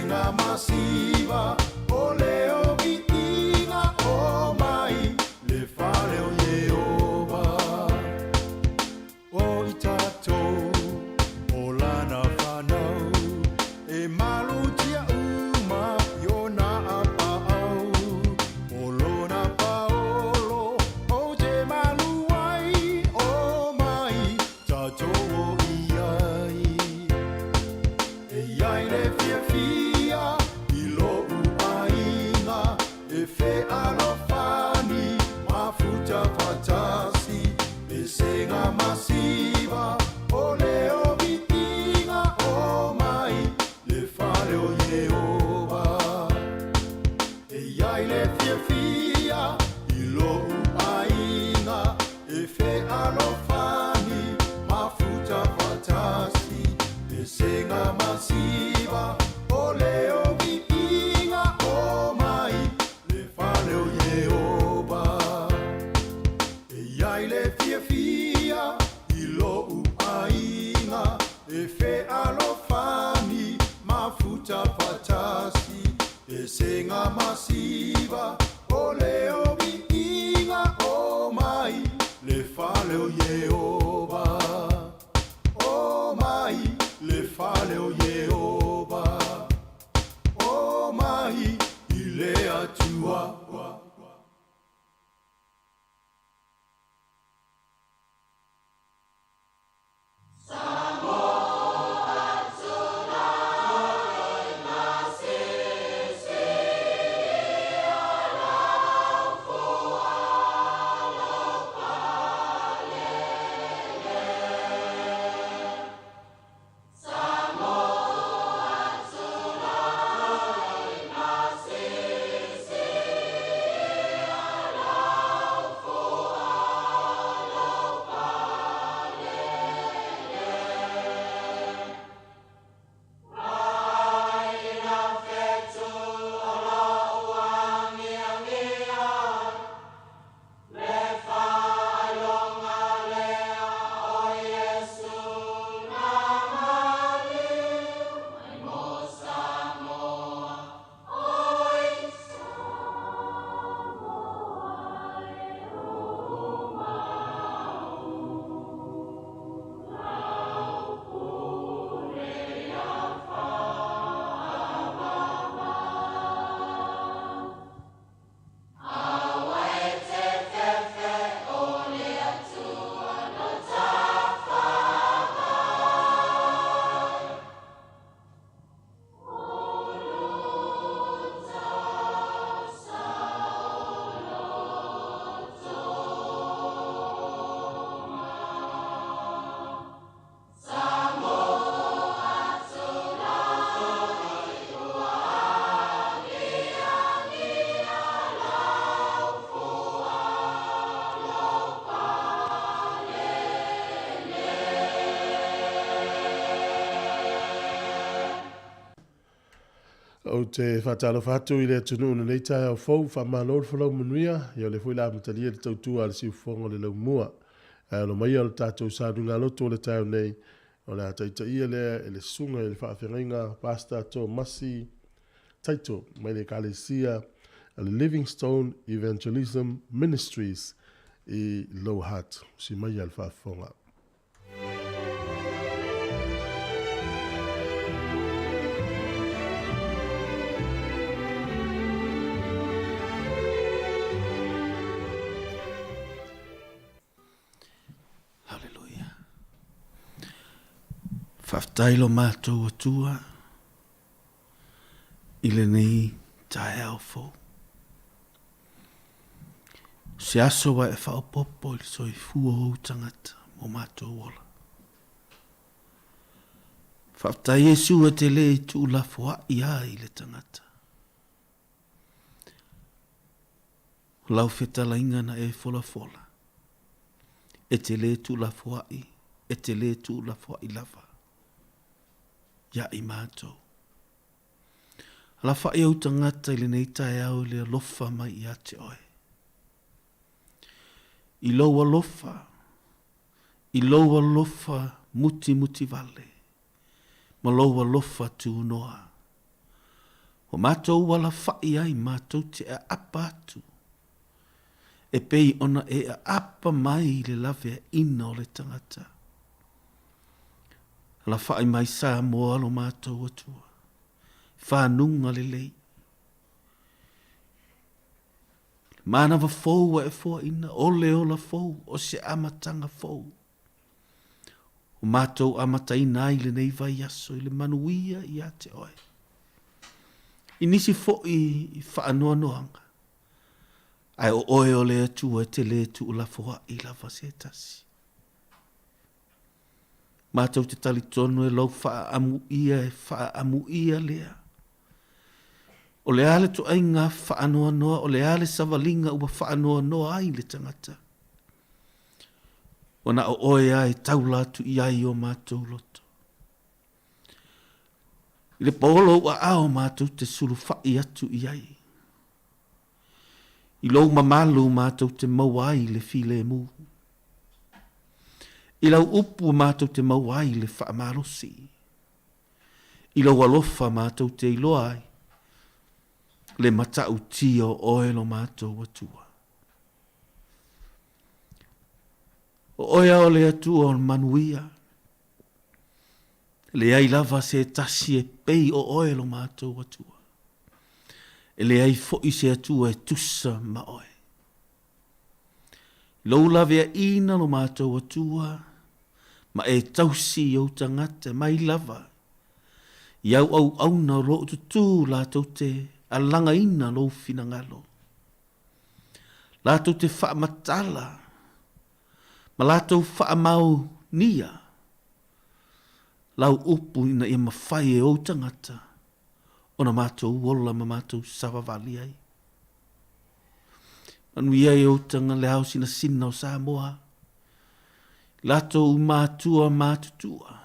Pesega masiva o leo viiga o mai le fale o Ieova. O i tatou o lana fanau, e malutia uma i ona apaau. O lona paolo ou te malu ai, o mai tatou o i ai. E iai le fiafia i lou aiga, e fealofani mafuta faatasi. Pesega masiva o leo viiga o mai le fale o Ieova. E iai le fiafia i lou aiga, e fealofani mafuta faatasi. Pesega masiva o leo viiga o mai le fale o Ieova. E iai le fiafia i lou aiga, e fealofani mafuta faatasi. Pesega masiva o leo viiga o mai le fale o Ieova. O mai le fale o Ieova. O mai i le Atua. Ou te faatalofa atu i le atunuu i lenei taeao fou, faamalo le folau manuia, ia o lea foi o le a amatalia le tautua a le siufofoga o le laumua. Ae alo maia le tatou sauniga lotu o le taeao nei, o le a taitaia lea e le susuga i le faafeagaiga Pastor Tomasi Taito mai le Ekalesia a le Livingstone Evangelism Ministries i Lower Hutt. Si maia le faafofoga. Haleluia. Faafetai lo matou Atua i lenei taeao fou. Se aso ua e faaopoopo i le soifua o ou tagata mo matou ola. Faafetai Iesu e te le i tuulafoai a i le tagata. O lau fetalaiga na e folafola, e te le tuulafoai, e te le tuulafoai lava ia i matou. Alafai ou tagata i lenei taeao i le alofa mai ia te oe. I lou alofa, i lou alofa mutimutivale, ma lou alofa tunoa. Ua matou alafaʻi ai matou te aapa atu, e pei ona e aapa mai i le laveaiina o le tagata. Alafaʻi mai Samoa lo matou Atua, i fanuga lelei. Le manawa fou ua e foaina, o le ola fou, o se amataga fou. Ua matou amataina ai lenei vaiaso i le manuia ia te oe. I nisi foi faanoanoaga, ae o oe o le Atua e te lē tuulafoaʻi lava se tasi. Matou te talitonu e lou faaamuia e faaamuia lea. O le a le toaiga faanoanoa, o le a le savaliga ua faanoanoa ai le tagata. Ua na o oe lava e taula atu i ai o matou loto. I le po lou aao matou te sulufai atu i ai. I lou mamalu matou te maua ai le filemu. I lau upu matou te maua ai le faamalosi. I lou alofa matou te iloa ai le matautia o oe lo matou Atua. O oe lava o le Atua o le manuia. E leai lava se tasi e pei o oe lo matou Atua. E leai foi se Atua e tusa ma oe. I lou laveaiina lo matou Atua, ma e tausi i ou tagata mai lava i au auauna o lo o tutū latou te alagaina lou finagalo. Latou te faamatala ma latou faamaonia lau upu ina ia mafai e ou tagata ona matou ola ma matou savavali ai. Manuia i ou taga le ao sinasina o Samoa, latou matua matutua,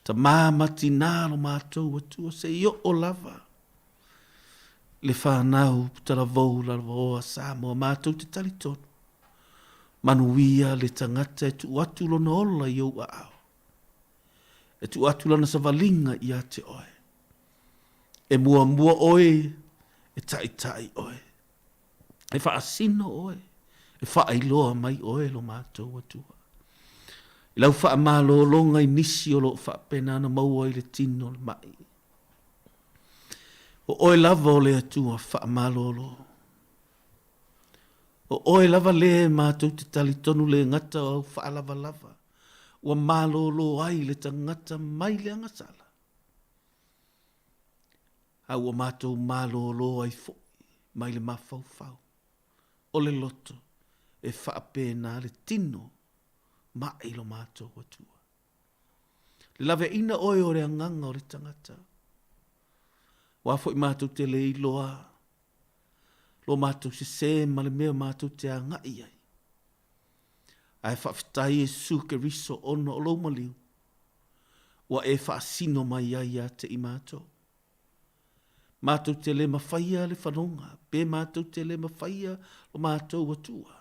tamā ma tinā lo matou Atua, se i oo lava le fanau talavou laloa Samoa matou te talitonu, manuia le tagata e tuu atu lona ola i ou aao, e tuu atu lana savaliga ia te oe, e muamua oe, e taitai oe, e faasino oe, e faailoa mai oe lo matou Atua. I lau faamalologa i nisi o lo o faapena ona maua i le tino o le mai. O oe lava o le Atua faamalolo. O oe lava lē matou te talitonu le gata o au faalavalava ua malolo ai le tagata mai le agasala, a ua matou malolo ai foi mai le mafaufau o le loto e faapena le tino maʻi lo matou Atua. Le laveaiina oe o le agaga o le tagata. Ua foi matou te le iloa lo matou sesē ma le mea matou te agai ai. Ae faafetai Iesu Keriso ona o lou maliu ua e faasino mai ai ia te i matou. Matou te le mafaia le fanoga pe matou te le mafaia lo matou Atua.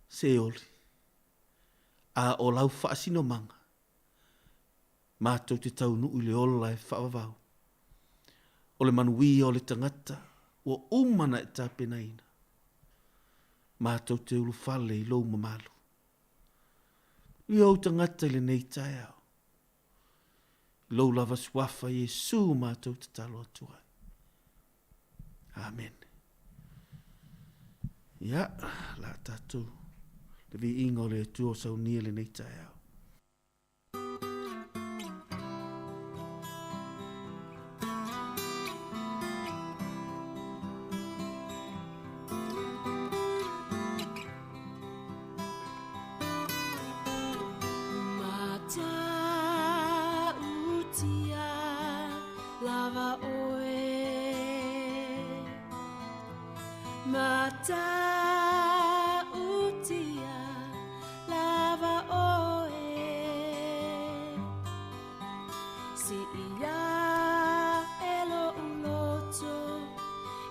Se oli. A o lau faasinomaga, matou te taunuu i le ola e faavavau. O le manuia o le tagata ua uma ona e tapenaina, matou te ulufale i lou mamalu. Manuia ou tagata i lenei taeao. I lou lava suafa Iesu matou tatalo atu ai. Amene. Ia, la tatou le viiga o le Atua o saunia lenei taeao. Lava oe Matautia lava oe Si ia e lo'u loto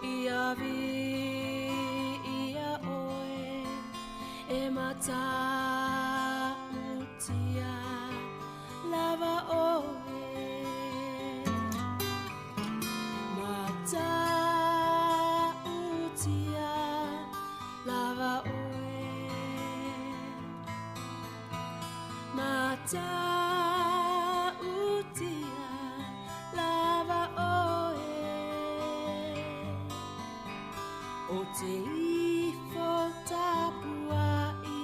ia vi ia oe e matautia lava oe. Matautia lava oe. O te ifo tapuai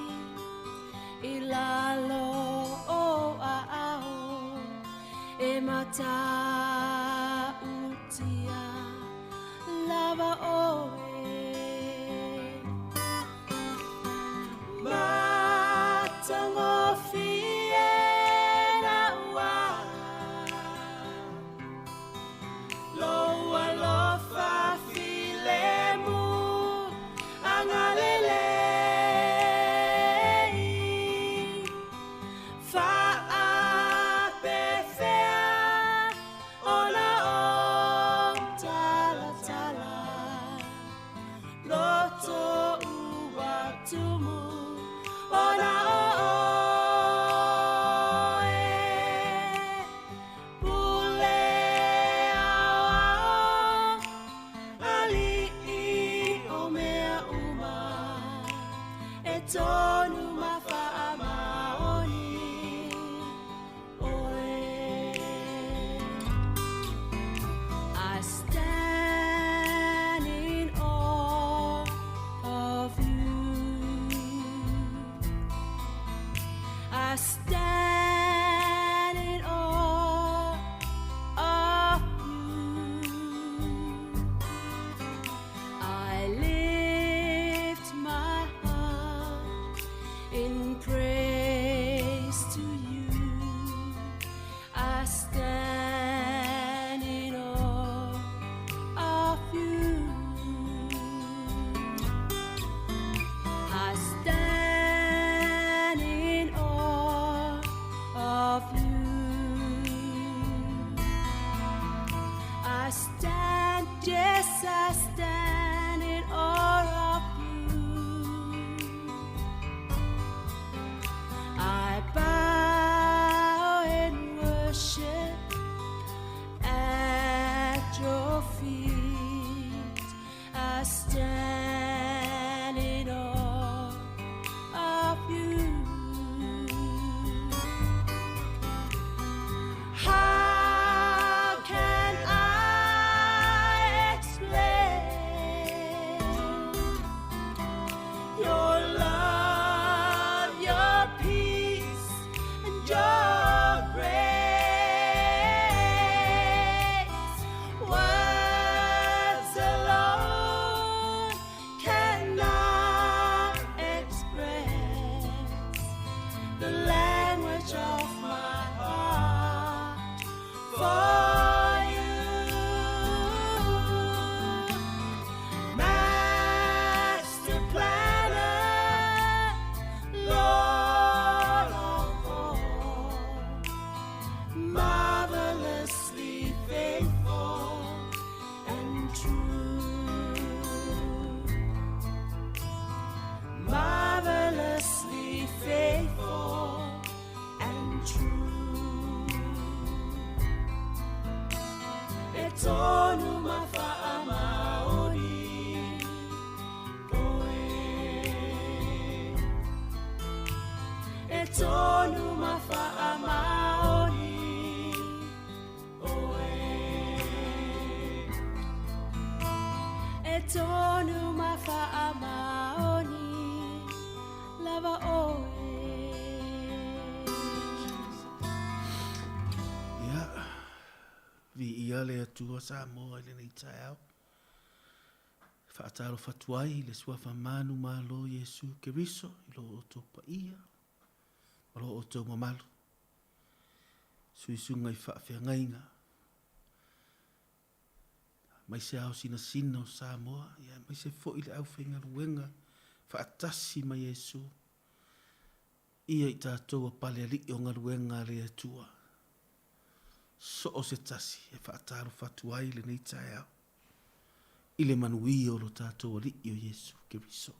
i lalo o aao e matautia lava oe. Matagofie na ua lou alofa filemu agalelei. Faapefea ona ou talatala loto ua tumu ona oe. Pule aoao ali'i o mea uma e tonu ma faamaoni oe. I stand in awe of you. I stand in awe of you. I lift my heart in praise to you. I stand in awe of you. I stand in awe of you. I stand, yes, I stand in awe of you. I bow in worship at your feet. I stand in awe of you. How can I explain your love, your peace, and your grace? Words alone cannot express the language of my heart for you. Master planner, Lord of all, marvelously faithful and true. Marvelously faithful and true. E tonu ma faamaoni oe. E tonu ma faamaoni oe. E tonu ma faamaoni lava oe. Ia, viia le Atua Samoa i lenei taeao. E faatalofa atu ai i le Suafa manumalo Iesu Keriso i lo outou paia ma lo outou mamalu. Suisuga i faafeagaiga, aemaise ao sinasina o Samoa, ia aemaise foi le aufaigaluega faatasi ma Iesu, ia i tatou a palealii o galuega a le Atua. So o se tasi e faatalofa atu ai lenei taeao i le manuia o lo tatou Alii o Iesu Keriso.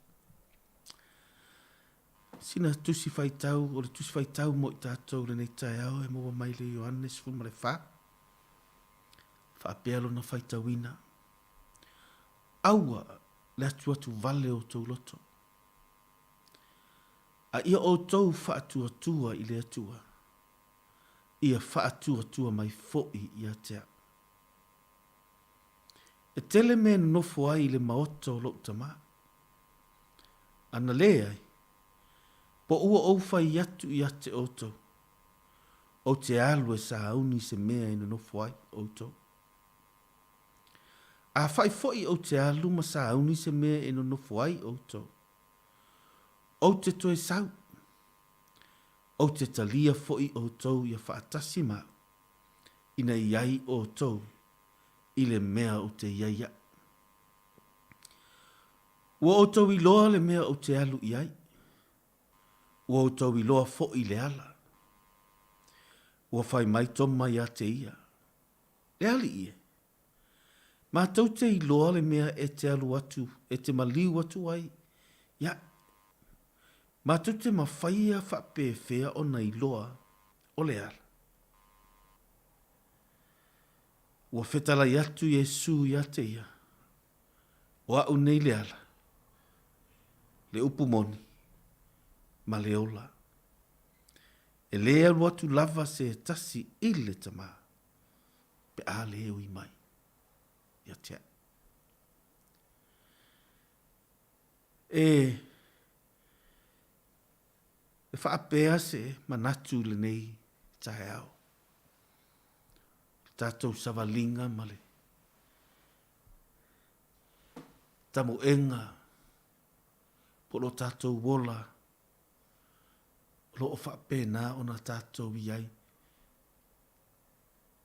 Sina tusi faitau, o le tusi faitau mo i tatou lenei taeao e maua mai le Ioane 14. Faapea lona faitauina. Aua le atuatu vale o outou loto. A ia outou faatuatua i le Atua. Ia faatuatua mai foi ia te au. E tele mea e nonofo ai i le maota o lou tama. Ana leai, po ua ou fai atu ia te outou, ou te alu e sauni se mea e nonofo ai outou. Afai foi ou te alu ma sauni se mea e nonofo ai outou, ou te toe sau, ou te talia foi outou ia faatasi ma au, ina i ai outou i le mea ou te i ai au. Ua outou iloa le mea ou te alu i ai, ua outou iloa foi le ala. Ua fai mai Toma ia te ia, Le Alii e, matou te iloa le mea e te alu atu, e te maliu atu ai, ia, matou te mafaia faapefea ona iloa o le ala. Ua fetalai atu Iesu ia te ia, O a'u nei le ala, le upu moni, ma le ola. E lē alu atu lava se tasi i le Tamā, pe a lē ui mai ia te a'u. E E faapea se manatu i lenei taeao, le tatou savaliga ma le tamoega po o lo tatou ola o lo o faapena ona tatou i ai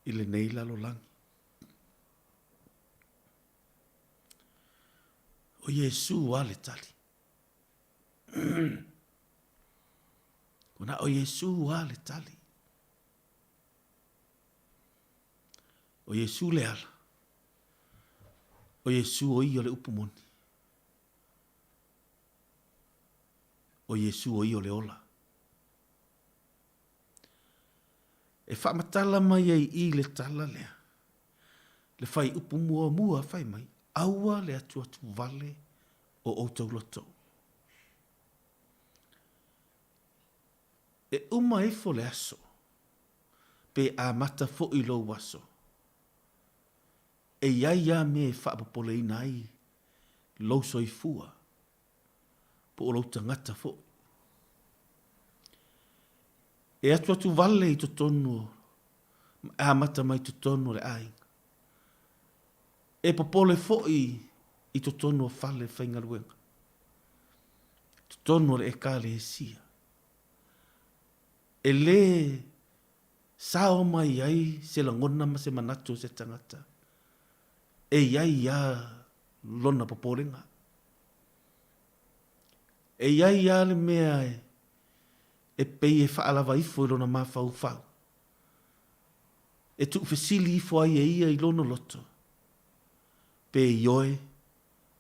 i lenei lalolagi. O Iesu a le tali. Ua na o Iesu a le tali. O Iesu le ala. O Iesu o ia o le upu moni. O Iesu o ia o le ola. E faamatala mai ai i le tala lea, le fai upu muamua fai mai, aua le atuatu vale o outou loto. E uma ifo le aso, pe amata foi lou aso, e i ai a mea e faapopoleina ai lou soifua, po o lou tagata foi. E atuatu vale i totonu o, e amata mai totonu o le aiga. E popole foi i totonu o fale faigaluega, totonu o le Ekalesia. E lē sao mai ai se lagona ma se manatu o se tagata e i ai a lona popolega. E i ai a le mea e pei e faalava ifo i lona mafaufau, e tuufesili ifo ai e ia i lona loto, pe ioe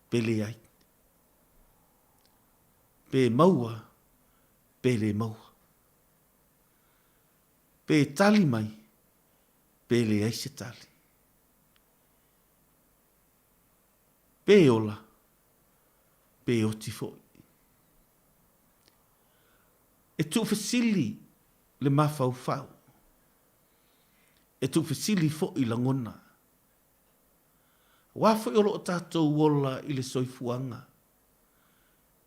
pe leai, pe maua pe lē maua, pe tali mai pe leai se tali, pe ola pe oti foi. E tuufesili le mafaufau, e tuufesili foi lagona. Aua foi o lo o tatou ola i le soifuaga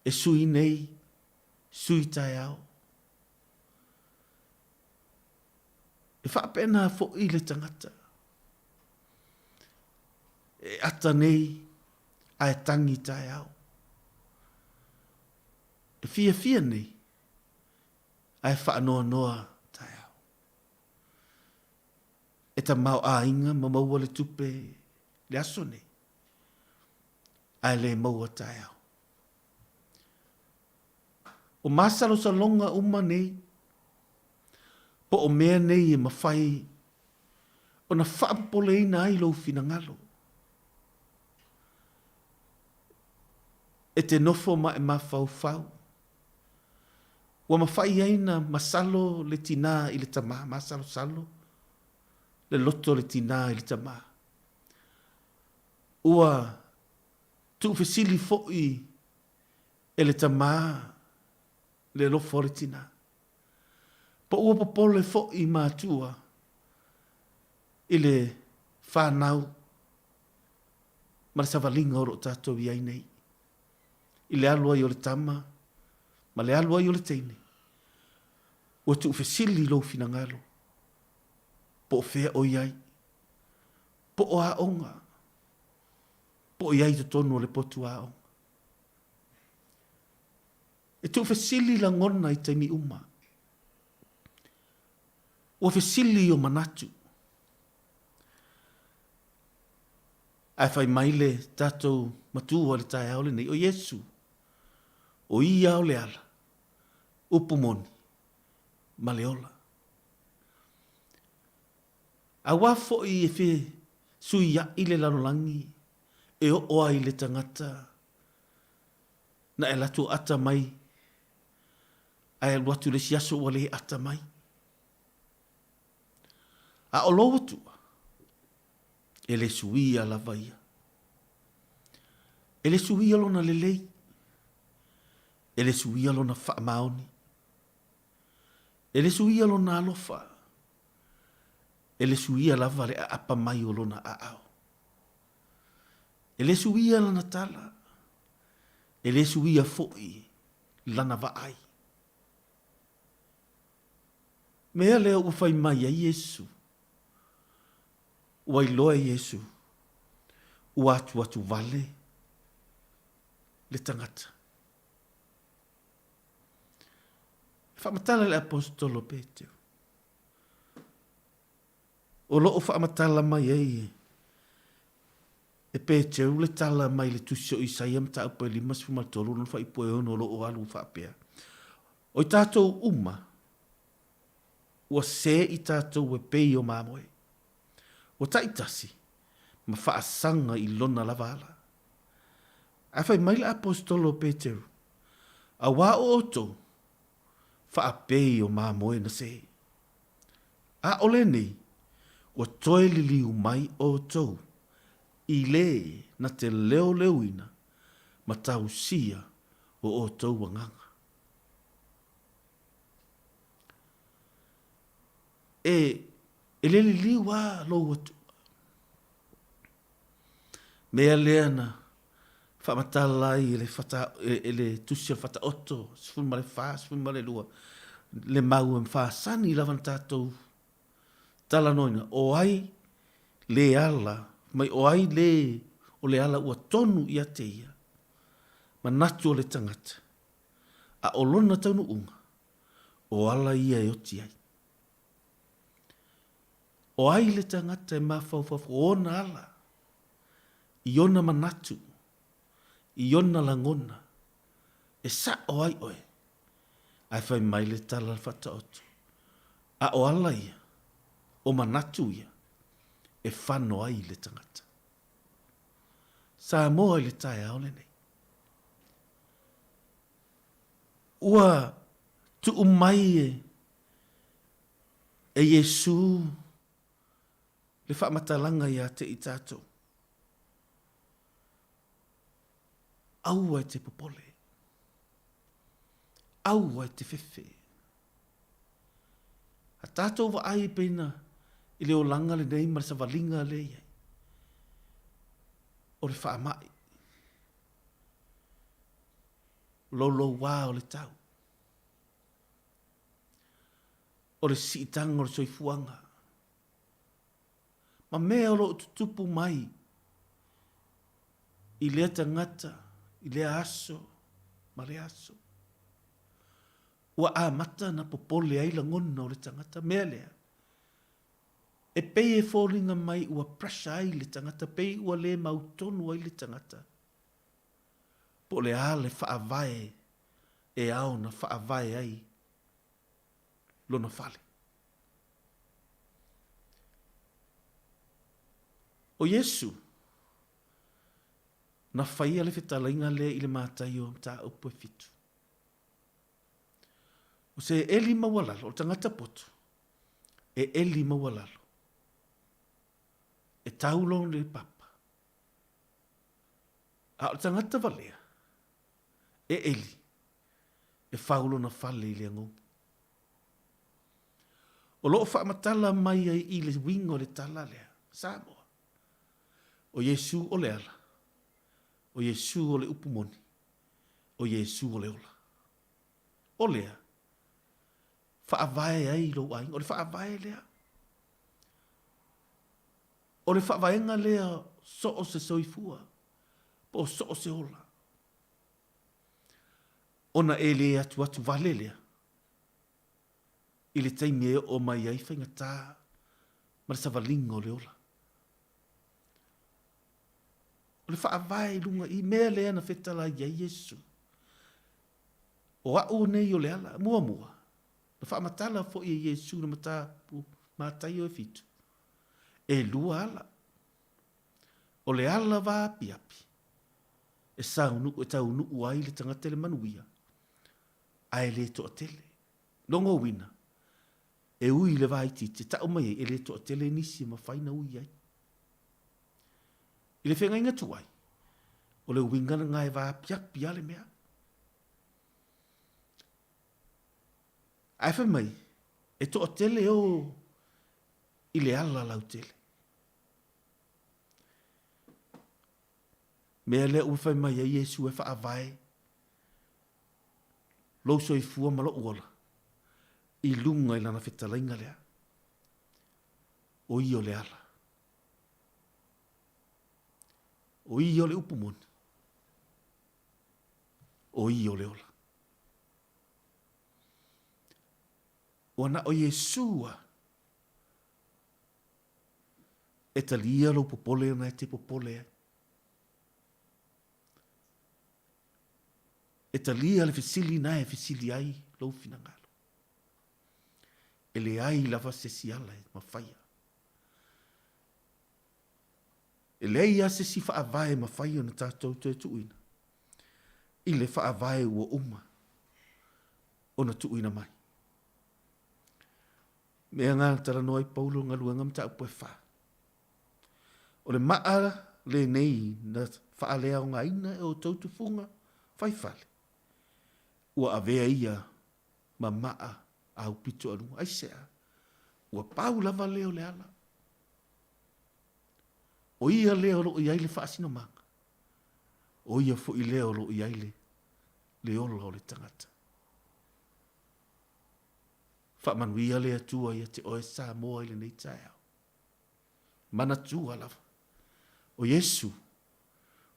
e sui nei, sui taeao. E faapena foi le tagata e ata nei ae tangi taeao. E fiafia nei ae faanoanoa taeao. E tamaoaiga ma maua le tupe le aso nei, ae le maua taeao. O masalosaloga uma nei, po o mea nei e mafai ona faapopoleina ai lou finagalo. E te nofo ma e mafaufau Ua mafai ai na masalo le tinā i le tamā, masalosalo le loto o le tinā i le tamā. Ua tuufesili foi e le tamā le alofa o le tinā. Po ua popole foi matua i le fanau ma le savaliga o lo o tatou i ai nei, i le alu ai o le tama ma le alu ai o le teine, ua tuufesili lou finagalo, po o fea o i ai, po o aoga, po o i ai i totonu o le potu aoga. E tuufesili lagona i taimi uma. Ua fesili o manatu. Ae fai mai le tatou Matua i le taeao lenei, o Iesu, o Ia o le ala, upu moni, ma le ola. Aua foi e fesuiaʻi le lalolagi e oo ai le tagata na e alu atu o ata mai, ae alu atu i le isi aso ua le ata mai. A o lou Atua, e le suia lava ia. E le suia lona lelei, e le suia lona faamaoni, e le suia lona alofa, e le suia lava le aapa mai o lona aao. E le suia lana tala, e le suia foi lana vaai. Mea lea ua fai mai ai Iesu, ua iloa e Iesu, ua atuatu vale le tagata. E faamatala le Aposetolo Peteru, o lo o faamatala mai ai e Peteru le tala mai le tusi o Isaia mataupu e 53 lona fuaiupu e 6 o lo o alu faapea, O i tatou uma, ua sē i tatou e pei o mamoe, ua taitasi ma faasaga i lona lava ala. Ae fai mai le Aposetolo o Peteru, Auā o outou, faapei o mamoe na sē. A o lenei, ua toe liliu mai outou i le na te leoleoina ma tausia o outou agaga. E, e le liliu a lou Atua. Mea lea na faamatala ai e le, fata, e le tusi o le Fataoto, 14, 12, le mau e mafasani lava na tatou talanoaina, o ai le ala, mai o ai le o le ala ua tonu ia te ia, manatu o le tagata, a o lona taunuuga, o ala ia e oti ai. O ai le tagata e mafaufau o ona ala, i ona manatu, i ona lagona, e sa'o ai oe, ae fai mai le tala faataoto, a o ala ia, o manatu ia, e fano ai le tagata. Samoa i le taeao lenei. Ua tuu mai e e Iesū le faamatalaga ia te i tatou. Aua e te popole. Aua e te fefe. A tatou vaai e pei na i le olaga lenei ma le savaliga lea i ai, o le faamai, louloua o le tau, o le siitaga o le soifuaga, ma mea o lo o tutupu mai i lea tagata, i lea aso ma lea aso. Ua amata na popole ai lagona o le tagata, mea lea, e pei e foliga mai ua pressure ai le tagata, pei ua le mautonu ai le tagata, po o le a le faavae e ao na faavae ai lona fale. O Iesu, na faia le fetalaiga lea i le Mataio mataupu e fitu. O se eli maualalo, o le tagata poto, e eli maualalo, e tau lona papa. A o le tagata valea, e eli, e fau lona fale i le agogi. O lo o faamatala mai ai i le uiga o le tala lea, Samoa, o Iesu o le ala, o Iesu o le upu moni, o Iesu o le ola. O lea, faavae ai lou aiga. O le faavae lea. O le faavaega lea so o se soifua, po o so o se ola. Ona e le atuatu vale lea i le taimi e oo mai ai faigata ma le savaliga o le ola. O le faavae i luga i mea lea na fetalai ai Iesu. O a'u nei o le ala, muamua, na faamatala foi e Iesu le mataupu Mataio e fitu, e lua ala. O le ala vaapiapi e saunuu e taunuu ai le tagata i le manuia, ae le toatele. Lona uiga, e ui i le vaitiiti e tau mai ai e le toatele nisi e mafai ona ui ai. I le feagaiga tuai, o le uiga lena e vaapiapi lava le mea. Ae fai mai, e toatele o i le ala lautele. Mea lea ua fai mai ai Iesu e faavae lou soifua ma lou ola i luga i lana fetalaiga lea. O ia o le ala. O ia o le upu moni. O ia o le ola. Ua na o Iesu a e talia lou popole ona e te popole ai. E talia le fesili na e fesili ai lou finagalo. E leai lava se isi ala e mafaia. E leai lava se isi faavae e mafai ona tatou toe tuuina i le faavae ua uma ona tuuina mai. Mea na talanoa ai Paulo galuega mataupu e fa. O le maa lenei na faaleaogaina e outou tufuga faifale, ua avea ia ma maa aupito aluga. Aisea? Ua pau lava lea o le ala. O ia lea o lo o i ai le faasinomaga. O ia foi lea o lo o i ai le, le ola o le tagata. Faamanuia le Atua ia te oe Samoa i lenei taeao. Manatua lava, o Iesu,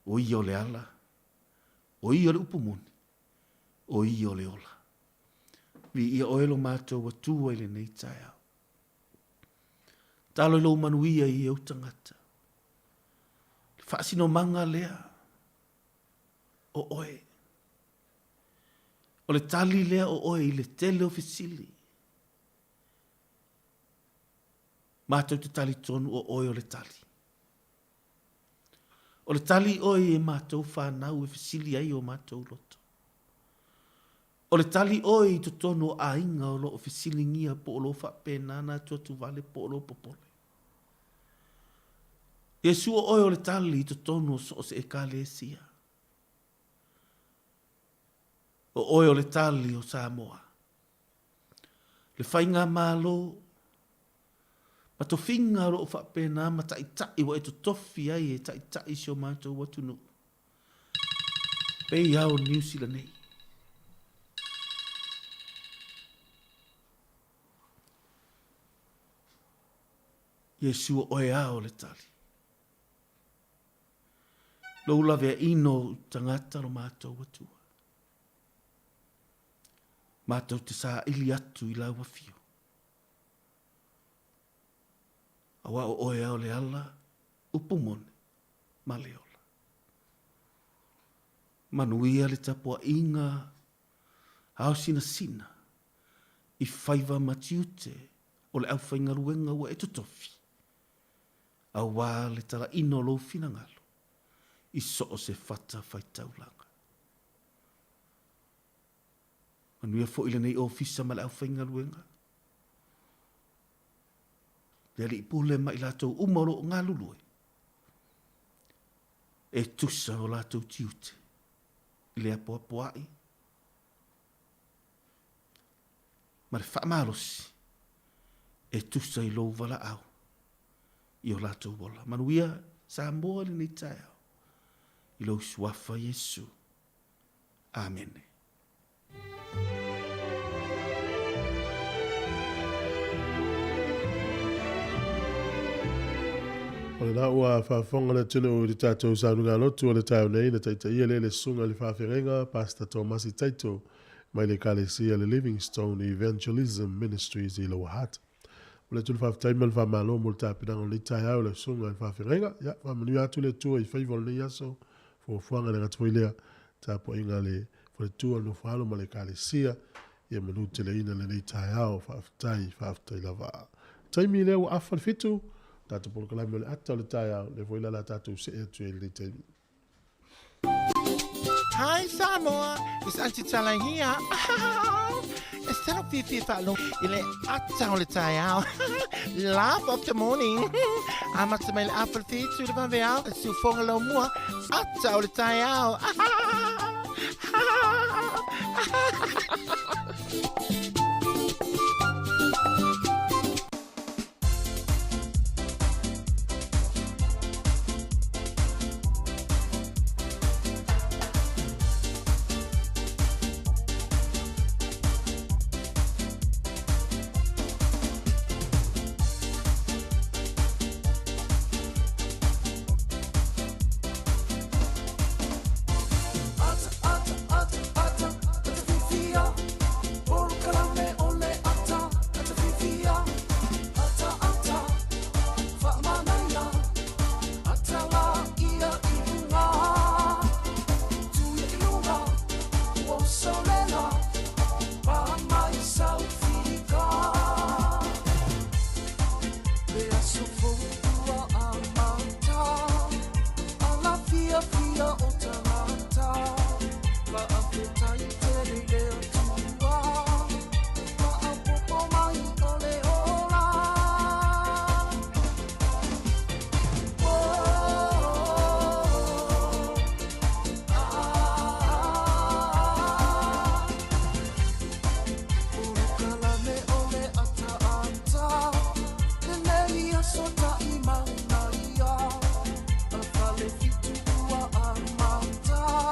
o ia o le ala, o ia o le upu moni, o ia o le ola. Viia oe lo matou Atua i lenei taeao. Talo i lou manuia i ou tagata. Le faasinomaga lea o oe. O le tali lea o oe i le tele o fesili. Matou te talitonu o oe o le tali. O le tali oe i e matou whanau e fesili ai o matou loto. O le tali oe i totonu o aiga o lo o fesiligia po o lo o faapena ona atuatuvale po o lo o popole. Iesu o oe o le tali i totonu o so o se Ekalesia. O oe o le tali o Samoa. Le faigamalo ma tofiga o lo o faapena ma taitai ua e totofi ai e taitai si o matou atunuu. Pei lava o Niu Sila nei. Iesu o oe a o le tali. Lou laveaina o tagata lo matou Atua. Matou te saili atu i lau afio. Aua o oe a o le ala, upu moni, ma le ola. Manuia le tapuaiga ao sinasina i faiva ma tiute o le aufaigaluega ua e totofi, aua le talaina o lou finagalo i so o se fata faitaulaga. Manuia foi lenei ofisa ma le aufaigaluega, le alii pule ma i latou uma o lo o galulue, e tusa o latou tiute i le apoapoai ma le faamalosi. e tusa i lou valaau i o latou ola. Manuia Samoa i lenei taeao i lou Suafa Iesu. Amene. O lena ua faafofoga le atunuu i le tatou saunoaga lotu o le taeao nei na taitaia lea le Susuga i le Faafeagaiga Pastor Tomasi Taito mai le Ekalesia le Livingstone Evangelism Ministries i Lower Hutt. Momoli atu le faafetai ma le faamalo mo le tapenaga o lenei taeao i lau Susuga i le Faafeagaiga. Ia, faamanuia atu le Atua i faiva o lenei aso, fuafuaga le gata foi lea, tapuaiga a le faletua o le Nofoalo ma le Ekalesia, ia manuteleina lenei taeao. Faafetai, faafetai lava. Taimi lea ua afa le fitu, tatou polokalame o le ata o le taeao, lea foi la la tatou see atu ai i lenei taimi. Hi Samoa, it's Auntie Tala here. E tino fiafia faalogo i le ata o le taeao. Laugh of the morning. Amata mai le afa le fitu le vaveao, le siufoga lau mua, ata o le taeao.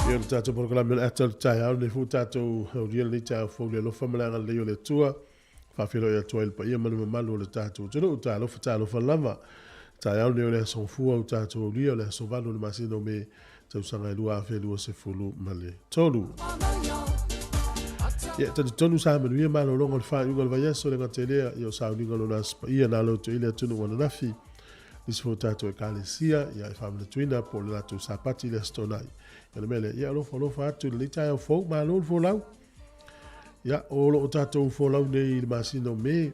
Ia le tatou polokalame o le ata o le taeao lenei foi tatou aulia lenei taeao fou le alofa ma le agalelei o le Atua. Faafeiloai atu ai le paia ma le mamalu o le tatou atunuu. Talofa, talofa lava. Taeao lenei o le aso Gafua o tatou aulia o le aso 8 o le masina o Me tausaga e 2023. Ia, talitonu sa manuia malologa o le faaiuga o le vaiaso le gata i lea, ia o sauniga o lona Aso Paia na loto i le atunuu ananafi. Nisi foi o tatou ekalesia, ia e faamanatuina po o le latou Sapati i le Aso Toonai. Ia le mea lea, ia alofa alofa atu i lenei taeao fou, malo le folau. Ia, o lo o tatou folau nei i le masina o Me,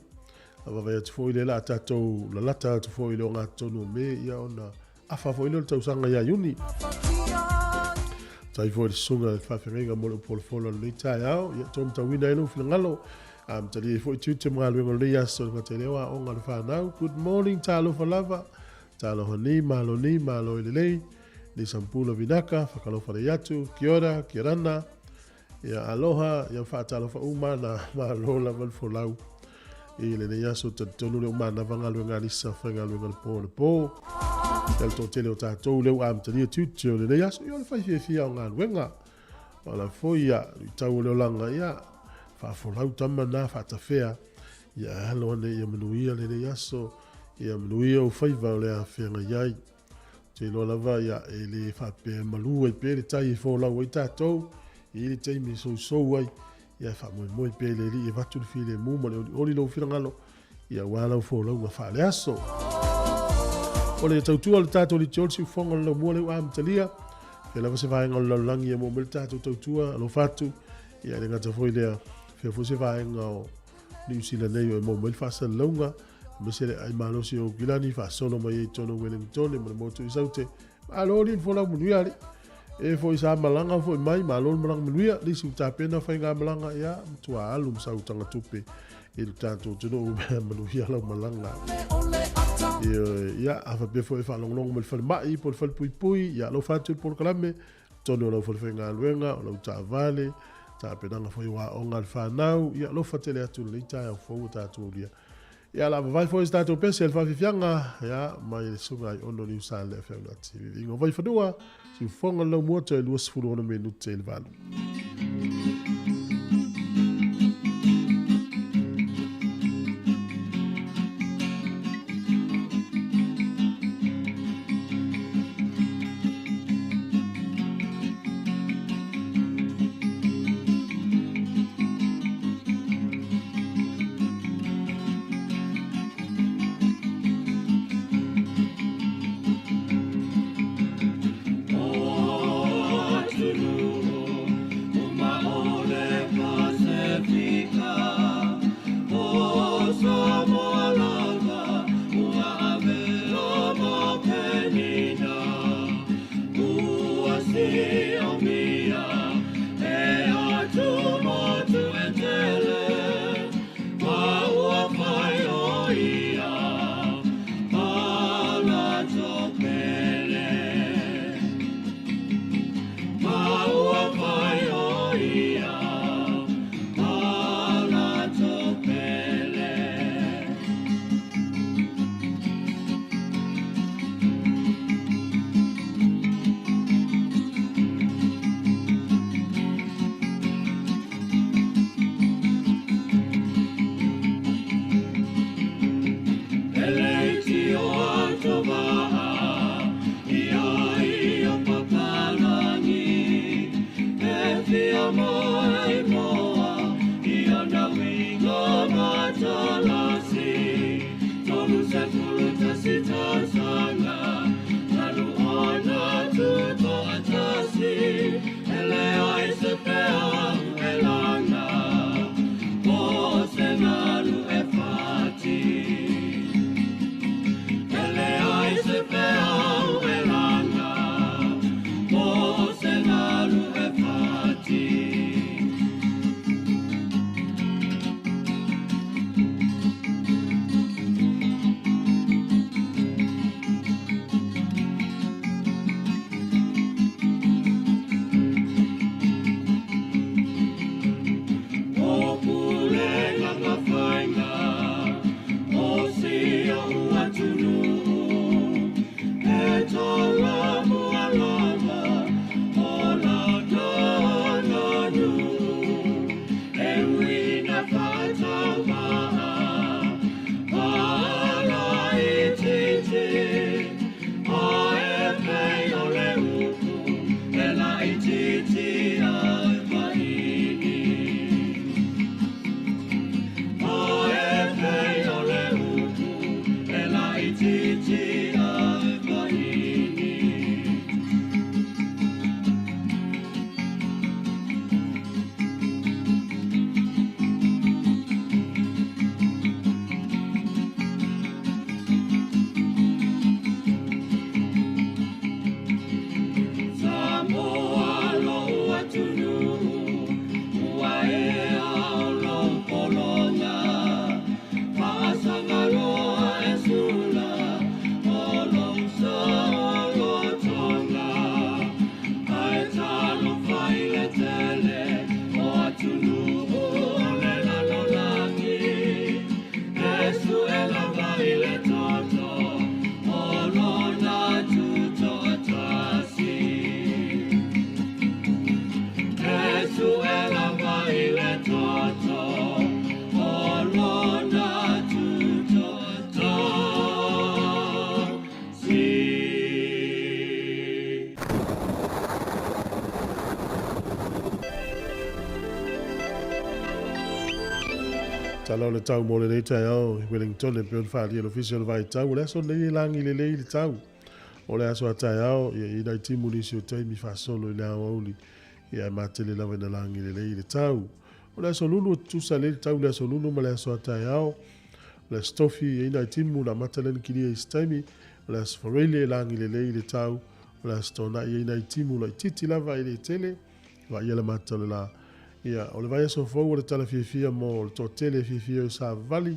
a vaavaai atu foi lea la a tatou lalata atu foi i le ogatotonu o Me, ia ona afa foi lea o le tausaga ia Iuni. Faafetai foi i le susuga i le faafeagaiga mo le upolafola o lenei taeao, ia toe matauina ai lou finagalo, amatalia ai foi tiute ma galuega o lenei aso, le gata i lea o aoga a le fanau. Good morning, talofa lava, talofa ni, malo ni, malo i lelei, ni sampula vinaka, whakalofa rei atu, kia ora, kia rana, Ia aloha, ia faatalofa uma na malo lava le folau i lenei aso talitonu le uma na galuega a Lisa faigaluega le po le po. Ia le toatele o tatou lea ua amatalia tiute o lenei aso, ia o le fai fiafia o galuega. O la foi ia, tau o le olaga, ia faafolau tama na faatafea, ia alo ane ia manuia lenei aso, ia manuia ou faiva o le a feagai ai. Ou te iloa lava ia, e le faapea e malu ai pea le tai e folau ai tatou, e i ai le taimi e sousou ai, ia e faamoemoe pea i le Alii e avatu le filemu ma le olioli lou finagalo, ia aua lau folauga faaleaso. O le tautua o le tatou litioli siufofoga o le laumua lea ua amatalia, fea lava se vaega o le lalolagi e maua mai le tatou tautua, alofa atu, ia e le gata foi lea, fea foi se vaega o Niu Sila nei o e maua mai le faasalalauga, aemaise le aai malosi o Aukilani faasolo mai ai i totonu o Welengitone ma le motu i Saute. Malo alii le folau manuia alii. E foi sa malaga foi mai, malo le malaga manuia, nisi ua tapena faigamalaga, ia, matua alu ma sau tagatupe i le tatou atunuu, manuia lau malaga. Ia, a faapea foi e faalogologo mai le falemai po o le falepuipui, ia alofa atu i le polokalame, totonu o lau falefaigaluega, o lau taavale, tapenaga foi o aoga a le fanau, ia alofa tele atu i lenei taeao fou ua tatou aulia. Ia la vavae foi se tatou pese le faafiafiaga ia mai le susuga ai Ono Niusa le FM na TV. Viiga o Vaifanua, Siufofoga le Laumua toe 26 minute i le 8. Tala o le tau mo lenei taeao i Wellington e pei ona faaalia e le Ofisa o le Vaitau, o le aso lenei e lagi lelei le tau. O le aso a taeao, ia i nai timu nisi o taimi faasolo i le aoauli, ia e matele lava ina lagi lelei le tau. O le aso lulu e tutusa lelei le tau i le aso lulu ma le aso a taeao. O le aso tofi, e i nai timu na amata lea ona kilia i se taimi. O le aso Faraile e lagi lelei le tau. O le aso Toonai e i nai timu laitiiti lava e le tele. Vaaia le mata o le la. Ia, o le vaiaso fou o le tala fiafia mo le toatele e fiafia ai o savali,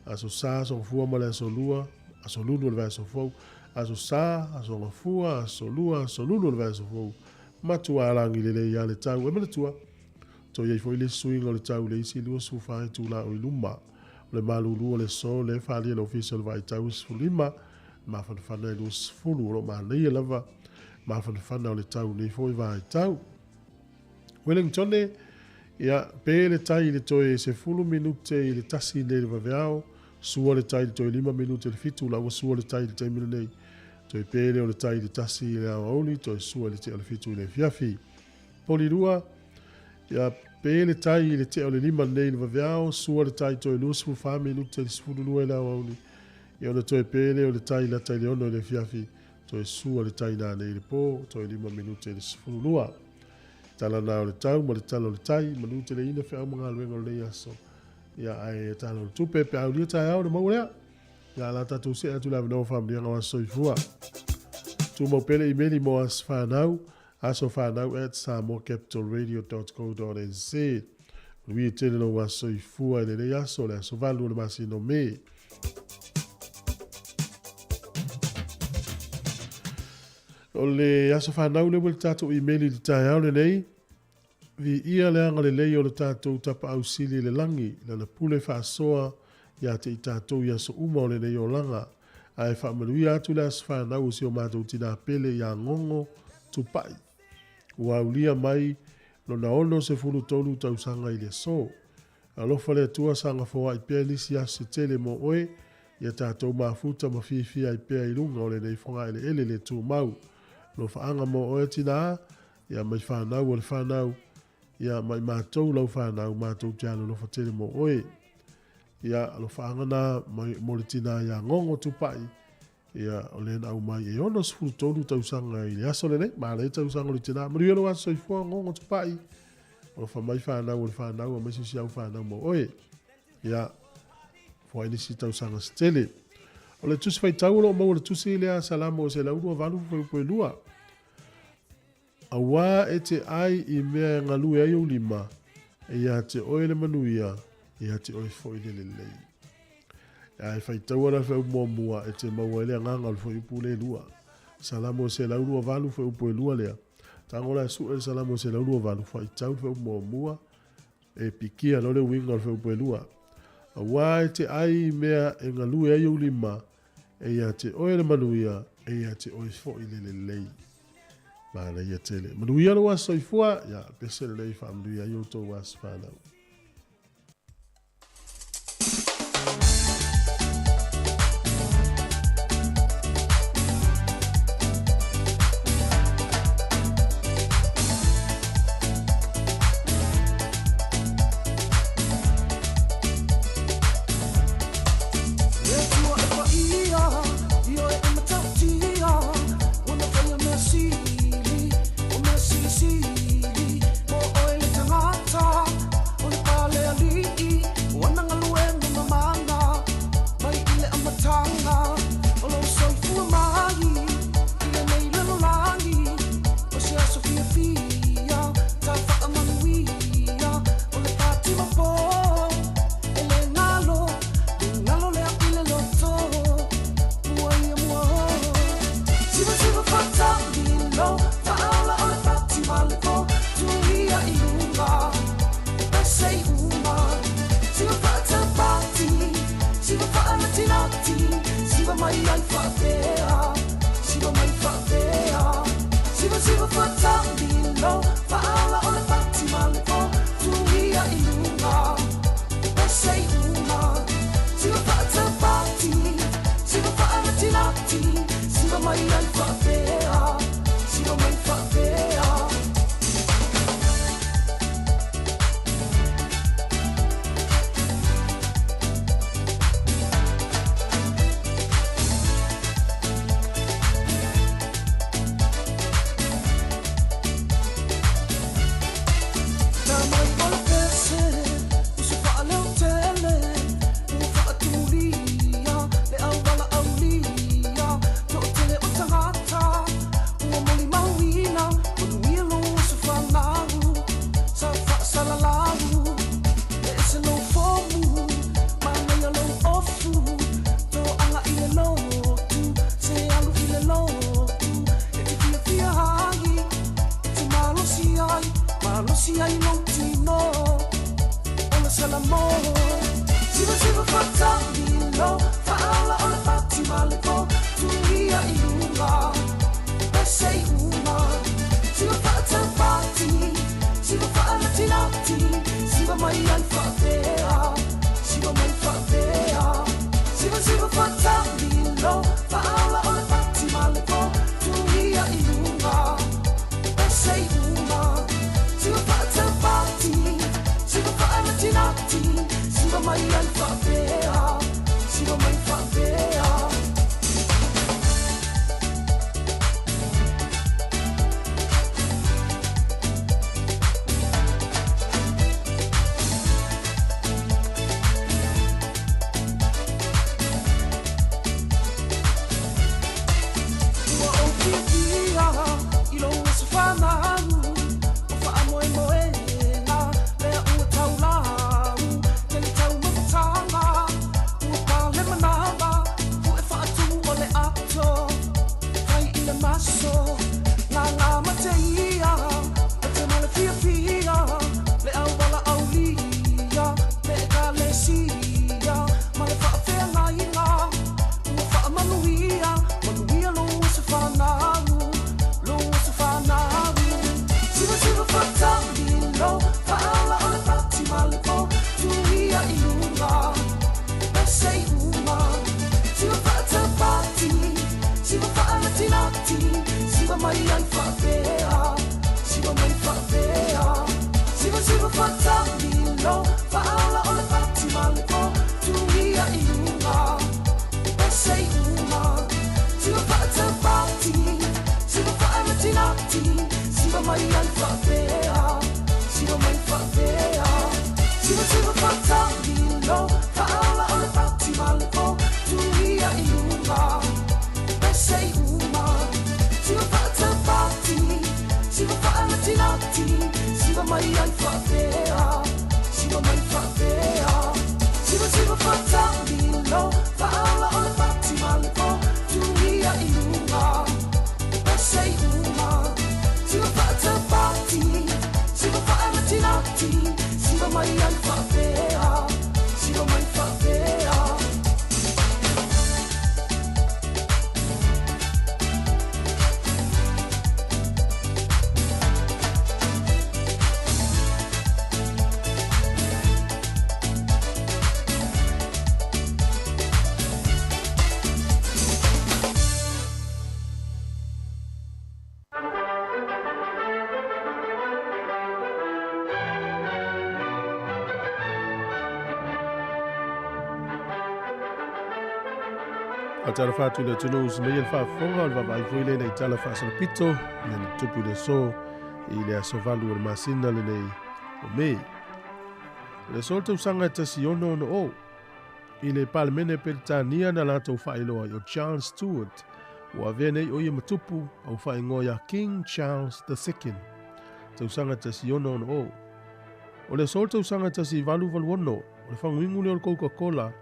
aso Sa, aso Gafua ma le aso Lua, aso Lulu o le vaiaso fou, aso Sa, aso Gafua, aso Lua, aso Lulu o le vaiaso fou. Matua alagi lelei ia le tau. E manatua, toe i ai foi le isi suiga o le tau i le isi 24 itula o i luma. O le malūlū o le aso lea e faaalia e le Ofisa o le Vaai Tau e 15, mafanafana e 20. O lo o manaia lava mafanafana o le tau i lenei foi vaitau. Wellingtone, ia, pe le tai i le toe 10 minute i le 1 nei i le vaveao, sua le tai i le toe 5 minute i le 7, la ua sua le tai i le taimi lenei. Toe pe lea o le tai i le 1 i le aoauli, toe sua i le tea o le 7 i le afiafi. Polirua, ia, pe le tai i le tea o le 5 nei i le vaveao, sua le tai toe 24 minute i le 12 i le aoauli, ia ona toe pe lea o le tai lata i le 6 i le afiafi, toe sua le tai nanei i le po, toe 5 minute i le 12. Tala na o le tau ma le tala o le tai, manu teleina feau ma galuega o lenei aso. Ia, ae tala o le tupe, pe a aulia taeao ona maua lea. Ia, o le a tatou see atu i le avanoa o faamanuiaga o aso soifua. Tumau pea le imeli mo aso fanau, asofanau@samoacapitalradio.co.nz. Manuia tele lou aso soifua i lenei aso, le aso 8 o le masina o Me. O le aso fanau lea ua i le tatou imeli i le taeao lenei, Viia le agalelei o le tatou Tapaau Sili i le lagi, Lana pule faasoa ia te i tatou i aso uma o lenei olaga. Ae faamanuia atu le aso fanau o si o matou tinā pele ia Gogo Tupai. Ua aulia mai lona 63 tausaga i le aso. Alofa le Atua saga foai pea nisi aso se tele mo oe, ia tatou mafuta ma fiafia ai pea i luga o lenei fogaeleele le tumau. Alofaaga mo oe tinā, ia mai fanau o le fanau, ia mai matou lau fanau matou te alolofa tele mo oe. Ia alofaaga na mo le tinā ia Gogo Tupai, ia o lea na aumai e 63 tausaga i le aso lenei, manaia tausaga o le tinā. Manuia lou aso soifua Gogo Tupai, alofa mai fanau o le fanau aemaise si au fanau mo oe. Ia, foai nisi tausaga se tele. O le tusi faitau o lo o maua i le tusi lea a Salamo 128.2. Auā e te ʻai i mea e galue ai ou lima, e iā te oe le manuia, e iā te oe foi le lelei. A e faitaua la le fuaiupu muamua, e te maua ai le agaga o le fuaiupu le lua. Salamo 128 fuaiupu e lua lea. Tago la e sue le Salamo 128, faitau le fuaiupu muamua, e pikia loa le uiga o le fuaiupu e lua. Auā e te ʻai i mea e galue ai ou lima, E ia te oe le manuia, e ia te oe foi le lelei. Manaia tele. Manuia lou aso soifua, ia pese lelei faamanuia ai outou aso fanau. Siva siva faatamilo, faaola o le fati ma le po, tuia i luga, pese i uma. Siva faataupati, siva faanatinati, siva mai ai faapea, siva mai faapea. Siva siva faatamilo, faaola o le fati ma le po, tuia i luga, pese i uma. Siva faataupati, siva faanatinati, siva mai ai faapea, siva mai faapea. Ua ou fiafia i lou aso fanau, o faamoemoega lea ua taulau. Tele taumafataga, ua pale manava, pu'e faatumu o le ato, fai i le maso. Gaga ma te ia, o te ma le fiafia, le auala aulia, le ekalesia, ma le faafeagaiga, ua faamanuia, manuia lou aso fanau, lou aso fanau. Siva siva faatamilo, faaola o le fati ma le po, tuia i luga, pese i uma. Siva faataupati, siva faanatinati, siva mai ai faapea, siva mai faapea. Siva siva faatamilo, faaola o le fati ma le po, tuia i luga, pese i uma. Siva faataupati, siva faanatinati, siva mai ai faapea, siva mai faapea. Siva siva faatamilo, faaola o le fati ma le po, tuia i luga, pese i uma. Siva faataupati, siva faanatinati, siva mai ai faapea, siva mai faapea. Siva siva faatamilo, faaola o le fati ma le po, tuia i luga, pese i uma. Siva faataupati, siva faanatinati, siva mai ai faapea, siva mai faapea. Faatalofa atu i le atunuu usumaia le faafofoga o le vaavaai foi lea ina i tala faasolopito ia na tupu i le aso i le aso 8 o le masina lenei o Me. O le aso o le tausaga e 1660 i le Palemene Peretania na latou faailoa ai o Charles Stewart ua avea nei o ia matupu au faaigoa ia King Charles II. Tausaga 1660. O le aso o le tausaga 1886 o le faguigu lea o le Coca-Cola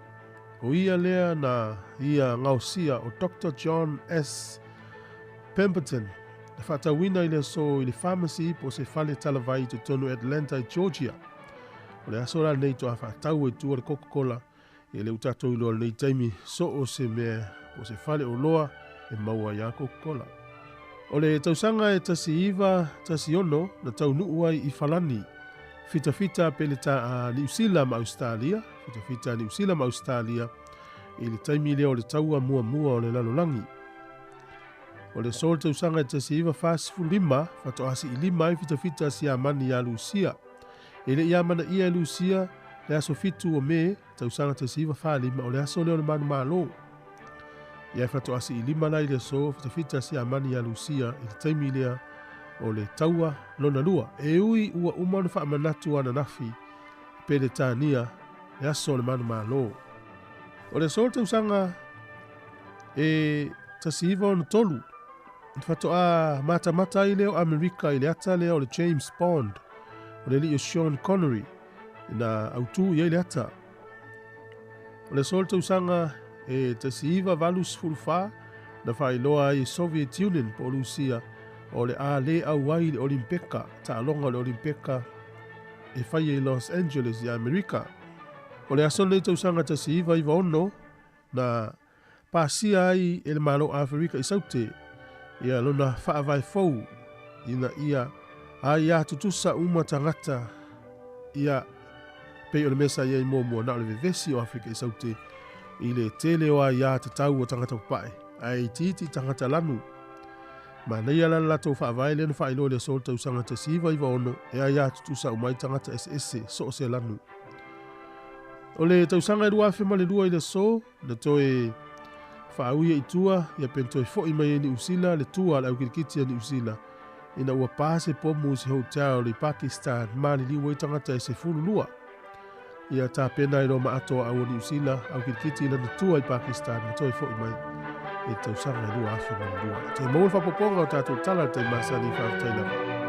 o ia lea na ia gaosia o Dr. John S. Pemberton na faatauina i le aso i le pharmacy po o se fale talavai i totonu Atlanta i Georgia. O le aso la lenei toa faatau ai tua le Coca-Cola ia le utatou iloa lenei taimi so o se mea po o se fale o loa e maua ai a Coca-Cola. O le tausaga e 1916 na taunuu ai i Falani, fitafita peleta a Niu Sila ma Australia, fitafita a Niu Sila ma Australia i le taimi lea o le taua muamua o le lalolagi. O le aso o le tausaga e 1945 faatoa siilima ai fitafita a Siamani ia Lusia. E le i amanaia e Lusia le aso 7 o Me tausaga 1945 o le aso lea o le manumalo. Ia e faatoa siilima la i le aso fitafita a Siamani ia Lusia i le taimi lea o le taua lona lua. E ui ua uma ona faamanatu ananafi Peretania le aso o le manumalo. O le aso o le tausaga e 1963 faatoa matamata ai lea o Amerika i le ata lea o le James Bond o le alii o Sean Connery na autū i ai le ata. O le aso o le tausaga e 1984 na faailoa ai e Soviet Union po o Lusia o le a lē auai i le Olimpeka, taaloga o le Olimpeka e faia i Los Angeles i Amerika. O le aso lenei tausaga 1996 na pasia ai e le Malo o Aferika i Saute ia lona faavae fou ina ia aiā tutusa uma tagata ia pei o le mea sa i ai muamua na o le vevesi o Aferika i Saute i le tele o aiā tatau a tagata papae ae itiiti tagata lanu. Manaia la le latou faavae lea na faailoa i le aso o le tausaga 1996 e aiā tutusa uma ai tagata eseese so o se lanu. O le tausaga e 2002 i le aso, na toe faauia i tua ia pe na toe foi mai ai Niu Sila le tua a le aukirikiti a Niu Sila ina ua pa se pomu i se hotel i Pakistan maliliu ai tagata e 12. Ia tapena ai loa ma ato a au a Niu Sila aukirikiti i lana tua i Pakistan ma toe foi mai i le tausaga e 2002. Toe maua le faaopoopoga o tatou tala i le taimi masani, faafetai lava.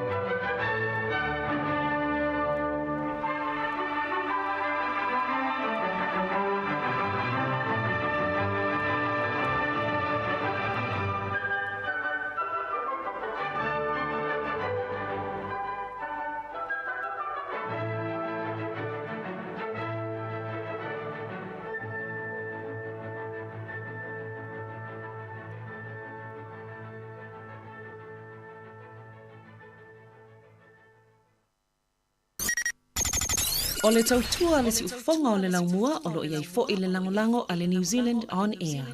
O le tautua a le siufofoga o le laumua o lo o i ai foi le lagolago a le New Zealand On Air.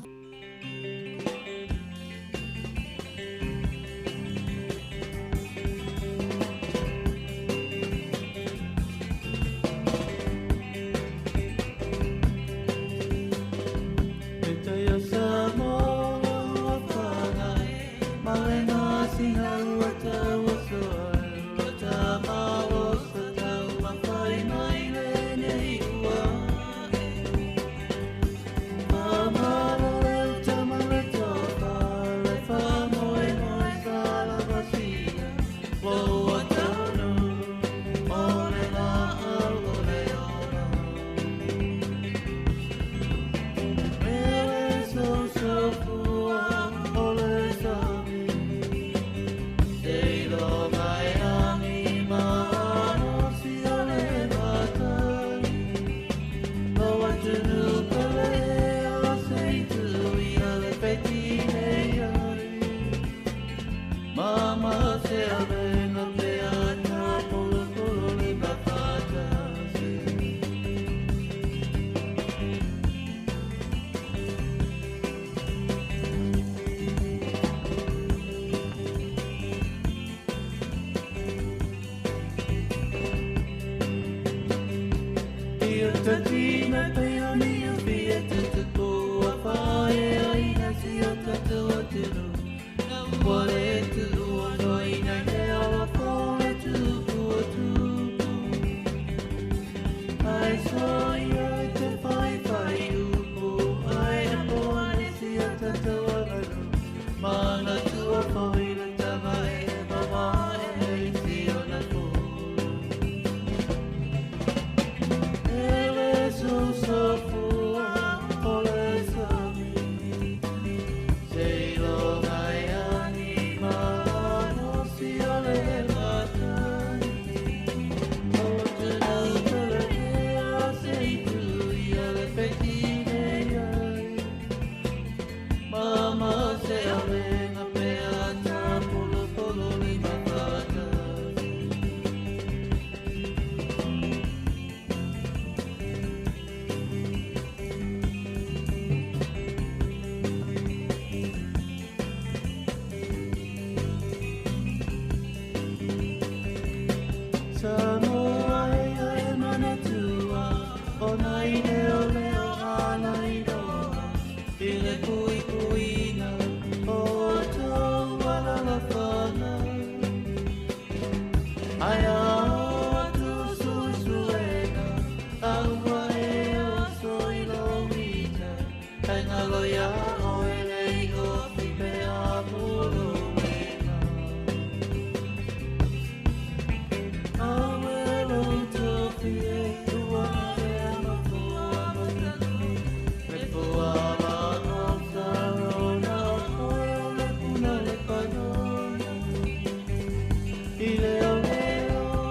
I le o leo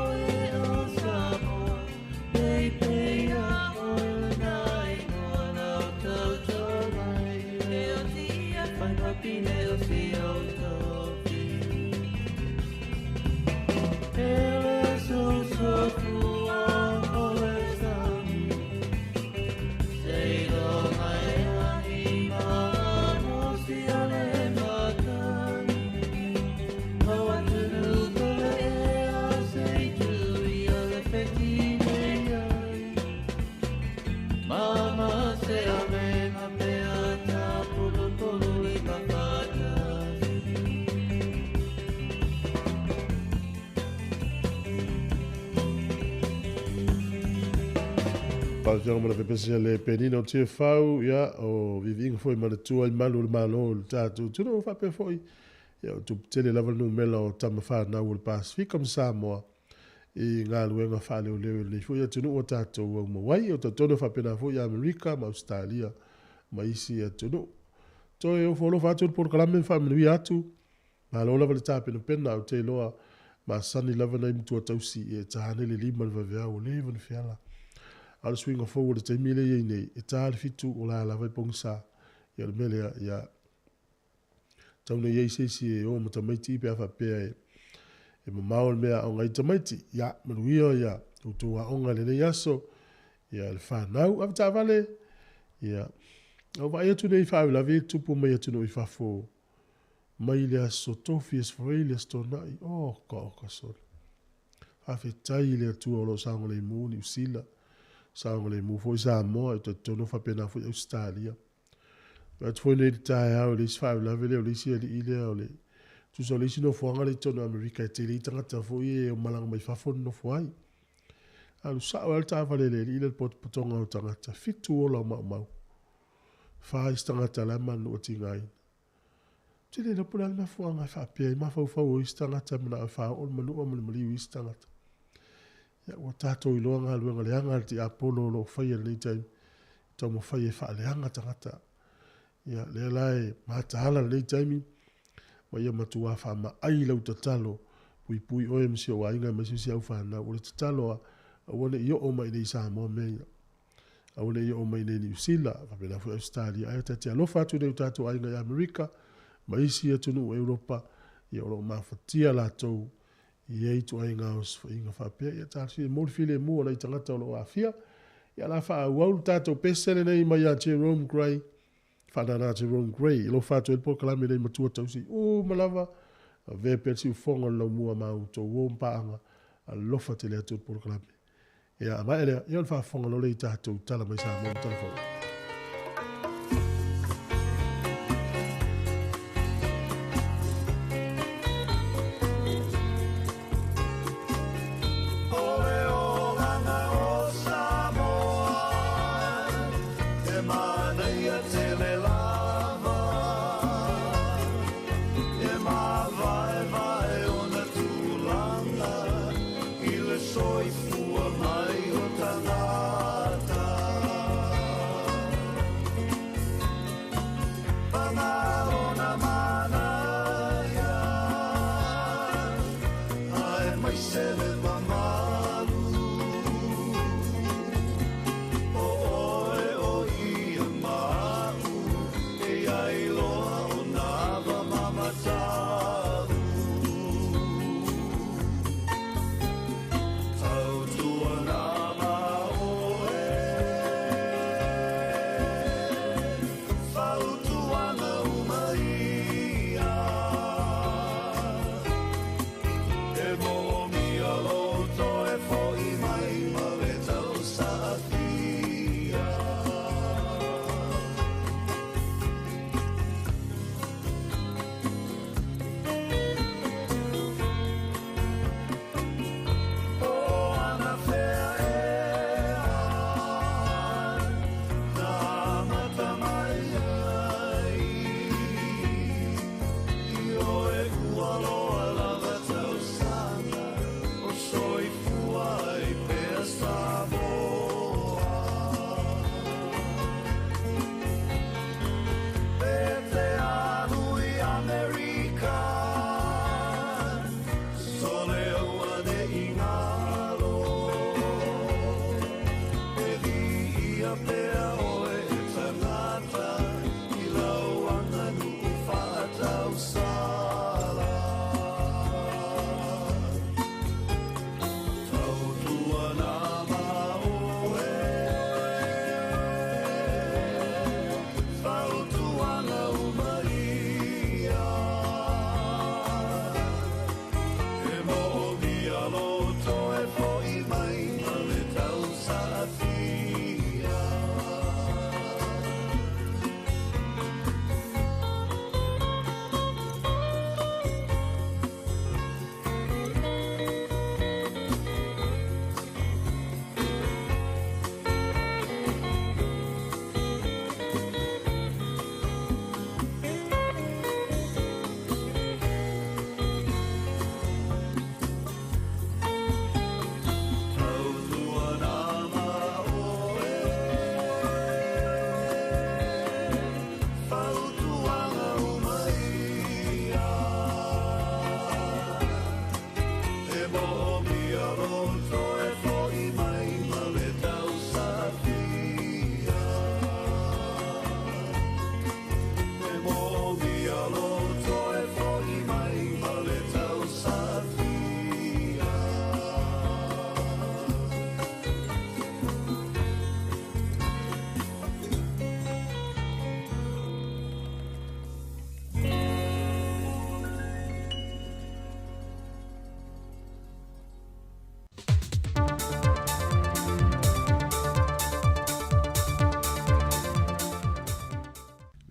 Faafofoga ma le pepesi a le Penina o Tiafau, ia, o viiviiga foi ma le tua i malu o le Malo o le tatou atunuu, faapea foi, ia, o tupu tele lava le numera o tama fanau o le Pasefika ma Samoa i galuega faaleoleo i lenei foi atunuu ua tatou aumau ai. O talitonu e faapena foi Amerika ma Ausetalia ma isi atunuu. Toe ofo alofa atu le polokalame ma faamanuia atu. Malo lava le tapenapena, ou te iloa masani lava nai matua tausi e ta ane le 5 i le vaveao ua leva ona feala. A o le suiga fou o le taimi lea e i ai nei, e ta le 7 o la lava e pogisa. Ia o le mea lea, ia tau ina i ai se isi e o ma tamaiti pe a faapea e mamao le mea e aoga ai tamaiti. Ia, manuia ia outou aoga i lenei aso, ia le fanau, avetaavale, ia, a ua vaai atu nei i faalavelave ia e tutupu mai atunuu i fafo, mai le Aso Tofi, Aso Faraile, Aso Toonai, oka oka sole. Faafetai i le Atua o lo o saogalemu Niu Sila, saogalemu foi Samoa, e talitonu faapena foi Ausetalia. Vaai atu foi nei i le taeao i le isi faalavelave lea o le isi alii lea o le tusa o le isi nofoaga lea i totonu o Amerika e tele ai tagata foi ia e malaga mai fafo nonofo ai. Alu sao ai le taavale a le alii lea i le potopotoga o tagata, 7 ola o maumau. 4 isi tagata la e manunua tigaina. Ou te le iloa po o le a le mafuaaga e faapea ai mafaufau o isi tagata e manao e faaoo le manua ma le maliu i isi tagata. Ia, ua tatou iloa galuega leaga a le tiapolo o lo o faia i lenei taimi, e taumafai e faaleaga tagata. Ia, lea la e mataala lenei taimi, ma ia matua faamaai lau tatalo, puipui oe ma si ou aiga aemaise si au fanau. O le tatalo lava, aua ne i oo mai i inei i Samoa mea ia. Aua ne i oo mai i inei i Niu Sila, faapena foi Ausetalia, ae ta te alofa atu nei i o tatou aiga i Amerika ma isi atunuu o Europa, ia o lo o mafatia latou i ia ituaiga osofaiga faapea. Ia talosia e mo le filemu o nai tagata o lo o aafia. Ia o le a faaauau le tatou pese lenei mai ia Jerome Gray, faanana Jerome Gray, e alofa atu ai le polokalame lenei matua tausi uma lava, avea pea le siufofoga o le laumua ma outou uo ma paaga, alofa tele atu le polokalame. Ia, a maea lea, ia o le faafofoga loa lea i tatou tala mai Samoa ma tala fou.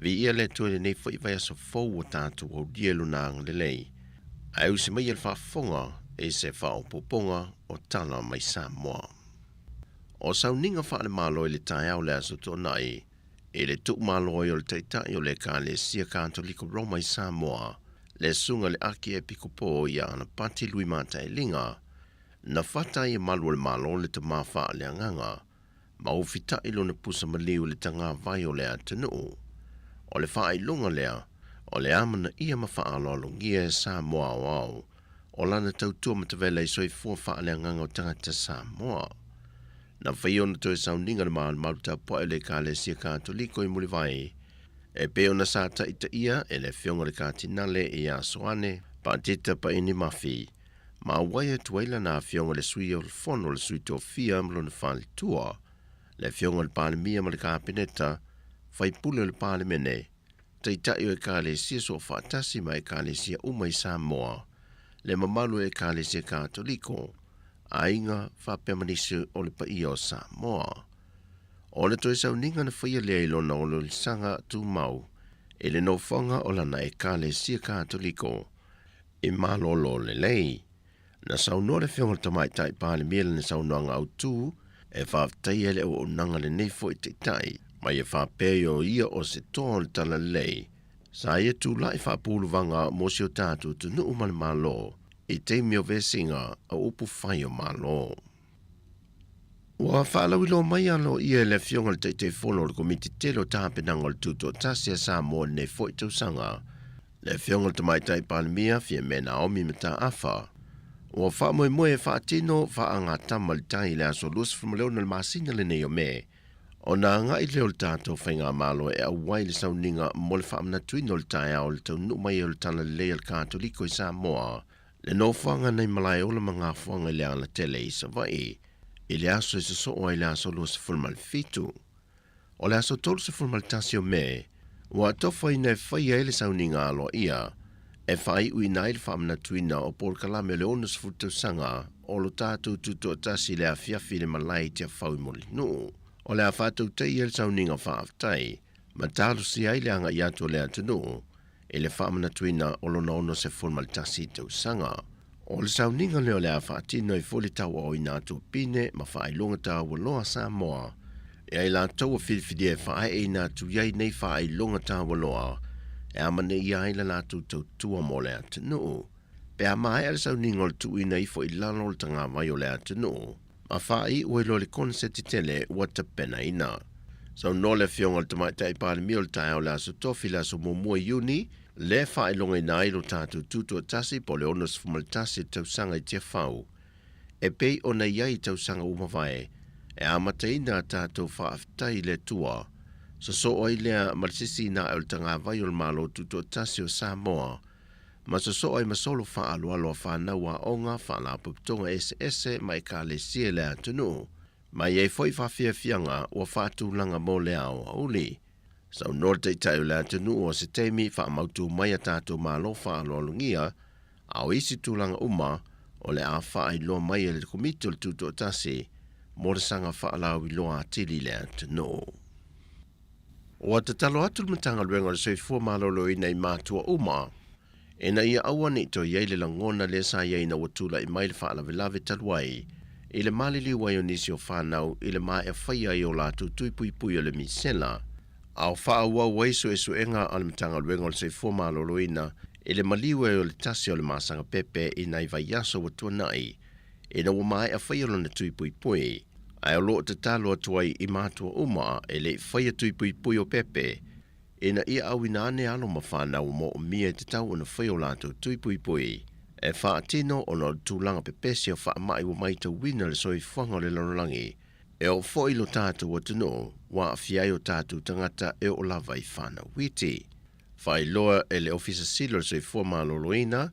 Viia le Atua i lenei foi vaiaso fou ua tatou aulia i Lona agalelei, ae usi maia le faafofoga i se faaopoopoga o tala mai Samoa. O sauniga faale-Malo i le taeao o le Aso Toonai, i le tuumalo ai o le Taitai o le Ekalesia Katoliko Roma i Samoa, le Susuga i le Akiepikopo ia Anapati Lui Matailiga, na fata ai e malu o le Malo le tama faaleagaga, ma ufitaʻi lona pusa maliu i le tagavai o le atunuu. O le faailoga lea, o le amanaia ma faaaloalogia e Samoa aoao o lana tautua matavela i soifua faaleagaga o tagata Samoa. Na faia ona toe sauniga le malumalu tapuai o le Ekalesia Katoliko i Mulivai, e pei ona sa taitaia e le Afioga i le Katinale ia Soane Paatita Paini Mafi, ma auai atu ai lana Afioga i le Sui o le Fono o le Sui Tofia ma lona faletua, le Afioga i le Palemia ma le Kapeneta, Faipule o le Palemene, Taitai o Ekalesia Soofaatasi ma Ekalesia uma i Samoa, le mamalu o Ekalesia Katoliko, aiga faapea ma nisi o le paia o Samoa. O le toe sauniga na faia lea i lona oliolisaga tumau i le nofoaga o lana Ekalesia Katoliko i malolo lelei. Na saunoa le Afioga i le Tamaitai Palemia i lana saunoaga autu e faafetaia ai le auaunaga a lenei foi Taitai, ma ia faapea o ia o se toa o le talalelei sa ia tulai faapuluvaga mo si o tatou atunuu ma le Malo i taimi o vesiga o upu fai o Malo. Ua faalauiloa mai aloaia e le Afioga i le Taitaifono o le Komiti Tele o Tapenaga o le Tutoatasi a Samoa i lenei foi tausaga, le Afioga i le Tamaitai Palemia Fiame Naomi Mataafa, ua faamoemoe e faatino faagatama le tai i le aso 26 o le masina lenei o Me, ona agai lea o le tatou Faigamalo e auai i le sauniga mo le faamanatuina o le taeao o le taunuu mai o le Talalelei a le Katoliko i Samoa, le nofoaga nai Malaeola ma Gafoaga i le alatele i Savaii, i le aso e sosoo ai le aso 27. O le aso 31 o Me, ua atofaina e faia ai le sauniga aloaia e faaiuina ai le faamanatuina o polokalame o le 60 tausaga o lo tatou tutoatasi i le afiafi i le malae i Tiafau i Mulinuu. O le a faatautaia ai le sauniga faafetai ma talosia ai le agai atu o le atunuu i le faamanatuina o lona 61 tausaga. O le sauniga lea o le a faatino ai foi le tauaoina atu o pine ma faailoga taua loa a Samoa e ai latou ua filifilia e faaeeina atu i ai nei faailoga taua loa e amanaia ai la latou tautua mo le atunuu. Pe a maea le sauniga o le tuuina ifo i lalo o le tagavai o le atunuu, ma faaiu ai loa le koneseti tele ua tapenaina. Saunoa le Afioga i le Tamaitai Palemia o le taeao o le Aso Tofi, le aso 1 Iuni, lea e faailogaina ai lo tatou tutoatasi po o le 61 tausaga i Tiafau, e pei ona i ai i tausaga ua mavae, e amataina a tatou faafetai i le Atua. Sosoo ai lea ma le sisiina ae o le tagavai o le Malo Tutoatasi o Samoa, ma sosoo ai ma solo faaaloalo a fanau aoga, faalapotopotoga eseese ma ekalesia i le atunuu, ma i ai foi faafiafiaga ua faatulaga mo le aoauli. Saunoa le Taitai o le atunuu o se taimi faamautu mai a tatou Malo faaaloalogia, a o isi tulaga uma o le a faailoa mai e le Komiti o le Tutoatasi mo le saga faalauiloa atili i le atunuu. Ua tatalo atu le Matagaluega o le Soifua Maloloina i matua uma ina ia aua ne i toe i ai le lagona lea sa i ai ina ua tulai mai le faalavelave talu ai i le maliliu ai o nisi o fanau i le maea faia ai o latou tui puipui o le misela a o faaauau ai suesuega a le Matagaluega o le Soifua Maloloina i le maliu ai o le tasi o le masaga pepe i nai vaiaso ua tuanai ina ua maea faia lona tui puipui, ae o lo o tatalo atu ai i matua uma e le i faia tui puipui o pepe, ina ia auina ane alo ma fanau moomia e tatau ona faia o latou tui puipui e faatino ona o le tulaga pepesi o faamai ua maitauina le soifuaga o le lalolagi e oo foi i lo tatou atunuu ua aafia ai o tatou tagata e oo lava i fanau iti. Faailoa e le Ofisa Sili o le Soifua Maloloina,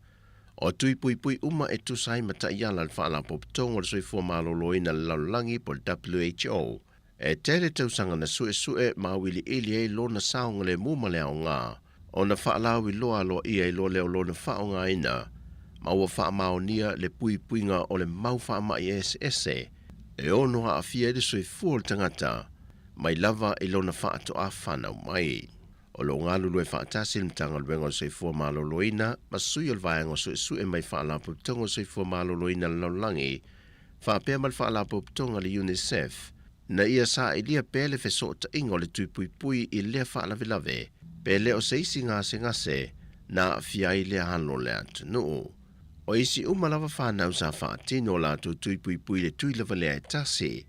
O tui puipui uma e tusa ai ma taiala a le Faalapotopotoga o le Soifua Maloloina o le Lalolagi po o le WHO, e tele tausaga na suesue ma auiliili ai lona saogalemu ma le aoga ona faalauiloa aloaia ai loa lea o lona faaaogaina ma ua faamaonia le puipuiga o le mau faamai eseese e ono aafia ai le soifua o le tagata mai lava i lona faatoa fanau mai. O lo o galulue faatasi le Matagaluega o le Soifua Maloloina ma sui o le Vaega o Suesue mai Faalapotopotoga o le Soifua Maloloina a le Lalolagi faapea ma le Faalapotopotoga a le UNICEF ina ia sailia pea le fesootaiga o le tui puipui i lea faalavelave pe le o se isi gasegase na aafia ai lea alo o le atunuu. O isi uma lava fanau sa faatino o latou tui puipui i le tui lava lea e tasi,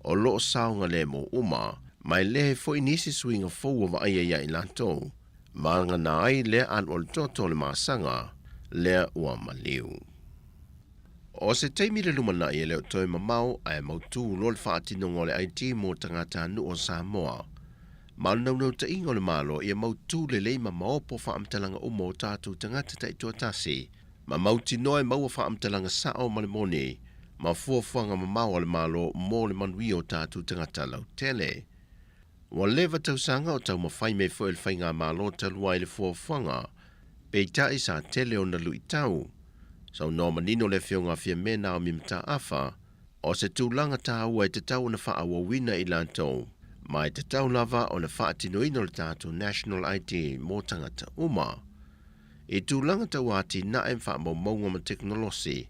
o lo o saogalemu uma, ma e leai foi nisi suiga fou ua vaaia ia i latou, vagana ai lea alualu toto o le masaga lea ua maliu. O se taimi le lumanai e le o toe mamao ae mautu loa le faatinoga o le ID mo tagatanuu o Samoa. Ma o le naunautaiga o le Malo ia mautu lelei ma maopo faamatalaga uma o tatou tagata taitoatasi, ma mautinoa e maua faamatalaga sao ma le moni ma fuafuaga mamao a le Malo mo le manuia o tatou tagata lautele. Ua leva tausaga o taumafai mai foi le Faigamalo talu ai le fuafuaga, peitai sa tele ona luitau. Saunoa manino le Afioga a Fiame Naomi Mataafa, o se tulaga taua e tatau ona faaauauina i latou, ma e tatau lava ona faatinoina o le tatou National ID mo tagata uma. I tulaga tau atinae ma faamaumauga ma tekonolosi,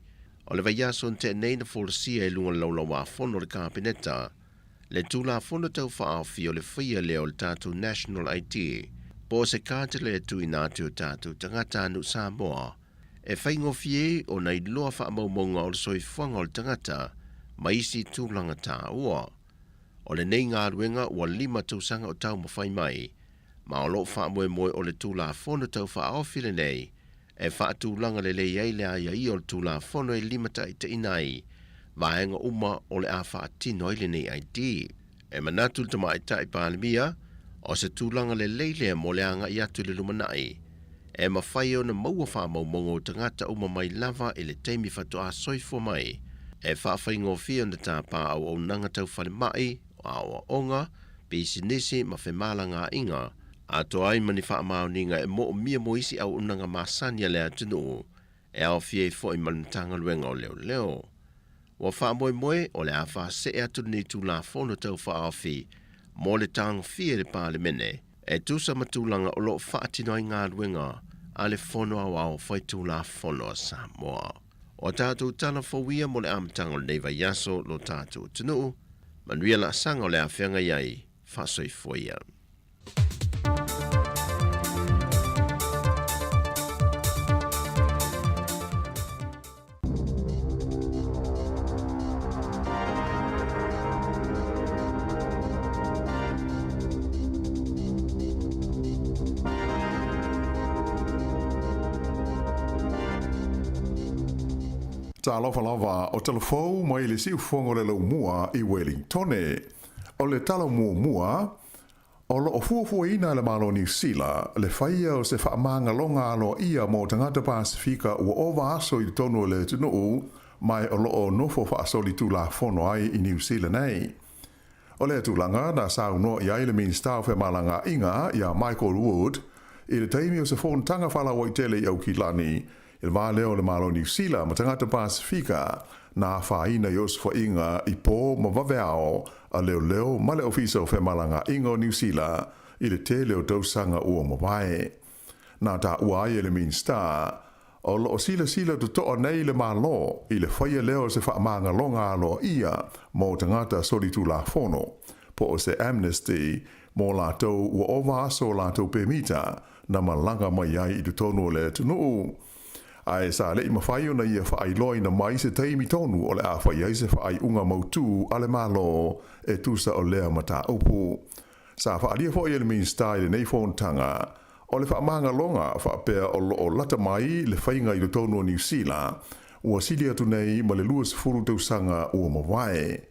o le vaiaso na tea nei na folasia i luga o le Laulau-a-Fono a le Kapeneta, le Tulafono Tau Faaofi o le faia lea o le tatou National ID, po o se katele e tuuina atu i o tatou tagatanuu Samoa e faigofie ai ona iloa faamaumauga o le soifuaga o le tagata ma isi tulaga taua. O lenei galuega ua lima tausaga o taumafai mai, ma o lo o faamoemoe o le Tulafono Tau Faaofi lenei e faatulaga lelei ai le aiaia o le Tulafono e limataitaiina ai vaega uma o le a faatino ai lenei ID. E manatu le Tamaitai Palemia, o se tulaga lelei lea mo le agai atu i le lumanai, e mafai ona maua faamaumauga o tagata uma mai lava i le taimi faatoa soifua mai, e faafaigofie ona tapa auaunaga tau falemai, aoaoga, pisinisi ma femalagaaiga, atoa ai ma ni faamaoniga e moomia mo isi auaunaga masani a le atunuu e aofia ai foi ma le Matagaluega o Leoleo. Ua faamoemoe o le a faasee atu lenei Tulafono Tau Faaofi mo le tagofia i le Palemene e tusa ma tulaga o lo o faatino ai galuega a le Fono Aoao Faitulafono a Samoa. O a tatou tala fou ia mo le amataga o lenei vaiaso lo tatou atunuu, manuia laasaga o le a feagai ai, faasoifua ia. Talofa lava o talafou mai le siufofoga o le laumua i Welingtone. O le tala muamua, o lo o fuafuaina e le Malo o Niu Sila le faia o se faamagaloga aloaia mo tagata Pasefika ua ova aso i totonu o le atunuu ma o lo o nofo faasolitulafono ai i Niu Sila nei. O lea tulaga na saunoa i ai le Minisita o Femalagaaiga ia Michael Wood i le taimi o se fonotaga faalauaitele i Aukilani i le va lea o le Malo o Niu Sila ma tagata Pasefika na afaina i osofaiga i po ma vaveao a leoleo ma le Ofisa o Femalagaaiga o Niu Sila i le tele o tausaga ua mavae. Na taua ai e le Minisita, o lo o silasila totoa nei le Malo i le faia lea o se faamagaloga aloaia mo tagata solitulafono, po o se amnesty mo latou ua ova aso o latou pemita na malaga mai ai i totonu o le atunuu. Ae sa le i mafai ona ia faailoaina mai se taimi tonu o le a fai ai se faaiuga mautu a le Malo e tusa o lea mataupu. Sa faaalia foi e le Minisita i lenei fonotaga o le faamagaloga faapea o lo o lata mai le faiga i totonu o Niu Sila ua sili atu nei ma le 20 tausaga ua mavae.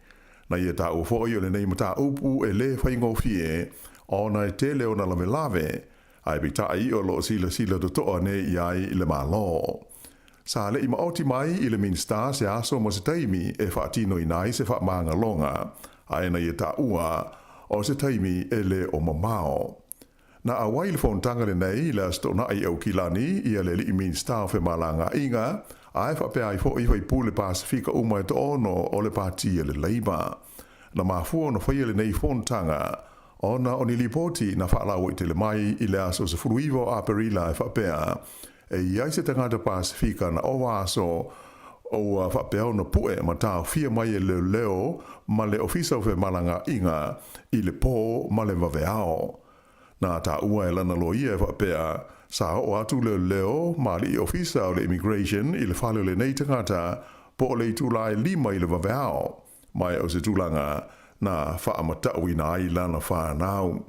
Na ia taua foi o lenei mataupu e le faigofie ona e tele ona lavelave, ae peitai o lo o silasila totoa nei i ai le Malo. Sa le i maoti mai i le Minisita se aso ma se taimi e faatinoina ai se faamagaloga, ae na ia taua o se taimi e le o mamao. Na auai le fonotaga lenei i le Aso Toonai i Aukilani ia le Alii Minisita o Femalagaaiga, ae faapea ai foi faipule Pasefika uma e toaono o le Pati a le Leipa. Na mafua ona faia lenei fonotaga. Ona o ni lipoti na faalauaitele mai i le aso 19 o Aperila e faapea, e i ai se tagata Pasefika na ova aso o ua faapea ona pue ma taofia mai e leoleo ma le Ofisa o Femalagaaiga i le pō ma le vaveao. Na taua e lana loia e faapea, sa oo atu leoleo ma alii ofisa o le Immigration i le fale o lenei tagata po o le itula e lima i le vaveao, ma e o se tulaga na faamatauina ai lana fanau.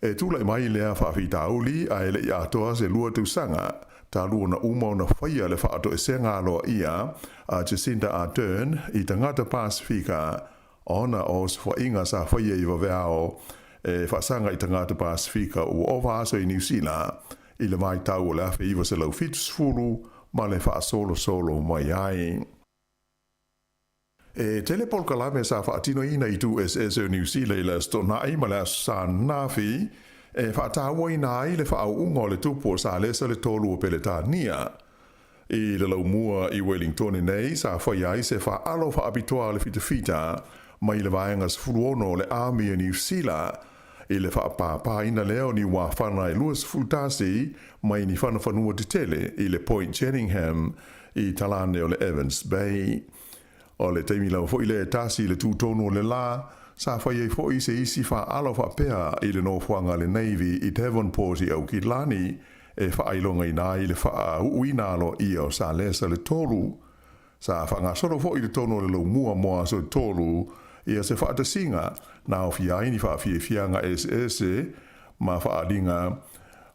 E tulai mai lea faafitauli ae le i atoa se lua tausaga talu ona uma ona faia le faatoesega aloaia a Jacinda Ardern i tagata Pasefika ona o osofaiga sa faia i vaveao e faasaga i tagata Pasefika ua ova aso i Niu Sila i le vaitau o le 1970 ma le faasolosolo mai ai. E tele polokalame sa faatinoina i itu eseese o Niu Sila i le Aso Toonai ma le Aso Sa ananafi e faatauaina ai le faaauuga o le tupu o Salesa le Tolu o Peletania. I le laumua i Wellingtone nei sa faia ai se faaalo faapitoa a le fitafita mai le Vaega 16 o le Army o Niu Sila i le faapāpāina lea o ni uafana e 21 mai ni fanafanua tetele i le Point Jerningham i talane o le Evans Bay. O le taimi lava foi lea e tasi i le tūtonu o le lā, sa fai ai foi se isi faaalo faapea i le nofoaga a le Navy i Devonport i Aukilani e faailogaina ai le faauuina aloaia o Salesa le Tolu. Sa faagasolo foi i totonu o le laumua mo aso e tolu ia se faatasiga na aofia ai ni faafiafiaga eseese ma faaaliga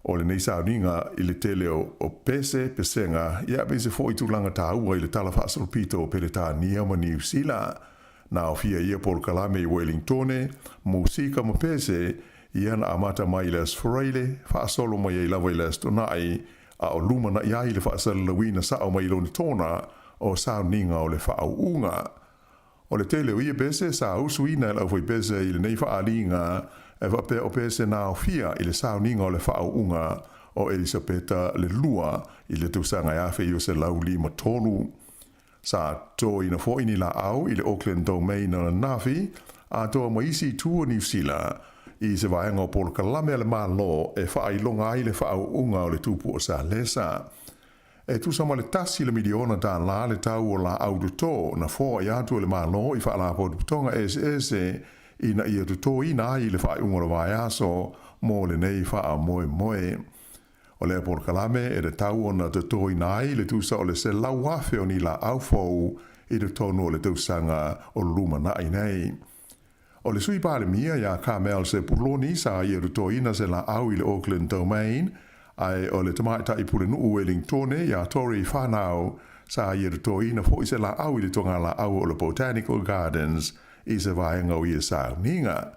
o lenei sauniga i le tele o pese, pesega, ia aemaise foi tulaga taua i le tala faasolopito o Peretania ma Niu Sila. Na aofia ia polokalame i Wellingtone, musika ma pese, ia na amata mai i le Aso Faraile, faasolo mai ai lava i le Aso Toonai, a o lumanai ai le faasalalauina sao mai lona tona o sauniga o le faauuga. O le tele o ia pese sa usuina e le aufaipese i lenei faaaliga e faapea o pese na aofia i le sauniga o le faauuga o Elisapeta le Lua i le tausaga e 1953. Sa totoina foi ni laau i le Auckland Domain ananafi, atoa ma isi itu o Niu Sila, i se vaega o polokalame a le Malo e faailoga ai le faauuga o le tupu o Salesa. E tusa ma le tasi le miliona tālā le tau o laau toto na foai atu e le Malo i faalapotopotoga eseese ina ia totoina ai le faaiuga o le vaiaso mo lenei faamoemoe. O lea polokalame e tatau ona totoina ai le tusa o le 100,000 o ni laau fou i totonu o le tausaga o lumanai nei. O le Sui Palemia ia Carmel Sepuloni sa ia totoina se laau i le Auckland Domain, ae o le tamaitai pulenuu Wellingtone ia Tory Whanau sa ia totoina foi se laau i le togalaau o le Botanical Gardens i se vaega o ia sauniga.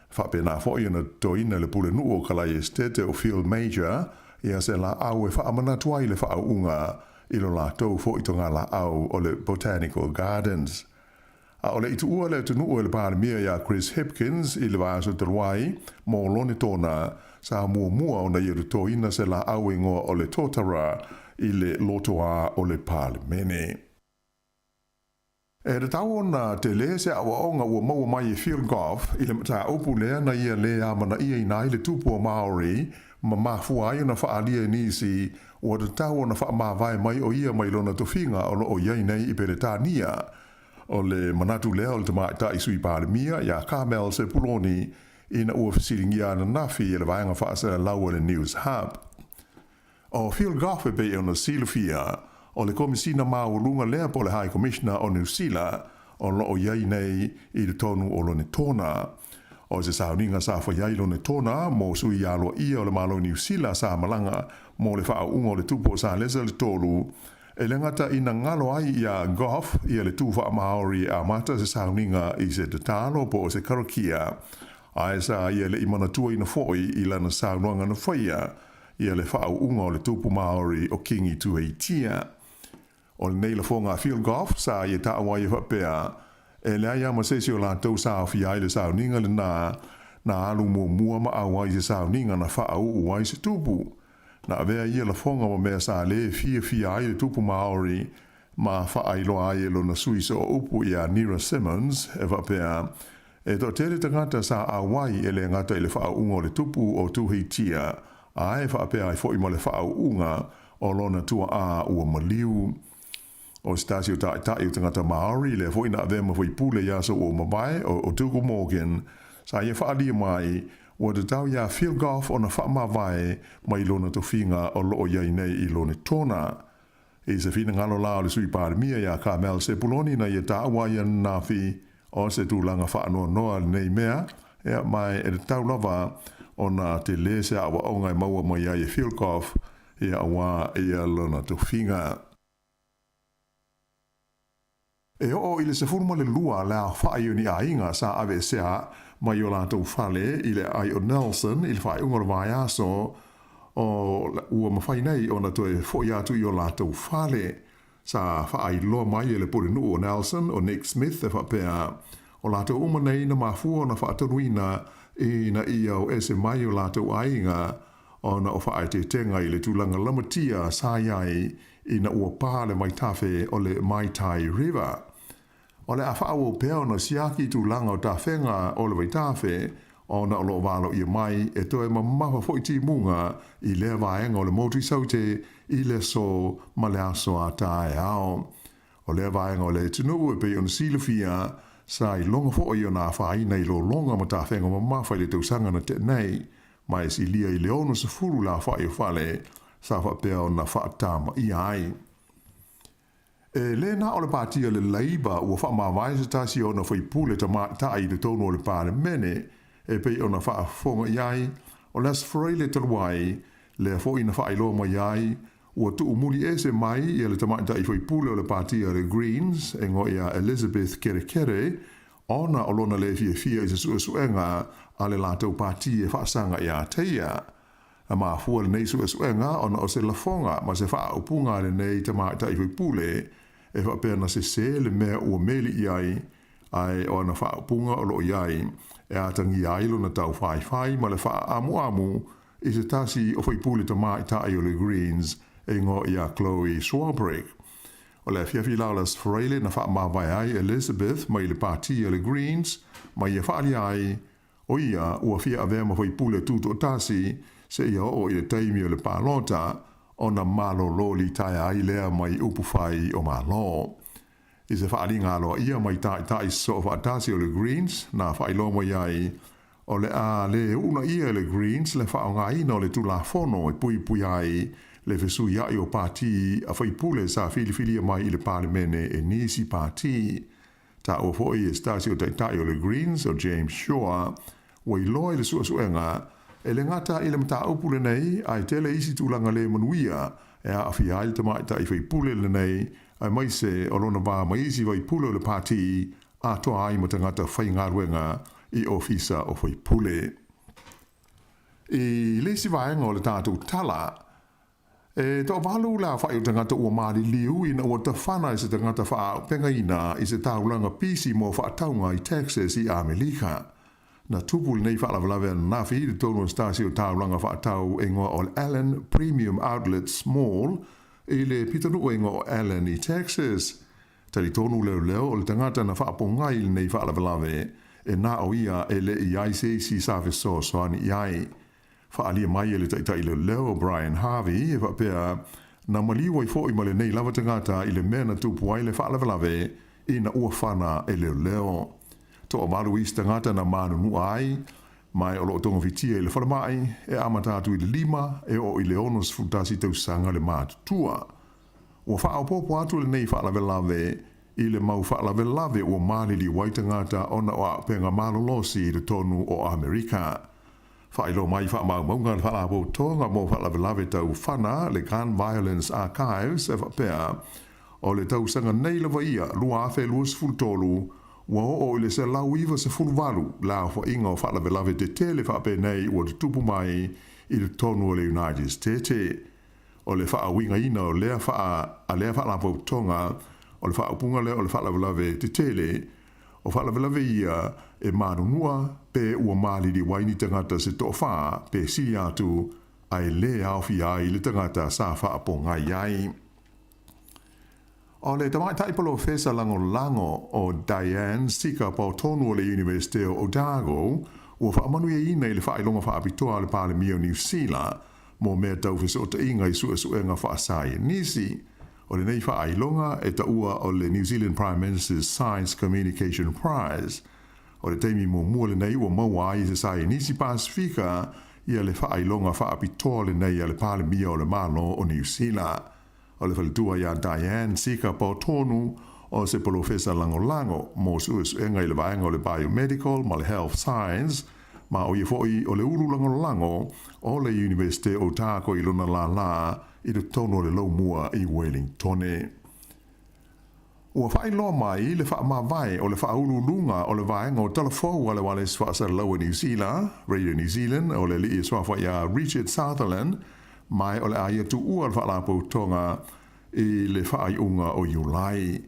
Faapena foi ona totoina le pulenuu o Kalai Estate o Phil Major ia se laau e faamanatu ai le faauuga i lo latou foi togalaau o le Botanical Gardens. A o le i tuua le atunuu e le Palemia ia Chris Hipkins i le vaiaso talu ai mo lona tona, sa muamua ona ia totoina se laau igoa o le totara i le lotoā o le Palemene. E tatau ona tele se aoaoga ua maua mai e Phil Goff i le mataupu lea na ia lē amanaiaina ai le tupu o Māori ma mafua ai ona faaalia i nisi ua tatau ona faamavae mai o ia mai lona tofiga o lo o i ai nei i Peretania. O le manatu lea o le tamaitai Sui Palemia ia Carmel Sepuloni ina ua fesiligia ananafi e le vaega faasalalau a le News Hub. O Phil Goff e pei ona silafia, o le Komisina Maualuga lea po o le High Commissioner o Niu Sila o lo o i ai nei i totonu o lona tona. O se sauniga sa fai ai lona tona mo sui aloaia o le Malo o Niu Sila sa malaga mo le faaauuga o le tupu o Salesa le Tolu, e le gata ina galo ai iā Goff ia le tū faa-Māori e amata se sauniga i se tatalo po o se karakia, ae sa ia le i manatuaina foi i lana saunoaga na faia ia le faauuga o le tupu Māori o Kingi Tuheitia. O lenei lafoga a Phil Goff sa ia taua ai e faapea, e leai lava ma se isi o latou sa aofia ai le sauniga lena na alu muamua ma auai i se sauniga na faauu ai se tupu. Na avea ia lafoga ma mea sa lē fiafia ai le tupu Māori ma faailoa ai e lona sui sooupu ia Nira Simmons e faapea, E toatele tagata sa auai e le gata i le faauuga o le tupu o Tuheitia, ae faapea ai foi ma le faauuga o lona tuaa ua maliu. O se tasi o taitai o tagata Maori lea foi na avea ma faipule i aso ua mavae, o Dougal Morgan, sa ia faaalia mai ua tatau iā Phil Goff ona faamavae mai lona tofiga o loo i ai nei i Lonetona. I se finagalo la o le Sui Palemia iā Carmel Sepuloni na ia taua ai ananafi o se tulaga faanoanoa lenei mea, ea, ma e tatau lava ona tele se aoaoga e maua mai ai e Phil Goff, ia auā ia lona tofiga. E oo i le 12 le aofai o ni aiga sa aveesea mai o latou fale i le aai o Nelson i le faaiuga o le vaiaso o ua mafai nei ona toe foi atu i o latou fale. Sa faailoa mai e le pulenuu o Nelson o Nick Smith e faapea, o latou uma nei na mafua ona faatonuina ina ia o ese mai o latou aiga ona o faaeteetega i le tulaga lamatia sa i ai ina ua pā le vaitafe o le Maitai River. O le a faaauau pea ona siaki tulaga o tafega o le vaitafe ona o lo o valoia mai e toe mamafa foi timuga i lea vaega o le motu i Saute i le aso ma le aso a taeao. O lea vaega o le atunuu e pei ona silafia, sa iloga foi ona afaina i lologa ma tafega mamafa i le tausaga na tea nei, ma e silia i le 60 le aofai o fale sa faapea ona faatamaia ai. E le na o le Pāti a le Labour ua faamavae se tasi o ona faipule tamaitai i totonu o le Palemene e pei ona faafofoga i ai, o Les Freile talu ai, lea foi na faailoa mai ai, ua tuumuli ese mai ia le tamaitai faipule o le Pāti a le Greens e igoa ia Elizabeth Kerekere ona o lona le fiafia i se suesuega a le latou pāti e faasaga iā te ia. Na mafua lenei suesuega ona o se lafoga ma se faaupuga a lenei tamaitai faipule e faapea na sese le mea ua meli i ai, ae o ana faaupuga o lo o i ai e atagia ai lona taufaifai ma le faaamuamu i se tasi o faipule tamaitai o le Greens e igoa ia Chloe Swarbrick. O le afiafi la o le Aso Faraile na faamavae ai Elizabeth mai le pāti a le Greens ma ia faaalia ai o ia ua fia avea ma faipule tutoatasi seia oo i le taimi o le palota ona malolo litaea ai lea mai upufai o Malo. I se faaaliga aloaia mai taitai sosoo faatasi o le Greens na faailoa mai ai o le a le uunaia e le Greens le faaaogaina o le Tulafono e puipui ai le fesuiai o pāti a faipule sa filifilia mai i le Palemene e nisi pāti. Taua foi e se tasi o taitai o le Greens, o James Shaw, ua iloa i le suesuega, e le gata i le mataupu lenei, ae tele isi tulaga le manuia e aafia ai le tamaitai faipule lenei, aemaise o lona va ma isi faipule o le pāti atoa ai ma tagata faigaluega i ofisa o faipule. I le isi vaega o le tatou tala, e toavalu le aofai o tagata ua maliliu ina ua tafana e se tagata faaaupegaina i se taulaga pisi mo faatauga i Texas i Amelika. Na tupu lenei faalavelave ananafi i totonu o se tasi o taulaga faatau e igoa o le Allen Premium Outlets Mall i le pitonuu e igoa o Allen i Texas. Talitonu leoleo o le tagata na faapogai i lenei faalavelave, e na o ia e le i ai se isi sa fesoasoani i ai. Faaalia mai e le taitai leoleo o Brian Harvey e faapea, na maliu ai foi ma lenei lava tagata i le mea na tupu ai le faalavelave ina ua fana e leoleo. Toavalu isi tagata na manunua ai, ma e o lo o togafitia i le falemai, e amata atu i le 5 e oo i le 61 tausaga le matutua. Ua faaopoopo atu lenei faalavelave i le mau faalavelave ua maliliu ai tagata ona o auupega malolosi i totonu o Amerika. Faailoa mai faamaumauga a le Faalapotopotoga mo Faalavelave Tau Fana, le Gun Violence Archives, e faapea, o le tausaga nei lava ia, 2023, ua oo i le 198 le aofaiga o faalavelave tetele faapenei ua tutupu mai i totonu o le United States. O le faauigaina o lea faa a lea faalapotopotoga, o le faaupuga lea o le faalavelave tetele, o faalavelave ia e manunua pe ua maliliu ai ni tagata se toafa pe sili atu ae le aofia ai le tagata sa faapogai ai. O le tamaitai polofesa lagolago o Diane Sika Paotonu o le Iunivesite o Otago ua faamanuiaina i le faailoga faapitoa a le Palemia o Niu Sila mo mea tau fesootaiga i suesuega faasaienisi. O lenei faailoga e taua o le New Zealand Prime Minister's Science Communication Prize. O le taimi muamua lenei ua maua ai e se saienisi Pasefika ia le faailoga faapitoa lenei a le Palemia o le Malo o Niu Sila. O le faletua ia Diane Sika Paotonu o se polofesa lagolago mo suesuega i le vaega o le Biomedical ma le Health Science, ma o ia foi o le ulu lagolago o le Iunivesite o Otago i lona lālā i totonu o le Laumua i Wellingtone. Ua faailoa mai le faamavae o le faauluuluga o le vaega o tala fou a le Ualesi Faasalalau a Niu Sila, Radio New Zealand, o le alii e suafa ia Richard Sutherland, ma o le a ia tuua le faalapotopotoga i le faaiuga o Iulai.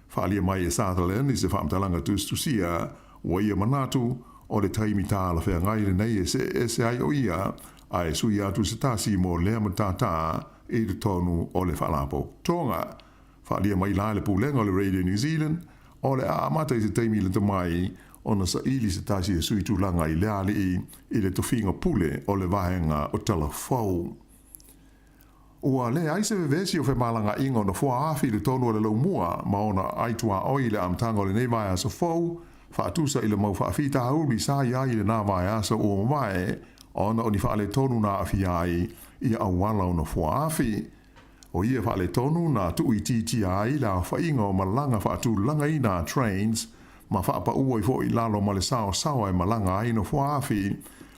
Faaalia mai e Sutherland i se faamatalaga tusitusia, ua ia manatu o le taimi talafeagai lenei e see ese ai o ia ae sui atu se tasi mo lea matata i totonu o le faalapotopotoga. Faaalia mai la e le Pulega o le Radio New Zealand, o le a amata i se taimi lata mai ona saili se tasi e sui tulaga i le alii i le tofiga pule o le vaega o tala fou. Ua leai se vevesi o femalagaaiga o nofoa afi i totonu o le laumua ma ona aituaoi i le amataga o lenei vaiaso fou, faatusa i le mau faafitauli sa i ai i lena vaiaso ua mavae ona o ni faaletonu na aafia ai ia auala o nofoa afi. O ia faaletonu na tuuitiitia ai le aofaiga o malaga faatulagaina a Trains ma faapaua ai foi i lalo ma le saosaoa e malaga ai nofoa afi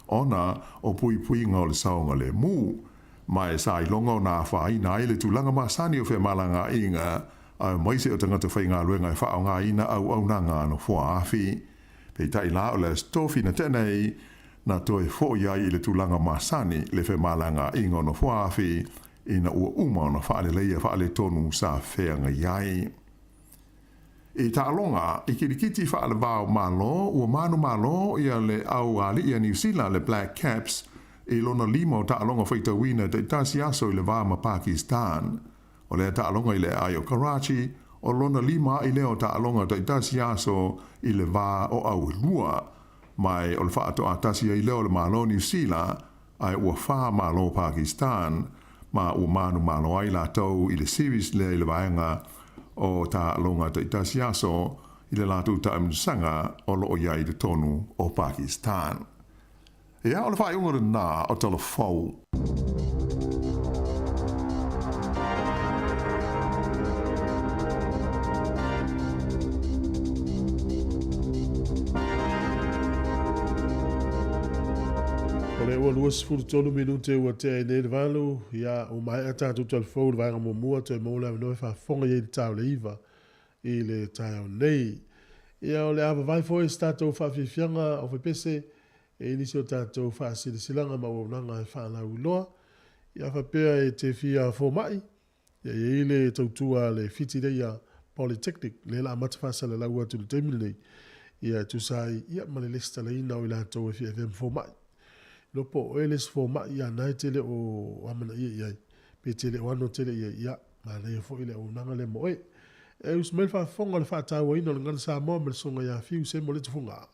ona o puipuiga o le saogalemu. Ma e sa iloga ona afaina ai le tulaga masani o femalagaaiga aemaise o tagata faigaluega e faaaogaina auaunaga a nofoa afi. Peitai la o le Aso Tofi na tea nei, na toe foi ai i le tulaga masani le femalagaaiga o nofoa afi ina ua uma ona faaleleia faaletonu sa feagai ai. I taaloga i kilikiti faalevao Malo, ua manumalo ia le au alii a Niu Sila le Black Caps i lona lima o taaloga faitauina taitasi aso i le va ma Pakistan. O lea taaloga i le aai o Karachi, o lona lima a'i lea o taaloga taitasi aso i le va o au e lua. Ma o le faatoatasi ai lea o le Malo Niu Sila, ae ua fa malo Pakistan, ma ua manumalo ai latou i le series lea i le vaega o taaloga taitasi aso i le latou taamilosaga o loo i ai i totonu o Pakistan. Ia, o le faaiuga lena o tala fou. O lea ua 23 minute ua tea ai nei le 8, ia ua maea tatou talafou i le vaega muamua, toe maua le avanoa e faafofoga i ai i le ta o le 9 i le taeao nei. Ia o le a vavae foi se tatou faafiafiaga o fepese e i nisi o tatou faasilasilaga ma auaunaga e faalauiloa. Ia faapea e te fia fomai, ia i ai le tautua a le Whitireia Polytechnic, lea la amata faasalalau atu i le taimi lenei, ia e tusa ai ia ma le lesitalaina o i latou e fia avea ma fomai. Iloa po o oe le isi fomai, ia na e te le o amanaia i ai, pe te le o ano tele i ai, ia, manaia foi le auaunaga lea mo oe. E usu mai le faafofoga o le faatauaina o le Gagana Samoa ma le Susuga ia Fiu Semo Letufuga.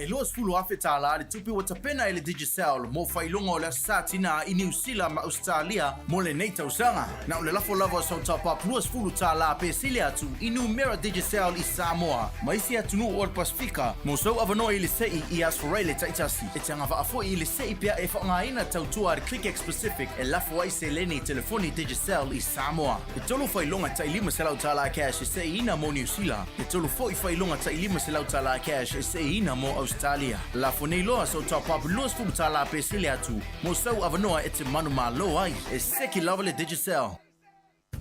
E $20,000 le tupe ua tapena e le Digicel mo faailoga o le Aso Sa Tinā i Niu Sila ma Ausetalia mo lenei tausaga. Na o le lafo lava o sau top-up $20 pe sili atu i numera Digicel i Samoa ma isi atunuu o le Pasefika mo sou avanoa i le se'i i Australia taitasi. E te agavaa foi i le se'i pea e faaaogaina tautua a le ClickX Pacific e lafo ai seleni i telefoni Digicel i Samoa. E tolu faailoga tai $500 cash e se'iina mo Niu Sila, e tolu foi faailoga tai $500 cash e se'iina mo Ausetalia. Lafo nei loa sou top-up $20 pe sili atu mo sou avanoa e te manumalo ai. E seki lava le Digicel.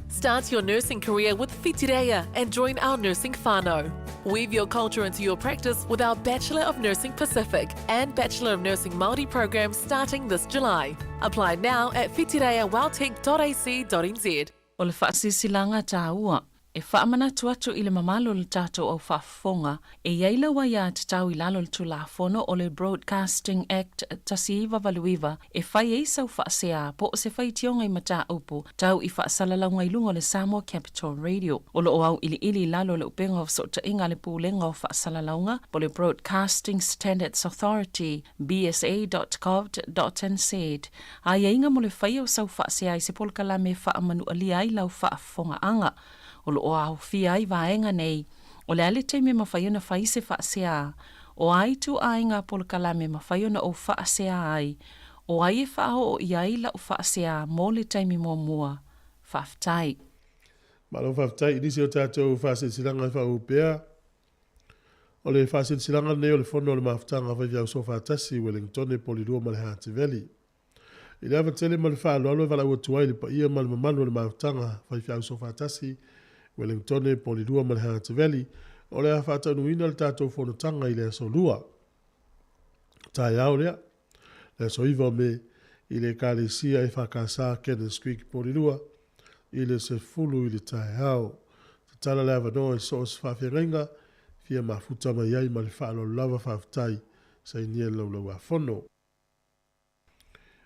Start your nursing career with Whitireia and join our nursing whānau. Weave your culture into your practice with our Bachelor of Nursing Pacific and Bachelor of Nursing Māori programs starting this July. Apply now at whitireiaweltech.ac.nz. O le faasilasilaga taua e faamanatu atu i le mamalu o le tatou au faafofoga e i ai lau aiatatau i lalo o le Tulafono o le Broadcasting Act 1989 e fai ai sau faasea po o se faitioga i mataupu tau i faasalalauga i luga o le Samoa Capital Radio. O lo o auiliili i lalo o le upega o fesootaiga a le Pulega o Faasalalauga po o le Broadcasting Standards Authority, bsa.govt.nz, aiaiga mo le faia o sau faasea i se polokalame e faamanualia ai lau faafofogaaga. O lo o aofia ai vaega nei, o le a le taimi e mafai ona fai se faasea, o a ituaiga polokalame e mafai ona ou faasea ai, o ai e faaoo i ai lau faasea mo le taimi muamua. Faafetai. Malo faafetai i nisi o tatou faasilasilaga e faauu pea. O le faasilasilaga lenei o le Fono o le Mafutaga Faifeau Soofaatasi i Wellingtone, Polilua ma le Hativeli. I le ava tele ma le faaaloalo e valaau atu ai i le paia ma le mamalu o le Mafutaga Faifeau Soofaatasi, Wellingtone, Polilua ma le Hativeli, o le a faataunuuina le tatou fonotaga i le aso Lua. Taeao lea, le aso 9 o Me, i le Ekalesia EFKS Cannons Creek, Polilua, i le 10 i le taeao. Tatala le avanoa i so o se faafeagaiga fia mafuta mai ai ma le faaaloalo lava faafetai sainia le Laulau-a-Fono.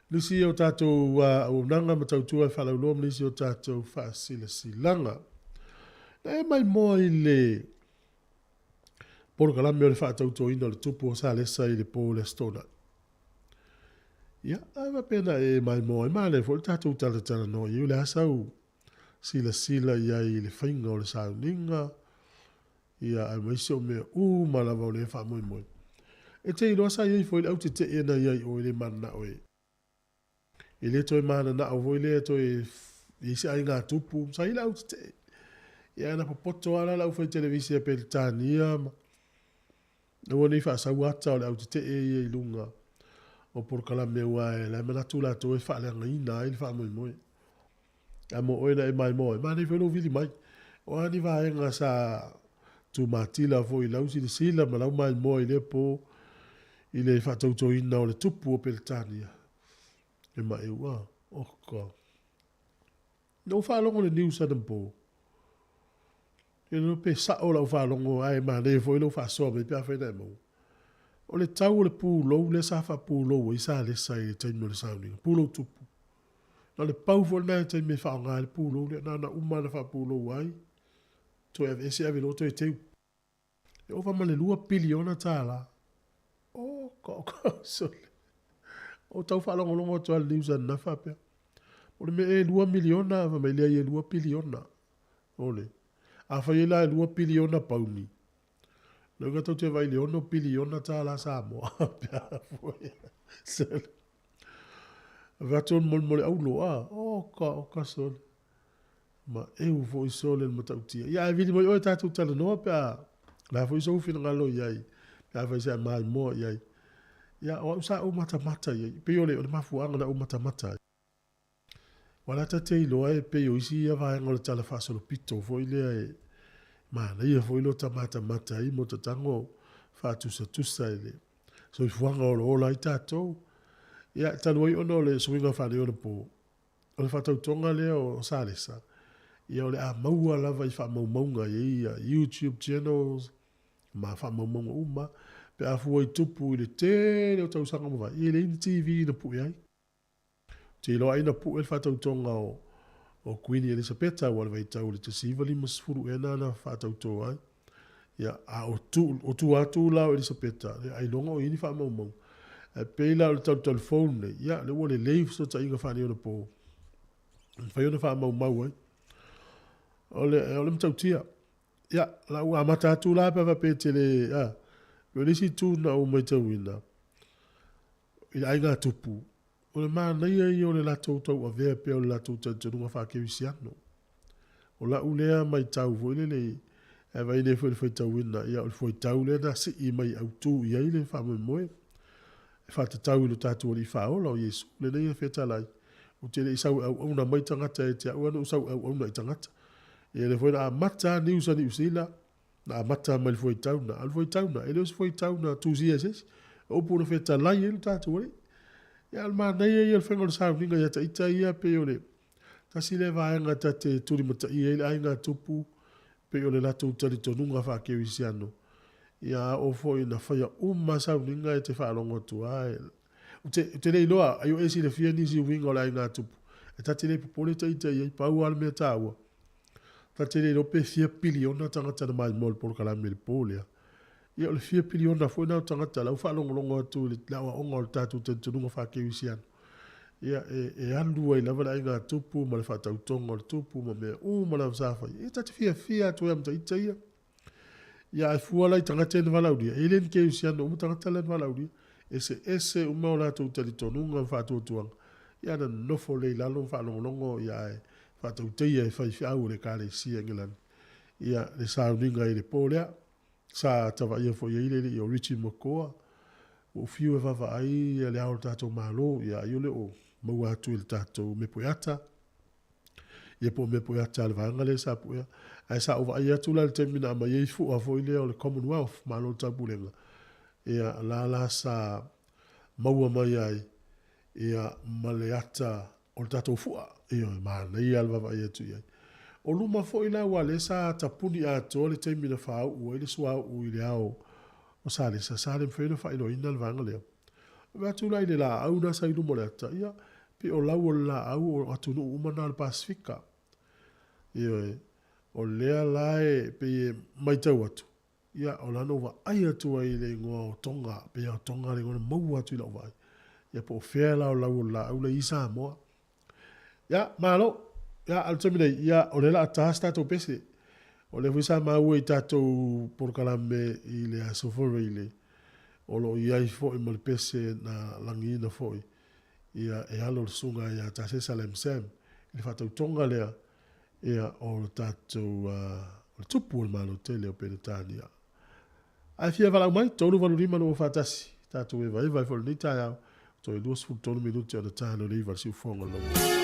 Nisi o tatou auaunaga ma tautua e faalauiloa ma nisi o tatou faasilasilaga. Na e maimoa i le polokalame o le faatautoina o le tupu o Salesa i le po o le Aso Toonai. Ia, a faapea na e maimoa ai, manaia foi le tatou talatalanoa i ai, o le a sau silasila i ai i le faiga o le sauniga, ia, aemaise o mea uma lava o lea faamoemoe. E te iloa sa i ai foi le au tetee na i ai i o e le mananao e. E le toe mananao foi lea toe i ai se aiga tupu, sa i ai le au tetee. Ia, na popoto lava la le aufai televise a Peretania ma aua ne i faasau ata o le au tetee ia i luga o polokalame aua e la e manatu latou e faaleagaina ai le faamoemoe. A mo oe na e maimoa ai, manaia foi lou vili mai. O a ni vaega sa tumatila foi i lau silasila ma lau maimoa i lea po i le faatautoina o le tupu o Peretania. E maʻeu a, oka. Na ou faalogo i le news anapo. E le iloa pe sao lau faalogo ae manaia foi lou faasoa mai pe afai na e maua. O le tau o le pulou lea sa faapulou ai Salesa i le taimi o le sauniga, pulou tupu. Na o le pau foi lena i le taimi e faaaoga ai le pulou lea, na ona uma lava na faapulou ai, toe aveese ave loa toe teu. E ova ma le $2 piliona. Oka oka sole. O tau faalogologo atu lava i le news ananafi faapea, o le mea ea e $2 miliona, fai mai leai e 2 piliona. Ole. Afai ai la e £2 piliona, lona uiga tou te vaai i le $6 piliona Samoa pe a fua i ai. Sole. Avatu le molemole aulo, a, oka oka sole. Ma eu foi sole le matautia. Ia ae vili mai oe tatou talanoa pe a o le a foi sou finagalo i ai, pe afai sa e maimoa i ai. Ia, o au sa ou matamata i ai, pei o le, o le mafuaaga na ou matamata ai. Aua la ta te iloa e pei o isi ia vaega o le tala faasolopito foi lea e manaia foi lota matamata ai mo ta tago faatusatusa i le soifuaga o lo o ola ai tatou. Ia, talu ai ona o le suiga faaneionapo, O le faatautoga lea o Salesa, ia o le a maua lava i faamaumauga e i ai YouTube channels ma faamaumauga uma pe a fua i tupu i le tele o tausaga ua mavae, ia e leai ni TV na pue ai. Ou te iloa ai na pue le faatautoga o o Kuini Elisapeta aua o le vaitau o le 1950 ea na na faatauto ai. Ia, a o tu, o tua atu la o Elisapeta, le ailoga o i ai ni faamaumauga. Ae pei la o le talutalu fou lenei, ia, lea ua lelei fesootaiga faaneionapo, e mafai ona faamaumau ai. O le, o le matautia. Ia, la ua amata atu la pe a faapea e te le, a, o le isi itu na ou matauina, i le aiga tupu, o le manaia ia o le latou tauavea pea o le latou talitonuga faa-kerisiano. O lau lea matau foi lele i, ae vaai nei foi i le faitauina, ia o le fuaitau lea na sii mai autu i ai le faamoemoe e faatatau i lo tatou Alii Faaola o Iesu, lenei e fetalai, ou te le i sau e auauna mai tagata ia te au, ae na ou sau e auauna i tagata. Ia lea foi na amata lava news a Niu Sila, na amata mai le fuaitau lena. A o le fuaitau lena, e le o se fuaitau na tusia e se isi. O upu na fetalai ai lo tatou Alii. Ia a o le manaia ia o le faiga o le sauniga ia ita ia pei o le tasi lea vaega ta te tulimataia ai le aiga tupu, pei o le latou talitonuga faa-kerisiano. Ia a oo foi ina faia uma sauniga e te faalogo atu lava, ou te, ou te le iloa ai o e silafia nisi uiga o le aiga tupu, e ta te le popole ita i ai, pau lava le mea taua, ta te le iloa pe fia piliona tagata na maimoa i le polokalame i le po lea. Ia o le fia piliona foi lena o tagata la ua faalogologo atu i le aoaoga o le tatou talitonuga faa-kerisiano. Ia, e, e alu ai lava le aiga tupu ma le faatautoga o le tupu ma mea uma lava sa fai. Ia, ta te fiafia atu ai ma ita ia. Ia, ae fua la i tagata ia na valaaulia, e le ni kerisiano uma tagata la na valaaulia. Eseese uma o latou talitonuga ma faatuatuaga. Ia, na nonofo lea i lalo ma faalogologo, ia, ae faatautaia e faifeau o le Ekalesia i Engelani, ia, le sauniga i le po lea. Sa tavaia foi i ai le alii o Richie McCaw, ua ou fiu e vaavaai le ao o le tatou Malo, ia ai o le o maua atu i le tatou mepueata, ia po o mepueata a le vaega lea sa puea. Ae sa ou vaai atu la i le taimi na aumai ai fua foi lea o le Commonwealth, Malo o le Taupulega, ia la la sa maua mai ai ia ma le ata o le tatou fua, ioe, manaia lava le vaavaai atu i ai. O luma foi la aua o lea sa tapuni atoa le taimi na faauu ai le suauu i le ao o Salesa, sa le mafai ona faailoaina le vaega lea. Vaai atu la i le laau lena sa i luma o le ata, ia, pei o lau o le laau o atunuu uma na o le Pasefika. Ioe, o lea la e pei e matau atu, Ia, o la na ou vaai atu ai i le igoa o Tonga, pei lava o Tonga le igoa na maua atu i lau vaai. Ia, po o fea la o lau o le laau la i Samoa. Ia, malo. Ia, a o le taimi nei, ia, o lea o le a ta se tatou pese. O lea foi sa maua i tatou polokalame i le Aso Faraile, o lo o i ai foi ma le pese na lagiina foi, ia, e alo le susuga ia Tasesa Lam Sam i le faatautoga lea Ia, o le tatou, o le tupu o le Malo tele o Peretania. Ae fia valaau mai, 385 241, tatou evaeva ai foi i lenei taeao, toe 23 minute ona ta lea o le 9 i le siufofoga o le Laumua.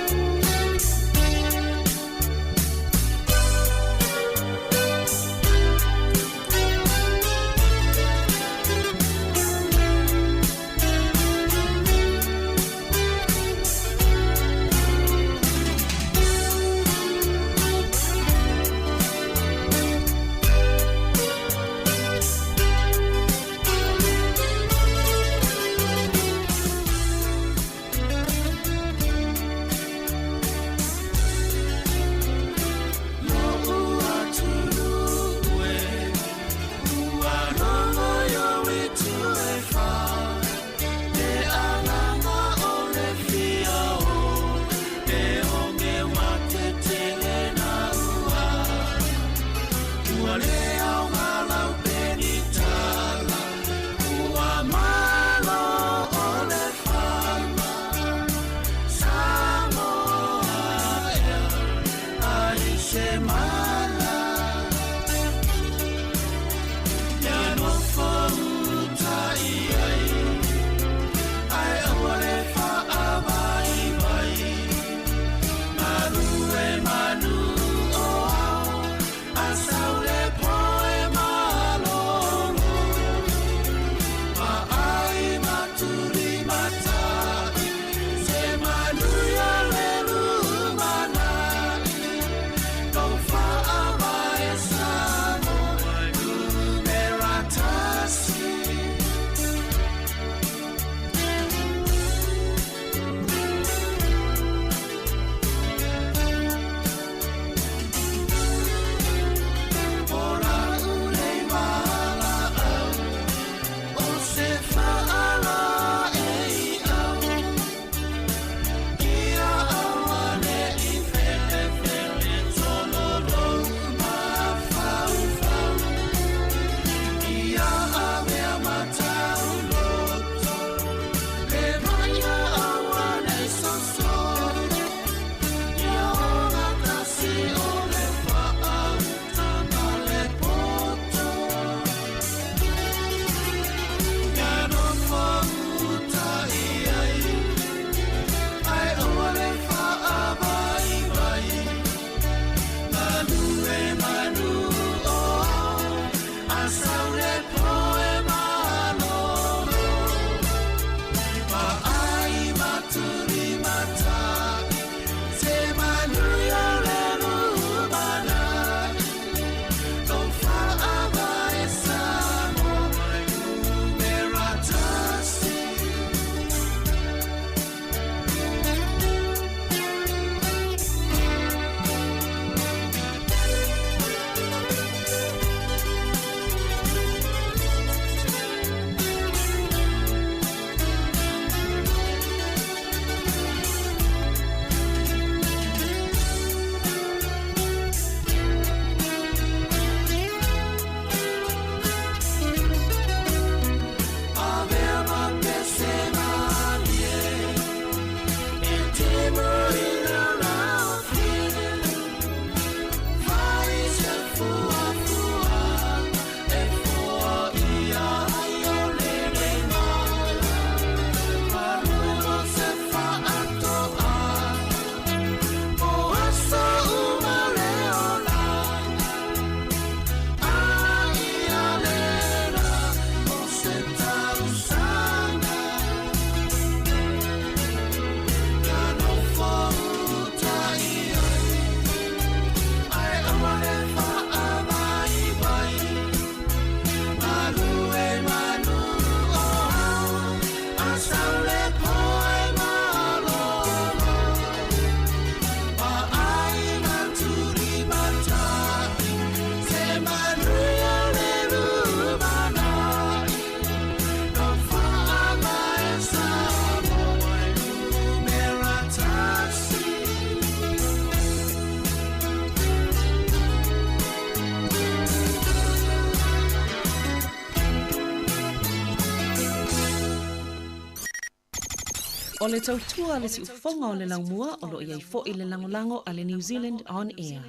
O le tautua a le siufofoga o le laumua o lo o i ai foi le lagolago a le New Zealand On Air.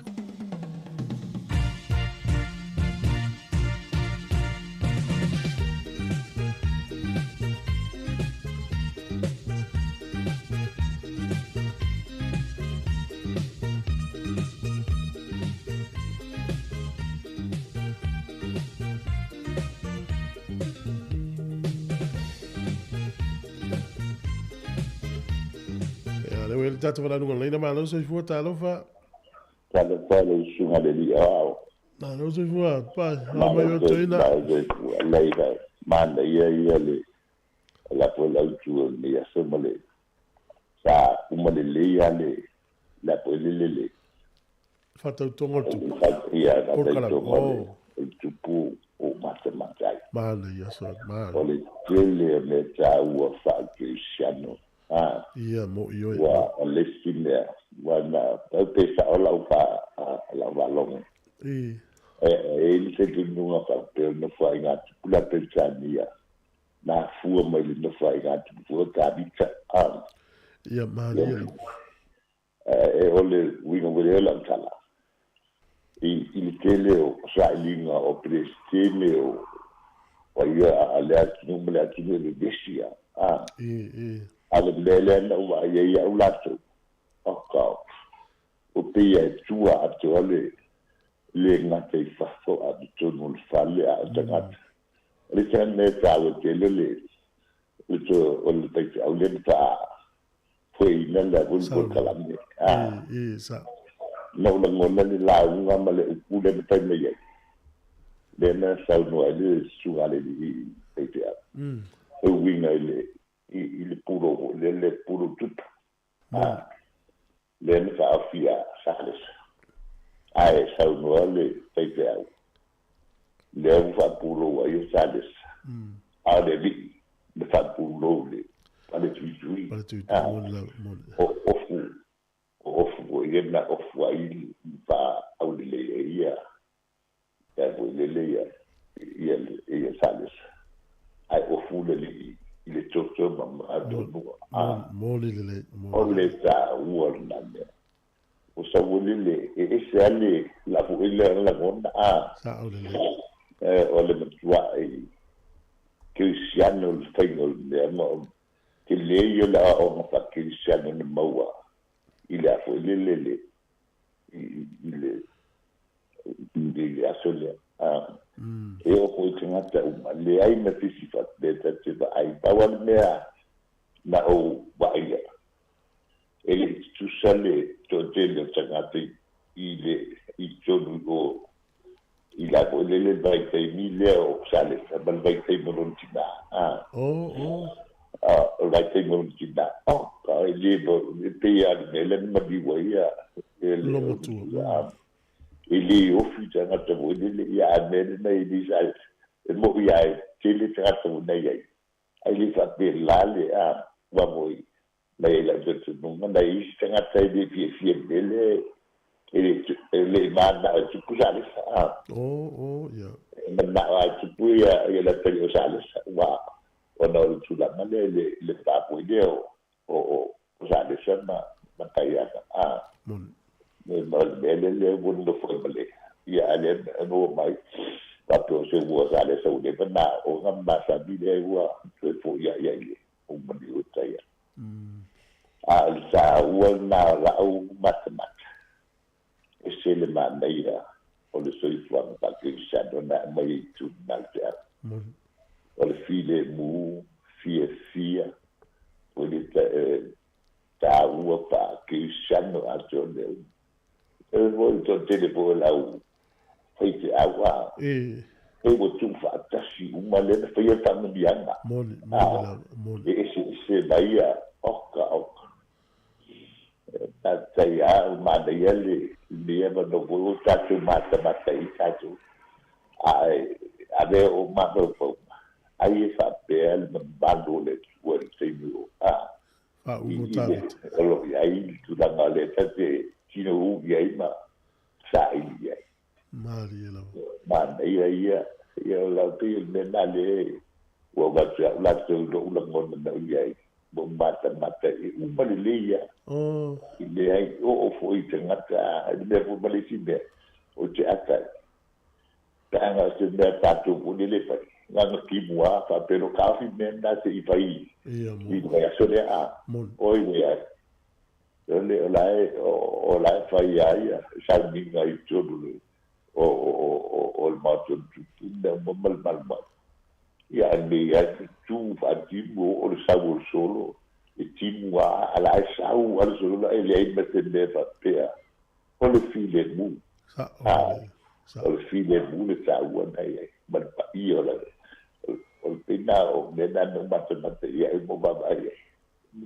Ia, lea ua i ai le tatou valaluga laina, malo soifua, talofa. Talofa le usuga le alii aoao. Malo soifua, pa, a mai o toina. Malo soifua, leila, manaia ia le lafo i lau itu o lenei aso ma le sa uma lelei lava le lafo i le lele. Faatautoga o le tupu. Ia, faatautoga o le tupu o matamata ai. Manaia, so, manaia. O le tele o mea taua faa-kerisiano. A. Ia, mo'i oe. Ua, o le isi mea, ua na, pau pe sao lau fa, lau faalogo. I. E, e i ai le talitonuga faapea o le nofoaiga a tupu le a Peretania, na afua mai le nofoaiga a tupu foi o Tavita. A. Ia, malie lava. E, o le uiga ua lea o lau tala, i, i le tele o sailiga o Peresetene o, o ia a le atunuu ma le atunuu e vevesi a, a. I, i. A o le mea lea na ou vaai ai au latou, oh God, ua pei lava e tua atoa le, le gata i fafo a o totonu o le fale a o tagata. O le isi mea e taua tele o le, o le toe, o le faifeau lea na faa, foeina le a foi le polokalame. A. I, i, sa. Na ou lagona le lauga ma le upu lea na fai mai ai, lea na saunoa ai le susuga a le alii faifeau, e uiga i le, i le pulou foi lea, le pulou tupu. A, lea na faaofi ia Salesa, ae saunoa le faifeau, lea ua faapulou ai o Salesa, a o le alii na faapulou le fale tuitui. Fale tuitui, A, moni lava, moni. o ofu, o ofu foi ia na ofu ai ma faaaulelei ai ia, ia foi lele ia, ia, ia Salesa, ae ofu le alii i le toto ma madonoa. A, Moni lelei, moni. O le taua lena mea. O Sauelele, e ese lava le lafo i le lagona, a. Sao lelei. O le matuai kerisiano le faiga o le mea, ma o tele ia o le aoaoga faakerisiano na maua i le a foi lele le, i, i le, i le aso lea. A, e oo foi i tagata uma, leai ma se isi faapea ta te vaai. Pau lava le mea na ou vaaia, e le i tutusa le toatele o tagata i le i totonu o i la foi lele le vaitaimi lea o Salesa ma le vaitaimi o lona tina. A. Oh, oh. A, o le vaitaimi o lona tina, oh, ka e le e pei lava o le mea lea na maliu ai ia le Logotua. A, e le ofi tagata foi lele, ia a mea lena e le Salesa, e mo'i lava e tele tagata foi na i ai. Ai le faapela le a ua moi mai ai lau talitonuga nai isi tagata e le fiafia i le mea lea e le e le mananao e tupu Salesa a. Oh, oh, ia. E mananao lava e tupu ia ia le atalii o Salesa ua ona o le tulaga lea i le i le va foi lea o o o Salesa ma ma Taiana a. Moni. Me ma le mea lea lea ua nonofo ai ma le ia a lea e maua mai faapea o se ua Salesa ua leva na aoga ma masani lea ua toe fo'i ai i le umani o Taiana. A o le taua lena o la'u matamata, ese le manaia o le soifuaga faa-kerisiano na aumai ai i tuli na le feau. O le filemu, fiafia, o le taua faa-kerisiano atoa mea uma. E moi le toatele foi o le au faifeau a pei ua tuufaatasi uma lea na faia le faamanuiaga. Moni, moni lava, moni. E eseese mai ia oka oka. Faafetai lava ua manaia le mea ma nofo foi ua tatou matamata ai tatou ae ave o mafaufauga ai e faapea le mamalu o le Atua i le taimi o a Faauma i le Tavita. o lo o i ai le tulaga lea ta te tino i ai ma saili i ai. Malie lava. Manaia ia, ia o lau pei o le mea lena lea ua avatu e au latou i lou lagona na ou i ai. Ua ou matamata e uma lelei ia. E leai oo foi i tagata a le mea foi ma le isi mea o te ata ai. Pe a o se mea tatou foi lea le fai, na ona timu lava faapea loa taofi le mea lena se i fai i le vaiaso lea a. Oi leai. O le o la e o la e fai lava ia sauniga i totonu o o o le maota o le tupu mea uma ma le malumalu. Ia ae lenei lava e tu faatimu o le sau o le solo e timu lava a la e sau lava le solo e leai ma se mea faapea o le filemu. O le filemu le taua na i ai ma le paia o le o le pei na o mea na na ou matamata i ai ma ou vaavaai ai.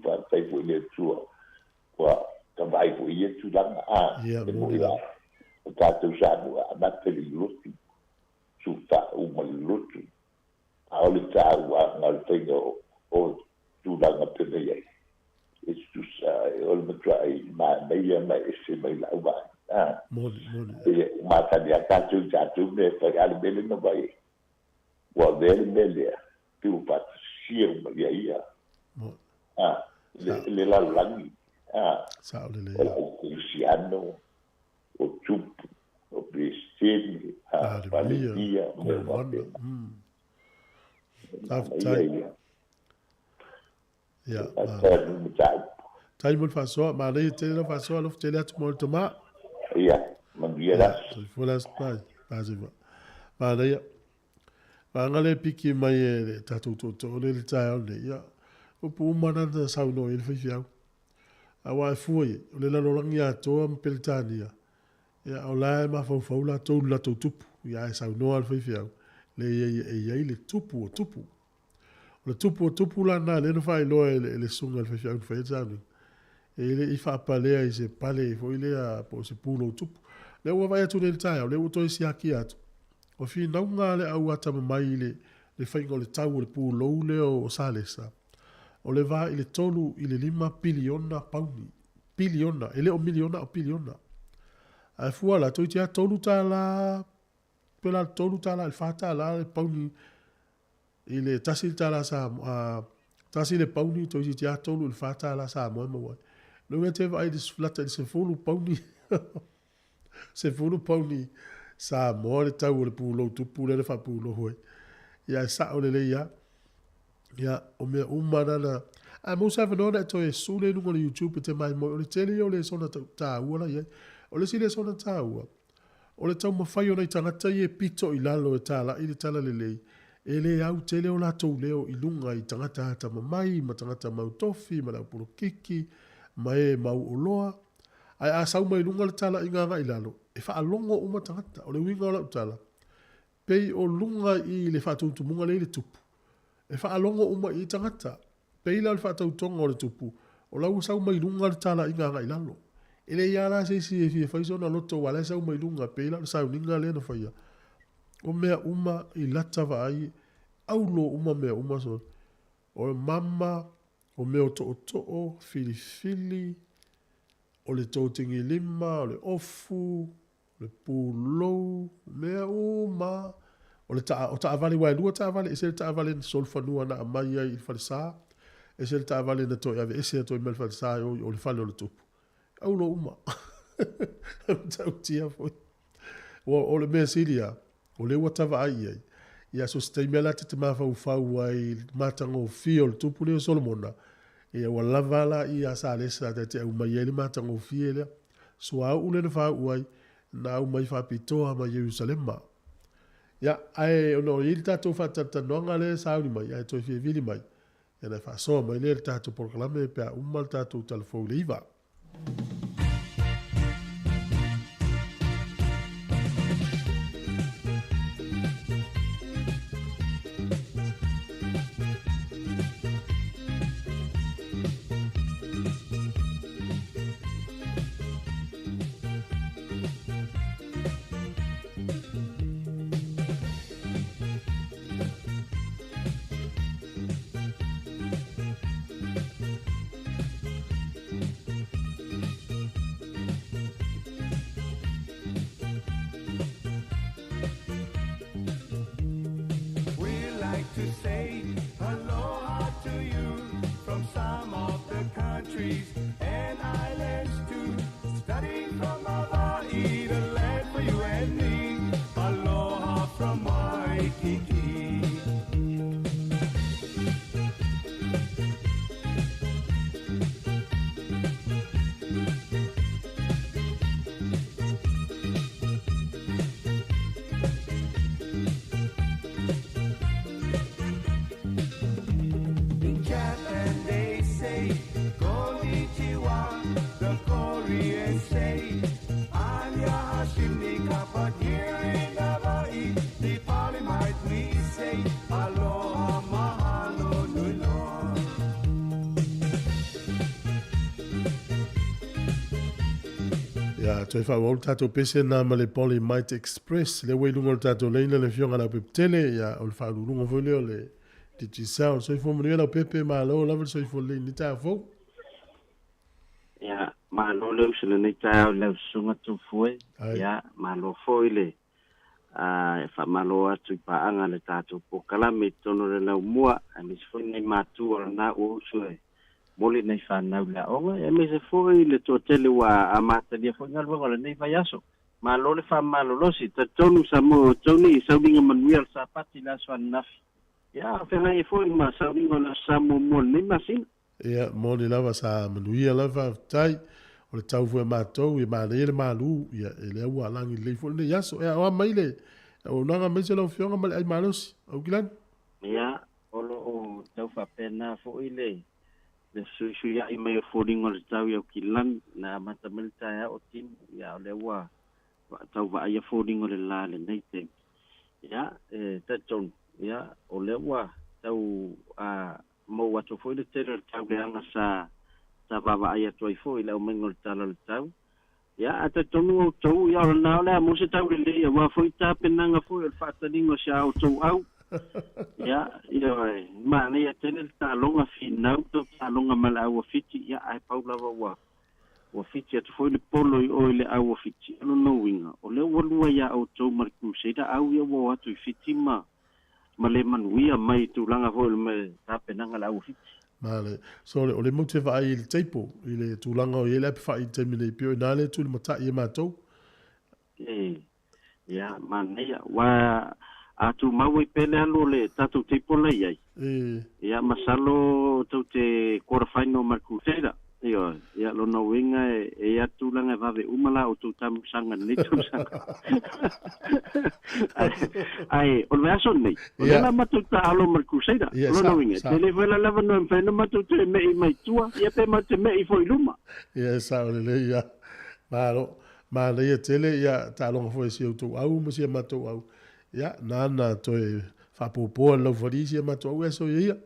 Faafetai foi i le Atua ua tavaai foi i ia tulaga a e moni lava o tatou Samoa e amata i le lotu, suafa uma le lotu, a o le tauaga o le faiga o tulaga penei ai, e tutusa o le matuai manaia ma e ese mai lau vaai. A e matagi lava tatou i tatou mea e fai, a o le mea lea na vaai ai, ua avea le mea lea pei ua faatasia uma ia ia a le lalolagi a o le au kerisiano o tupu o peresetene a palemia o mea faapena. Manaia ia. Ia, Faafetai mo mataupu. Tai mo le faasoa, manaia tele lau faasoa, alofa tele atu mo le tama. Ia, manuia le aso. Soifua le aso, bye. Bye soifua. Manaia. Vaega le piki mai e le tatou tootoo le le taeao lenei. Ia, upu uma na na saunoa i ai le faifeau. Aua e fua i ai, o le lalolagi atoa ma Peretania, ia, o la e mafaufau latou i le latou tupu. Ia, ae saunoa le faifeau, leai e i ai le tupu o tupu. O le tupu o tupu la lena lea na faailoa e le susuga i le faifeau na faia le sauniga, e le i faapalea i se pale foi lea po o se pulou tupu. Lea ua vaai atu nei i le taeao, lea ua toe siakia atu. O finauga a le au atamamai i le faiga o le tau o le pulou lea o Salesa, o le va i le 3 i le 5 piliona pauni. Piliona, e le o miliona a o piliona. Ae fua la, toeitiiti lava $3, pe la le $3 i le $4 le pauni I le tasi le tala Samoa, tasi le pauni toeitiiti lava 3 i le 4 tala Samoa e maua ai. Lea e te vaai lata i le 10 pauni, 10 pauni Samoa le tau o le pulou tupu lea na faapulou ai. Ia e sao lelei lava. Ia, o mea uma na na... A maua se avanoa ona e toe sue i luga o le YouTube e te maimoe, o le tele ia o lesona taua la i ai. O le isi lesona taua, O le taumafai o nai tagata ia e pito i lalo e tālaʻi le talalelei, e le au tele o latou leo i luga i tagata atamamai ma tagata mau tofi ma le aupolokiki ma e mau oloa. Ae a sau mai luga le talaʻiga agai i lalo, e faalogo uma tagata. O le uiga o lau tala, pei o luga i le faatumutumuga lea i le tupu, e faalogo uma i ai tagata. Pei la o le faatautoga o le tupu, o la ua sau mai luga le talaiga agai lalo. E leai lava la se isi e fia fai sona loto aua o la e sau mai luga, pei la o le sauniga lea na faia. O mea uma i lata vaai, aulo uma mea uma sona. O mama, o mea o tootoo, filifili, o le totigilima, o le ofu, O le pulou, mea uma. O le taa, o taavale, aua e lua taavale, ese le taavale na solofanua na aumai ai i le falesa, ese le taavale na toe aveese atu ai mai le falesa e o i o le fale o le tupu. Aulo uma. E matautia foi. Ua, o le mea sili lava, o lea ua ta vaai i ai, ia so o se taimi lava la ta te mafaufau ai i le matagofie o le tupu lea o Solomona, ia ua lava la ia Salesa ta te aumai ai le matagofie lea. Suauu lea na faauu ai, na aumai faapitoa mai Ierusalema. Ia, ae ona o i ai le tatou faatalatalanoaga lea e sauni mai, ae toe fia vili mai, ia ona faasoa mai lea i le tatou polokalame pe a uma le tatou tala fou i le 9. toe faaauau le tatou pese lena ma le Polly Might Express. Lea ua i luga o le tatou laina le Afioga Leaupepe-tele, ia, o le faauluuluga foi lea o le Digicel. Soifua manuia Leaupepe, malo lava le soifua lelei i lenei taeao fou. Ia, malo le uso i lenei taeao i lau susuga Tufue. Ia, malo foi le a faamalo atu i paaga a le tatou polokalame i totonu o le laumua, aemaise foi nai matua o lena ua usu e momoli nai fanau i le aoga, aemaise foi le toatele ua amatalia foi galuega o lenei vaiaso. Malo le faamalolosi. Talitonu Samoa o Tony i sauniga manuia o le Sapati i le aso ananafi. Ia, a o feagai ai foi ma sauniga o le Aso Sa muamua o lenei masina. Ia, moni lava sa manuia lava faafetai. O le tau foi a matou, ia manaia le malu, ia e lea ua alagi lelei foi lenei aso. Ia, oa mai le auaunaga aemaise lau Afioga ma le ai malosi. Aukilani. Ia, o lo o tau faapena foi le le fesuisuiai mai o foliga o le tau i Aukilani, na amata mai le taeao o timu, ia o lea ua tau vaaia foliga o le la i lenei taimi. Ia, e talitonu, ia, o lea ua tau a Mou atu foi le tele o le tauleaga sa sa vaavaai atu ai foi i le aumaiga o le Tala o le Tau. Ia, ae talitonu outou, ia o lena o le a maua se taulelei aua foi tapenaga foi o le faataliga o si a outou au. Ia, ioe, manaia tele le taaloga finau, tou taaloga ma le au a Fiti, ia ae pau lava ua ua fiti atu foi le polo i o i le au a Fiti. O lona uiga, o lea ua lua ia outou ma le Crusader au ia ua o atu i Fiti ma ma le manuia mai i tulaga foi o le tapenaga a le au Fiti. Male. So o le matou te vaai i le table, i le tulaga o i ai le ape fai i le taimi nei, pei o i ina lea e tulimatai e matou. E, ia, manaia. Aua a tumau ai pea le alu o le tatou table la i ai, E. ia, masalo tou te quarter final ma le Crusader. Ioe. Ia, lona uiga e i ai tulaga e vave uma la outou taamilosaga i lenei tausaga. Ae, o le vaiaso lenei, o lea la matou taalo ma le Crusader. O lona uiga, e tele foi la le avanoa e mafai ona matou toe me'i mai tua, ia pe matou te me'i foi i luma. Ia, e sao lelei, ia. Malo. Manaia tele, ia, taaloga foi a si outou au ma si a matou au. Ia, nana toe faapopoa le laufali si a matou au e aso ia ia.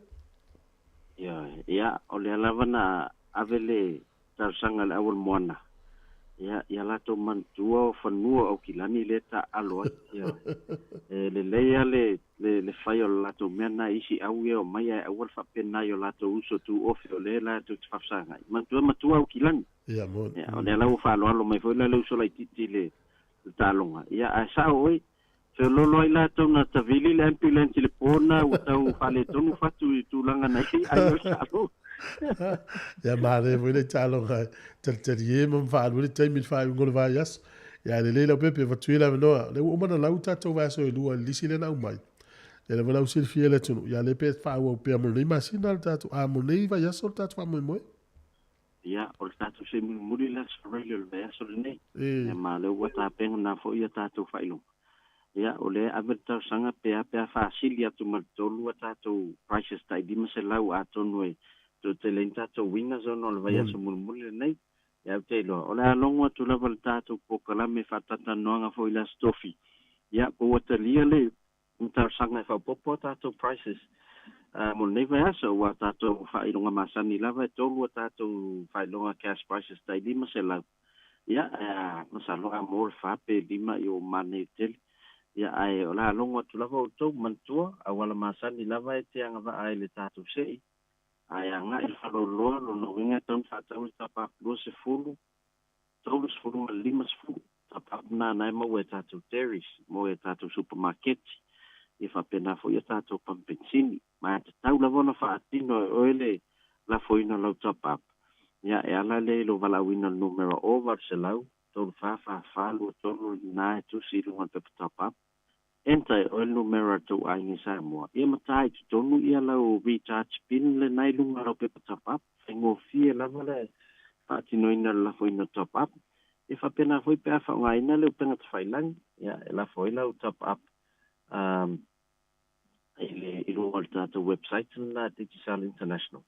Ioe, ia, o lea lava na ave le talosaga i le aualmoana, ia, ia latou manatua o fanua o Aukilani lea e taaalo ai. Ioe. E lelei lava le, le, le fai o le latou mea na i isi au ia e omai ae aua le faapena i o latou uso tuofe o lea latou te faafesagai. Manatua matua Aukilani. Ia, mo. Ia, o lea la ua faaaloalo mai foi la le uso laitiiti i le, le taaloga. Ia, ae sao oe, Feoloolo ai latou na tavili le ambulance i le po na ua tau faaletonu fatu i tulaga na i ai o le taaloga. Ia manaia foi le taaloga e talitalie ma faaalu ai le taimi i le faaiuga o le vaiaso. Ia lelei Leaupepe, avatu ia le avanoa. O lea ua uma ona lau tatou vaiaso e lua i le lisi lea na aumai. Lea lava la ua silafia e le atunuu, ia lea pe faaauau pea mo lenei masina le tatou, a mo lenei vaiaso le tatou faamoemoe. Ia, o le tatou se mulimuli le Aso Faraile o le vaiaso lenei. Ia, ma o lea ua tapena foi ia tatou faailoga. Ia, o lea e ave le talosaga pe a pe a faasili atu ma le tolu a tatou prices tai 500 atonu e toatele ai ni tatou winners ona o le vaiaso mulimuli lenei. Ia, ou te iloa, o le a logo atu lava le tatou polokalame faatalatalanoaga foi i le Aso Tofi. Ia, po ua talia le Ni talosaga e faaopoopo a tatou prices mo lenei vaiaso aua tatou faailoga masani lava e tolu a tatou faailoga cash prices tai 500. Ia, masalo a maua le fa pe lima ia ua manaia tele. Ia, ae o le a logo atu lava outou, manatua, auala masani lava e te agavaa ai i le tatou sei, ae agai i le faaloloa, lona uiga e tatau ona faatau le top-up 20, 30 ma le 50 top-up na na e maua e tatou dairies, maua e tatou supamaketi, ia faapena foi a tatou pamu penisini. Ma e tatau lava ona faatino e oe le lafoina o lau top-up, ia e ala lea i lou valaauina o le numera o 800 3444 23 lena e tusi i luga o le pepa top-up. Enter e oe le numera o le tou aiga i Samoa, ia ma ta i totonu ia lau recharge pin lena i luga o lau pepa top up. Faigofie lava le faatinoina o le lafoina o top up. Ia faapena foi pe a faaaogaina le upega tafailagi, ia e lafo ai lau top up um i le i luga o le tatou website lena Digicel International.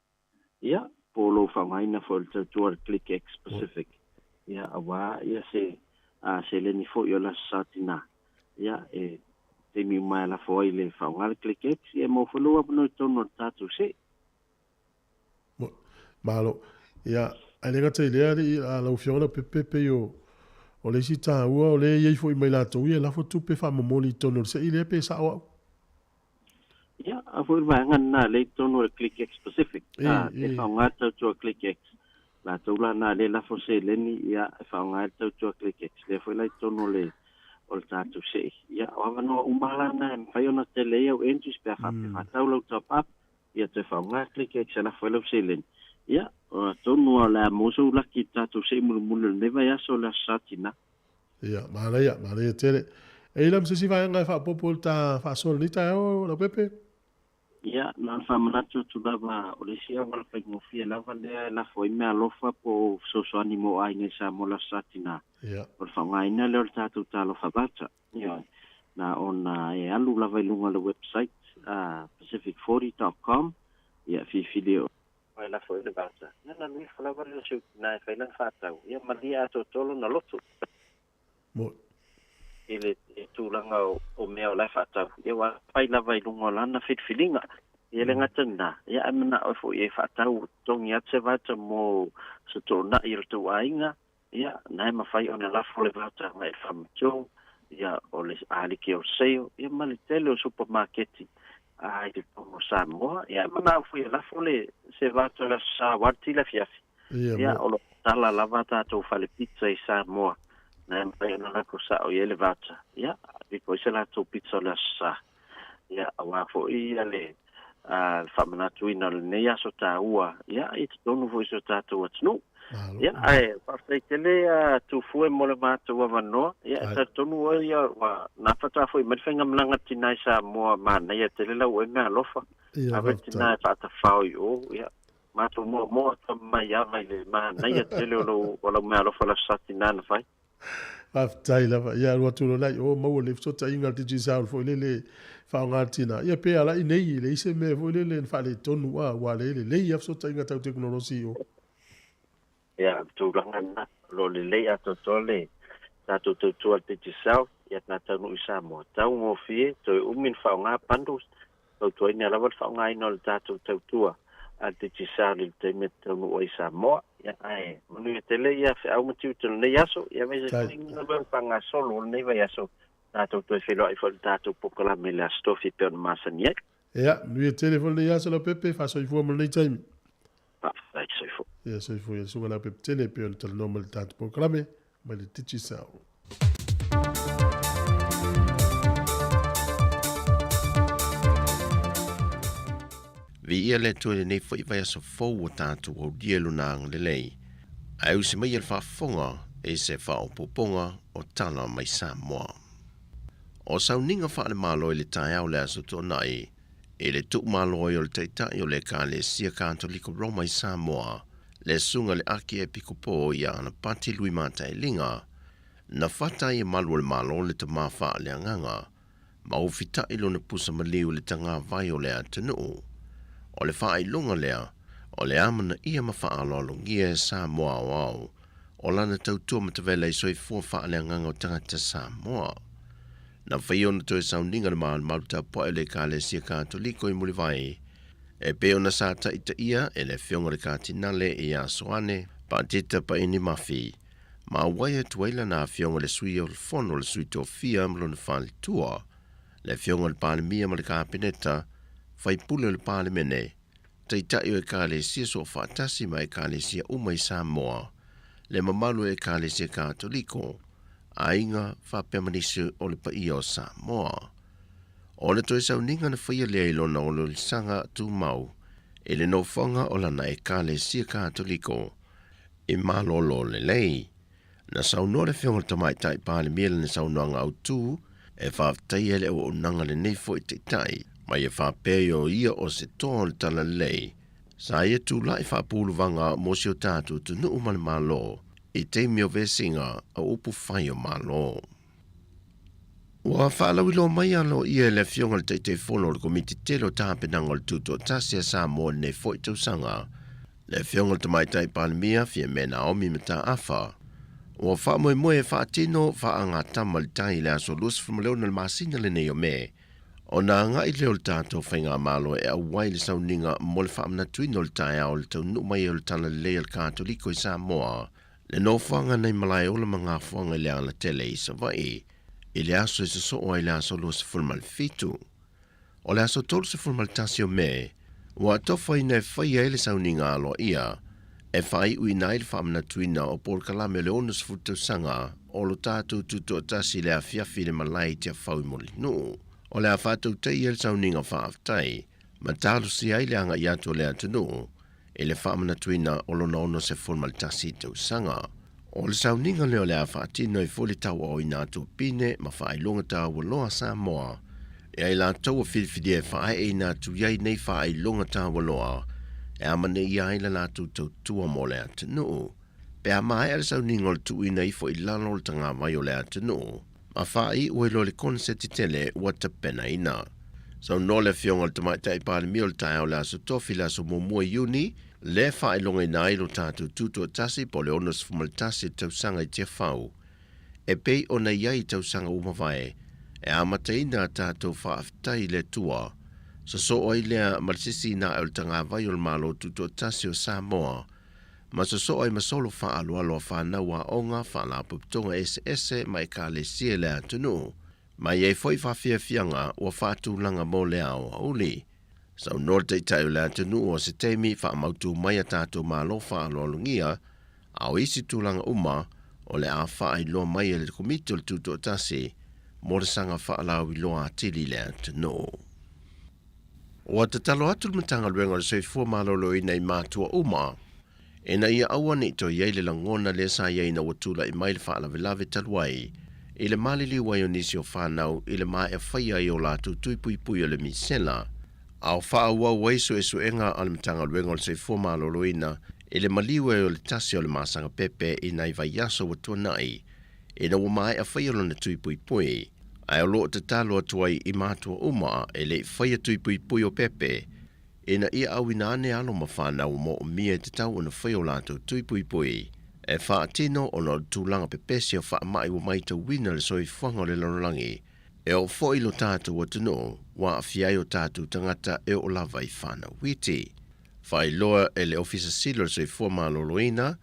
Ia, po o lou faaaogaina foi o le tautua a le ClickX Pacific, ia, aua ia se a seleni foi o le Aso Sa Tinā. Ia, e taimi uma e lafo ai le faaaoga le ClickX, ia e maua foi lou avanoa i totonu o le tatou see. Malo. Ia, ae le gata i lea, alii, a lau Afioga Leaupepe, pei o, O le isi taua o lea e i ai foi ma i latou ia e lafo tupe faamomoli i totonu o le se'i lea pe sao au. Ia, a foi le vaega lena lea i totonu o le ClickX Pacific, a, e faaaoga le tautua ClickX. Latou la na lea e lafo seleni, ia, e faaaoga ai le tautua ClickX. Lea foi la i totonu o le o le tatou se'i. Ia, o avanoa uma la na e mafai ona tele ai au entries pe a faapea faatau lau top up, ia toe faaaoga ClickX e lafo ai lau seleni. Ia, atonu o le a maua sou laki i le tatou se'i mulimuli o lenei vaiaso o le Aso Sa Tinā. Ia, manaia, manaia tele. E i ai la ma se isi vaega e faaopoopo i le ta faasoa i lenei taeao, Leaupepe? Ia, na ona faamanatu atu lava, o le isi auala faigofie lava lea e lafo ai meaalofa po o fesoasoani mo aiga i Samoa le Aso Sa Tinā, o le faaaogaina lea o le tatou Talofa Voucher. Ioe. Na ona e alu lava i luga o le website, pacific forty dot com, ia, filifili o. E lafo ai le voucher. Ia na alu ifo lava lea o si ou tinā e fai lana faatau, ia malie atoatoa lona loto. Mo. I le tulaga o mea o la e faatau, ia ua fai lava i luga o lana filifiliga. Ia le gata lena, ia ae manao ai foi e faatau totogi atu se voucher mo se toonai o le tou aiga, ia na e mafai ona lafo le voucher agai i le Farmatodo, ia o le Aliki Wholesale, ia ma le tele o supamaketi i totonu o Samoa. Ia ae manao foi e lafo le se voucher o le Aso Sa aua le tili afiafi. Ia, o lo o tala lava tatou fale pizza i Samoa, na e mafai ona lafo sao i ai le voucher. Ia, ave foi se latou pizza o le Aso Sa. Ia, aua foi ia le faamanatuina o lenei aso taua, ia, i totonu foi o si o tatou atunuu. Ia, ae faafetai tele Tufue mo le matou avanoa. Ia, e talitonu oe ia, ua na faatoa foi mai le faigamalaga tinā i Samoa, manaia tele lau oe meaalofa. Ave le tinā e faatafao i o, ia, Matou moamoa atu mai ava i le manaia tele o lou o lau meaalofa le Aso Sa Tinā na fai. Faafetai lava. Ia alu atu loa la i o maua le fesootaiga a le Digicel foi lele faaaoga le tina. Ia pe ala i nei e leai se mea foi lele na faaletonu a ua le lelei lava fesootaiga tau tekonolosi i o. Ia o le tulaga lena, o lo o lelei atoatoa le tatou tautua a le Digicel ia ta taunuu i Samoa. Taugofie, toe umi ona faaaoga bundles, fautuaina lava le faaaogaina o le tatou tautua a le Digicel i le taimi e taunuu ai i Samoa. Ia, ae manuia tele ia feau ma tiute o lenei aso, ia aemaise foi galuega faagasolo o lenei vaiaso, tatou toe feiloai foi i le tatou polokalame i le Aso Tofi e pei ona masani ai. Ia, manuia tele foi lenei aso Leaupepe, faasoifua mo lenei taimi. Faafetai, soifua. Ia, soifua ia le susuga Leaupepe tele e pei ona talanoa mai i le tatou polokalame mai le Digicel. Viia le Atua i lenei foi vaiaso fou ua tatou aulia i Lona agalelei, ae usi mai e le faafofoga i se faaopoopoga o tala mai Samoa. O sauniga faale-Malo i le taeao o le Aso Toonai, i le tuumalo ai o le Taitai o le Ekalesia Katoliko Roma i Samoa, le Susuga i le Akiepikopo ia Anapati Lui Matailiga, na fata ai e malu o le Malo le tama faaleagaga, ma ufita'i lona pusa maliu i le tagavai o le atunuu. O le faailoga lea, o le amanaia ma faaaloalogia e Samoa aoao o lana tautua matavela i soifua faaleagaga o tagata Samoa. Na faia ona toe sauniga le malumalu tapuai o le Ekalesia Katoliko i Mulivai, e pei ona sa taitaia e le Afioga i le Katinale ia Soane Patita Paini Mafi, ma auai atu ai lana Afioga i le Sui o le Fono o le Sui Tofia ma lona faletua, le Afioga i le Palemia ma le Kapeneta, Faipule o le Palemene, Taitai o Ekalesia Soofaatasi ma Ekalesia uma i Samoa, le mamalu o Ekalesia Katoliko, aiga faapea ma nisi o le paia o Samoa. O le toe sauniga na faia lea i lona oliolisaga tumau i le nofoaga o lana Ekalesia Katoliko i malolo lelei. Na saunoa le Afioga i le Tamaitai Palemia i lana saunoaga autu e faafetaia le auaunaga lenei foi taitai, ma ia faapea i o ia o se toa o le talalelei, sa ia tulai faapuluvaga mo si o tatou atunuu ma le Malo i taimi o vesiga o upu fai o Malo. Ua faalauiloa mai aloaia e le Afioga i le Taitaifono o le Komiti Tele o Tapenaga o le Tutoatasi a Samoa i lenei foi tausaga, le Afioga i le Tamaitai Palemia Fiame Naomi Mataafa, ua faamoemoe e faatino faagatama le tai i le aso 26 o le masina lenei o Me, ona agai lea o le tatou Faigamalo e auai le sauniga mo le faamanatuina o le taeao o le taunuu mai o le Talalelei a le Katoliko i Samoa. Le nofoaga nai Malaeola ma Gafoaga i le alatele i Savaii i le aso e sosoo ai le aso 27. O le aso 31 o Me, ua atofaina e faia ai le sauniga aloaia e faaiuina ai le faamanatuina o polokalame o le 60 tausaga o lo tatou tutoatasi i le afiafi i le malae i Tiafau i Mulinuu. O le a faatautaia le sauniga faafetai ma talosia ai le agai atu o le atunuu i le faamanatuina o lona 61 tausaga. O le sauniga lea o le a faatino ai foi le tauaoina atu o pine ma faailoga taua loa a Samoa e ai latou ua filifilia e faaeeina atu i ai nei faailoga taua loa e amanaia ai le latou tautua mo le atunuu. Pe a maea le sauniga o le tuuina ifo i lalo o le tagavai o le atunuu, ma faaiu ai loa le koneseti tele ua tapenaina. Saunoa le Afioga i le Tamaitai Palemia o le taeao o le Aso Tofi le aso 1 Iuni, lea e faailogaina ai lo tatou tutoatasi po o le 61 tausaga i Tiafau, e pei ona i ai i tausaga ua mavae, e amataina a tatou faafetai i le Atua. Sosoo ai lea ma le sisiina ae o le tagavai o le Malo Tutoatasi o Samoa, ma sosoo ai ma solo faaaloalo a fanau aoga, faalapotopotoga eseese ma ekalesia i le atunuu, ma i ai foi faafiafiaga ua faatulaga mo le aoauli. Saunoa le Taitai o le atunuu o se taimi faamautu mai a tatou Malo faaaloalogia, a o isi tulaga uma o le a faailoa mai e le Komiti o le Tutoatasi mo le saga faalauiloa atili i le atunuu. Ua tatalo atu le Matagaluega o le Soifua Maloloina i matua uma ina ia aua ne i toe i ai le lagona lea sa i ai ina ua tulai mai le faalavelave talu ai i le maliliu ai o nisi o fanau i le maea faia ai o latou tui puipui o le misela, a o faaauau ai suesuega a le Matagaluega o le Soifua Maloloina i le maliu ai o le tasi o le masaga pepe i nai vaiaso ua tuanai ina ua maea faia lona tui puipui, ae o lo o tatalo atu ai i matua uma e le i faia tui puipui o pepe, ina ia auina ane alo ma fanau moomia e tatau ona faia o latou tui puipui e faatino ona o le tulaga pepesi o faamai ua maitauina le soifuaga o le lalolagi e oo foi i lo tatou atunuu ua aafia ai o tatou tagata e oo lava i fanau iti. Faailoa e le Ofisa Sili o le Soifua Maloloina,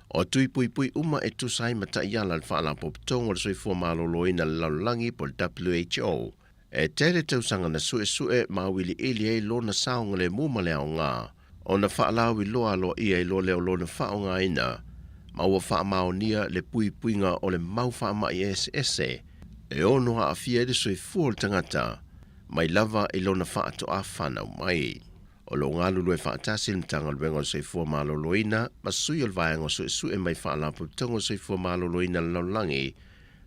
O tui puipui uma e tusa ai ma taiala a le Faalapotopotoga o le Soifua Maloloina i le Lalolagi po o le WHO. E tele tausaga na suesue ma auiliili ai lona saogalemu ma le aoga ona faalauiloa aloaia ai loa lea o lona faaaogaina ma ua faamaonia le puipuiga o le mau faamai eseese e ono aafia ai le soifua o le tagata mai lava i lona faatoa fanau mai. O lo o galulue faatasi le Matagaluega o le Soifua Maloloina ma sui o le Vaega o Suesue mai Faalapotopotoga o Soifua Maloloina a le Lalolagi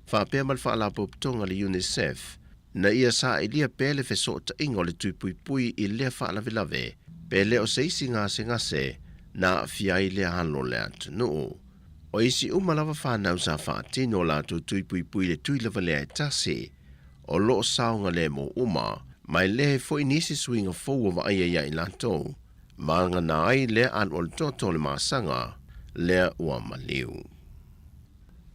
faapea ma le Faalapotopotoga a le UNICEF ina ia sailia pea le fesootaiga o le tui puipui i lea faalavelave pe le o se isi gasegase na aafia ai lea alo o le atunuu. O isi uma lava fanau sa faatino o latou tui puipui i le tui lava lea e tasi, o lo o saogalemu uma, ma e leai foi nisi suiga fou ua vaaia ia i latou, vagana ai lea alualu toto o le masaga lea ua maliu.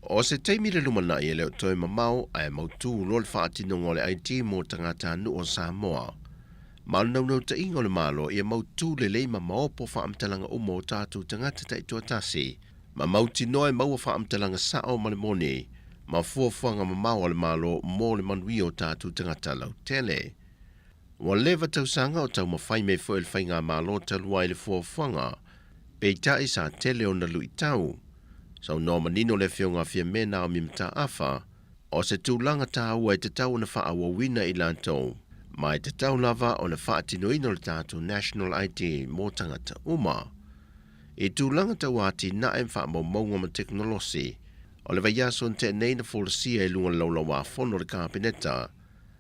O se taimi le lumanai e le o toe mamao ae mautū loa le faatinoga o le ID mo tagatanuu o Samoa. Ma o le naunautaiga o le Malo ia mautū lelei ma maopo faamatalaga uma o tatou tagata taitoatasi, ma mautinoa e maua faamatalaga sao ma le moni ma fuafuaga mamao a le Malo mo le manuia o tatou tagata lautele. Ua leva tausaga o taumafai mai foi le Faigamalo talu ai le fuafuaga, peitai sa tele ona luitau. Saunoa manino le Afioga a Fiame Naomi Mataafa, o se tulaga taua e tatau ona faaauauina i latou, ma e tatau lava ona faatinoina le tatou National ID mo tagata uma. I tulaga tau atinae ma faamaumauga ma tekonolosi, o le vaiaso na tea nei na folasia i luga o le Laulau-a-Fono a le Kapeneta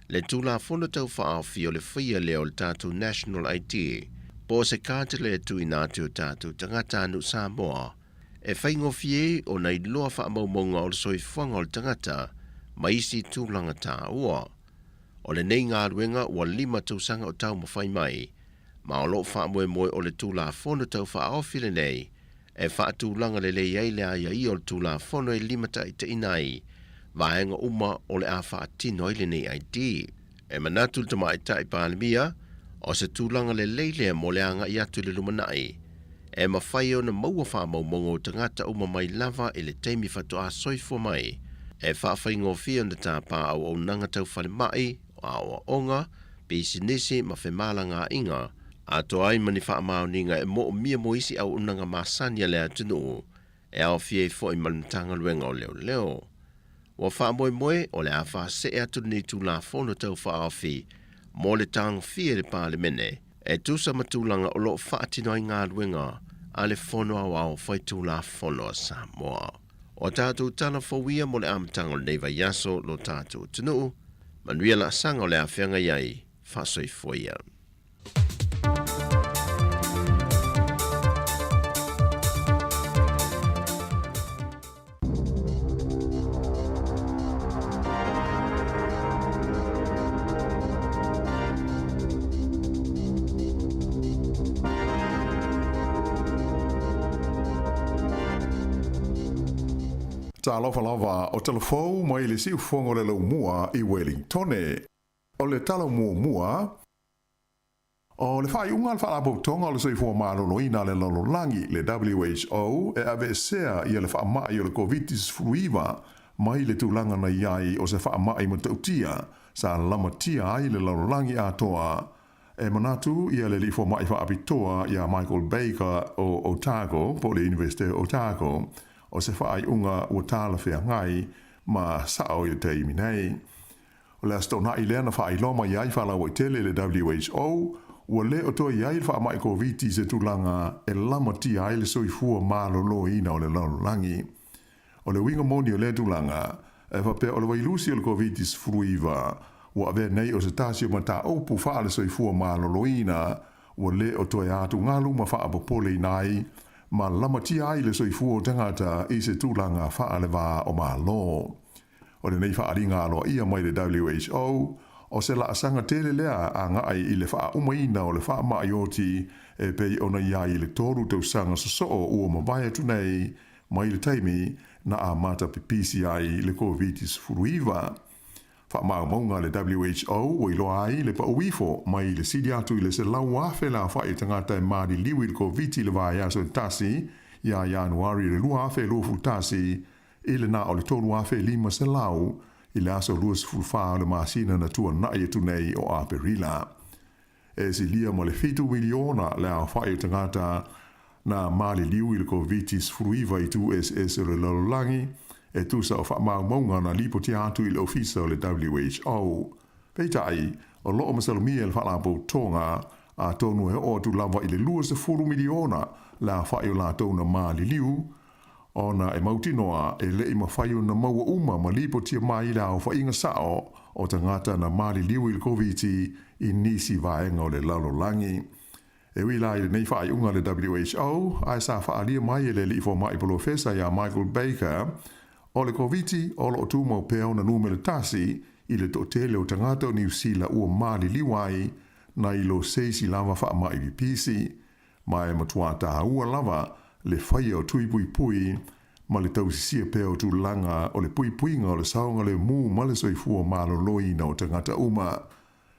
le Tulafono Tau Faaofi o le faia lea o le tatou National ID po o se katele e tuuina atu i o tatou tagatanuu Samoa e faigofie ai ona iloa faamaumauga o le soifuaga o le tagata ma isi tulaga taua. O lenei galuega ua lima tausaga o taumafai mai, ma o lo o faamoemoe o le Tulafono Tau Faaofi lenei e faatulaga lelei ai le aiaia o le Tulafono e limataitaiina ai vaega uma o le a faatino ai lenei ID. E manatu le Tamaitai Palemia, o se tulaga lelei lea mo le agai atu i le lumanai. E mafai ona maua faamaumauga o tagata uma mai lava i le taimi faatoa soifua mai. E faafaigofie ona tapa auaunaga tau falemai, aoaoga, pisinisi ma femalagaaiga, atoa ai ma ni faamaoniga e moomia mo isi auaunaga masani a le atunuu, e aofia ai foi ma le Matagaluega o Leoleo. Ua faamoemoe o le a faasee atu lenei Tulafono Tau Faaofi mo le tagofia i le Palemene e tusa ma tulaga o lo o faatino ai galuega a le Fono Aoao Faitulafono a Samoa. O a tatou tala fou ia mo le amataga o lenei vaiaso lo tatou atunuu, manuia laasaga o le a feagai ai, faasoifua ia. Talofa lava o tala fou mai le siufofoga o le laumua i Wellingtone. O le tala muamua, o le faaiuga a le Faalapotopotoga o le Soifua Maloloina a le Lalolagi, le WHO, e aveesea ia le faamai o le Koviti-19 mai le tulaga na i ai o se faamai matautia sa lamatia ai le lalolagi atoa. E manatu ia le alii fomai faapitoa ia Michael Baker o Otago po o le Universite o Otago, o se faaiuga ua talafeagai ma sao i le taimi nei. O le Aso Toonai lea na faailoa mai ai faalauaitele e le WHO, ua le o toe i ai le faamai Koviti i se tulaga e lamatia ai le soifua maloloina o le lalolagi. O le uiga moni o lea tulaga, e faapea o le vailusi o le Koviti-19 ua avea nei o se tasi o mataupu faale-soifua maloloina ua le o toe atugalu ma faapopoleina ai ma lamatia ai le soifua o tagata i se tulaga faale-va o Malo. O lenei faaaliga aloaia mai le WHO, o se laasaga tele lea agai i le faaaumaina o le faamai oti e pei ona i ai i le tolu tausaga sosoo ua mavae atu nei mai le taimi na amata pipisi ai le Koviti-19. Faamaumauga a le WHO ua iloa ai le pau ifo mai le sili atu i le 100,000 le aofai o tagata e maliliu i le Koviti i le vaiaso e tasi ia Ianuari le 2021 i le na o le 3,500 i le aso 24 o le masina na tuanai atu nei o Aperila. E silia ma le fitu miliona le aofai o tagata na maliliu i le Koviti-19 i itu eseese o le lalolagi, e tusa o faamaumauga na lipotia atu i le Ofisa o le WHO. Peitai, o lo o masalomia e le Faalapotopotoga, atonu e oo atu lava i le 20 miliona le aofai o latou na maliliu, ona e mautinoa e le i mafai ona maua uma ma lipotia mai le aofaiga sao o tagata na maliliu i le Koviti i nisi vaega o le lalolagi. E ui la i lenei faaiuga a le WHO, ae sa faaalia mai e le alii fomai polofesa ia Michael Baker, o le Koviti o lo o tumau pea ona numera tasi i le toatele o tagata o Niu Sila ua maliliu ai nai lo se isi lava faamai pipisi. Ma e matua tāua lava le faia o tui puipui ma le tausisia pea o tulaga o le puipuiga o le saogalemu ma le soifua maloloina o tagata uma.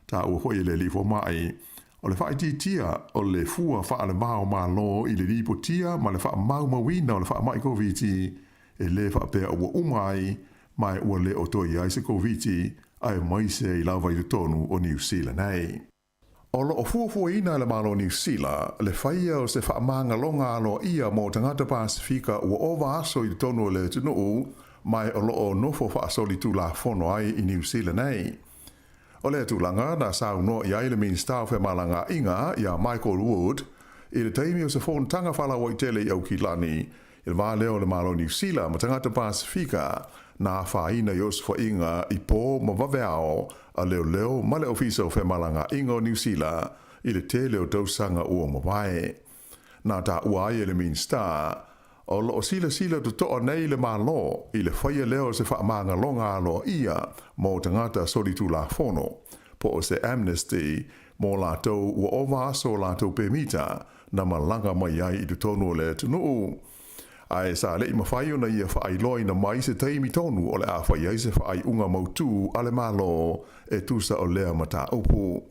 Taua foi e le alii fomai, o le faaitiitia o le fua faale-va-o-Malo i le lipotia ma le faamaumauina o le faamai Koviti, e le faapea ua uma ai ma e ua le o toe i ai se Koviti aemaise ai lava i totonu o Niu Sila nei. O lo o fuafuaina e le Malo o Niu Sila le faia o se faamagaloga aloaia mo tagata Pasefika ua ova aso i totonu o le atunuu ma e o lo o nofo faasolitulafono ai i Niu Sila nei. O lea tulaga na saunoa i ai le Minisita o Femalagaaiga ia Michael Wood i le taimi o se fonotaga faalauaitele i Aukilani i le va lea o le Malo o Niu Sila ma tagata Pasefika na afaina i osofaiga i po ma vaveao a leoleo ma le Ofisa o Femalagaaiga o Niu Sila i le tele o tausaga ua mavae. Na taua ai e le Minisita, o lo o silasila totoa nei le Malo i le faia lea o se faamagaloga aloaia mo tagata solitulafono, po o se amnesty mo latou ua ova aso o latou pemita na malaga mai ai i totonu o le atunuu. Ae sa le i mafai ona ia faailoaina mai se taimi tonu o le a fai ai se faaiuga mautū a le Malo e tusa o lea mataupu.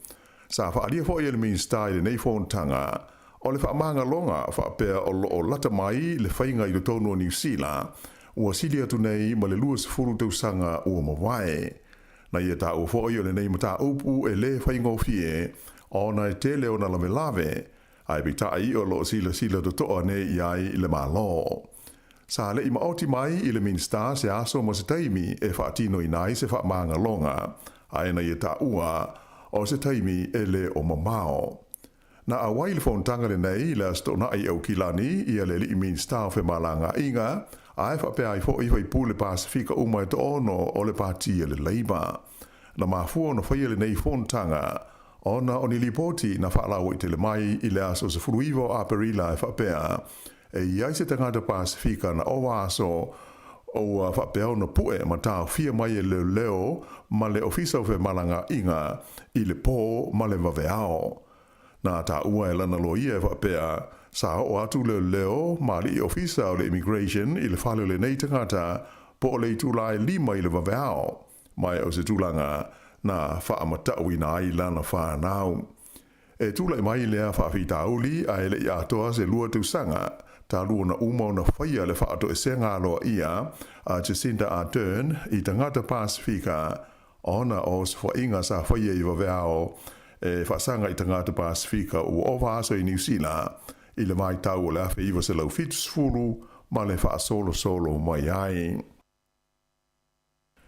Sa faaalia foi e le Minisita i lenei fonotaga. O le faamagaloga faapea o lo o lata mai le faiga i totonu o Niu Sila, ua sili atu nei ma le 20 tausaga ua mavae. Na ia taua foi o lenei mataupu e lē faigofie ona e tele ona lavelave, ae peitai o lo o silasila totoa nei i ai le Malo. Sa le i maoti mai i le Minisita se aso ma se taimi e faatinoina ai se faamagaloga, ae na ia taua o se taimi e le o mamao. Na auai i le fonotaga lenei i le Aso Toonai i Aukilani ia le Alii Minisita o Femalagaaiga, ae faapea ai foi faipule Pasefika uma e toaono o le Pati a le Labour. Na mafua ona faia lenei fonotaga ona o ni lipoti na faalauaitele mai i le aso 19 o Aperila e faapea e i ai se tagata Pasefika na ova aso ua faapea ona pue ma taofia mai e leoleo ma le Ofisa o Femalagaaiga i le pō ma le vaveao. Na taua e lana loia e faapea, sa oo atu leoleo ma alii ofisa o le Immigration i le fale o lenei tagata po o le itula e 5 i le vaveao, ma e o se tulaga na faamatauina ai lana fanau. E tulai mai lea faafitauli ae le i atoa se 2 tausaga talu ona uma ona faia le faatoesega aloaia a Jacinda Ardern i tagata Pasefika ona o osofaiga sa faia i vaveao e faasaga i tagata Pasefika ua ova aso i Niu Sila i le vaitau o le 1970 ma le faasolosolo mai ai.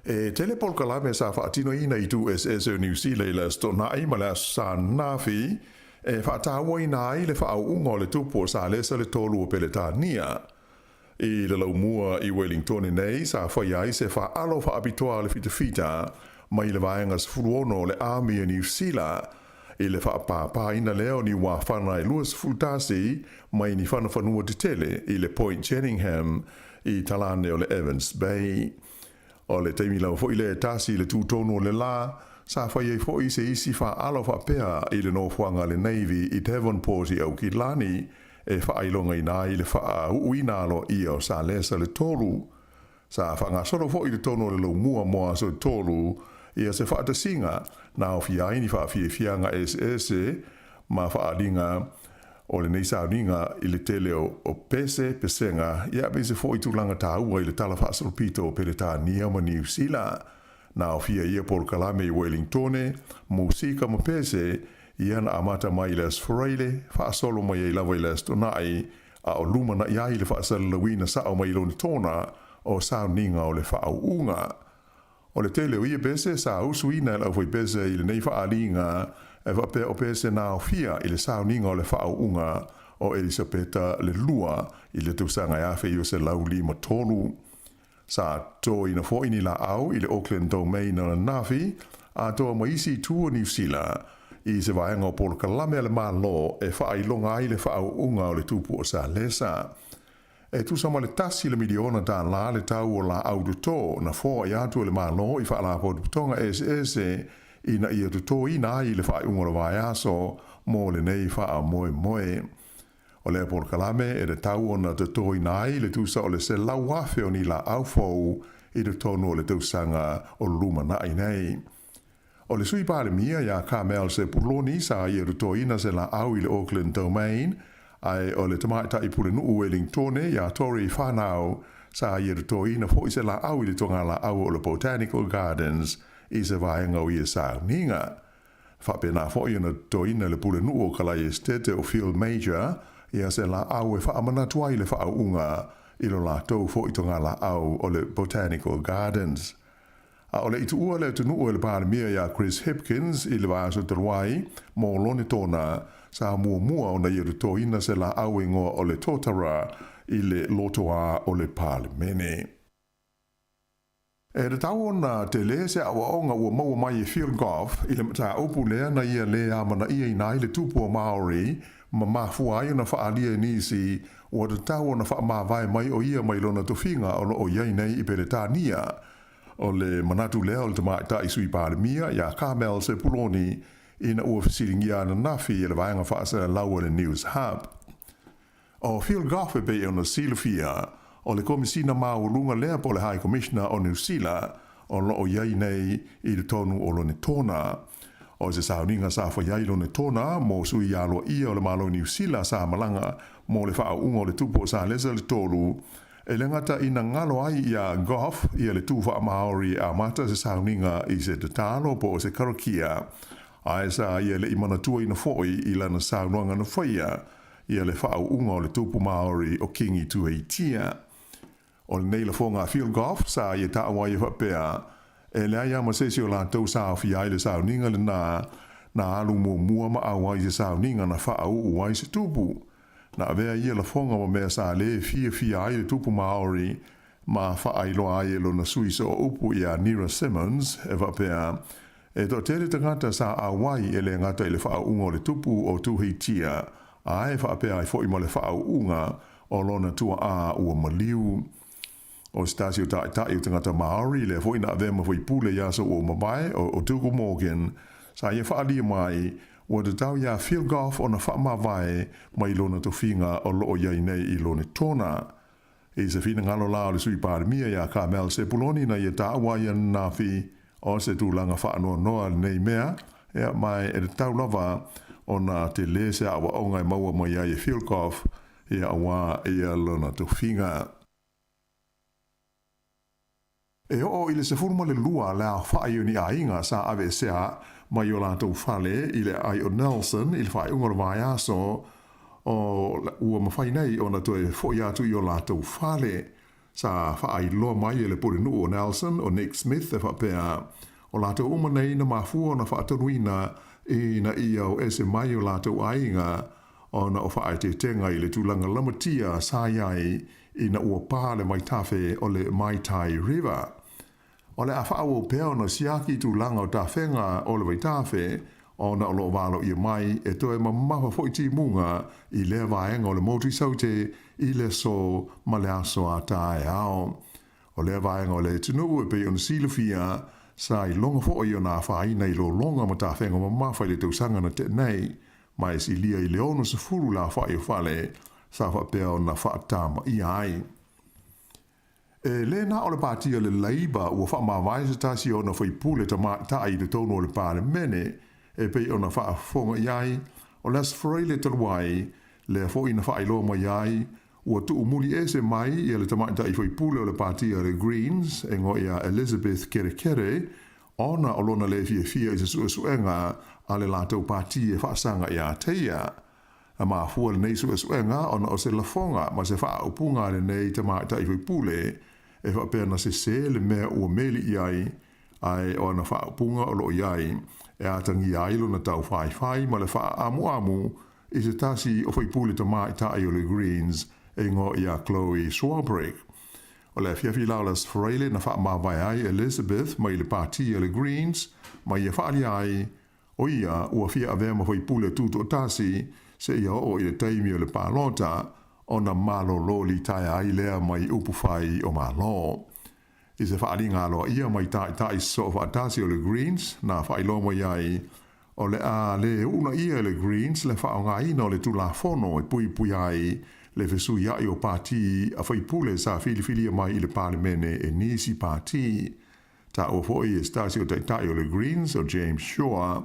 E tele polokalame sa faatinoina i itu eseese o Niu Sila i le Aso Toonai ma le Aso Sa ananafi e faatauaina ai le faaauuga o le tupu o Salesa le Tolu o Peletania. I le laumua i Wellingtone nei sa faia ai se faaalo faapitoa a le fitafita mai le Vaega 16 o le Army a Niu Sila i le faapāpāina lea o ni uafana e 21 mai ni fanafanua tetele i le Point Jerningham i talane o le Evans Bay. O le taimi lava foi lea e tasi i le tū tonu o le lā, sa fai ai foi se isi faaalo faapea i le nofoaga a le Navy i Devonport i Aukilani e faailogaina ai le faauuina aloaia o Salesa le Tolu. Sa faagasolo foi i totonu o le laumua mo aso e tolu ia se faatasiga na aofia ai ni faafiafiaga eseese ma faaaliga o lenei sauniga i le tele o pese, pesega, ia aemaise foi tulaga taua i le tala faasolopito o Peretania ma Niu Sila. Na aofia ia polokalame i Wellingtone, musika ma pese, ia na amata mai i le Aso Faraile, faasolo mai ai lava i le Aso Toonai, a o lumanai ai le faasalalauina sao mai lona tona o sauniga o le faauuga. O le tele o ia pese sa usuina e le aufaipese i lenei faaaliga e faapea o pese na aofia i le sauniga o le faauuga o Elisapeta le Lua i le tausaga e 1953. Sa totoina foi ni laau i le Auckland Domain ananafi, atoa ma isi itu o Niu Sila, i se vaega o polokalame a le Malo e faailoga ai le faauuga o le tupu o Salesa. E tusa ma le tasi le miliona tālā le tau o laau totō na foai atu e le Malo i faalapotopotoga eseese ina ia totōina ai le faaiuga o le vaiaso mo lenei faamoemoe. O lea polokalame e tatau ona totōina ai le tusa o le 100,000 o ni laau fou i totonu o le tausaga o lumanai nei. O le Sui Palemia iā Carmel Sepuloni sa ia totōina se laau i le Auckland Domain, ae o le tamaitai pulenuu Wellingtone iā Tory Whanau sa ia totōina foi se laau i le togalaau o le Botanical Gardens i se vaega o ia sauniga. Faapena foi ona totoina le pulenuu o Kalai Estate o Phil Major ia se laau e faamanatu ai le faauuga i lo latou foi togalaau o le Botanical Gardens. A o le i tuua le atunuu e le Palemia iā Chris Hipkins i le vaiaso talu ai mo lona tona, sa muamua ona ia totoina se laau igoa o le totara i le lotoā o le Palemene. E tatau ona tele se aoaoga ua maua mai e Phil Goff i le mataupu lea na ia lē amanaiaina ai le tupu o Māori ma mafua ai ona faaalia e nisi ua tatau ona faamavae mai o ia mai lona tofiga o lo o i ai nei i Peretania. O le manatu lea o le tamaitai Sui Palemia iā Carmel Sepuloni ina ua fesiligia ananafi e le vaega faasalalau a le News Hub. O Phil Goff e pei ona silafia, o le Komisina Maualuga lea po o le High Commissioner o Niu Sila o lo o i ai nei i totonu o Lonetona. O se sauniga sa faia ai lona tona mo sui aloaia o le Malo o Niu Sila sa malaga mo le faauuga o le Tupu o Salesa le Tolu, e le gata ina galo ai iā Gough ia le tu faa-Maori e amata se sauniga i se tatalo po o se karakia, ae sa ia le i manatuaina foi i lana saunoaga na faia ia le faauuga o le Tupu Maori o Kingi Tuheitia. O lenei lafoga a Phil Goff sa ia taua ai e faapea, e leai lava ma se isi o latou sa aofia ai le sauniga lena na alu muamua ma auai i se sauniga na faauu ai se tupu. Na avea ia lafoga ma mea sa lē fiafia ai le tupu Maori ma faailoa ai e lona sui sooupu iā Nira Simmons e faapea, E toatele tagata sa auai e le gata i le faauuga o le tupu o Tuheitia, ae faapea ai foi ma le faauuga o lona tuaʻā ua maliu. O se tasi o taʻitaʻi o tagata Māori, lea foi na avea ma faipule i aso ua mavae, o Dougal Morgan, sa ia faaalia mai, ua tatau iā Phil Goff ona faamavae mai lona tofiga o loo i ai nei i lona tona. I se finagalo la o le Sui Palemia iā Carmel Sepuloni na ia taua ai ananafi o se tulaga faanoanoa lenei mea, ia, ma e tatau lava ona tele se aoaoga e maua mai ai e Phil Goff, ia auā ia lona tofiga. E oo i le 12 le aofai o ni aiga sa aveesea mai o latou fale i le aai o Nelson i le faaiuga o le vaiaso o ua mafai nei ona toe foʻi atu i o latou fale. Sa faailoa mai e le pulenuu o Nelson o Nick Smith e faapea, o latou uma nei na mafua ona faatonuina ina ia o ese mai o latou aiga ona o faaeteetega i le tulaga lamatia sa i ai ina ua pā le vaitafe o le Maitai River. O le a faaauau pea ona siaki tulaga o tafega o le vaitafe ona o lo o valoia mai e toe mamafa foi timuga i lea vaega o le motu i Saute i le aso ma le aso a taeao. O lea vaega o le atunuu e pei ona silafia, sa iloga foi ona afaina i lologa ma tafega mamafa i le tausaga na tea nei, ma e silia i le 60 le aofai o fale sa faapea ona faatamaia ai. E le na o le pāti a le Labour ua faamavae se tasi o ona faipule tamaitai i totonu o le Palemene e pei ona faafofoga i ai o Les Freile talu ai, lea foi na faailoa mai ai ua tuumuli ese mai ia le tamaitai faipule o le pāti a le Greens e igoa ia Elizabeth Kerekere ona o lona lē fiafia i se suesuega a le latou pāti e faasaga iā te ia. Na mafua lenei suesuega ona o se lafoga ma se faaupuga a lenei tamaitai faipule e faapea na sesē le mea ua meli i ai, ae o ana faaupuga o lo o i ai e atagia ai lona taufaifai ma le faaamuamu i se tasi o faipule tamaitai o le Greens e igoa ia Chloe Swarbrick. O le afiafi la o le Aso Faraile na faamavae ai Elizabeth mai le pāti a le Greens ma ia faaalia ai o ia ua fia avea ma faipule tutoatasi seia oo i le taimi o le palota ona malolo litaea ai lea mai upufai o Malo. I se faaaliga aloaia mai taitai sosoo faatasi o le Greens na faailoa mai ai O le a le uunaia e le Greens le faaaogaina o le Tulafono e puipuia ai le fesuiaʻi o pātī a faipule sa filifilia mai i le Palemene e nisi pātī. Taua foi e se tasi o taitai o le Greens, o James Shaw,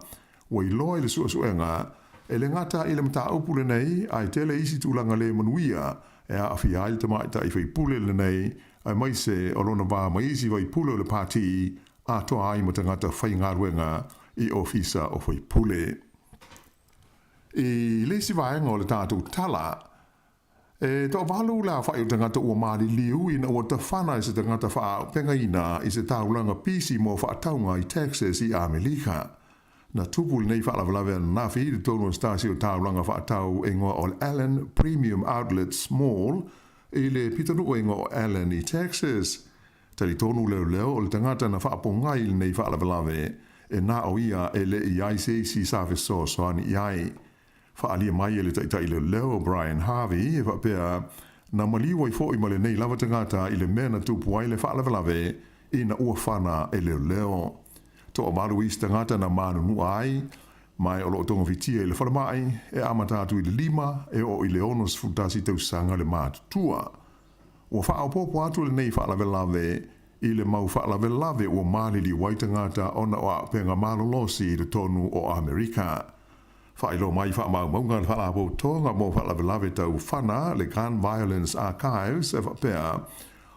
ua iloa i le suesuega, e le gata i le mataupu lenei, ae tele isi tulaga le manuia e aafia ai le tamaitai faipule lenei aemaise o lona va ma isi faipule o le pātī atoa ai ma tagata faigaluega i ofisa o faipule. I le isi vaega o le tatou tala, e toavalu le aofai o tagata ua maliliu ina ua tafana e se tagata faaaupegaina i se taulaga pisi mo faatauga i Texas i Amelika. Na tupu lenei faalavelave ananafi i totonu o se tasi o taulaga faatau e igoa o le Allen Premium Outlets Mall i le pitonuu e igoa o Allen i Texas. Talitonu leoleo o le tagata na faapogai i lenei faalavelave, e na o ia e le i ai se isi sa fesoasoani i ai. Faaalia mai e le taitai leoleo o Brian Harvey e faapea, na maliu ai foi ma lenei lava tagata i le mea na tupu ai le faalavelave ina ua fana e leoleo. Toavalu isi tagata na manunua ai, ma e o lo o togafitia i le falemai, e amata atu i le 5 e oo i le 61 tausaga le matutua. Ua faaopoopo atu lenei faalavelave i le mau faalavelave ua maliliu ai tagata ona o auupega malolosi i totonu o Amerika. Faailoa mai i faamaumauga a le Faalapotopotoga mo Faalavelave Tau Fana, le Gun Violence Archives, e faapea,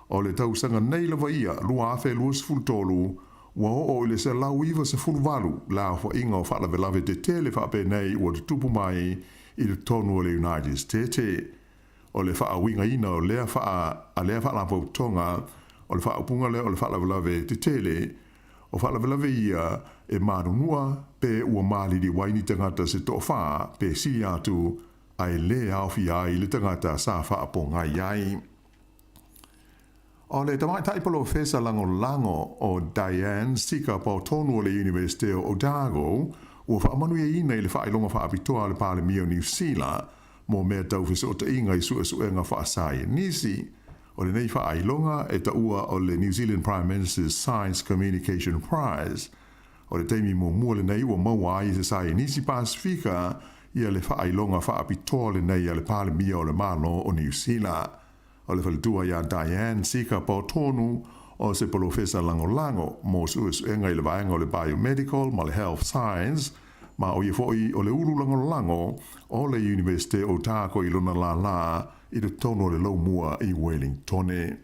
o le tausaga nei lava ia, 2023, ua oo i le 198 le aofaiga o faalavelave tetele faapenei ua tutupu mai i totonu o le United States. O le faauigaina o lea faa a lea faalapotopotoga, o le faaupuga lea o le faalavelave tetele, o faalavelave ia e manunua pe ua maliliu ai ni tagata se toafa pe sili atu ae lē aofia ai le tagata sa faapogai ai. O le tamaitai polofesa lagolago o Diane Sika Paotonu o le Iunivesite o Otago ua faamanuiaina i le faailoga faapitoa a le Palemia o Niu Sila mo mea tau fesootaiga i suesuega faasaienisi. O lenei faailoga e taua o le New Zealand Prime Minister's Science Communication Prize. O le taimi muamua lenei ua maua ai e se saienisi Pasifika ia le faailoga faapitoa lenei a le Palemia o le Malo o Niu Sila. O le faletua ia Diane Sika Paotonu o se polofesa lagolago mo suesuega i le vaega o le Biomedical ma le Health Science, ma o ia foi o le ulu lagolago o le Iunivesite o Otago i lona lālā i totonu o le Laumua i Wellingtone.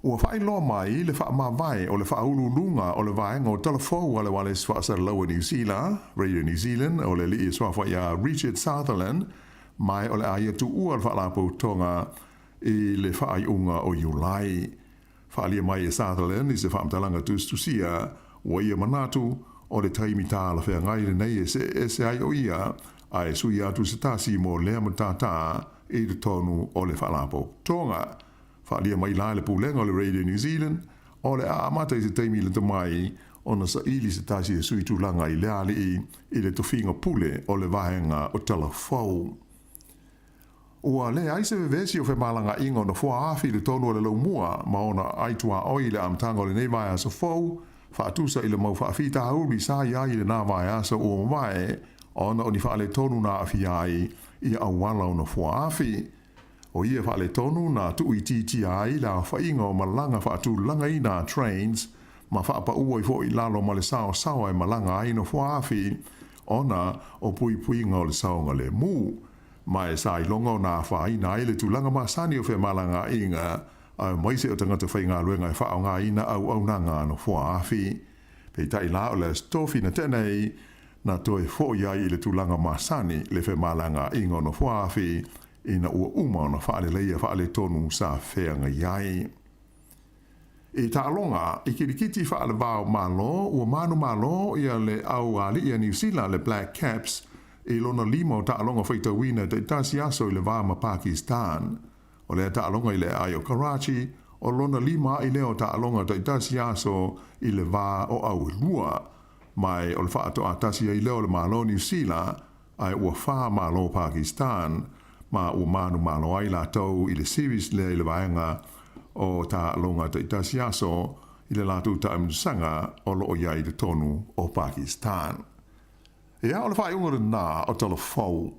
Ua faailoa mai le faamavae o le faauluuluga o le vaega o tala fou a le Ualesi Faasalalaua i Niu Sila, Radio New Zealand, o le alii e suafa ia Richard Sutherland, ma o le a ia tuua le Faalapotopotoga i le faaiuga o Iulai. Faaalia mai e Sutherland i se faamatalaga tusitusia, ua ia manatu, o le taimi talafeagai lenei e se'e ese ai o ia, ae sui atu se tasi mo lea matata i totonu o le Faalapotopotoga. Faaalia mai la e le Pulega o le Radio New Zealand, o le a amata i se taimi lata mai ona saili se tasi e sui tulaga i lea alii i le tofiga pule o le vaega o tala fou. Ua leai se vevesi o femalagaaiga o nofoa afi i totonu o le laumua ma ona aituaoi i le amataga o lenei vaiaso fou, faatusa i le mau faafitauli sa i ai i lena vaiaso ua mavae ona o ni faaletonu na aafia ai i auala o nofoa afi. O ia faaletonu na tuuitiitia ai le aofaiga o malaga faatulagaina a trains ma faapaua ai foi i lalo ma le saosaoa e malaga ai nofoa afi ona o puipuiga o le saogalemu. Ma e sa iloga ona afaina ai le tulaga masani o femalagaaiga aemaise o tagata faigaluega e faaaogaina auaunaga a nofoa afi. Peitai la o le Aso Tofi na tea nei, na toe foi ai i le tulaga masani le femalagaaiga o nofoa afi ina ua uma ona faaleleia faaletonu sa feagai ai. I taaloga i kirikiti faalevao malo, ua manumalo ia le au alii a Niu Sila le Black Caps i lona lima o taaloga faitauina taitasi aso i le va ma Pakistan. O lea taaloga i le aai o Karachi, o lona lima a'i lea o taaloga taitasi aso i le va o au e lua. Ma o le faatoatasi ai lea o le Malo Niu Sila, ae ua fa malo Pakistan, ma ua manumalo ai latou i le series lea i le vaega o taaloga taitasi aso i le latou taamilosaga o loo i ai i totonu o Pakistan. Ia, o le faaiuga lena o tala fou.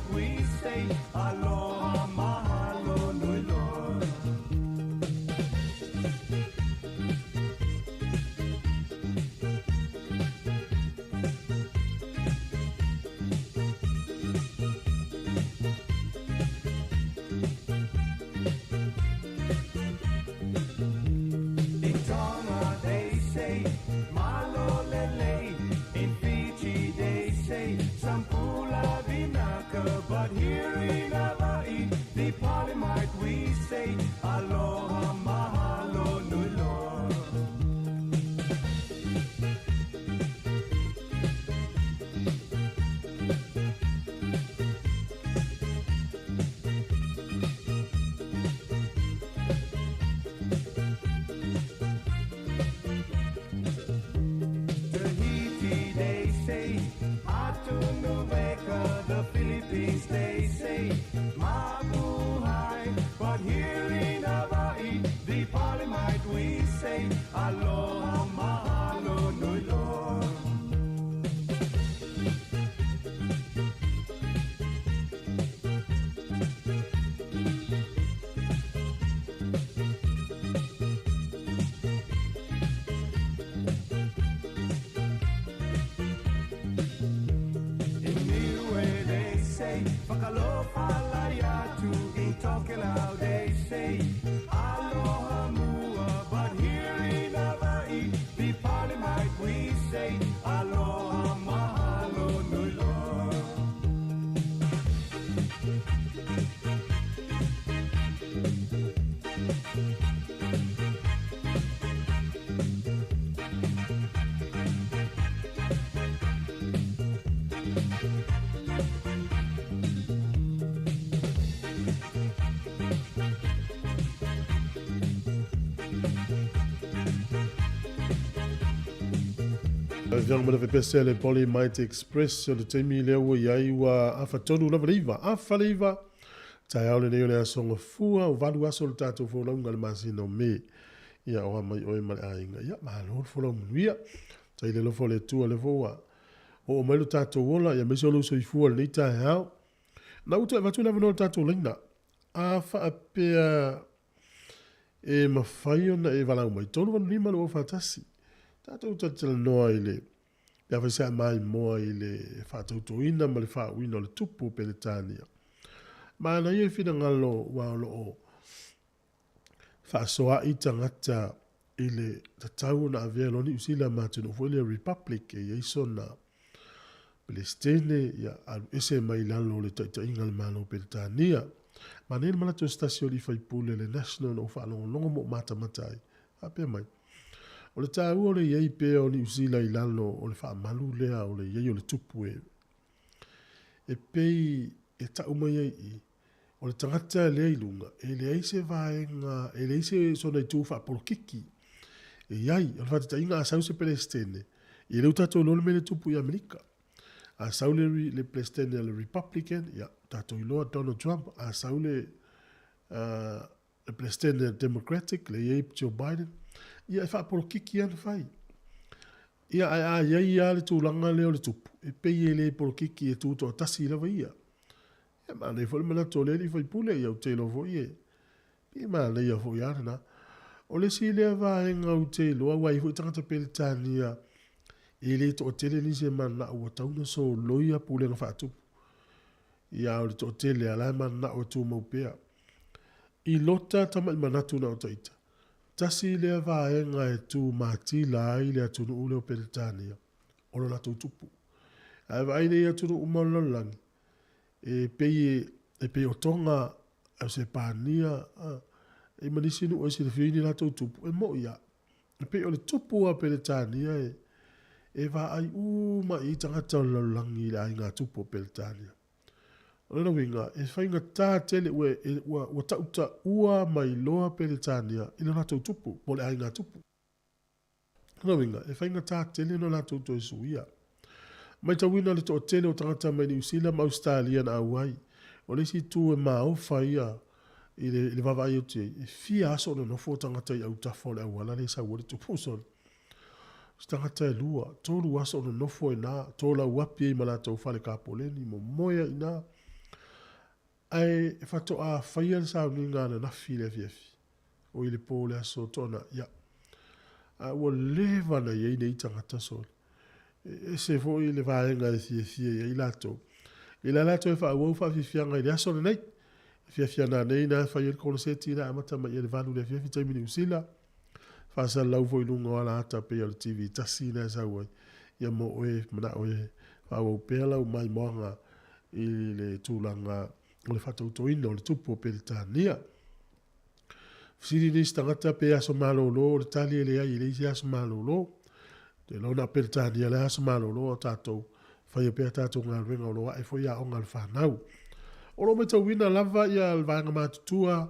Polymite we say aloha mahalo nui loa. In Tonga they say malo lele. In Fiji they say sampula vinaka. But here in Hawaii, the Polymite we say aloha mahalo nui loa. Tahiti they say Atunuweka. The Philippines they say Mabuhay. But here in Hawaii, the Polymite we say aloha mahalo nui loa. In Niue they say Fakalofa laiatu. In Tokelau they say Aloha mua. But here in Hawaii, the Polymite we say Aloha mahalo nui loa. Afioga ma le fepese le Polymite Express o le taimi lea ua i ai ua afa tonu lava le iva, afa le iva taeao lenei o le aso gafua o valu aso o le tatou folauga le masina o Me. Ia oa mai oe ma le aiga. Ia malo le folau manuia. Tai le alofa o le Atua lea foi ua oo mai lo tatou ola ia aemaise o lou soifua i lenei taeao. Na ua toe avatu le avanoa i le tatou laina. A faapea e mafai ona e valaau mai, 385 241. Tatou talatalanoa i le pe afai sa e maimoa i le faatautoina ma le faauuina o le tupu o Peretania. Manaia i finagalo aua o lo o faasoa'i tagata i le tatau ona avea loa Niu Sila ma atunuu foi lea Republic e i ai sona Pelestene ia alu ese mai lalo o le taitaiga a le Malo o Peretania. Manaia le manatu o se tasi o alii faipule le National na ou faalogologo ma ou matamata ai, faapea mai, O le taua o le i ai pea o Niu Sila i lalo o le faamalu lea o le i ai o le tupu e e pei e tau mai ai i o le tagata lea i luga, e leai se vaega, e leai se sona itu faapolokiki e i ai. O le faataitaiga, a sau se Pelestene, ia lea ua tatou iloa le mea lea e tupu i Amerika. A sau le, le Pelestene a le Republican, ia, tatou iloa Donald Trump. A sau le, uh, le Pelestene a le Democratic, lea e i ai Joe Biden, ia e faapolokiki lava na fai. Ia, ae a i ai lava le tulaga lea o le tupu, e pei e le polokiki e tutoatasi lava ia. Ia manaia foi le manatu o le alii faipule, ia ou te iloa foi e pei e manaia foi lava lena. O le isi lea vaega ou te iloa, aua e i ai foi tagata Peretania e le toatele nisi e mananao ua tatau ona soloia pulega faatupu. Ia a o le toatele lava la e mananao e tumau pea. I lota tamai manatu na o ita, tasi lea vaega e tu matila ai le atunuu lea o Peretania, o lo latou tupu. Ae vaai nei i atunuu uma o le lalolagi, E pei e, e pei o Tonga, o Sepania, a, e ma nisi nuu e silafia ai ni latou tupu, e moʻi a. E pei o le tupu a Peretania e, e vaai uma i ai tagata o le lalolagi i le aiga tupu o Peretania. O lona uiga, e faigata tele ua, e, ua, ua tautaua mai loa Peretania i lo latou tupu, po o le aiga tupu. Lona uiga, e faigata tele ona latou toe suia. Matauina le toatele o tagata mai Niu Sila ma Ausetalia na auai. O le isi itu e maofa ia i le, i le vaavaai atu i ai, e fia aso o nonofo tagata i autafa o le auala lea e sau ai le tupu solo. O se tagata e lua, tolu aso o nonofo i ina, tolau api ai ma latou fale kapoleni, momoe ai i ina. Ae faatoa faia le sauniga ananafi i le afiafi, oi le po o le aso Toonai, ia. A ua leva ona i ai nei tagata sole. E ese foi le vaega e fiafia i ai latou. I la latou e faaauau faafiafiaga i le aso lenei. E fiafia nanei na e fai ai le koneseti na amata mai i le 8 i le afiafi taimi Niu Sila. Faasalalau foi i luga o ala ata pei o le TV tasi na e sau ai. Ia mo oe manao e faaauau pea lau maimoaga i le tulaga o le faatautoina o le tupu o Peretania. Fesili nisi tagata pe aso malolo, o le tali e leai, e leai se aso malolo. Te iloa na o Peretania le aso malolo a tatou, faia pea tatou galuega o lo o ae foi aoga a le fanau. O lo o matauina lava ia le vaega matutua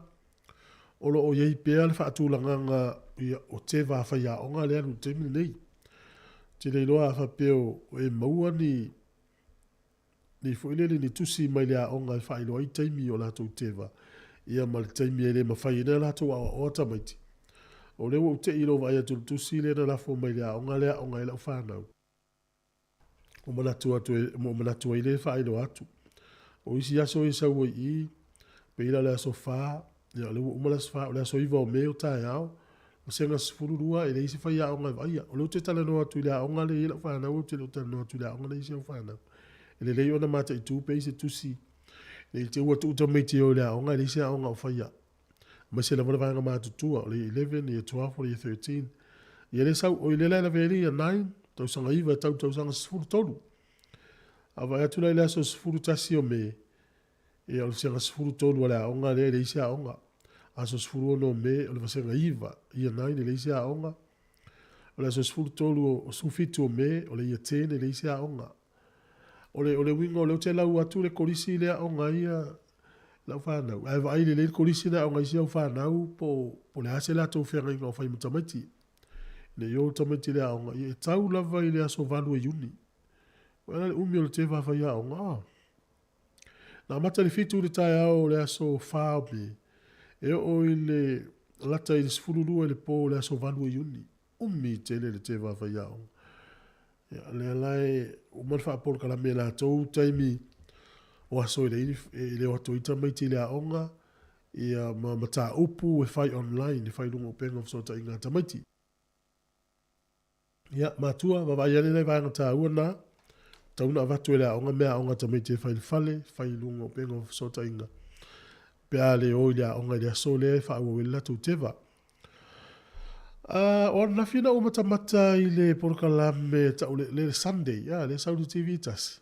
o lo o i ai pea le faatulagaga ia, o teva a faiaoga lea alu i le taimi lenei. Ou te le iloa a faapea o e maua ni ni foi lele ni tusi mai le aoga e faailoa ai taimi o latou teva, ia ma le taimi e le mafai ai ona latou aoaoa tamaiti. O lea ua ou tei i lou vaai atu i le tusi lea na lafo mai le aoga lea aoga ai lau fanau. Ua manatu atu e, ua manatu ai lea e faailoa atu. O isi aso e sau ai i i, pei la o le aso 4, Ia, o lea ua uma le aso 4, o le aso 9 o Me o taeao, vasega 12 e leai se faiaoga e vaaia. O lea ou te talanoa atu i le aoga lea e i ai lau fanau, ou te le o talanoa atu i le aoga lea e i ai si au fanau. E lelei ona mataitu pe i ai se tusi, ne i te i ua tuu tamaiti e o i le aoga e leai se aoga o faia. Aemaise lava le vaega matutua, o le Year 11, Year 12, o le Year 13. Ia lea sau, oi lea la e lavea ai le Year 9, tausaga 9 e tau i le tausaga 13. A vaai atu la i le aso 11 o Me, Ia, o le vasega 13 a le aoga lea e leai se aoga. Aso 16 o Me, o le vasega 9, Year 9, e leai se aoga. O le aso 13 o 17 o Me, o le Year 10, e leai se aoga. O le, o le uiga o lea ou te lau atu le kolisi lea aoga ai ia lau fanau. Ae vaai lelei le kolisi lea aoga ai si au fanau po, po le a se latou feagaiga o fai ma tamaiti. Ne i o tamaiti i le aoga, ia e tau lava i le aso 8 o Iuni. O le umi o le teva fai aoga, ah. Na amata i le 7 i le taeao o le aso 4 o Me, e oo i le lata i le 12 i le po o le aso 8 o Iuni. Umi tele le teva faiaoga. Ia, lea la e uma le faapolokalame e latou taimi o aso e leai e le o atu ai tamaiti i le aoga, ia ma mataupu e fai online, e fai i luga o upega o fesootaiga a tamaiti. Ia, matua, vaavaai ane nai vaega taua na, tatau ona avatu e le aoga mea aoga a tamaiti e fai i le fale, fai i luga o upega o fesootaiga, pe a le o i le aoga i le aso lea e faaauau ai le latou teva. Uh, o ananafi na ou matamata i le polokalame tau le, le Sunday, ah, le sau i le TV tasi.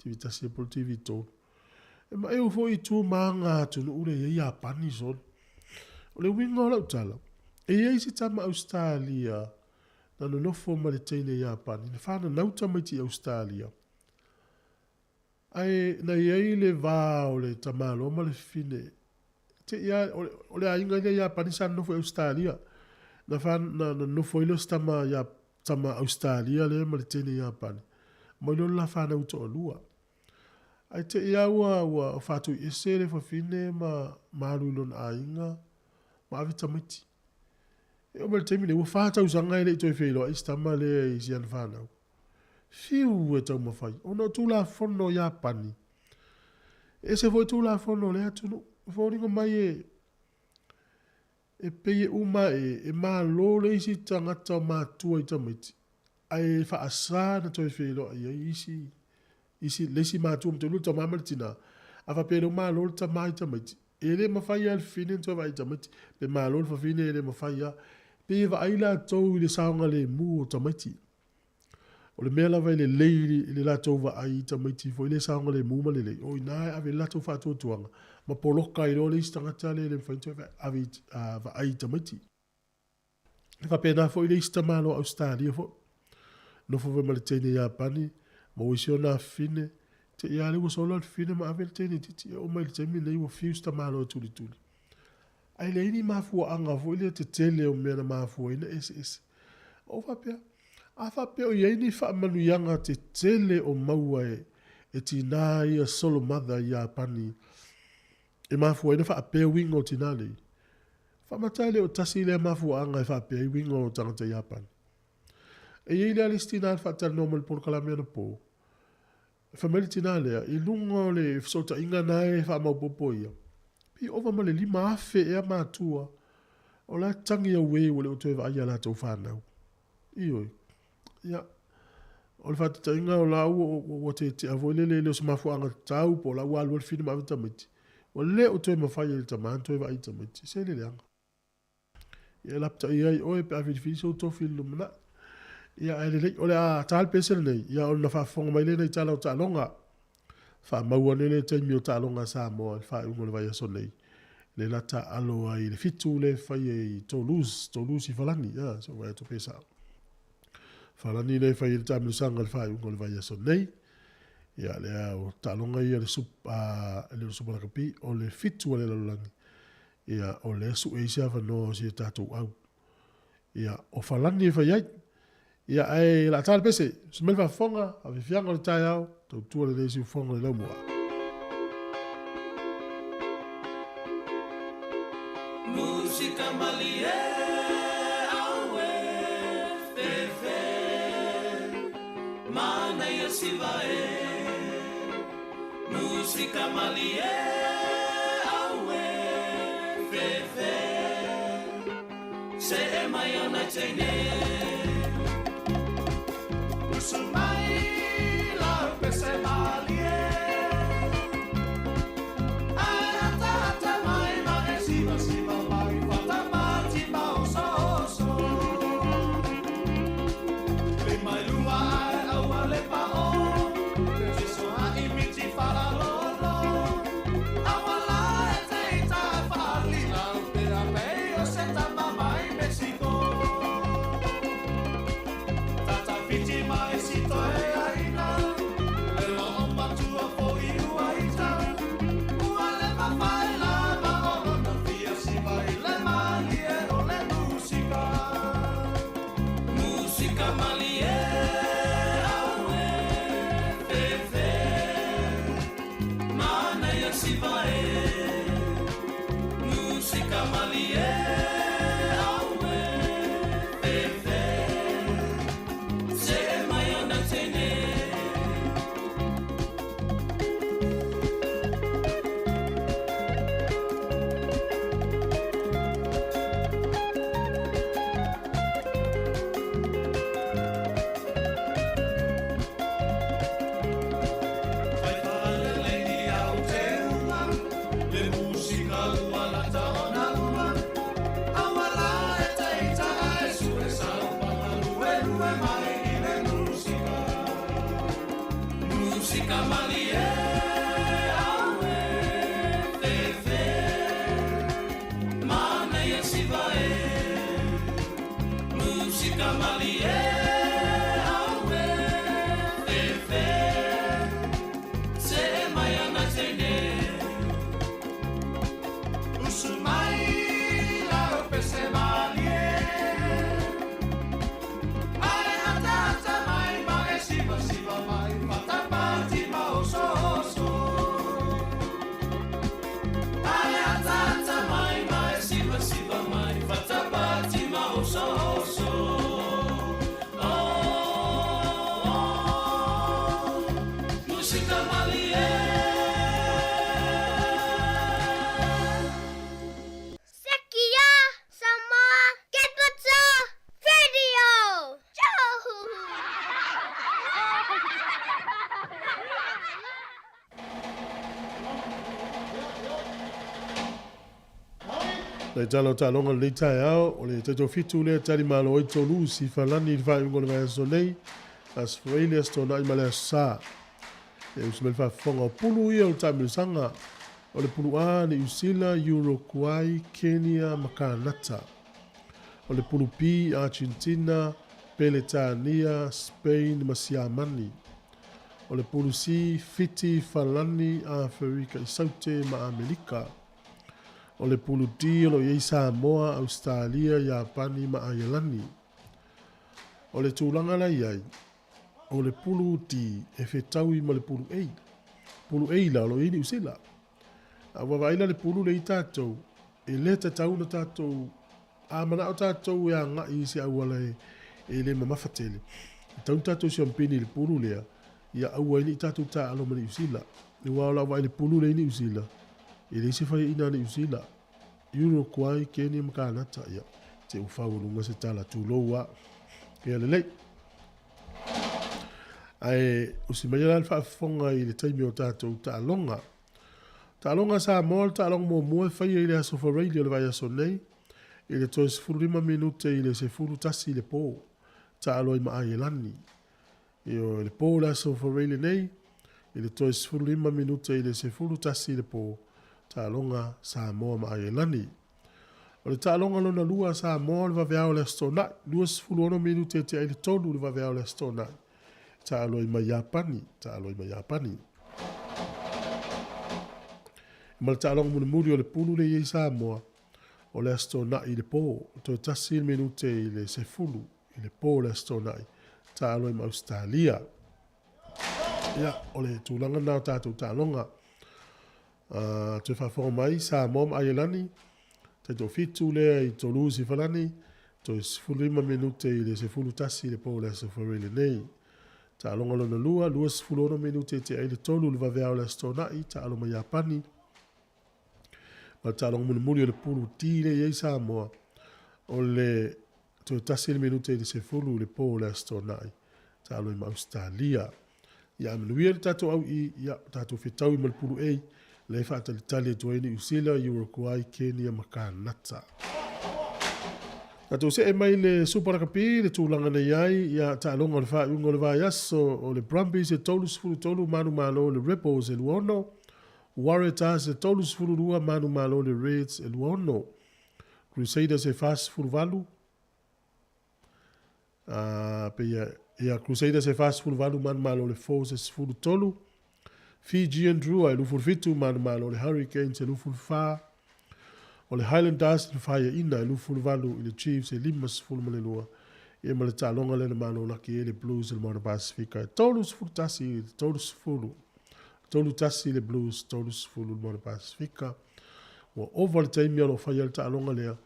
TV tasi e po le TV tolu. E maeu foi i tu ma aga atunuu le i ai Iapani solo. O le uiga o lau tala, e i ai se tama Ausetalia na nonofo ma le teine Iapani, na whananau tamaiti i Ausetalia. Ae na i ai le va o le tamaloa ma le fafine, te i a, o le aiga ia Iapani sa nonofo i Ausetalia. Na, wha, na, na nonofo ai lea o se tama ia tama Ausetalia lea ma le teine Iapani. Mai loa le la whanau toalua. Ae te i a ua, ua whātuiese le fafine ma, ma alu i lona aiga, ma ave tamaiti. E oo mai le taimi nei, ua whā tausaga e le i toe feiloai si tama lea i si ana whanau. Whiu e taumawhai, ona o Tulafono Iapani. E ese foi Tulafono o lea atunuu. E foliga mai e, e pei e uma e, e malo le isi tagata o matua i tamaiti, ae faasa na toe feiloai ai isi, isi, le isi matua ma toelua, le tama ma le tina. A faapea e le o malo le tama i tamaiti, e le mafai lava e le fafine ona toe vaai i tamaiti. Pe malo le fafine e le mafai lava. Pei e vaai latou i le saogalemu o tamaiti. O le mea lava e lelei i le latou vaai i tamaiti foi lea e saogalemu ma lelei, o i ina e ave i ai le latou faatuatuaga ma poloka ai loa le isi tagata lea e le mafai ona toe ave i, vaai i tamaiti. E faapena foi le isi tamaloa Ausetalia foi. Nofo foi ma le teine Iapani, maua i si ona afafine, te i a lea ua sola le fafine ma ave le teine itiiti. E oo mai i le taimi lenei ua fiu si tamaloa e tulituli. Ae leai ni mafuaaga foi lea tetele o mea na mafua ai na eseese. Ou faapea, a faapea o i ai ni faamanuiaga tetele o maua e, e tinā ia solo mother i Iapani e mafua ai na faapea uiga o tinā nei. Faamata e le o tasi lea mafuaaga e faapea ai uiga o tagata Iapani. E i ai lea le isi tinā na faatalanoa mai i le polokalame anapo. Fai mai le tinā lea, i luga o le fesootaiga na e faamaopoopo ia, pei ova ma le 5,000 ea matua o la e tagi auē ua le o toe vaai i a latou fanau. Ioe. Ia, o le faataitaiga o la ua, ua tetea foi lele e le o se mafuaaga tatau po o la ua alu ai le fili ma ave tamaiti. Ua le o toe mafai e le tama ona toe vaai i tamaiti. Se le leaga. Ia e lapatai ai oe pe a filifili sou tofi i le lumanai. Ia ae lelei, o le a ta le pese lenei, ia ona faafofoga mai lea i tala o taaloga. Faamau ane le taimi o taaloga a Samoa i le faaiuga o le vaiaso nei. Le la taaalo ai i le 7 le fai ai Toulouse, Toulouse i Falani, ia se i ou vaai atu pe sao. Falani le fai ai le taamilosaga i le faaiuga o le vaiaso nei. Ia lea o taaloga ia le sup, a, le Super Rugby o le 7 a le lalolagi. Ia, o lea sue ai se avanoa o si a tatou au. Ia, o Falani e fai ai. Ia, ae o le a ta le pese. Usu mai le faafofoga, faafiafiaga o le taeao, tautua lelei siufofoga o le laumua. Musika malie aue fefe Manaia siva e Musika malie aue fefe Se e mai ona teine Usu mai lau pese malie Ai ata ata mai ma e siva siva mai Fata mati ma oso oso Le mai lua ai aua le pa o Le tiso a imiti fala lolo Aua la e te ita fali lau pe a pei o se tama mai Mexico Tata fiti mai si toe aina Le lo o matua fo i ua ita Ua le mawhai la ma o lona fia siva i le malie o le musika Musika malie aue fefe Manaia siva e Musika malie aue fefe Se e mai ona teine Fai faalelei ni au te uma Le musika ua lata ona uma Aua la e teita ae sue sau panga lue lue mai i le musika Musika malie aue fefe Manaia siva e Musika malie aue fefe Se e mai ana teine Usu mai lau pese malie Ai ata ata mai ma e siva siva mai Fata pati ma oso oso Ai ata ata mai ma e siva siva mai Fata pati ma oso oso Oh, oh, musika malie Sekia Samoa Capital Radio. Le tala o taaloga lenei taeao, o le taitofitu lea tali malo ai Toulouse i Falani i le faaiuga o le vaiaso nei, Aso Faraile, Aso Toonai ma le Aso Sa. E usu mai le faafofoga o pulu ia o le taamilosaga o le pulu A, Niu Sila, Uruguay, Kenya ma Kanata. O le pulu B, Argentina, Peletania, Spain ma Siamani. O le pulu C, Fiti, Falani, Aferika i Saute ma Amelika. O le pulu D o lo o i ai Samoa, Ausetalia, Iapani ma Aialani. O le tulaga la i ai, o le pulu D e fetaui ma le pulu A. Pulu A la o lo o i ai Niu Sila. A ua vaai la le pulu lea i tatou, e le tatau ona tatou, a manao tatou e agai i se auala e, e le mamafa tele, e tatau ona tatou siampini i le pulu lea, Ia aua ai ne i tatou taaalo ma Niu Sila. Aua o lau vaai i le pulu lea i Niu Sila, e leai se faiaina a Niu Sila. Uruguay, Kenya ma Kanata, ia, te ua faualuga se tala, tulou a. Ia lelei. Ae usi mai la le faafofoga i le taimi o tatou taaloga. Taaloga Samoa, o le taaloga muamua e faia i le aso Faraile o le vaiaso nei, i le toe 15 minute i le 11 i le po, taalo ai ma Aielani. Ioe, le po o le aso Faraile nei, i le toe 15 minute i le 11 i le po, taaloga Samoa ma Aielani. O le taaloga lona lua a Samoa o le vaveao o le Aso Toonai, 26 minute e tea ai le tolu i le vaveao o le Aso Toonai, taalo ai ma Iapani, taalo ai ma Iapani. Ma le taaloga mulimuli o le pulu lea i ai Samoa, o le Aso Toonai i le po, toe tasi le minute i le sefulu i le po o le Aso Toonai, taalo ai ma Ausetalia. Ia, o le tulaga lena o tatou taaloga. Toe faafofoga mai, Samoa ma Aielani, taitoafitu lea i Toulouse i Falani, toe 15 minute i le 11 i le po o le Aso Faraile nei. Taaloga lona lua, 26 minute e tea ai le tolu i le vaveao o le Aso Toonai, taalo ma Iapani. Ma le taaloga mulimuli o le pulu D lea i ai Samoa, o le toe tasi le minute i le sefulu i le po o le Aso Toonai, taalo ai ma Ausetalia. Ia a manuia le tatou au i, ia, tatou fetaui ma le pulu A, lea e faatalitali atu ai Niu Sila, Uruguay, Kenya ma Kanata. Tatou see mai le Super Rakapi, le tulaga na i ai, ia, taaloga o le faaiuga o le vaiaso, o le Brumbies e 33 manumalo, le Rebels e 26, Waratahs e 32 manumalo, le Reds e 26. Crusaders e 48, ā, pei ia, Crusaders e 48 manumalo, le Force e 13, Fijian Drua e 27 manumalo, le Hurricanes e 24, o le Highlanders na faiaina e 28 i le Chiefs e 52, ia ma le taaloga lea na malolaki ai le Blues i le Moana Pasifika e 31 i le 30. 3-1 le Blues, 30 le Moana Pasifika. Ua ova le taimi o lo o faia le taaloga lea,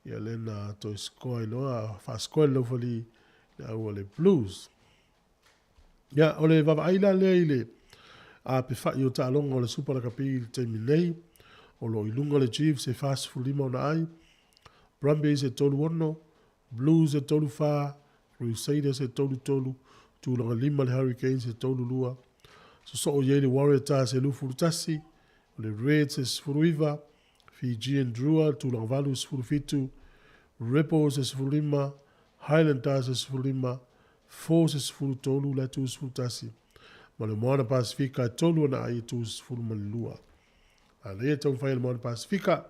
ia lea na toe score ai loa, faascore le laufali le au a le Blues. Ia, o le vaavaai la lea i le apefa'i o taaloga o le Super Rakapi i le taimi nei, o lo o i luga le Chiefs e 45 ona ai, Brumbies e 36, Blues e 34, Crusaders e 33, tulaga lima le Hurricanes e 32, sosoo i ai le Waratahs e 21, o le Reds e 19, Fijian Drua tulaga valu e 17, Rebels e 15, Highlanders e 15, Force e 13, la e 31, ma le Moana Pasifika e tolu ana ai e 32. A lea e taumafai e le Moana Pasifika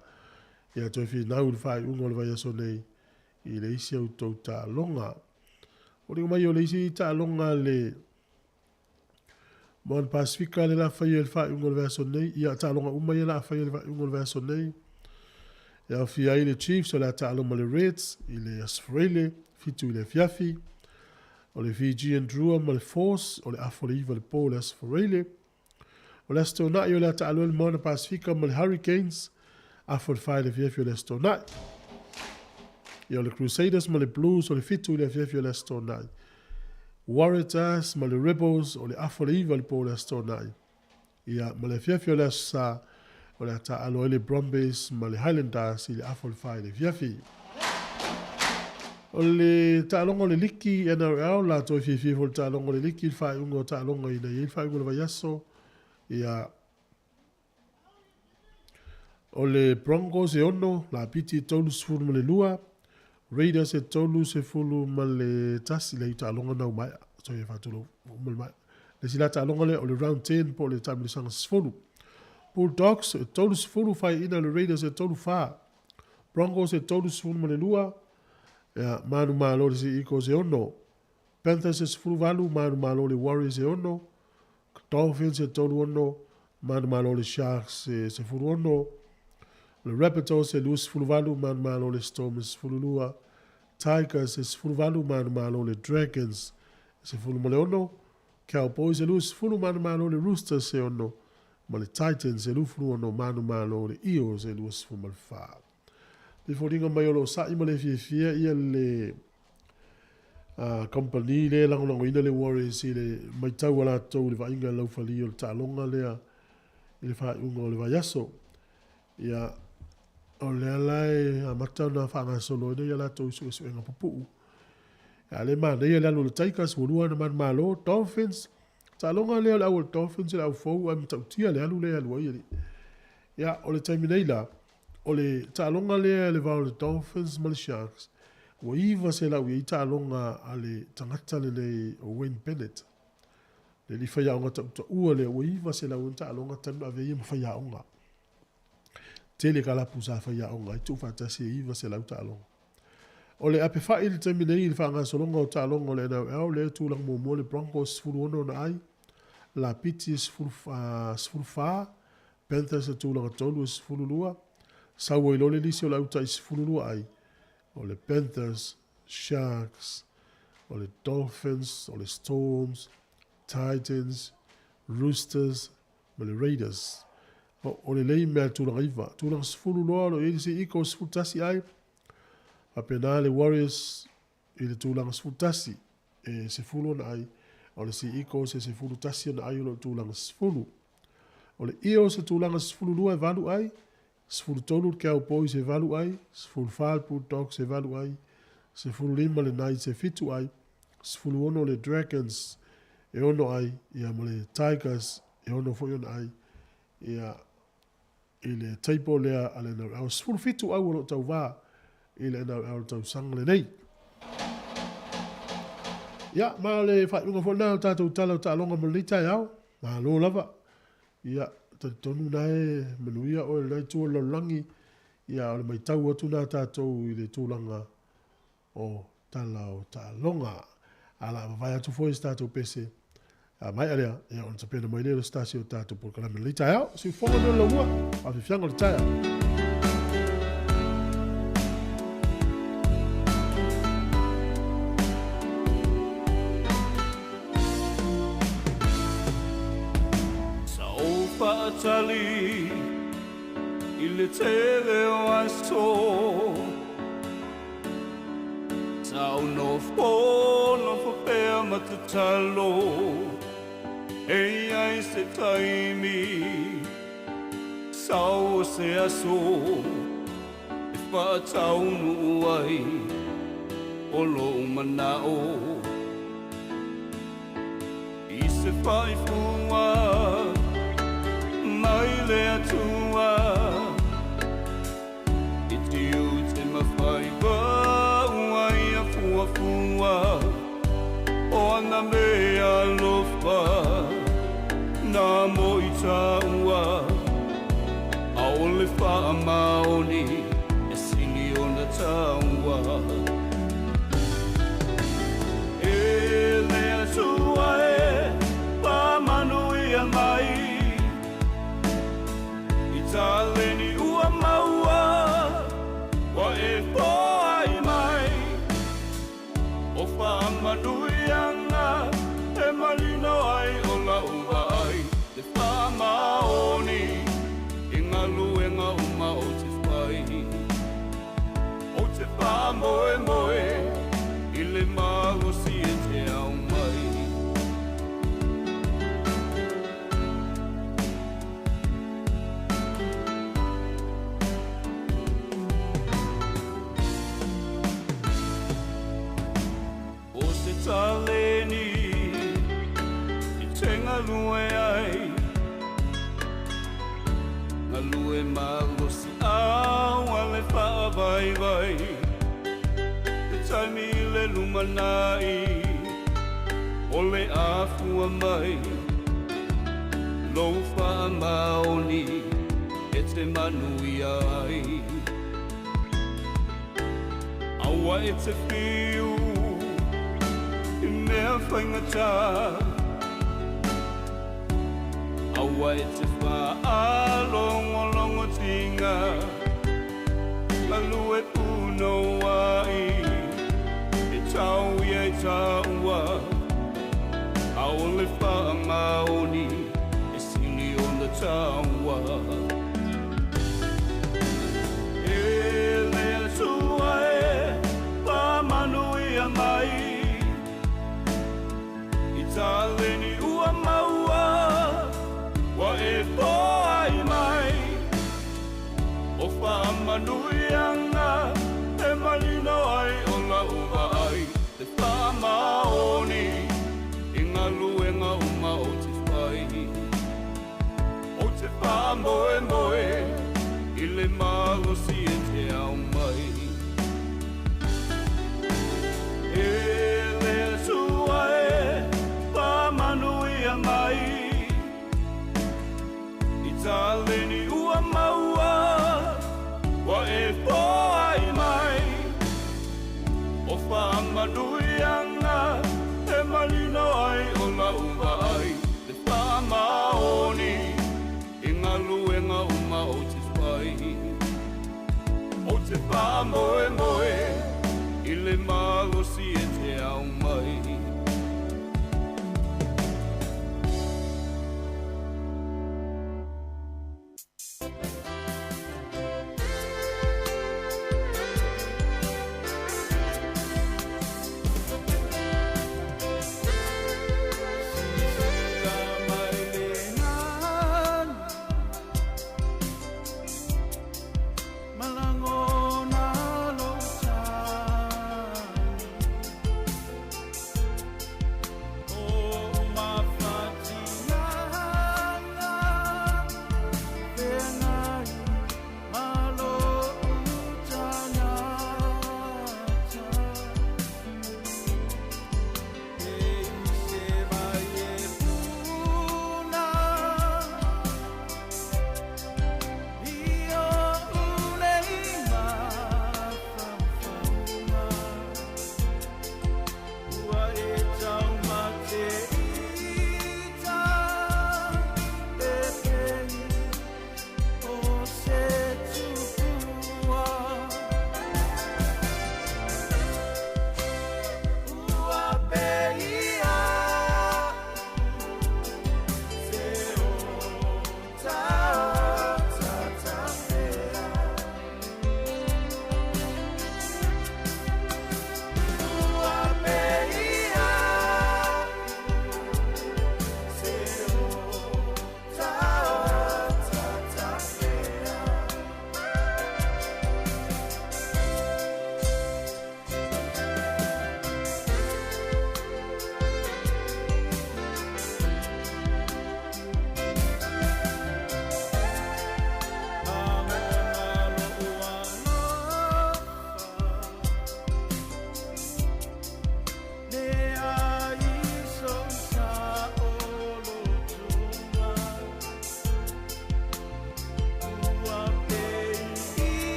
ia toe finau i le faaiuga o le vaiaso nei i le isi a outou taaloga. Foliga mai o le isi taaloga a le Moana Pasifika le la faia i le faaiuga o le vaiaso nei. Ia, taaloga uma ia la a faia i le faaiuga o le vaiaso nei. E aofia ai le Chiefs o le a taalo ma le Reds i le Aso Faraile, 7 i le afiafi. O le Fijian Drua ma le Force o le afa o le 9 i le po o le Aso Faraile. O le Aso Toonai o le a taalo ai le Moana Pasifika ma le Hurricanes, afa o le 4 i le afiafi o le Aso Toonai. Ia o le Crusaders ma le Blues o le 7 i le afiafi o le Aso Toonai. Waratahs ma le Rebels o le afa o le 9 i le po o le Aso Toonai. Ia ma le afiafi o le Aso Sa o le a taaalo ai le Brumbies ma le Highlanders i le afa o le 4 i le afiafi. O le taaloga o le liki NRL, la toe fiafia foi le taaloga o le liki i le faaiuga o taaloga ina i ai le faaiuga o le vaiaso. Ia, o le Broncos e 6, Lapiti e 32, Raiders e 31, le taaloga na umaea. Sorry, e faatulou, uma le maea. Le isi la taaloga lea o le round 10 po o le taamilosaga 10. Bulldogs e 30, faiaina le Raiders e 34. Broncos e 32, ia, manumalo le Eagles e 6. Panthers e 18, manumalo le Warriors e 6. Dolphins e 36, manumalo le Sharks e 16. Le Rabbitohs e 28, manumalo le Storm e 12. Tigers e 18, manumalo le Dragons e 16. Cowboys e 20, manumalo le Roosters e 6. Ma le Titans e 26, manumalo le Eels e 24. Le foliga mai o lo o sa'i ma le fiafia ia le Kamupani lea e lagolagoina le Warriors i le matau a latou i le vaaiga i le laufali o le taaloga lea i le faaiuga o le vaiaso. Ia, o lea la e amata ona faagasoloina ia latou suesuega pupuu. A le manaia le alu o le Tigers, ua lua ona manumalo, Dolphins, taaloga lea o le au a le Dolphins le au fou ae matautia le alu lea e alu ai alii. Ia, o le taimi nei la, o le taaloga lea i le va o le Dolphins ma le Sharks, ua 900 i ai taaloga a le tagata lenei o Wayne Bennett. Le alii faiaoga tautaua lea, ua 900 ona taaloga talu ona avea ia ma faiaoga. Tele kalapu sa faiaoga ai tuufaatasi e 900 taaloga. O le ape fai i le taimi nei i le faagasologa o taaloga o le NRL, lea e tulaga muamua le Broncos 16 ona ai, Lapiti e 14, Panthers e tulaga 3 e 12, sau ai loa le lisi o le autai 12 ai, o le Panthers, Sharks, o le Dolphins, o le Storms, Titans, Roosters ma le Raiders. O le lei mea tulaga 9. Tulaga 10 loa o lo o i ai le Sea Eagles 11 ai, faapena le Warriors i le tulaga 11 e 10 ona ai, o le Sea Eagles e 11 ona ai o lo o tulaga 10. O le Eels e tulaga 12 e 8 ai, 13 le Cowboys e 8 ai, 14 le Bulldogs e 8 ai, 15 le Knights e 7 ai, 16 le Dragons e 6 ai, ia ma le Tigers e 6 foi ona ai. Ia, i le table lea a le NRL. 17 au o lo o tauvā i le NRL tausaga lenei. Ia, ma o le faaiuga foi lena o tatou tala o taaloga mo lenei taeao. Malo lava. Ia, talitonu na e manuia oe lena itu o le lalolagi. Ia, o le maitau atu na tatou i le tulaga o tala o taaloga. A la vavae atu foi se tatou pese a maea lea, ia ona tapena mai lea o se tasi o tatou polokalame lenei taeao. Siufofoga mea o le laumua, faafiafiaga o le taeao. Sa ou faatali i le tele o aso Sa ou nofo nofo pea ma tatalo E i ai se taimi Sau o se aso E faataunuu ai O lou manao I se faifua mai le Atua I tiute ma faiva ua ia fuafua O ana mea alofa Nā mo i tāua ʻAʻole faamaoni e sili ona tāua E le Atua e faamanuia mai I taleni ua maua ua e foai mai O faamanuiaga e malino ai o lau vaai Le faamaoni i galuega uma ou te fai Ou te faamoemoe i le malosi e te aumai. O se taleni e te galue ai, Galue malosi au a le faavaivai, Te taimi i le lumanai o le afua mai, Lou faamaoni e te manuia ai. Aua e te whiu i mea faigata, Aua e te whaalongolongotinga, Galue punouai e tau ia i tāua, ʻAʻole faamaoni e sili ona taua. E le Atua e faamanuia mai. Faamanuiaga e manino ai o lau vaai, le faamaoni i galuega uma ou te fai. Ou te faamoemoe i le malosi e te aumai. E le Atua e faamanuia mai i taleni ua maua, ua e foai mai. O faamanuiaga e manino ai o lau vaai, le faamaoni i galuega uma ou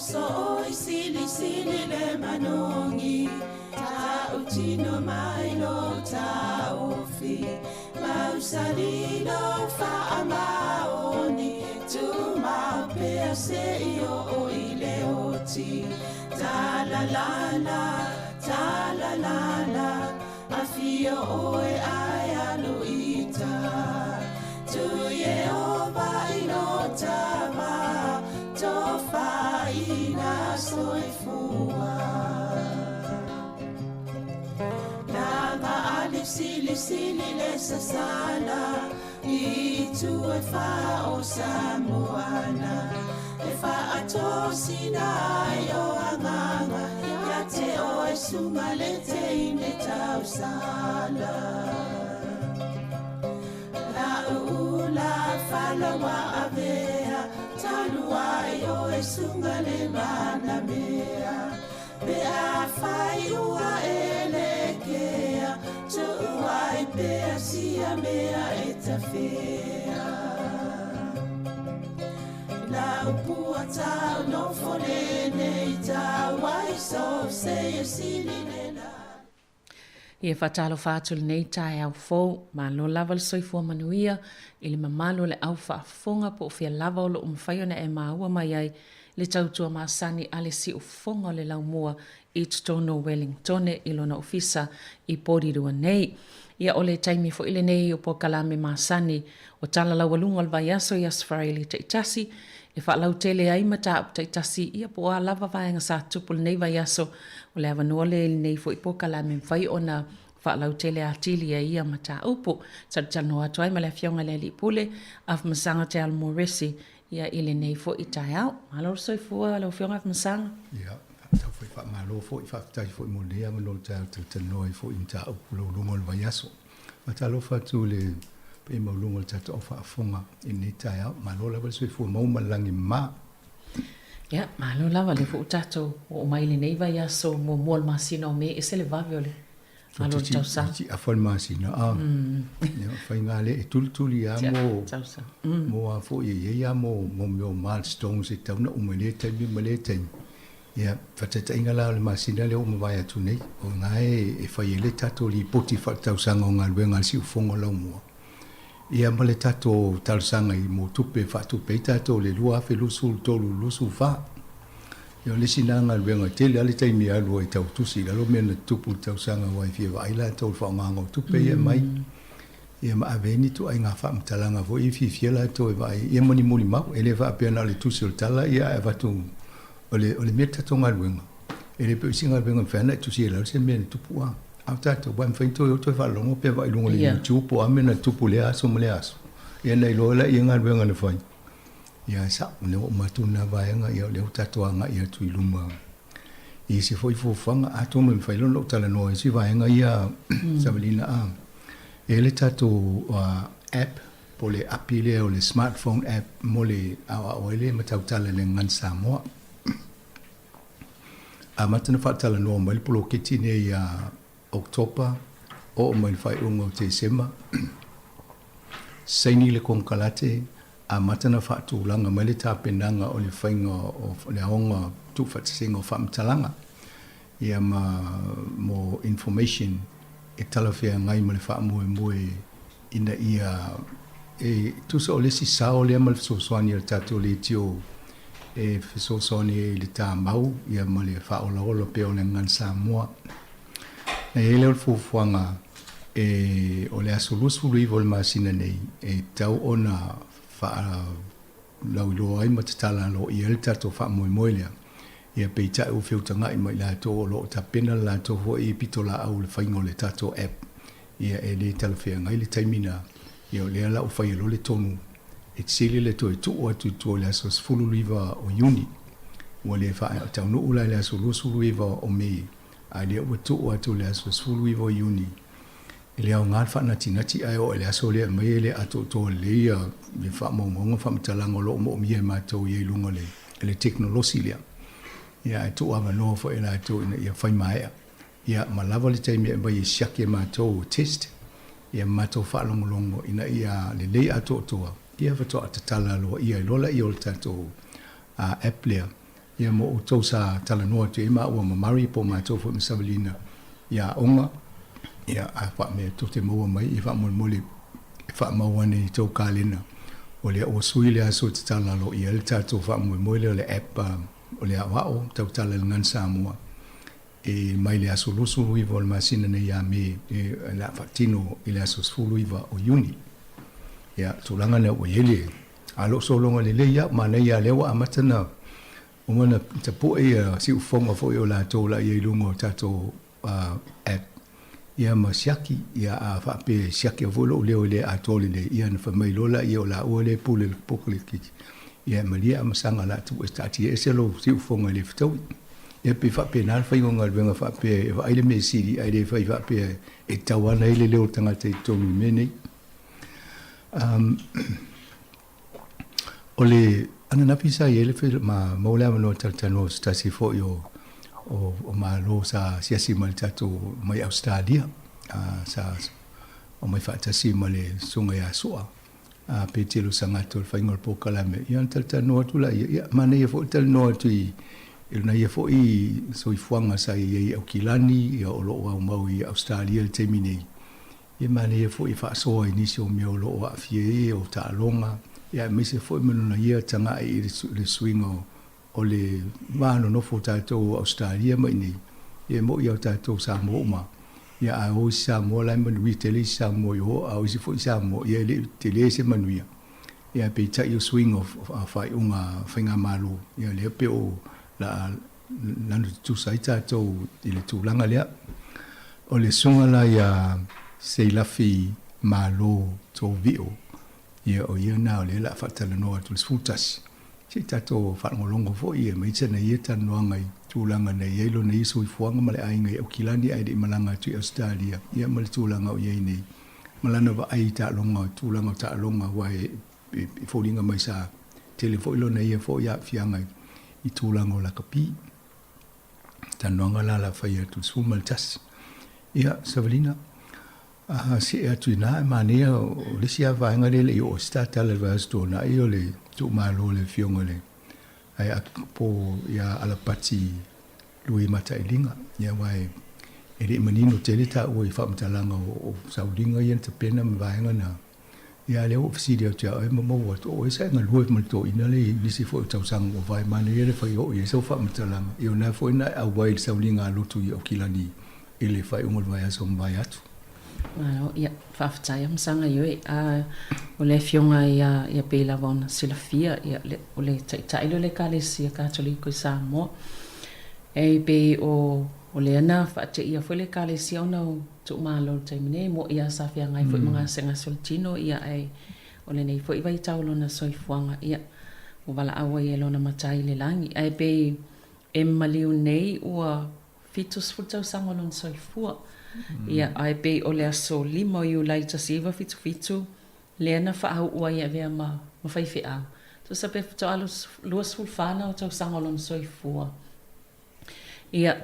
Sooi silisili le manogi Tautino mai lo taofi Mausali lo faamaoni Tumau pea seia oo i le oti Talalala, talalala Afio oe ae alu i uta Tu Ieova i lo ta va Tofaina soifua Laga ali silisili le sasala I itu e fa o Samoana E faatosina ai o agaga Ia te oe suga le teine tausala La'u ula fala ua avea Talu ai oe suga le manamea Pe afai ua e lekea Tuu ai pea sia mea e tafea Lau pua tau nofo lenei tau ai so se sili le la. Ia faatalofa atu lenei taeao fou, malo lava le soifua manuia i le mamalu o le au faafofoga po o fea lava o lo o mafai ona e maua mai ai le tautua masani a le siufofoga o le laumua i totonu o Wellingtone i lona ofisa i Porirua nei. Ia o le taimi foi lenei o polokalame masani o Tala Laualuga o le Vaiaso i Aso Faraile taitasi e faalautele ai mataupu taitasi ia po o a lava vaega sa tupu lenei vaiaso. O le avanoa lea i lenei foi polokalame e mafai ona faalautele atili ai ia mataupu. Talatalanoa atu ai ma le Afioga i le Alii Pule, Afamasaga Te Alo Moresi, ia i lenei foi taeao. Malo le soifua lau Afioga Afamasaga. Ia, faatau foi, faamalo foi, faafetai foi mo lenei avanoa o le taeao e talatalanoa ai foi i mataupu laualuga o le vaiaso. Faatalofa atu i le paia maualuga o le tatou au faafofoga i lenei taeao. Malo lava le soifua maua ma le lagi mama. Ia, malo lava, lea foi ua tatou oo mai i lenei vaiaso muamua o le masina o Me, ese le vave o le alo o le tausaga. Toeitiiti afa le masina, a. Ia, o faiga lea e tulituli lava mo, mo a foi e i ai lava mo, mo mea o milestones e tatau ona uma i lea taimi ma lea taimi. Ia, faataitaiga la o le masina lea ua mavae atu nei, o lena e fai ai le tatou lipoti faaletausaga o galuega a le Siufofoga o Laumua, ia ma le tatou talosaga i mo tupe e faatupe ai tatou i le 2023/24. Ia o le isi lena galuega, e tele lava le taimi e alu ai tau tusi i lalo mea na tutupu i le tausaga aua e fia vaai latou i le faaaogaina o tupe ia e aumai, ia ma ave ai ni ituaiga faamatalaga foi e fiafia latou e vaai, ia ma ni molimau. E le faapea na o le tusi o le tala ia ae avatu. O le, o le mea tatou galuega, e le pei o isi galuega e mafai ona e tusi ai i lalo se mea na tupu a. A o tatou, aua e mafai ona toe o toe faalogo pe vaai i luga o le YouTube po o a mea na tupu i lea aso ma lea aso. Ia ona iloa lea i galuega na fai. Ia e sao, o lea ua uma atu lena vaega, ia o lea ua tatou agai atu i luma i isi foi fuafuaga. Atonu e mafai loa ona ou talanoa i isi vaega ia, Savalina, a e i ai le tatou app po o le api lea o le smartphone app mo le aoao ai le matautala i le gagana Samoa. Amata ona faatalanoa mai le poloketi nei ia Oketopa, oo mai le faaiuga o Tesema, saini le konekarate, amata ona faatulaga mai le tapenaga o le faiga o le aoga tuufaatasiga o faamatalaga ia ma mo information e talafeagai ma le faamoemoe ina ia e tusa o le isi sao lea ma le fesoasoani a le tatou leitio e fesoasoani ai i le tamau ia ma le faaolaola pea o le gagana Samoa. Na i ai lea o le fuafuaga e o le aso 29 o le masina nei e tatau ona faalauiloa ai ma tatala aloaia ai le tatou faamoemoe lea. Ia peitai ua feutagai ma i latou o lo o tapena le latou foi pitolaau i le faiga o le tatou app Ia e le talafeagai le taimi na, ia o lea la ua faia loa le tonu e sili le toe tuu atu i tua i le aso 19 o Iuni. Ua le faataunuu la i le aso 29 o Me, a lea ua tuu atu i le aso 19 o Iuni. E le aoga le faanatinati ae oo i le aso lea e aumai e le atoatoa lelei ia faamaumauga ma faamatalaga o lo o moomia e matou ia i luga o le tekonolosi lea. Ia ae tuu avanoa foi e latou ina ia fai maea. Ia, ma lava le taimi e aumai e siaki e matou test, ia ma matou faalogologo ina ia lelei atoatoa, ia faatoa tatala aloaia ai loa lea o le tatou app lea. Ia mo outou sa talanoa atu i ai maua ma Murray po o matou foi ma Savalina i aoga, ia a faamea tou te maua mai ia faamolemole e faamau ane i tou kalena o lea ua sui le aso e tatala aloaia ai le tatou faamoemoe lea o le app o le aoao tautala i le Gagana Samoa e mai le aso 29 o le masina nei ia Me e o le a faatino i le aso 19 o Iuni. Ia tulaga lea ua i ai le a lou sologa lelei au manaia lea ua amata na uma na tapue ia siufofoga foi o latou la i ai luga o tatou app ia ma siaki ia a faapea e siaki foi lou leo e le atoa lelei ia na fai mai loa laia o laua lea e pule i le pokaleki ia e malie amasaga la tuu e taatia ese lou siufofoga e le fetaui. Ia pei faapena le faiga o galuega faapea e vaai le mea sili ae le fai faapea e tau ana ai le leo o le tagata i totonu i mea nei. Um, o le ananafi sa i ai le ma maua le avanoa talatalanoa se tasi foi o o, o malo sa siasi mai le tatou mai Australia sa o mai faatasi ma le susuga ia Soa a Petelo Sagato le faiga o le polokalame, ia ona talatalanoa atu laia, ia manaia foi le talanoa atu i i lona ia foi soifuaga sa i ai i Aukilani, ia o lo o aumau i Ausetalia i le taimi nei, ia manaia foi e faasoa i nisi o mea o lo o aafia ai o taaloga, ia aemaise foi ma lona ia tagai i le suiga o O le va nonofo o tatou o Ausetalia ma inei, ia e mo'i a o tatou Samoa uma, ia a o isi Samoa la e manuia tele isi Samoa i o, a o isi foi Samoa, ia e le i tele se manuia. Ia peitai o suiga o faaiuga faigamalo, ia lea pei o la lanu tutusa ai tatou i le tulaga lea. O le susuga la ia Seilafi Malo Tovio, Ia, o ia na o lea o le a faatalanoa atu i le 11. Se i tatou faalogologo foi e aumai sana ia talanoaga i tulaga na i ai lona ia soifuaga ma le aiga i Aukilani ae le i malaga atu i Ausetalia, ia ma le tulaga o i ai nei, ma lana vaai i taaloga, tulaga o taaloga, aua e, e, e foliga mai sa tele foi lona ia foi aafiaga i, i tulaga o lakapi. Talanoaga la o le a fai atu i le 11. Ia, Savalina, A see atu i ina, e manaia, o le isi lava vaega lea e le i oo i se tatala i le vaiaso tuanai, o le tuumalo o le Afioga i le Aeapo ia Alapati Lui Matailiga. Ia aua e le i manino tele taua i faamatalaga o sauliga ia na tapena ma vaega na. Ia a lea ua ou fesili atu ia oe ma maua atu, o oe sa e galue ma le toeaina lea i nisi foi o tausaga ua vae, manaia le fai oo i ai sau faamatalaga. Ia o lena foi na e auai i le sauliga a lotu i Aukilani i le faaiuga o le vaiaso ua mavae atu. Malo, ia, faafetai Amasaga i oe. A, o le Afioga ia, ia pei lava ona silafia, ia, le, o le Taitai lea o le Ekalesia Katoliko i Samoa. E pei o, o lea na faateia foi le Ekalesia ona o tuumalo i le taimi nei, mo'i lava sa feagai foi ma gasegase o le tino, ia, ae o lenei foi vaitau o lona soifuaga, ia, ua valaau ai e lona Matai i le lagi. Ae pei e maliu nei ua 70 tausaga o lona soifua. Ia, ae pei o le aso 5 o Iulai 1977, lea na faauu ai e avea ma, ma faifeau. Tusa pe faatoa 24 na o tausaga o lona soifua. Ia,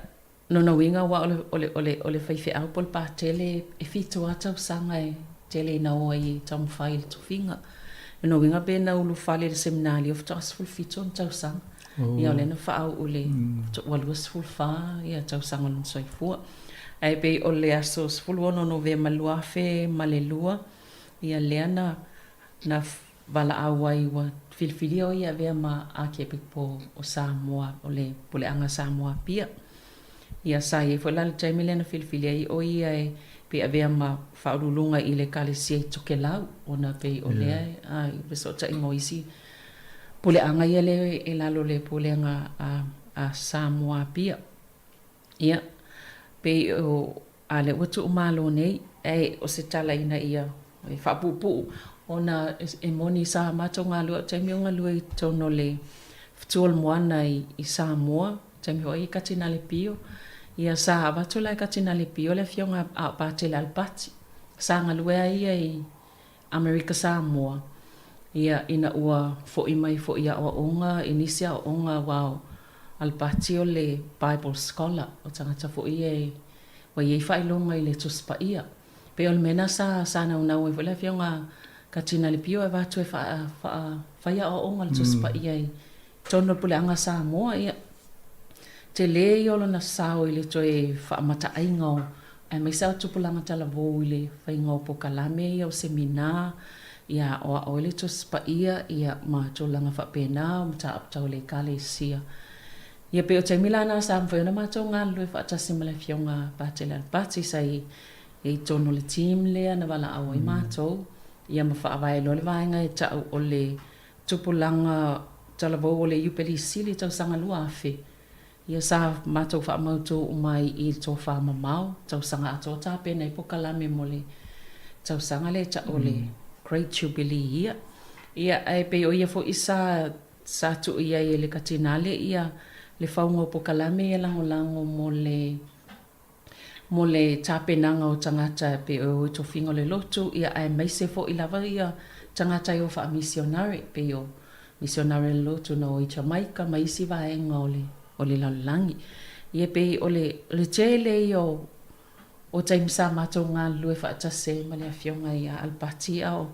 lona uiga aua o le, o le, o le, o le faifeau po o le patele e 7 lava tausaga e tele ina o ai e taumafai i le tofiga. Lona uiga pe na ulufale i le seminalia faatoa 17 ona tausaga. Ia o lea na faauu i le ua 24 ia tausaga o lona soifua. Ae pei o le aso 16 Novema 2002, ia lea na na valaau ai ua filifilia o ia e avea ma Archiepicopo o Samoa, o le Puleaga Samoa Apia. Ia sa i ai foi la le taimi lea na filifili ai o ia e pei avea ma faauluuluga i le Ekalesia i Tokelau, ona pei o lea a i fesootaiga o isi puleaga ia lea e lalo le pulega a Samoa Apia. Ia, pei o a lea ua tuumalo nei, ae o se tala ina ia e faapuupuu, ona e moni sa matou galue, o taimi o galue i totonu o le fetu o le moana i Samoa, taimi foi i Katinale Pio, ia sa avatu la e Katinale Pio le afioga a o Patele Alapati, sa galue ai ia i Amerika Samoa, ia, ina ua foʻi mai foi i aoaoga, i nisi aoaoga aua o Alapati o le Bible Scholar, o tagata foi ia e, ua i ai faailoga i le Tusi Paia. Pei o le mea lena sa, sa naunau ai foi le Afioga a Katina Alipio e avatu e faa, faa, fai aoaoga i le Tusi Paia i totonu o le Puleaga a Samoa, ia. Tele ia o lona sao i le toe faamataaina o aemaise lava o tupulaga talavou i le faiga o pokalame ia o semina, ia aoao ai le Tusi Paia ia ma tulaga faapena o mataupu tau le Ekalesia. Ia pei o taimi la na sa mafai ona matou galulue faatasi ma le Afioga a Patele Alapati sa i i totonu o le team lea na valaau ai matou ia ma faavae loa le vaega e tau o le Tupulaga Talavou o le Iupeli Sili tausaga 2000, ia sa matou faamautu uma ai i le tofa mamao, tausaga atoa tapena ai pokalame mo le tausaga lea e tau o le Great Jubilee ia. Ia ae pei o ia foi sa sa tuu i ai e le Katinale ia le fauga o pokalame ia lagolago mo le mo le tapenaga o tagata e pei o tofiga o le lotu, ia aemaise foi lava ia tagata e o faamisionare, pei o misionare a le lotu na o i Jamaica ma isi vaega o le o le lalolagi. Ia pei o le o le tele ia o o taimi sa matou galulue faatasi ai ma le Afioga ia Alapati a o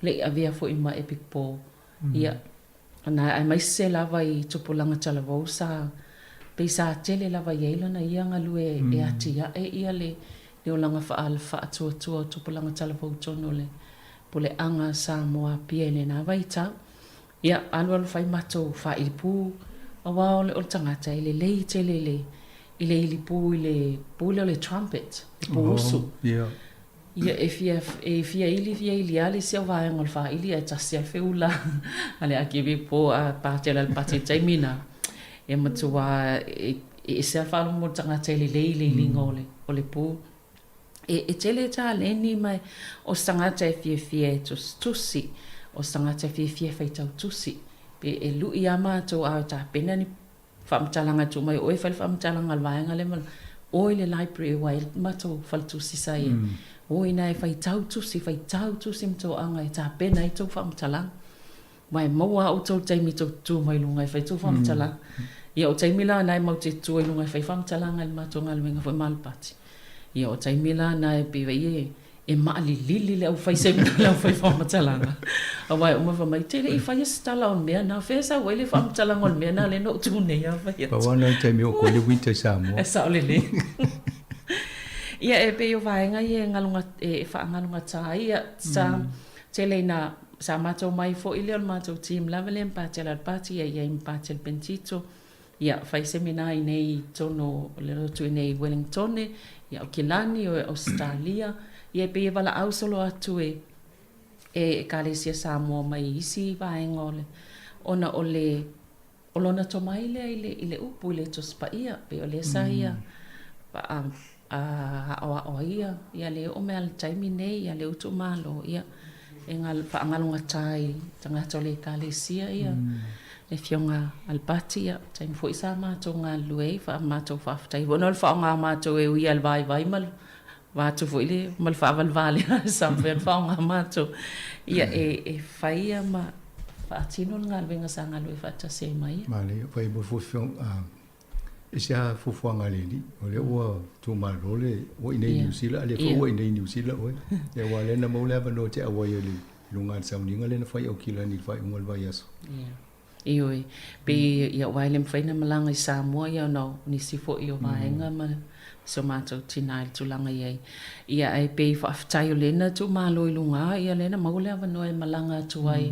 le i avea foi ma Epic Paul. Ia Na aemaise lava i tupulaga talavou sa pei sa tele lava i ai lana ia galue e atiae ia le le olaga faatuatua o tupulaga talavou tonu o le puleaga a Samoa Apia i lena vaitau. Ia, alualu fai matou faaili pū, aua o le o le tagata e lelei tele i le i le ili pū i le pū lea o le trumpet, le pū usu. Ia, e fia, e fia ili fia ili lava le isi au vaega o le faaili ae tasi lava le feula a le akivi po a patele a le pati i le taimi lena. E matua e, e ese lava le faalogo o le tagata e lelei i le iliga o le, o le pu. E, e tele taleni ma o se tagata e fiafia e tusitusi, o se tagata e fiafia e faitau tusi. Pe e lui lava matou a tapena ni faamatalaga e tuu mai o oe e fai le faamatalaga a le vaega lea ma o i le library ua i ai le matou faletusi sa i ai. O i ina e faitau tusi, faitau tusi ma toaga e tapena ai tou faamatalaga. Aua e maua lava outou taimi tou te tu mai i luga e fai tou faamatalaga. Ia o taimi la na e matou te tu ai i luga e fai faamatalaga i le matou galuega foi ma Alapati. Ia o taimi la na e pei e E maʻalilili le aufai semina le aufai faamatalaga. Aua e uma fai mai, te le i faia se tala o le mea na, fea e sau ai le faamatalaga o le mea na lea na ou tu nei a fai atu. Pau lava na o le taimi o koe le winter i Samoa. E sao lelei. Ia e pei o vaega ia e galoga, e faagalogatā ai ia sa tele ina sa matou mai foi lea o le matou team lava lea ma Patele Alapati ia i ai ma Patele Pentito. Ia, fai semina i nei i totonu o le lotu i nei i Wellingtone, i Aukilani, o Ausetalia, ia e pei e valaau solo atu e e Ekalesia Samoa mai isi vaega o le ona o le o lona tomai lea i le i le upu i le Tusi Paia, pei o lea sa ia a aoao ai ia, ia le oo mai lava i le taimi nei, ia le utu malo, ia, e faagalogata i tagata o le Ekalesia ia, le Afioga Alapati, ia, taimi foi sa matou galulue ai, fa matou faafetai foi ona o le faaaoga matou e ui lava i le vaivai ma le vaeatu foi le, ma le faavalevale sa mafai ona faaaoga matou, ia, e fai ia ma faatino le galuega sa galulue faatasi ai ma ia. Manaia, fai mo fuafuaga, E se aha fuafuaga a le Alii, o lea ua tuumalo le, ua i inei i Niu Sila, a lea foi ua i inei i Niu Sila oe. Ia aua o lea na maua le avanoa e te auai ai i luga o le sauniga lea na fai i Aukilani i le faaiuga o le vaiaso. Ia. Ioe. Pei ia aua e le mafai ona malaga i Samoa ia ona o nisi foi o vaega ma si o matou tina i le tulaga i ai. Ia ae pei faafetai o lea na tuumalo i luga ia lea na maua le avanoa e malaga atu ai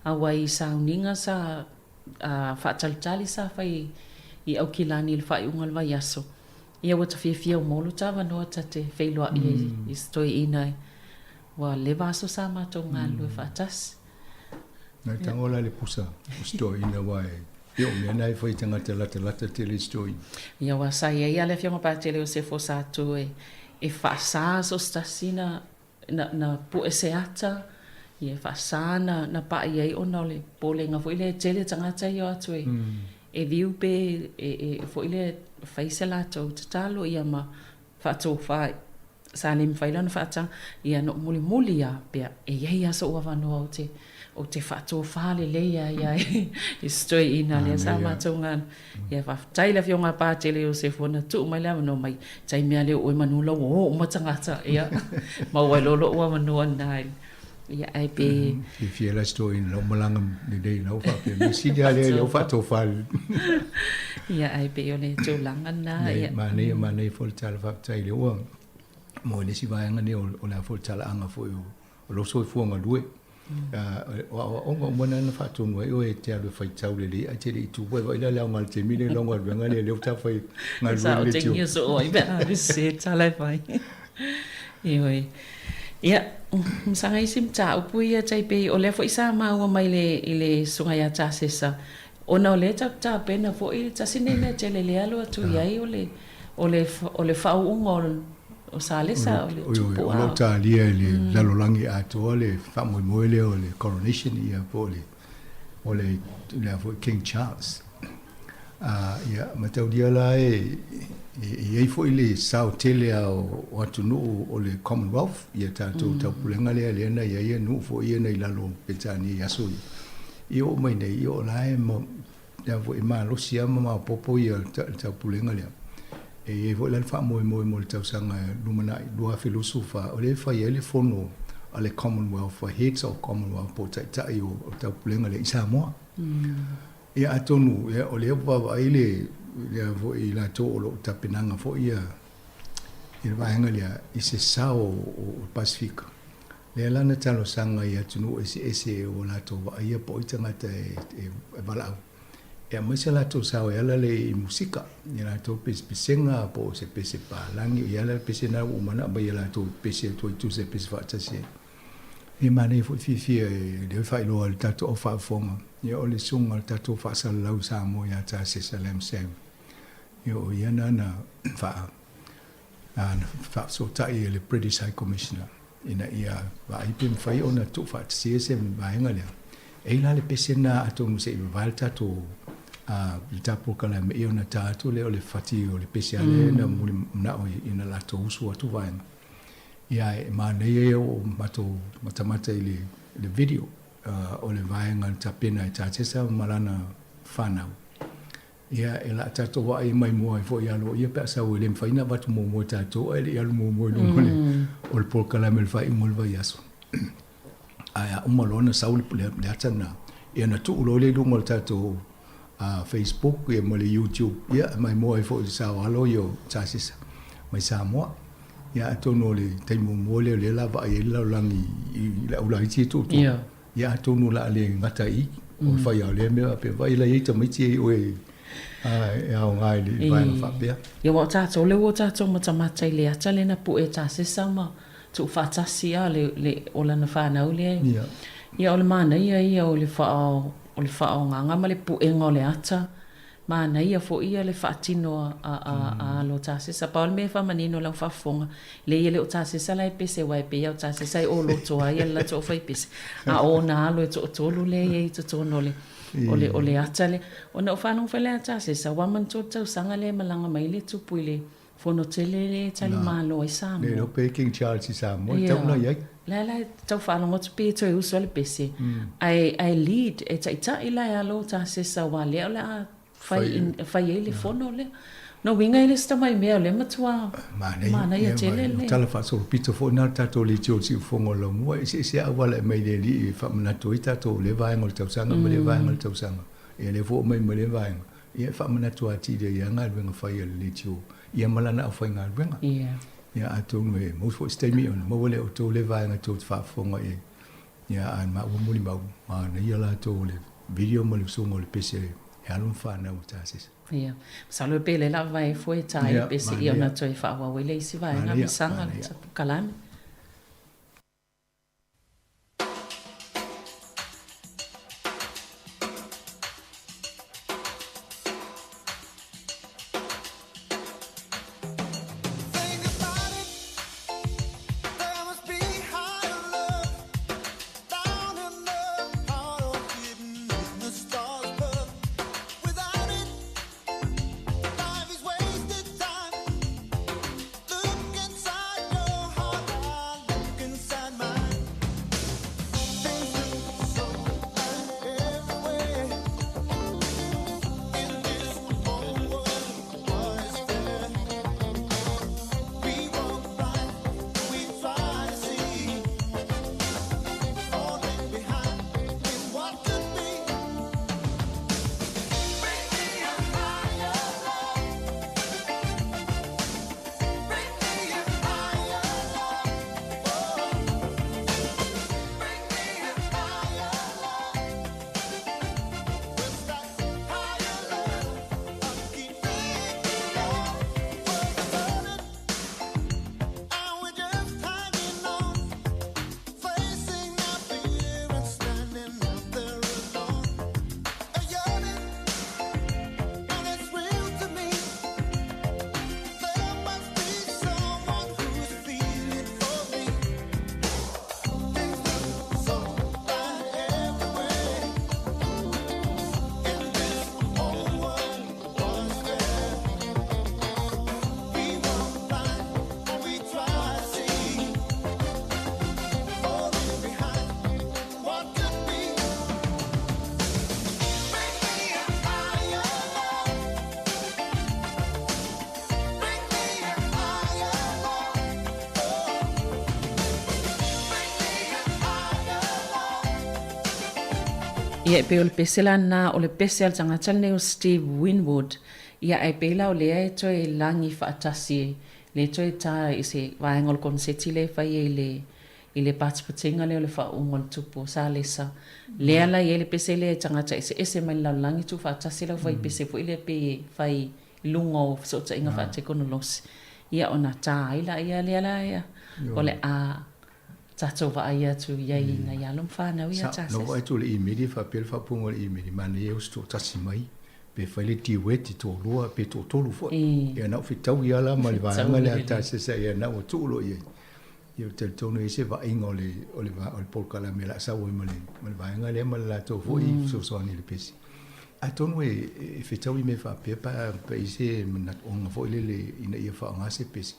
auai i sauniga sa a faatalitali sa fai i Aukilani i le faaiuga o le vaiaso, ia ua ta fiafia ua maua lo ta avanoa ta te feiloai ai i se toeaina ua leva aso sa matou galulue faatasi. Nai tago la le pusa o se toeaina aua e o mea na e fai i tagata latalata tele i se toeaina. Ia aua sa i ai lava le Afioga Patele Iosefo sa tu e faasa so o se tasi na Na, na pue se ata, ia e faasa na, na paʻi ai ona o le popolega foi lea e tele tagata ia o atu e, e viu pe e, e foi lea fai se latou tatalo ia ma faatofa sa le mafai la ona faataga ia na ou mulimuli lava pea e i ai lava so'u avanoa ou te ou te faatofa lelei ai lava i se toeaina lea sa matou galulue. Ia faafetai i le Afioga a Patele Iosefu na tuu mai le avanoa mai taimi lava lea o oe manu la ua o uma tagata ia maua ai loa lou avanoa lena i Ia, ae pe... Fiafia la si toeaina lau malaga lelei lau faapea mea sili lava lea i lau faatofa. Ia, ae pei o le tulaga lena. Ia, manaia, manaia foi le tala faafetai lea ua maua i le isi vaega lenei o le a foi le talaaga foi o lou soifua galue. O aoaoga uma na na faatonu ai oe e te alu e faitau lelei ae te le i tupu ai vaai la le aoga o le taimi lea i lau galuega lea lea ua taumafai e galue i le leitio. Sa o ai pe a alu sese le tala e fai. Ioe. Ia, masaga isi mataupu ia tai pei o lea foi sa maua mai le i le Susuga ia Tasesa ona o lea tatou tapena foi le tasi lenei mea tele lea alu atu i ai o le o le o le faauuga o o Salesa o le tupu a. O lo o talia i le lalolagi atoa le faamoemoe lea o le coronation ia po o le o le lea foi King Charles. A ia mataulia la e i ai foi le sao tele lava o atunuu o le Commonwealth ia tatou taupulega lea lea na i ai nuu foi ia na i lalo o Peretania i aso ia. Ia oo mai nei ia o la e lea foi e malosi lava ma maopoopo ia le taupulega lea. E i ai foi la le faamoemoe mo le tausaga lumanai 2024, o lea e fai ai le fono a le Commonwealth, Heads of Commonwealth po o Taitai o le Taupulega lea i Samoa. Ia atonu ia, o lea ua vaavaai le lea foi i latou o lo o tapenaga foi ia i le vaega lea i se sao o le Pasefika. Lea la na talosaga i atunuu eseese ua latou vaaia po o ai tagata e valaau e aumai se latou sao e ala lea i musika, i latou pesepesega po o se pese palagi, ia ala le pese lena ua uma ona aumai e latou e pese atu ai tusa e pese faatasi ai. E manaia foi fiafia e lea faailoa i le tatou au faafofoga, ia o le susuga o le tatou faasalalau i Samoa ia Tasesa Lam Sam, ia o ia na na faa na faafesootai e le British High Commissioner ina ia vaai pe mafai ona tuufaatasia se vaega lea. E i la le pese lena atonu se i vavae le tatou le tapolokalae ia ona ta atu lea o le fati o le pese a lea na mulimanao i na latou usu atu vaega. Ia e manaia ia o matou matamata i le le video o le vaega na tapena e Tasesa ma lana fanau. Ia, e la tatou vaai maimoa ai foi ia loia pe a sau e le mafai ona avatu muamua e tatou ae le i alu muamua i luga o le o le polokalame i le faaiuga o le vaiaso. Ae a uma loa ona sau le le ata lena, ia ona tuu loa lea i luga o le tatou Facebook ia ma le YouTube, ia e maimoa ai foi i le saoalo ia o Tasesa mai Samoa. Ia atonu o le taimi muamua lea o lea o le a vaai ai le lalolagi i le aulaiti e tuutuu. Ia atonu o le a le gata i i, o le fai lava o lea mea faapea, vaai la e i ai tamaiti ia i oe e aoga i le vaega faapea. Ia aua o tatou lea ua tatou matamata i le ata lea na pue e Tasesa ma tuufaatasi a le le o lana fanau lea. Ia o le manaia ia o le faa o le faaogaga ma le puega o le ata Manaia foi ia le faatino a alo Tasesa. Pau le mea e faamanino i lau faafofoga, leai e le o Tasesa la e pese aua e pei lava o Tasesa e oloto ai le latou aufaipese, a o ona alo e toatolu lea e i ai i totonu o le, o le, o le ata lea. Ona ou faalogo foi lea ia Tasesa, ua manatua le tausaga lea e malaga mai ai le tupu i le fono tele lea e talimalo ai Samoa. Le iloa pe King Charles i Samoa, e tatau ona i ai. La la e tau faalogo atu pei e toe usu lava le pese, ae, ae lead, e taitai la e alo Tasesa aua lea o le a fai, fai ai le fono lea. Lona uiga e le o se tamai mea o lea e matua manaia tele le. Tala faasolopito foi lena le tatou leitio o le siufofoga o le laumua, e eseese lava auala e aumai e le Alii e faamanatu ai tatou lea vaega o le tausaga ma lea vaega o le tausaga. Ia lea foi ua aumai ma lea vaega. Ia e faamanatu atili ai lava galuega fai a le leitio ia ma lana aufaigaluega. Ia atonu e maua foi se taimi ona maua lea o outou lea vaega tou te faafofoga i ai. Ia a maua molimau, manaia latou o le video ma le usuga o le pese e alo ma fanau a Tasesa. Ia, masalo pe le lava e fue ta ai le pese ia ona toe faaauau ai le isi vaega ma saga le kalame. Ia, e pei o le pese la lena, o le pese a le tagata lenei o Steve Winwood, ia ae pei la o lea e toe lagi faatasi, lea e toe ta i se vaega o le koneseti lea e fai ai i le i le patipatiga lea o le faauuga o le tupu o Salesa. Lea la e i ai le pese lea e tagata eseese mai le lalolagi tuufaatasi lau fai pese foi lea pei e fai i luga o fesootaiga faatekonolosi. Ia ona ta ai laia lea la ia o le a tatou vaai atu i ai i nai alo ma fanau ia Sa, na vaai atu i le imeli e faapea le faaupuga o le imeli, manaia e usu toatasi mai, pe fai le duet e toalua pe toatolu foi. Ia na ou fetaui lava la ma le vaega lea a Tasesa ia na ua tuu loa i ai. Ia ou te talitonu e i ai se vaaiga o le o le o le polokalame o le a sau ai ma le ma le vaega lea ma le latou foi fesoasoani i le pesi. Atonu e e fetaui mea faapea pe a pe i ai se manatuoga foi lele ina ia faaaoga se pesi.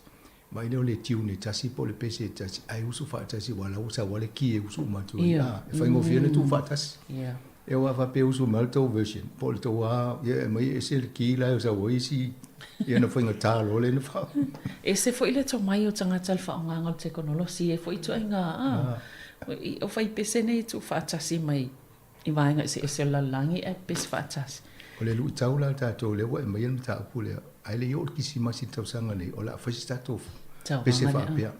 Vaai lea o le tune e tasi po o le pese e tasi ae usu faatasi aua la ua sau lava le key e usu uma atu ai. E faigofie ona tuu faatasi. Ia aua a faapea e usu mai le tou version po o le tou lava, ia e aumai e ese le key la e sau ai isi, ia ona faigata loa lea ona faa. Ese foi le tomai o tagata i le faaaogaina o le tekonolosi, e i ai foi ituaiga o fai pese nei e tuufaatasi mai i vaega eseese o le lalolagi ae pepesi faatasi. O le luitau la a tatou lea ua e aumaia le mataupu lea, ae le i oo le Kirisimasi i le tausaga nei, o le a fai se tatou pese faapea,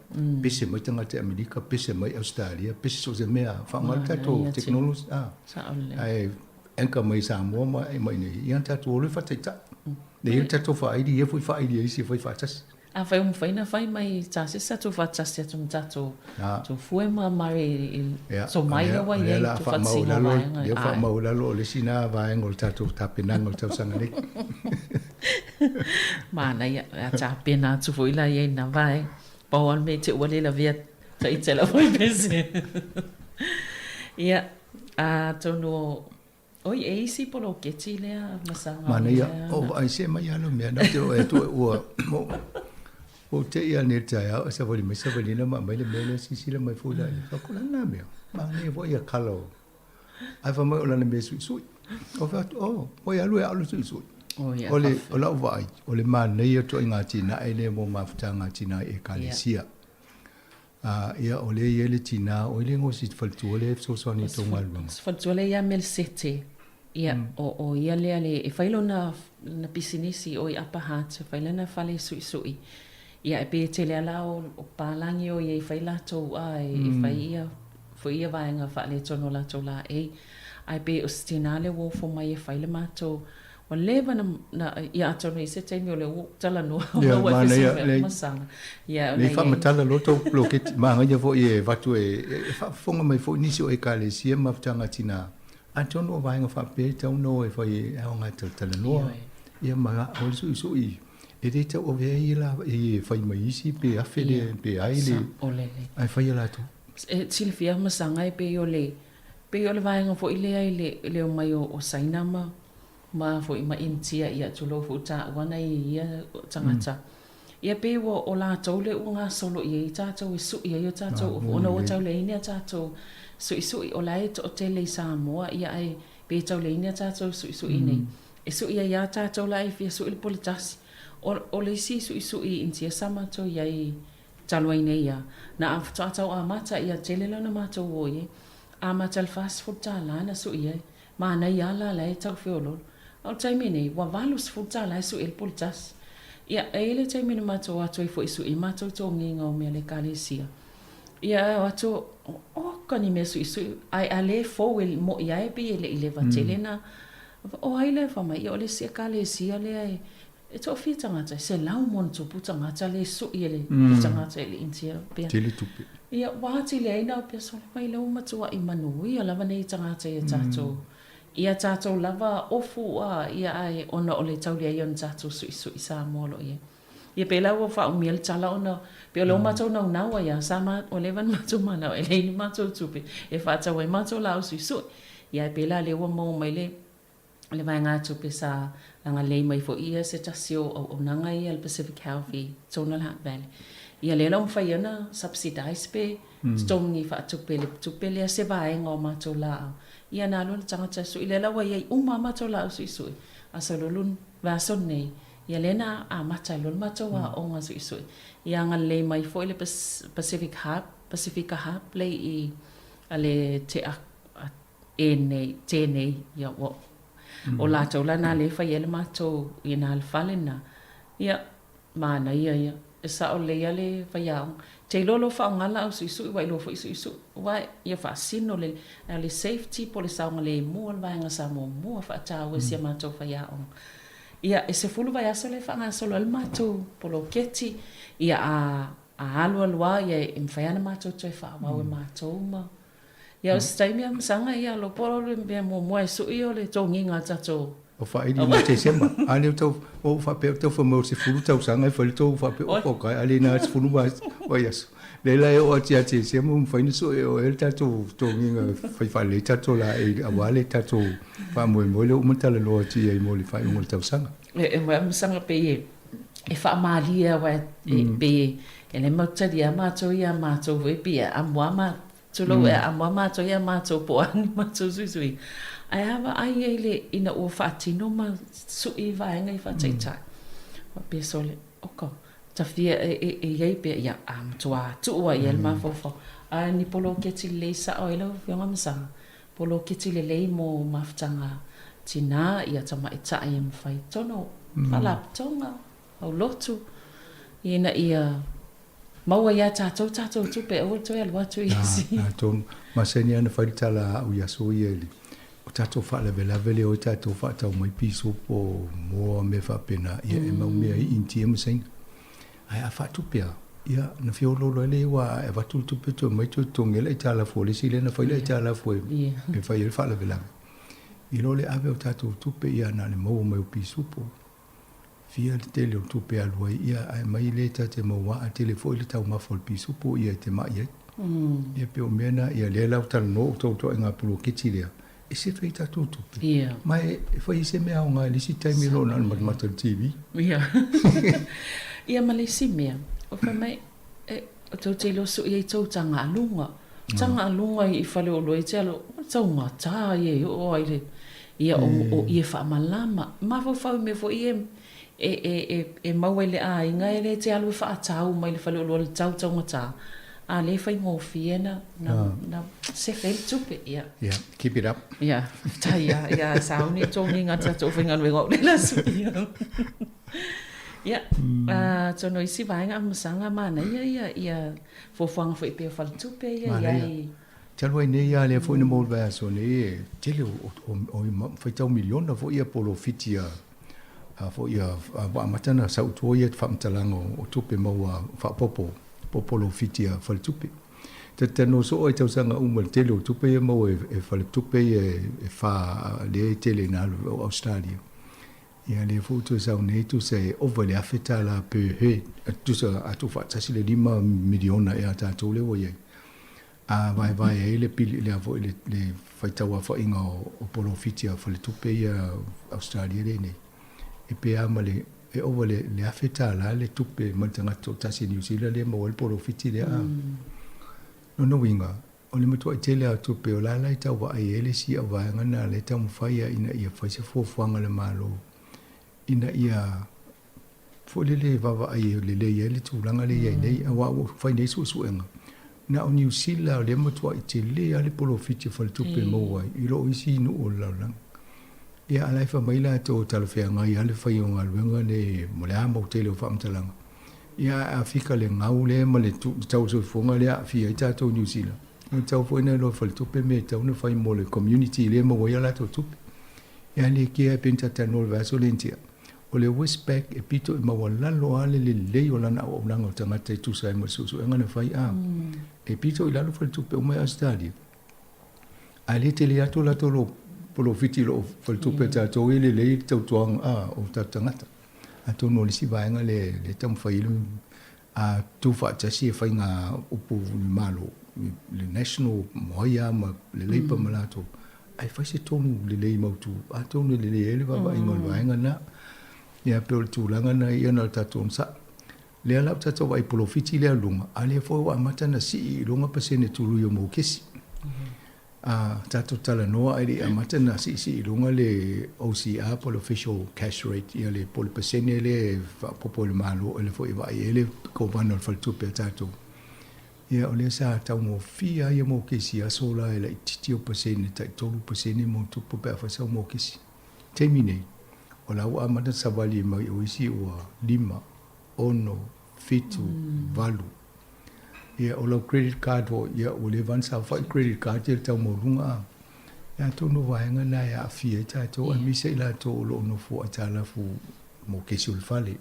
pese mai tagata i Amerika, pese mai Ausetalia, pese so o se mea, faaaoga le tatou technology, ae anchor mai Samoa ma ma inei, ia ona tatou o loa e faataitai. E i ai le tatou faaili, ia foi faaili e isi e fai faatasi. Afai ua mafai ona fai mai Tasesa atu faatasi atu ma tatou Tofue ma Mare i tomai lea ua i ai tuufaatasiga o vaega. Lea faamau i lalo o le isi na vaega o le tatou tapenaga o le tausaga nei. Manaia, a tapena atu foi la i ai na vaega. Pau lava le mea i te ua le lavea ita i lau pese. Ia, atonu Oi, e isi poloketi lea masaga. Manaia, o vaai se mai alo mea na te oe atu ua ua te ia nei taeao e savali mai savalina ma mai le mea lea silasila mai foi la ia ko lana mea. Manaia foi ia kala o. Ai fa mai o lana mea suisui. O fa atu o, o ia alu e alu suisui. O le o lau vaai, o le manaia ituaiga atinae lea mo mafutaga atinae i Ekalesia. Ā, ia, o lea e i ai le tinā, oi le igoa o si faletua lea e fesoasoani i tou galuega? Si faletua lea ia Melesete, ia, o, o ia lea le, e fai lona, lona pisinisi o i Upper Hutt, e fai lana fale suisui. Ia, e pei e tele lava la o, o palagi o ia i fai latou a, e, e fai ia, foi ia vaega faaletonu o latou laei. Ae pei o si tinā lea ua ofo mai e fai le matou, Ua leva na, na, ia atonu i se taimi o lea ua ou talanoa ona ua e fesili mai masaga. Ia, ona Nei faamatala loa tou poloketi, manaia foi e avatu e, e faafofoga mai foi nisi o Ekalesia ma mafutaga tina. Atonu o vaega faapea e tatau ona o e fai e aoga e talatalanoa. Ia ma o le suisui e le tau avea ai la e fai mai isi pe afe le pe ai le ae fai e latou. E silafia masaga e pei o le pei o le vaega foi lea i le le omai o, o Saina ma ma foi ma Initia ia tulou foi taua na i ia tagata. Ia pei ua o latou lea ua gasolo i ai tatou e sui ai o tatou ona ua tau leai ni a tatou suisui o la e toatele i Samoa ia ae pei e tau leai ni a tatou suisui nei. E sui ai a tatou la e fia sui le pole tasi. O, o le isi suisui i Initia sa matou i ai talu ai nei ia, na faatoa tau amata ia tele la ona matou o i ai. Amata i le $40 na sui ai. Manaia lava la la e tau feoloolo. A o le taimi nei, ua $80 e sui ai le pole tasi. Ia, e i ai le taimi na matou o atu ai foi e sui ai matou togiga o mea a le Ekalesia. Ia, e o atu, oka ni mea suisui, ae a le fou e mo'i lava e pei e le i leva tele na. O ai lea e fai mai, ia o le isi Ekalesia lea e E toafia tagata, e 100+ tagata lea e sui e le tagata i le Initia pea. Tele tupe. Ia, ua atili ai na pea sole mai lea ua matuai manuia lava nei tagata ia tatou. Ia tatou lava ofu a ia ae ona o le tau leai o ni tatou suisui Samoa o lo o i ai. Ia pei la ua faaumia le tala ona pei o lea ua matou naunau ai a sa ma ua leva ona matou manao e leai ni matou tupe e faatau ai matou laau suisui. Ia ae pei la lea ua maua mai le le vaegatupe sa agalelei mai foi ia se tasi o auaunaga ia le Pacific Health i totonu o le Hutt Valley. Ia lea la ua mafai ai ona subsidise pe totogi faatupe le tupe lea se vaega o matou laau. Ia na alu le tagata e sui, lea la ua i ai uma lava matou laau suisui. A solo vaiaso nei, ia lea na amata ai loa le matou aoga suisui. Ia agalelei mai foi le Pacific Hub, Pasifika Hub lea i le Te enei, tenei, ia ua, o latou la na lea e fai ai le matou i na le fale na. Ia, manaia ia. E sao lelei lava le faiaoga. Te iloa loa faaaoga laau suisui ua iloa foi suisui aua ia faasino le a o le safety po o le saogalemu o le vaega sa muamua faataua e si a matou faiaoga. Ia, e 10 vaiaso lea e faagasolo ai le matou poloketi, ia a a alu alu lava ia e mafai lava ona matou toe faaauau e matou ma Ia o se taimi a masaga ia lo po o le mea muamua e sui o le togiga a tatou. O faaili mo Tesema. A lea tau o faapea tau fai mai o le 10 tausaga e fai le tou faapea o okay a le na 10 vaiaso. Lea la e oo atu ia Tesema ua mafai ona sue e oe le tatou togiga e fai faalelei tatou laei aua le tatou faamoemoe lea ua uma ona talanoa atu i ai mo le faaiuga o le tausaga. E masaga pei e faamalie aua e pei e le matou talia matou ia matou foi pei e aamo lava Tulou, e aamo lava matou ia matou po o a ni matou suisui. Ae a vaai ai le ina ua faatino ma sui vaega i faataitai. Faapea sole, oka, tafia e, e, e i ai pea, ia, a matua tuu lava i ai le mafaufau. A ni poloketi lelei sao ai lau Afioga Masaga, poloketi lelei mo mafutaga tinā, ia tamaitai e mafai tonu, faalapotopotoga, aulotu, ina ia Maua ia tatou tatou tupe aua le toe alu atu i isi. Na, tonu. Masani lava ona fai le tala a au i aso ia i le, o tatou faalavelave lea o ai tatou faatau mai piso po o moa mea faapena, ia e mau mea ai Initia ma Saina. Ae a faatupe lava, ia ona feoloolo ai lea aua a e avatu le tupe toe aumai toe totogi ai le aitalafu a le isi lea na fai le aitalafu e fai ai le faalavelave. I lo le ave o tatou tupe ia na o le maua mai o pisupo. Fia le tele o tupe e alu ai, ia ae mai le ta te maua a tele foi le taumafa o le pisupo ia e te ma'i ai. Ia pei o mea na, ia lea la ua talanoa outou ituaiga poloketi lea, e sefe ai tatou tupe. Ma e fai ai se mea aoga i le isi taimi i lo na o le matamata i le TV. Ia. Ia ma le isi mea, o fai mai, e, tou te iloa sui ai tou tagaaluga. Tagaaluga i faleoloa e te alo, o taugata ia e oo ai le, ia o, o ie faamalama. Mafaufau i mea foi ia e, e, e, e maua i le aiga e le te alu e faatau mai le faleoloa le tau taugata, a lea e faigofie na, na, na sefe ai le tupe. Ia. Yeah, keep it up. Ia, faafetai ia, ia sauni e togiga tatou faigaluega o le la sui. Ia, atonu o isi vaega amasaga manaia ia, ia fuafuaga foi pei o faletupe ia i ai. Talu ai nei lava lea foi na maua i le vaiaso nei e tele o, o, o, faitau miliona foi ia polofiti a a foi a, ua amata ona sau i tua ia faamatalaga o, o tupe maua faaopoopo po o polofiti a faletupe. Talanoa soo ai tausaga uma i le tele o tupe ia maua e, e faletupe ia e, e fa lea e tele ina alu o Australia. Ia lea foi ua toe sau nei tusa e ova i le $1,000 per head, tusa a tuufaatasi le $5 miliona ea a tatou lea ua i ai. A vaevae ai le pili lea foi le, le faitauaofaiga o, o polofiti a faletupe ia Australia lea nei, e pe a ma le, e ova le, le $1,000 le tupe mai le tagata toatasi i Niu Sila lea e maua ai le polofiti lea. Mm. Lona uiga, O le matuai tele lava o tupe o la la e tau vaai ai le isi au vaega na lea e taumafai lava ina ia fai se fuafuaga a le Malo ina ia foi lele e vaavaai lelei ai le tulaga lea e i ai nei aua ua fai nei suesuega na o Niu Sila lea matuai tele lava le polofiti o faletupe e maua ai i lo isi nuu o le lalolagi. Ia a la e fai mai latou e talafeagai lava le fai o galuega nei mo le a mau tele o faamatalaga. Ia ae a fika le gau lea ma le tau o le soifuaga lea e aafia ai tatou i Niu Sila, e tatau foi ona iloa e faletupe mea e tatau ona fai mo le community lea e maua ai a latou tupe. Ia a le kea e pei ona talatalanoa i le vaiaso lea na tea, o le Westpac e pito i maualalo lava le lelei o lana auaunaga o tagata e tusa ai ma le suesuega na fai, a e pito i lalo faletupe uma i Ausetalia. Ae le tele atu latou polofiti i loo faletupe a tatou e lelei le tautuaga o tatou tagata. Atonu o le isi vaega lea e taumafai ai le a tuufaatasi e faiga upu i le Malo, le National mo ai lava ma le Labour ma latou, ae fai se tonu lelei mautu, atonu e lelei ai le vaavaaiga o le vaega lena. Ia pei o le tulaga lena ia na o le tatou onosai. Lea la ua tatou vaai i polofiti lea luga, a lea foi ua amata ona sii i luga pasene tului o mokesi. A tatou talanoa ae le i amata ona siisii i luga le OCR po o le Official Cash Rate, ia le po o le pasene lea e faaopoopo e le Malo, e le foi e vaai ai le Kovana o le Faletupe a tatou. Ia, o lea sa taugofie lava ia mokesi i aso la e laitiiti o pasene, tai 3% ma ona tupu pe a fai sau mokesi. Taimi nei, o la ua amata savali mai o isi ua 5, 6, 7, 8. Ia, o lau credit card foi, ia, ua leva ona saofai credit card ia i le tau maualuga a. Ia, atonu o vaega na e aafia ai tatou, aemaise i latou o lo o nofo aitalafu mokesi o le fale.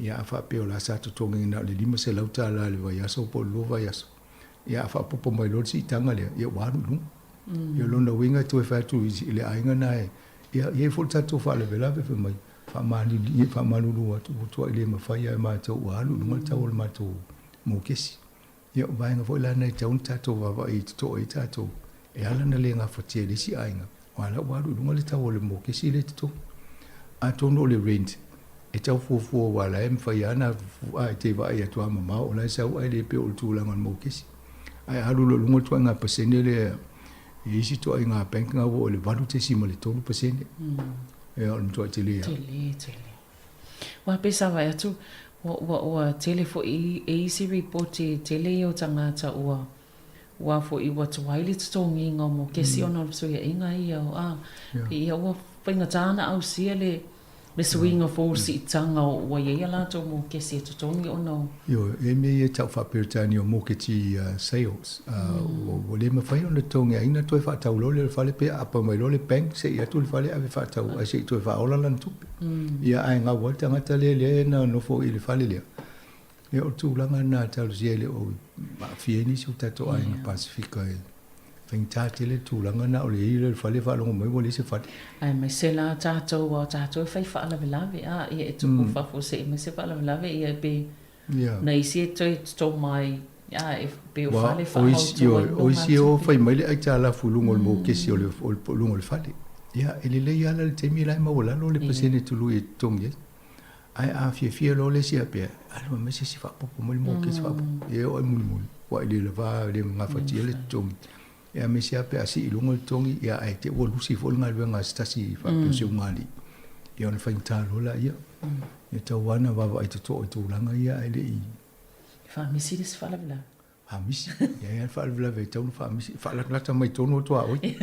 Ia, a faapea o la sa totogi na o le $500 i le vaiaso po o le lua vaiaso, ia a faaopoopo mai loa le siitaga lea, ia ua alu i luga. Ia o lona uiga e toe fai atu i le aiga na e, ia e i ai foi le tatou faalavelave fai mai, faamalulu atu ua tuai le mafai lava e matou ua alu i luga le tau o le matou mokesi. Ia o vaega foi la na e tatau ona tatou vaavaai totoa i ai tatou, e ala ona le gafatia e le isi aiga, aua o la ua alu i luga le tau o le mokesi lea e totogi. Atonu o le rent, e tau fuafua aua o la e mafai lava ona a e te vaai atu lava mamao o la e sau ae le pei o le tulaga o le mokesi. Ae a alu loa i luga le ituaiga pasene lea i isi ituaiga bank na ua oo i le 8.3%. Ia o le matuai tele lava. Tele, tele. Aua pei sa vaai atu, ua, ua, ua tele foi e isi ripoti tele ia o tagata ua, ua foi ua tuai le totogiina o mokesi ona o le fesuiaiga ia o, a, pei ia ua faigata ona ausia le, le suiga fou o le siitaga ua i ai a latou mokesi e totogi ona o. Ioe, e i ai mea ia e tau faa-Peretania o moketi sales, ua le mafai ona totogi e aiga toe faatau loa lea o le fale pe aapa mai loa le bank se i atu le fale ave faatau ae se i toe faaola lana tupe. Ia ae gau ai le tagata lea lea na nofo i le fale lea. Ia o le tulaga lena talosia e le o aafia ai nisi o tatou aiga Pasefika e faigata tele le tulaga lena o le i ai lea o le fale faalogo mai ua leai se fale. Aemaise la tatou aua o tatou e fai faalavelave a ia e tupu fafo se i mai se faalavelave ia pe na isi e toe toto mai a e pe o fale faamautu ai O isi e o fai mai le aitalafu i luga o le mokesi o le luga o le fale. Ia e lelei lava la le taimi la e maualalo le pasene tului e totogi ai. Ae a fiafia loa le isi faapea, alu mai se isi faaopoopo mai le mokesi faaopoopo. Ia e oo i mulimuli, ua le lava, le gafatia le totogi. Ia aemaise lava pe a sii i luga le totogi, ia ae te i ua lusi foi le galuega a se tasi faapea o se ugaalii, ia ona faigata loa laia. Ia tau lava ona vaavaai totoa i tulaga ia ae le i... Faamisi le isi faalavelave. Faamisi. E i ai lava le faalavelave e tatau ona faamisi. Faalatalata mai tonu atu a oe.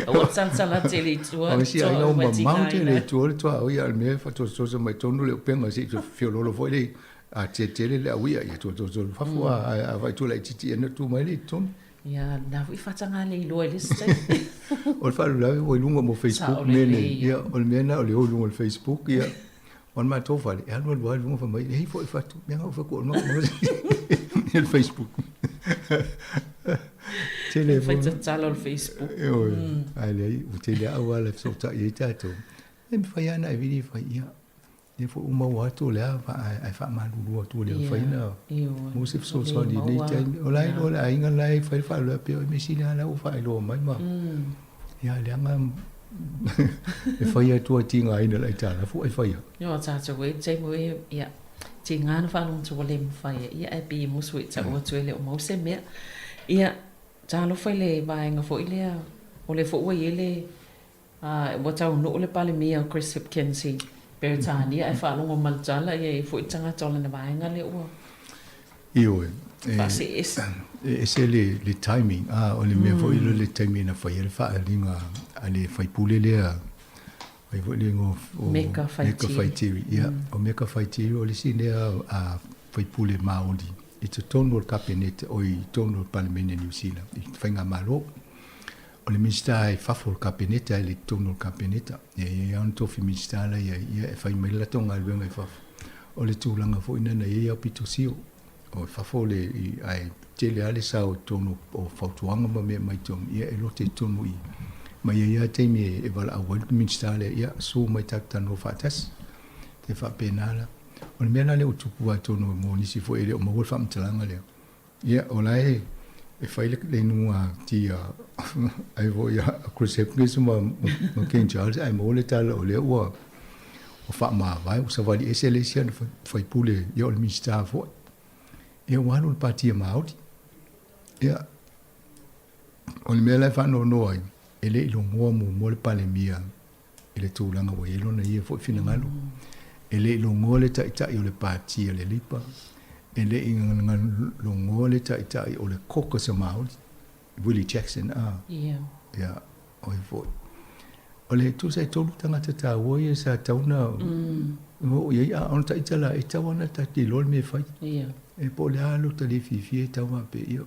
Aua le talatala tele i tua. O isi aiga ua mamao tele i tua le tuaoi, a o le mea e faatosotoso mai tonu le upega se i feoloolo foi le a tele le auia, ia tosotoso fafo a, ae a vaai atu laitiiti ia ona tu mai lea i totonu. Ia, lena foi faataga le iloa i le isi taimi. O le faalavelave ua i luga mo Facebook mea nei. Ia, o le mea lena o le o i luga o le Facebook, ia. O le matou fale, e alu alu lava i luga fai mai, e i foi fatu, mea ngau fai ku i le Facebook. Tele fai tatalo le Facebook. Ioe, ai leai, ua tele lava auala e fesootai ai tatou. E mafai lava ona e vili fai, ia, lea foi ua maua atu o le a, ae faamalulu atu ua le mafai ona maua se fesoasoani i lenei taimi. O la e iloa le aiga la e fai le faalavelave pei o le mea sili lava la ua faailoa mai ma Ia, leaga e fai atu a tigaina le aitalafu ai fai atu. Ioe, tatou e taimi e, ia, tiga na faalogo atu ua le mafai e, ia, ae pei e musu e tau atu e le o maua se mea. Ia, talofa i le vaega foi lea, o lea foi ua i ai le, a, ua taunuu le Palemia o Chris Hipkins i Peretania ae faalogo ma le tala, ia, e i ai foi tagata o lana vaega lea ua. Ioe, e ese le timing, a o le mea foi lea le taimi na fai ai le faaaliga a le faipule lea, fai foi le igoa o Meka Whaitiri. Ia, o Meka Whaitiri o le isi lea faipule Māori i totonu o le Kapeneta, oi, i totonu o le Palemene o Niu Sila, i Faigamalo. O le Minisita i fafo o le Kapeneta, e le i totonu o le Kapeneta. Ia, e i ai lava ona tofi Minisita la i ai, ia e fai mai le latou galuega i fafo. O le tulaga foi lena na i ai aupito sio, o i fafo le, ae tele lava le sao i totonu o fautuaga ma mea mai totonu, ia e lote i totonu i i. Ma e i ai lava taimi e valaau ai le Minisita lea, ia susu mai tatou talanoa faatasi. E faapena la. O le mea la lea ua tupu lava i totonu mo nisi foi e le o maua le faamatalaga lea, Ia, o la e e fai le inuga ti a ai foi a Chris Hipkins ma ma King Charles ae maua le tala o lea ua ua faamavae ua savali ese le isi ana faipule ia o le Minisita foi. Ia ua alu i le Pati a Māori. Ia, o le mea la e faanoanoa ai, e le i logoa muamua le Palemia i le tulaga ua i ai lona ia foi finagalo. E le i logoa le Taitai o le Pati a le Leipa, E le i logoa le taitai o le Caucus a Māori, Willie Jackson, a. Ia. Ia, o ia foi. O le tusa e tolu tagata taua ia sa tau na oo i ai, a ona taita la, e tau ana ta te iloa le mea e fai. Ia. E po o le a lo ta le fiafia e tau faapea, ia,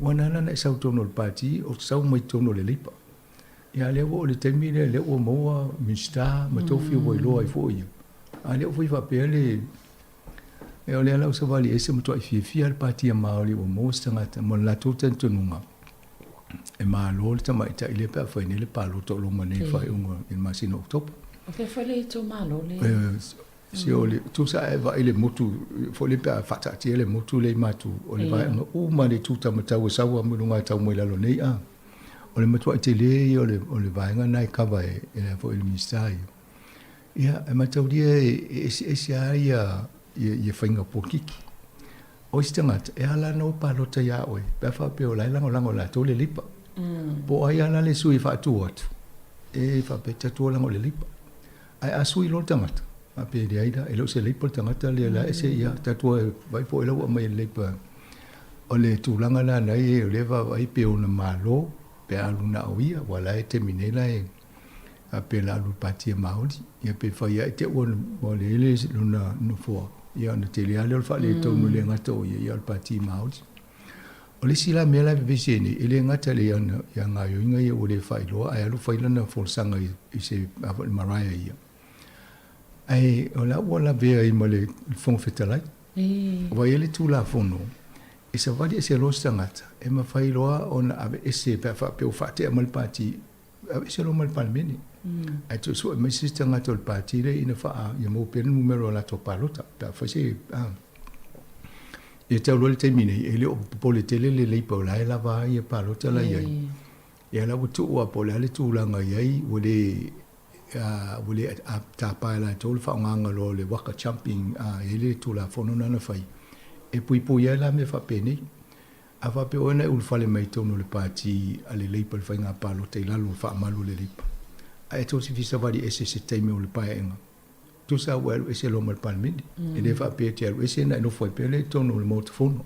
ua na ala ona e sau tonu o le pati, o sau mai tonu o le Leipa. Ia, a lea ua oo i le taimi lea, lea ua maua Minisita ma tofi ua iloa ai foi ia. A lea ua fai faapea le, E o lea la ua savali ese matuai fiafia le Patia Maori ua maua se tagata mo le latou talitonuga e malo le tamaitai lea pe a fai nei le palota o loma nei i le faaiuga i le masina o Oketopa. O fea foi le itumalo lea? Se o le tusa a e vaai i le motu foi lea pe a faataatia le motu lea i Matu, o le vaega uma le itu taumatau e sau lava mai luga e tau mai lalo nei a. O le matuai tele ia o le vaega lena e kava e le foi le Minisita ia. Ia, e mataulia e eseese lava ia, ia, ia faiga polokiki. O isi tagata, e ala ona o palota iā oe, pe a faapea o la e lagolago e latou le Leipa. Po o ai lava la le sui e faatu atu, e faapea tatou lago i le Leipa. Ae a sui loa le tagata, faapea e leai la, e le o se Leipa le tagata lea, la ese ia, tatou e vaai po o ai la ua aumai e le Leipa. O le tulaga la na i ai, o lea e vaavaai pe ona malo, pe a alu na o ia, aua la e taimi nei la e a pe la alu pati e Māori, ia pe fai ai te ua ua le ele lona nofoa, ia ona tele lava lea o le faaletonu e le gata o ia, ia o le pati Māori. O le isi la mea la e vevesi ai nei, e le gata i ana ia gaoioiga ia ua le faailoa ae alu fai lana folasaga i, i se a foi le Mariah ia. Ae o la ua lavea ai ma le Fofoga Fetalai. Ua i ai le Tulafono e savali ese loa se tagata, e mafai loa ona aveese pe a faapea ua faatea mai le pati Aveese loa ma le Palemene. Ae toe sue mai se isi tagata o le pati lea ina faa, ia maua pea le numera o latou palota pe a fai se, a. Ia tau loa le taimi nei, e le o popole tele le Labour o la e lava ai ia palota la i ai. Ia la ua tuu lava po o le a le tulaga i ai, ua le, a, ua le a, tapa e latou le faaaogaina loa o le waka jumping, a, e i ai le Tulafono lena na fai, e puipuia ai la mea faapenei. A faapea oe na e ulufale mai i totonu o le pati a le Leipa i le faiga palota i lalo o le faamalu o le Leipa, ae tou te fia savali ese i se taimi o le paeaega, tusa ua e alu ese loa ma le Palemene. E le faapea e te alu ese na e nofo ai pea lea i totonu o le Maota Fono.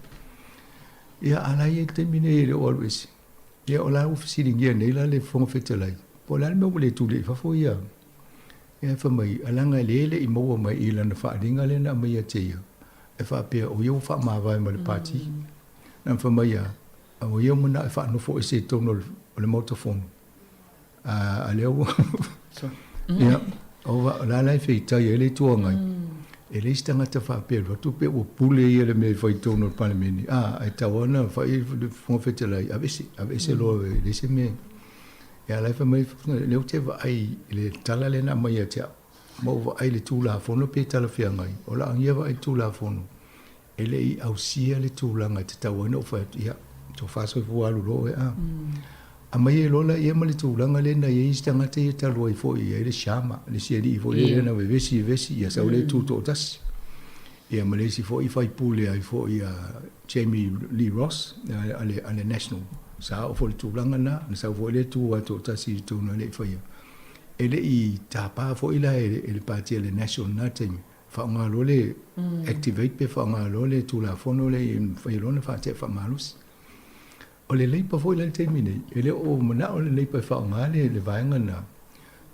Ia, a la e i ai le taimi nei e le o alu ese. Ia, o la ua fesiligia nei la le Fofoga Fetalai, po o le a le mea ua le tulei i fafo ia. Ia, fai mai, a leaga e le le i maua mai i lana faaaliga lea na aumai ia te ia, e faapea o ia ua faamavae ma le pati. Na fai mai ia, o ia ua manao e faanofo ese i totonu o le Maota Fono. A, a lea ua... Ia, o la la e feitai ai le Itu Agai. E leai se tagata faapea alu atu pe ua pule ia le mea e fai i totonu o le Palemene. A, ae tatau lava ona fai le Fofoga Fetalai, aveese, aveese loa e leai se mea. Ia, la e fai mai, lea ou te vaai i le tala lea na aumai ia te au, ma ou vaai i le Tulafono pe talafeagai. O lau ia vaai i le Tulafono, e le i ausia le tulaga e tatau ai ona ou fai atu, ia, tofa soifua alu loa oe, a. Aumai ai loa laia ma le tulaga lea na i ai isi tagata ia talu ai foi, e i ai le Sharma, le isi alii foi lea na vevesi vevesi, ia sau lea tutoatasi. Ia ma le isi foi faipule ai foi a Jamie Lee Ross a le, a le National. Sa oo foi i le tulaga lena, na sau foi lea tu lava toatasi i totonu e le i faia. E le i tapa foi la e le Pati a le National i lena taimi, faaaoga loa le activate pe faaaoga loa le Tulafono lea ia mafai loa ona faatea faamalosi. O le Leipa foi la i le taimi nei, e le o manao le Leipa e faaaoga le, le vaega lena.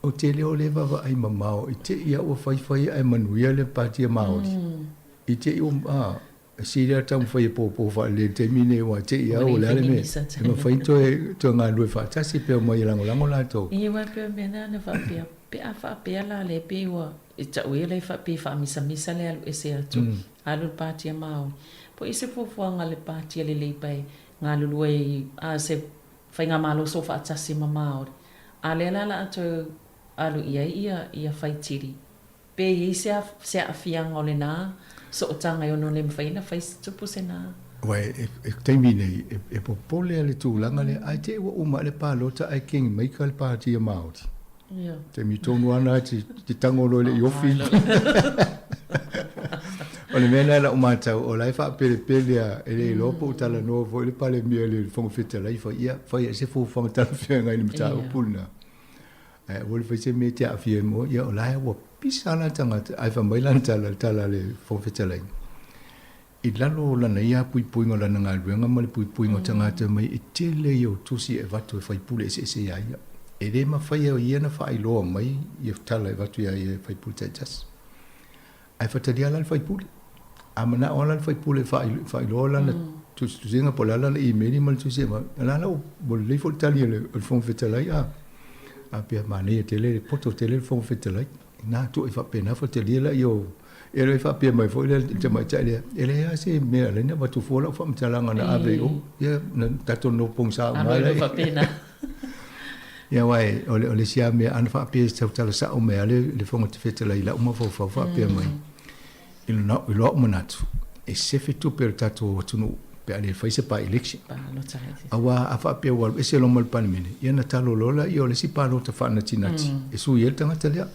Ou te le o le vaavaai mamao i te i a ua faifai ae manuia le Pati a Māori. I te i ua, a, E sili lava taumafai e pōpō faalelei i le taimi lenei aua te i au o le a le mea e mafai ona toe, toe galulue faatasi pe omai e lagolago latou. Ia aua e pei o le mea lena na faapea, pe a faapea la lea pei ua e tau ia lea pei e faamisamisa le alu ese atu, alu le Pāti a Māori. Po o i se fuafuaga a le Pāti a le Leipa e galulue ai a se faigamalo soofaatasi ma Māori, a lea la o le a toe alu i ai ia ia Whaitiri. Pe i ai se se aafiaga o lena sootaga e ono le mafai ona fai se tupu se na. Aua e e taimi nei e e popole a le tulaga lea ae te i ua uma le palota ae king maker le Pāti a Māori. Ia. Taimi tonu ana te te tango loa i le iofi. O le mea lena i lau matau o la e faapelepele a e le iloa po o talanoa foi le Palemia i le Fofoga Fetalai fai ia fai ai se fuafuaga talafeagai i le mataupu lena. Ae aua le fai se mea e te aafia ai moe, ia o la e ua pisa la tagata, ae fai mai lana tala, le tala a le Fofoga Fetalai. I lalo o lana ia puipuiga o lana galuega ma le puipuiga o tagata mai, e tele ia o tusi e avatu e faipule eseese iā ia. E le mafai e ia ona faailoa mai ia tala e avatu iā ia e faipule taitasi. Ae faatalia la le faipule. A manao lava la le faipule e faailoa lana tusitusiga po o le a lana imeli ma le tusi e avatu, o la la ua lelei foi le tali a le Fofoga Fetalai, a faapea manaia tele, poto tele le Fofoga Fetalai. Na tuu e faapena faatalia laia o E le faapea mai foi le tamaitai lea, e leai lava se mea e ala ai ona avatu fua lau faamatalaga na ave i o. Ia, na tatou nofo pogisa uma lava. Faapena. Ia, aua o le isi lava mea, ana faapea e tautala sao mai lava le Fofoga Fetalai i lau mafaufau faapea mai, i lo au manatu, e sefe tupe a le tatou atunuu pe a le fai se by-election. Aua a faapea ua alu ese loa ma le Palemene, ia ona talo loa lea o le isi palota faanatinati e sui ai le tagata lea.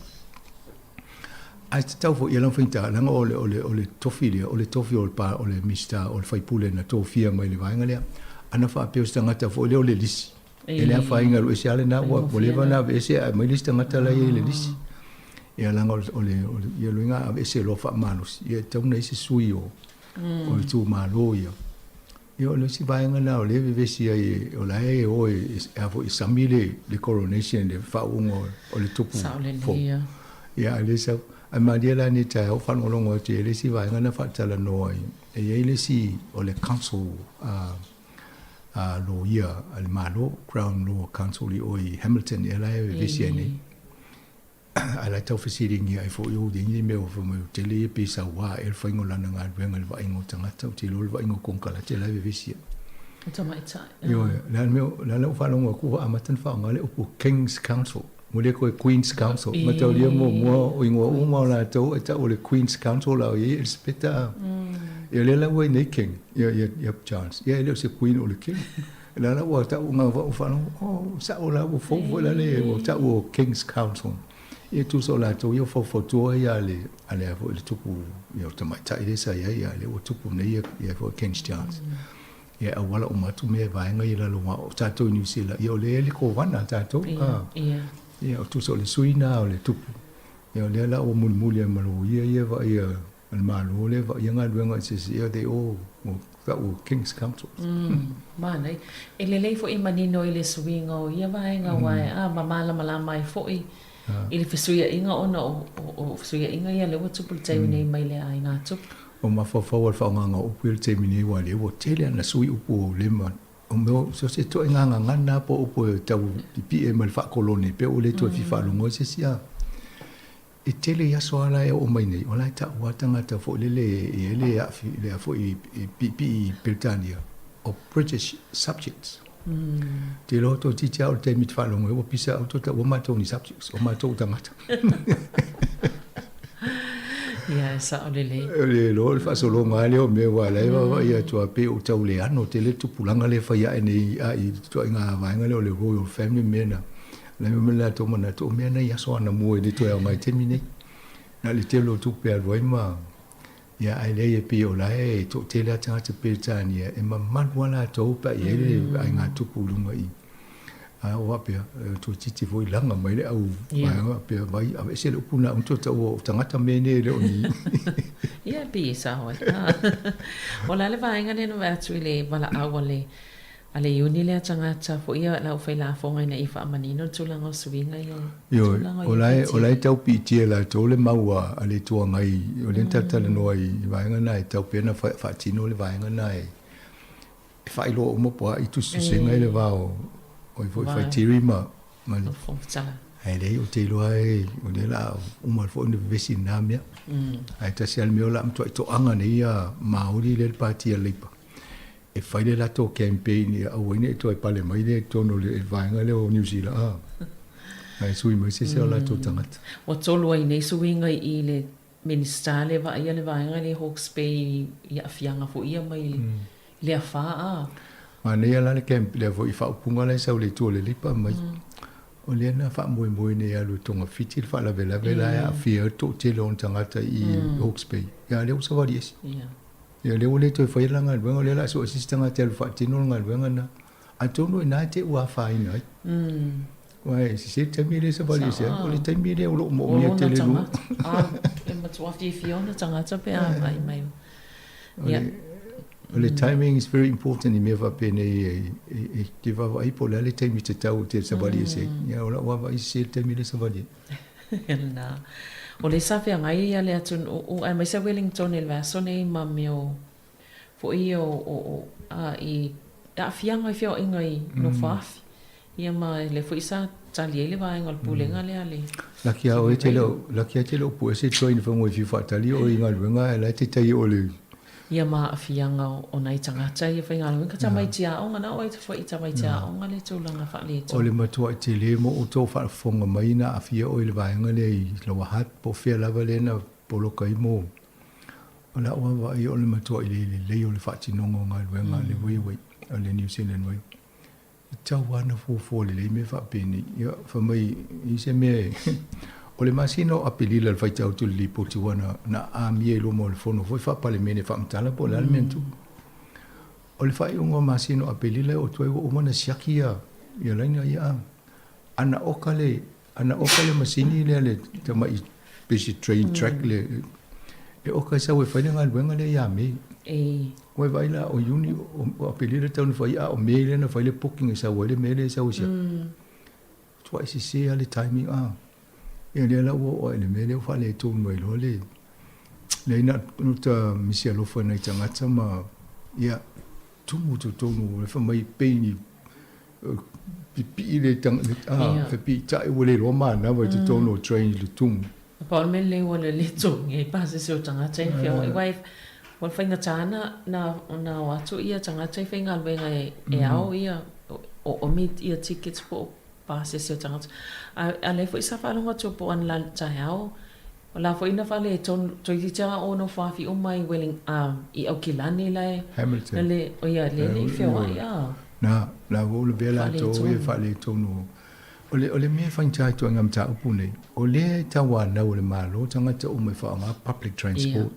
Ae tatau foi ia lana faigata, leaga o le, o le, o le tofi lea, o le tofi o le pa, o le Minisita, o le sui usufono na tofia mai le vaega lea. Ana faapea o se tagata foi lea o le lisi, e le afaina alu ese lava lena, ua, ua leva ona aveese ae aumai le isi tagata la e i ai i le lisi. Ia leaga o le, o le, o le, ia lona uiga a aveese loa faamalosi, ia e tatau ona i ai se sui o, o itumalo ia. Ia o le isi vaega lena o lea e vevesi ai o la e o e a foi e sami le le coronation le faauuga o le tupu Sao lelei ia. Ia a le sau ae malie la nei taeao faalogologo atu i ai le isi vaega na faatalanoa ai e i ai le isi o le council a a loia a le Malo Crown Law Council i o i Hamilton ea la e vevesi ai nei. Ae la e tau fesiligia ai foi ou i mea ua fai mai ua tele ia pe saua ea le faiga o lana galuega i le vaaiga o tagata, ou te iloa o le vaaiga o konekarate la e vevesi ai. O tamaitai. Ioe, o le a le mea, o le a le ou faalogo atu ua amata ona faaaoga le upu King's Counsel, ua le toe Queen's Counsel. E mataulia muamua o igoa uma o latou e tau o le Queen's Counsel a o i ai Elisapeta a. Ia lea la ua i nei King, ia, ia, ia Charles, ia e le o se Queen o le King. La la ua tau nga ua faalogo, oh, sa'o la ua fou foi la le ua tau o King's Counsel. Ia tusa o latou ia faufautua ia a le a le foi le tupu ia o tamaitai lea sa i ai ia lea ua tupu nei ia ia foi King's Charles. Ia auala uma atu mea vaega ia i lalo aua o tatou i Niu Sila ia o lea e le kovana tatou. Ia. Ia o tusa o le sui na o le tupu. Ia o lea la ua mulimuli ai ma loia ia vaaia A le Malo lea vaaia galuega i se isi, ia they all ua tau o King's Counsel. Manaia. E lelei foi e manino i le suiga o ia vaega aua e a ma malamalama ai foi i le fesuiaiga ona o o fesuiaiga ia lea ua tupu i le taimi nei mai le aiga tupu. O mafaufau o le faaaogaga o upu ia i le taimi nei aua o lea ua tele lava ina sui upu o lema o mea o so o se ituaiga gagana lava po o upu e tau pipii ai ma le faakolone pei ua le toe fia faalogo ai se isi a. E tele i aso a la e oo mai nei, o la e tau lava tagata foi lele e i ai le aafi, le a foi e piipii i Peretania, o British subjects. Te iloa toeitiiti lava o le taimi e te faalogo ai ua pisa au toe tau ua matou ni subjects, o matou tagata. Ia, e sao lelei. O le iloa o le faasologa lava lea o mea aua o la e vaavaai atu lava pei o tau leano tele le tupulaga lea e fai ae nei i le ituaiga vaega lea o le Royal Family mea na. Le mea la tou manatu, o mea nei aso anamua e le toe aoga i taimi nei. Na o le tele o tupe e alu ai ma, ia ae leai e pei o la e toatele lava tagata Peretania e mamalu lava latou pe a i ai le aiga tupu i luga i i. A ua faapea, toeitiiti foi laga mai le au vaega faapea, vai, aveese le upu lena uma toe taua o tagata mea nei e le o ni. Ia, e pei e sao ai. O le a le vaega lea na vaai atu i le valaau a le A le iuni lea tagata foi ia lau failafoga ina ia faamanino le tulaga o suiga ia o Ioe, tulaga o la e, o la e tau piitia e latou le mau a, a le Itu Agai, o lea na talatalanoa i vaega na e tau pea ona faatino le vaega na e, e faailoa uma po o a i tusitusiga i le va o, o ai foi Whaitiri ma, ma le, ae leai ou te iloa e, o lea o le a uma foi ona vevesi i lena mea. Ae tasi lava le mea o le a matuai toaga nei ia Māori lea e i le Pati a Labour. E fai le latou campaign ia aua ne i toe pale mai lea i totonu o le vaega lea o Niu Sila a ae sui mai se isi o latou tagata. Ua tolu ai nei suiga i le Minisita lea e vaaia le vaega lea i Hawke's Bay i aafiaga foi ia mai le afa a. Manaia la le camp lea foi i faaupuga la e sau i le itu o le Lipa mai. O lea na faamoemoe nei e alu e togafiti le faalavelave la e aafia ai le toatele o ona tagata i Hawke's Bay. Ia lea ua savali ese. Ia lea ua le toe faia la galuega, o lea o le a sue se isi tagata e alu faatino le galuega lena. Atonu o i ina e te i ua afaina ai. Aua e sese le taimi lea e savali ese ai, o le taimi lea o lo o moomia tele lua. E matua fiafia ona tagata pe a vaai mai. O le, o le timing is very important i mea faapenei e, e te vaavaai po o le a le taimi tatau e te savali ai se. Ia, o lau vaavaai sese le taimi lea e savali ai. Lena. O lea sa feagai ia le atunuu aemaise Wellington i le vaiaso nei ma mea o foi ia o, o, o a, i aafiaga i feoaiga i Nofoafi. Ia ma lea foi sa tali ai le vaega o le pulega lea a le Laki a oe te le o, laki a te le o pue se train fa ngoi fiu faatali oe i galuega ae la e te tai o le. Ia ma aafiaga o nai tagata ia faigaluega ka tamaiti aoga na oe foi i tamaiti aoga le tulaga faaletonu. O le matuai tele mo outou faafofoga mai na aafia oe i le vaega lea i Lower Hutt po o fea lava lea na poloka ai mo o lau vaavaai o le matuai le lelei o le faatinoga o galuega a le Railway a le New Zealand Rail. E tatau lava ona fuafua lelei mea faapenei. Ia, fai mai i se mea e... O le masina o Aperila le faitau atu i le lipoti ua na, na amia i luma o le fono foi faa-Palemene e faamatala po o le a le mea na tupu. O le faaiuga o masina o Aperila e oo atu ai ua uma ona siaki ia, ia laina ia a. Ana oka le, ana oka le masini lea le tamai pei se train track le, e oka e sau e fai le galuega lea ia Me. E. Ua e vaai la, o Iuni, o Aperila tau na fai, a o Me lea na fai le booking e sau ai le mea lea e sau e siaki. Tuai sese lava le timing a. Ia lea la ua oo ae i le mea lea ua faaletonu ai loa le, leai na o ta misi alofa i nai tagata ma, ia, tumu i totonu, fai mai pei ni pipii le a fepiitai ua le iloa manava i totonu o train i le tumu. Na pau le mea lelei ua le togi ai pasese o tagata i feoai aua o le faigata na na o atu ia tagata i faigaluega e ao ia o omi ia tickets po o pasese o tagata. A lea foi sa faalogo atu po o ana la taeao O la foi na faaletonu, toeitiiti lava 6 afi uma i Welling, i Aukilani la e, Hamilton. na le, o ia le le i feoai a. Na, la ua ou lavea latou ia faaletonu. O le, o le mea e faigata ai ituaiga mataupu nei, o lea e tauanau e le Malo tagata uma e faaaoga public transport.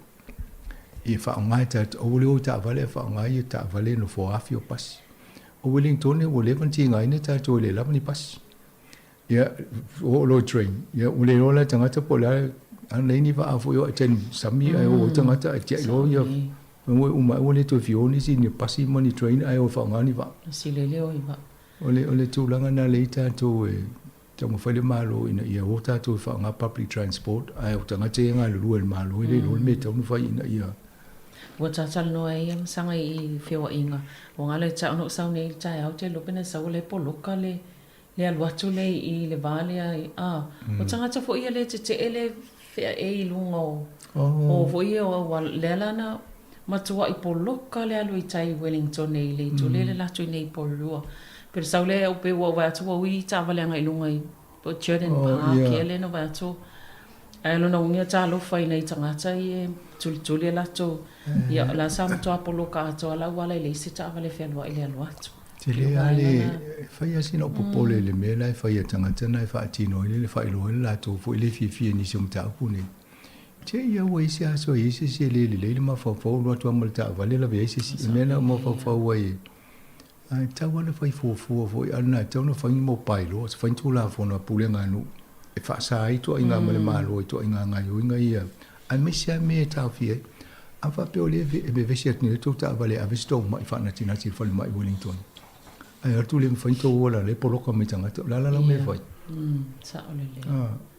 Ia faaaoga e tatou, aua le o i taavale ae faaaoga ia taavale nofoa afi o pasi. O Wellington ua leva ona tigaina tatou e le lava ni pasi. Ia, oo loa i train, ia ua le iloa la e tagata po o le a, a leai ni vaa foi o ae tai sami ae o ai tagata ae tiai loa ia, ua uma ua le toe fia o nisi ni pasi ma ni train ae o e faaaoga ni vaa. Silele o i vaa. O le, o le tulaga lena lea i tatou e taumafai le Malo ina ia o tatou e faaaoga public transport ae o tagata ia e galulue i le Malo e le iloa le mea e tatau ona fai ina ia. Ua talatalanoa ai ia Masaga i feoaiga, ua galo e tau na ou sau nei i le taeao te iloa pe na sau o la e poloka le le alu atu lea i le va lea, a, o tagata foi ia le tetee le feaei i luga o, o foi ia o auala, lea la na matuai poloka le alu i tai i Wellington nei i le itu lea le latou i nei i Porirua. Pe sau lea pe ua ou vaai atu ua ui taavale agai i luga i po o Jordan Park ea lea na vaai atu. Ae lona uiga talofa i nai tagata ia e tulituli a latou, ia la sa matua poloka atoa le auala e leai se taavale e fealuai i le alu atu. Tele lava le fai lava sina ou popole i le mea la e fai a tagata na e faatino ai le faailoa ai le latou foi le fiafia i nisi o mataupu nei. Te i ua i se aso e i ai se isi e le lelei le mafaufau alu atu lava ma le taavale lave ai se isi. O le mea lena ua mafaufau ai e tatau lava ona fai fuafua foi a na e tatau ona fai ni mau bylaws, fai ni tulafono a pulega a nuu e faasa ai ituaiga ma le Malo i ituaiga gaoioiga ia aemaise lava mea e taofia ai. A faapea o lea e vevesi atu nei le tou taavale e ave se tou mai faanatinati i le falemai i Wellington, ae atu le mafai ona tou ola lea e poloka mai tagata, o le a la lau mea e fai?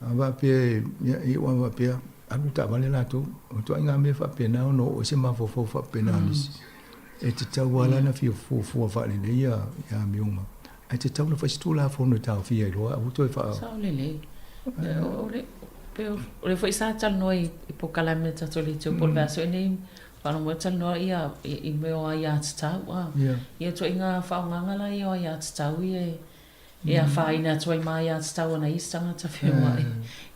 A faapea e, ia ua faapea, alu le taavale latou, o ituaiga mea faapena ona oo ai se mafaufau faapena o nisi. E tatau lava la ona fia fuafua faalelei ia amioga, ae tatau ona fai se Tulafono e taofia ai loa, aua toe faa... Sao lelei. O lea foi sa talanoa i polokalame a tatou leitio po o le vaiaso nei, faalogo atu talanoa ia i mea o aiatatau a. Ia ituaiga faaaogaga la ia o aiatatau ia e afaina atu ai ma aiatatau a nai isi tagata feoai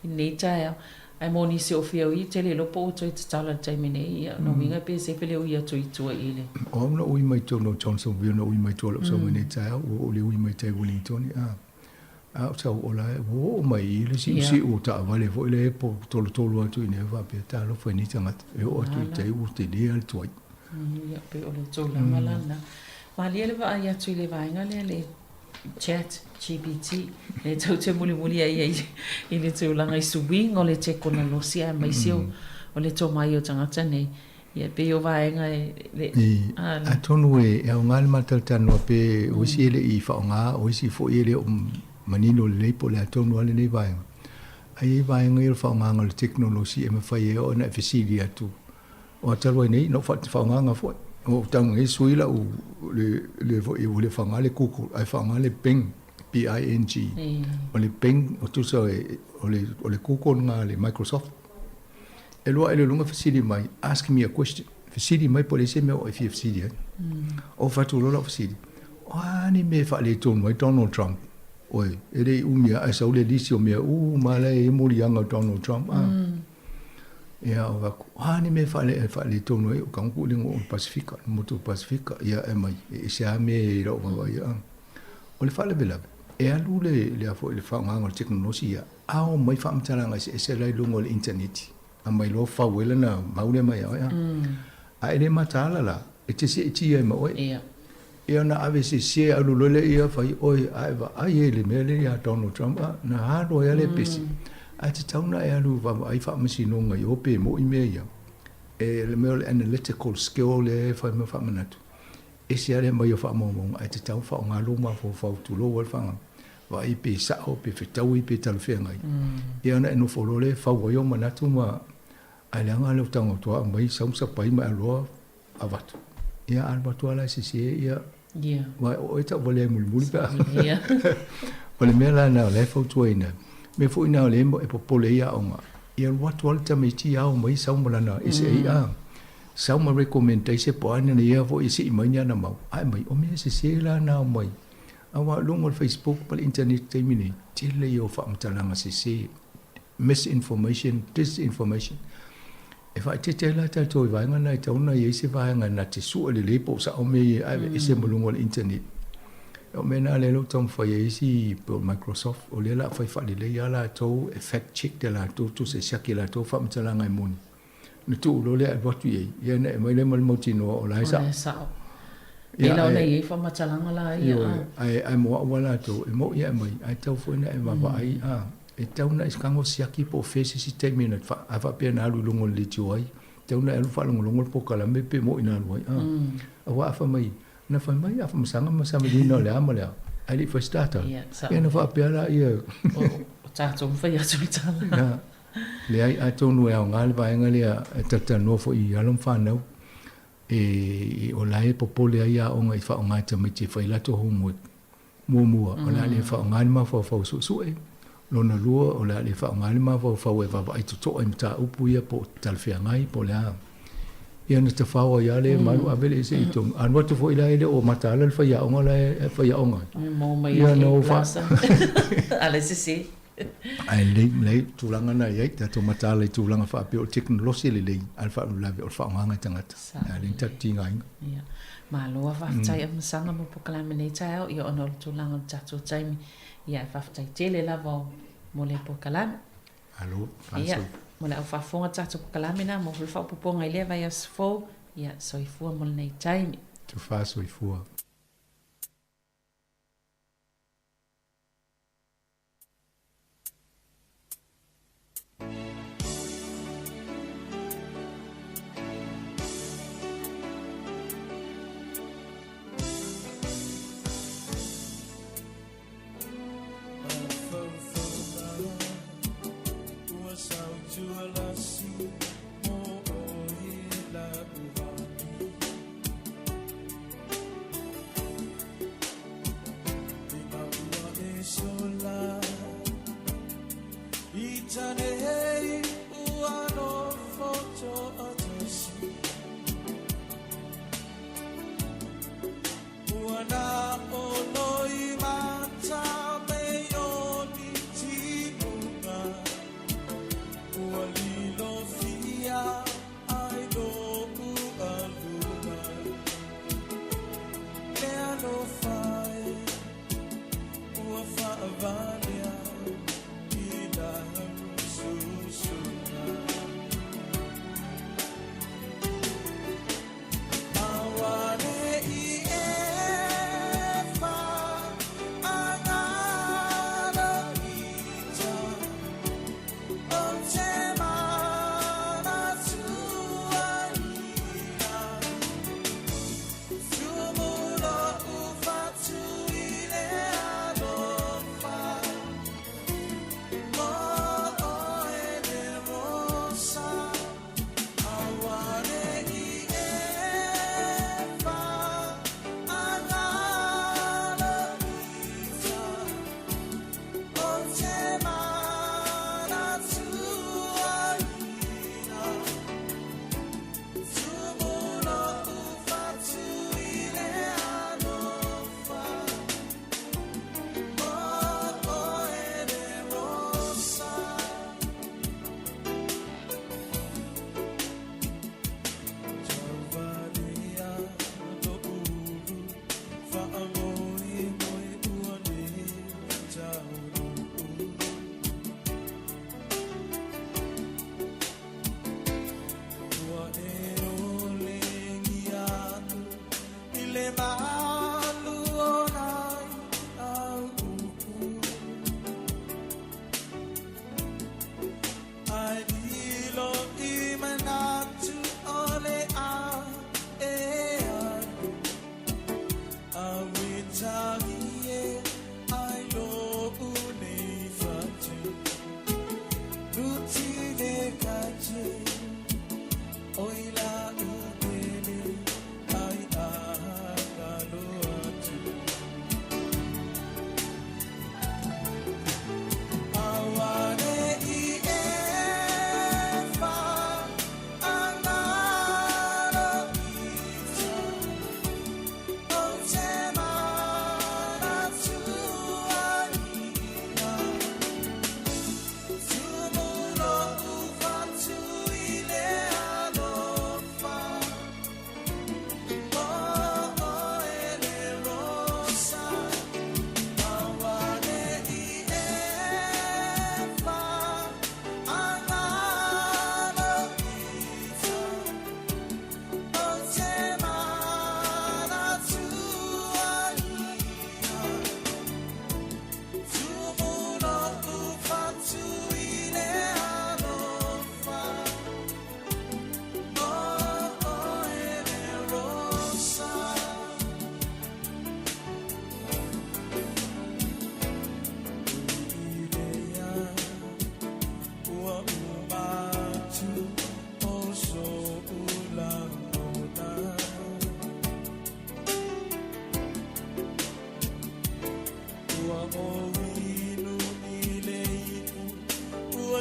i lenei taeao. Ae mo nisi o fia ui, tele iloa po ua toe tatala i le taimi nei, ia lona uiga pe sefe le ui atu i tua i le. O au na ui mai totonu o Johnsonville, na ui mai tua lou sau mai nei taeao, ua ou le ui mai tai Wellington, a, a o sau ola e, ua oo mai i le siusiu o taavale foi lea e po tolotolo atu i nei faapea, talofa i nei tagata, e oo atu i tai ua tele lava le tuai. Ia, pei o le tulaga la lena. Malie le vaai atu i le vaega lea le Chat GPT, e tou te mulimuli ai ai i le tulaga i suiga o le tekonolosi aemaise o le tomai o tagata nei. Ia, pei o vaega e le. Atonu e aoga le mataltalanoa pe o isi e le i faaaoga, o isi foi e le o manino lelei po o le a tonu lava lenei vaega. Ae i ai vaega ia o le faaaogaina o le tekonolosi e mafai ai ona e fesili atu. Aua talu ai nei, na ou faaaogaina foi. Ua ou tago nei sui lau le le foi ua le faaaoga le Google ae faaaoga le Bing, B-I-N-G. O le Bing o tusa o le o le Google lena a le Microsoft. E lua i le luga fesili mai, ask me a question. Fesili mai po o le a se mea o e fia fesili ai. Ou fai atu loa lau fesili, o a ni mea e faaletonu ai Donald Trump? Oi, e le i umi lava ae sau le lisi o mea uma la e i ai moliaga o Donald Trump. A. Ia, ou fai atu, o a ni mea e faaletonu ai? Ou tago tuu i luga o le Pasefika, le motu o le Pasefika. Ia, e mai, e ese lava mea i lau vaavaai. O le faalavelave, e alu le, le a foi, le faaaogaina o le tekonolosi ia, Ao mai faamatalaga eseese la i luga o le initaneti, aumai loa fau ai lana mau lea mai ia oe. A e le mataala la, e te seetia ai ma oe. Ia ona ave sese alu loa lea ia fai oe a e vaai ai i le mea lea ia Donald Trump a, na alu ai lava le pese. Ae tatau ona e alu vaavaai faamasinoga i o pe moi mea ia. E le mea o le analytical skill lea e fai ma faamanatu. Ese lava le aumai o faamaumauga ae tatau ona faaaoga lou mafaufau tulou ai le faagaga. Vaai pe sao, pe fetaui, pe talafeagai. Ia ona e nofo loa lea e fau ai ou manatu ma ae leaga lou tago atu lava aumai sau ma sapai ma e alu loa avatu. Ia alu atu lava la e sese ia. Ia. Aua o oe e tauvalea mulimuli pe a. Ia. O le mea la lena o lea e fautuaina, mea foi lena o lea e popole ai aoga, ia alu atu lava le tamaiti ao mai sau ma lana essay a. Sau ma recommendation po o a ni ana ia foi e sii mai ni ana mau, ae mai o mea sese la na aumai. Aua o luga o le Facebook ma le internet i le taimi nei, tele ia o faamatalaga sese, misinformation, disinformation. E faaeteete ai la tatou i vaega na e tatau ona i ai se vaega na te sue lelei po o sao mea ia e aveese ma luga o le internet. O mea na lea o lo o taumafai ai isi po o Microsoft, o lea o le a fai faalelei lava latou e fact check e latou, tusa e siaki e latou faamatalaga e moni. Ona tuu loa lea alu atu i ai, ia ona e aumai lea ma le mautinoa o la e sao. O la e sao. Pei la ona i ai faamatalaga la ia. Ioe, ae mo au lava latou, e moni e aumai, ae tatau foi ona e vaavaai, a, e tatau ona e tago siaki po o fea se isi taimi na a faapea na alu i luga o le leitio ai, e tatau ona e alu faalogologo le polokalame pe moni na alu ai, a. Aua a fai mai, na fai mai Afamasaga ma Samelina o le a ma le a, ae le i fai se tala. Ia ona faapea lea. O tatou ma fai atu le tala. Leai, atonu e aoga le vaega lea e talatalanoa foi i alo ma fanau, e, o la e popole ai aoga i faaaoga e tamaiti e fai latou homework. Muamua, o le a le faaaoga le mafaufau e suesue. Lona lua, o le a le faaaoga le mafaufau e vaavaai totoa i mataupu ia po o talafeagai po o le a. Ia ona tafao ai lava lea ma alu ave le ese i totonu. A alu atu foi la e le o mataala le faiaoga la e faiaoga ai. Maua mai ai le A plus. A o la e sese. Ae lelei, lelei tulaga na i ai, tatou mataala i tulaga faapea o le tekonolosi e lelei, a o le faalavelave o le faaaogaga e tagata. Ae le ni tatou tigaina. Ia. Malo a faafetai Afamasaga mo polokalame nei taeao, ia ona o le tulaga o le tatou taimi, ia ae faafetai tele lava mo le polokalame. Malo, Ia, mo le au faafofoga tatou polokalame na mo le faaopoopoga i lea vaiaso fou, ia soifua mo lenei taimi. Tofa soifua.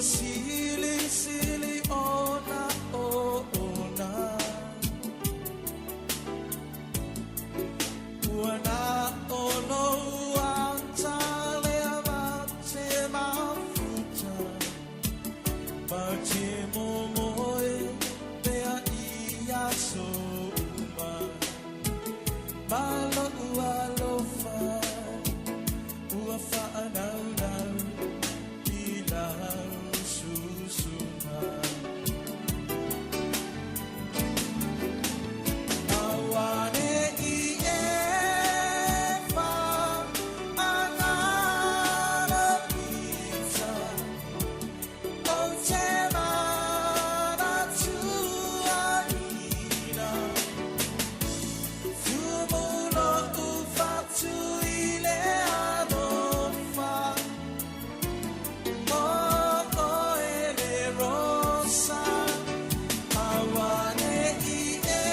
Ua silisili ona ona Ua na o lou ata lea ma te mafuta Ma te momoe pea i aso uma Ma lo'u alofa ua fa'anaunau i lau susuga. Auane'i e fa'agalo ita, ou te manatu aina. Tumu lo'u fatu i le alofa, o oe le rosa, auane'i e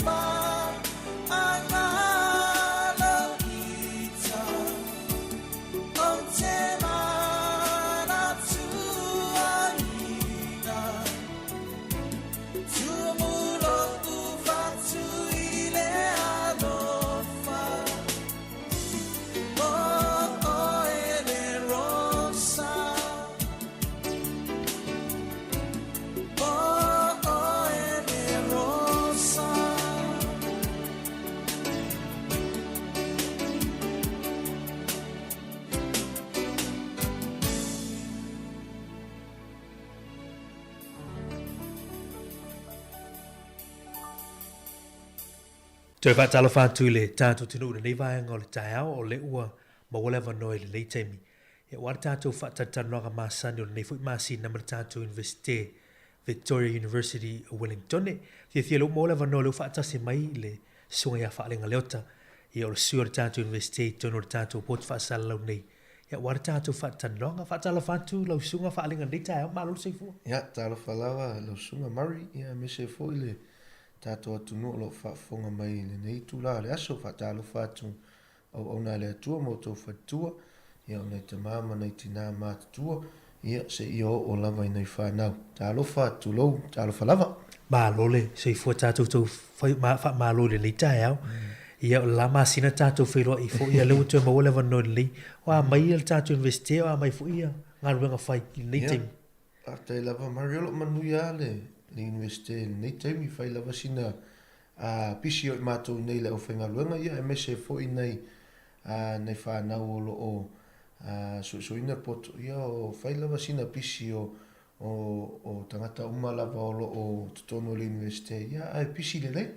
fa'agalo ita, ou te manatu aina. Tumu lo'u fatu i le alofa, o oe le rosa, o oe le rosa. Toe faatalofa atu i le tatou atunuu i lenei vaega o le taeao, o lea ua maua le avanoa i lenei taimi aua le tatou faatalatalanoaga masani o lenei foi masina ma le tatou Iunivesite Victoria University o Wellingtone. Fiafia lea ua maua le avanoa lea ua faatasi mai le Susuga ia Faaleaga Leota, ia o le sui o le tatou Iunivesite i totonu o le tatou poto faasalalau nei aua le tatou faatalatalanoaga. Faatalofa atu lau Susuga Faaleaga i lenei taeao, malo le soifua. Ia, talofa lava lau Susuga Murray, ia aemaise foi le tatou atunuu o lo o faafofoga mai i lenei itula o le aso. Faatalofa atu auauna a le Atua ma outou faletua, ia o nai tama ma nai tina matutua, ia seia oo lava i nai fanau. Talofa, tulou, talofa lava. Malo le soifua tatou tou faamalo i lenei taeao. Ia o le la masina tatou feiloai foi ia lea ua toe maua le avanoa lelei. O a mai le tatou Iunivesite o a mai foi ia galuega fai i lenei taimi. Faafetai lava Murray, o lo o manuia lava le Iunivesite i lenei taimi, fai lava sina pisi o i matou nei le aufaigaluega, ia aemaise foi nai nai fanau o lo o suesueina le poto, ia o fai lava sina pisi o o tagata uma lava o lo o totonu o le Iunivesite, ia ae pisi lelei.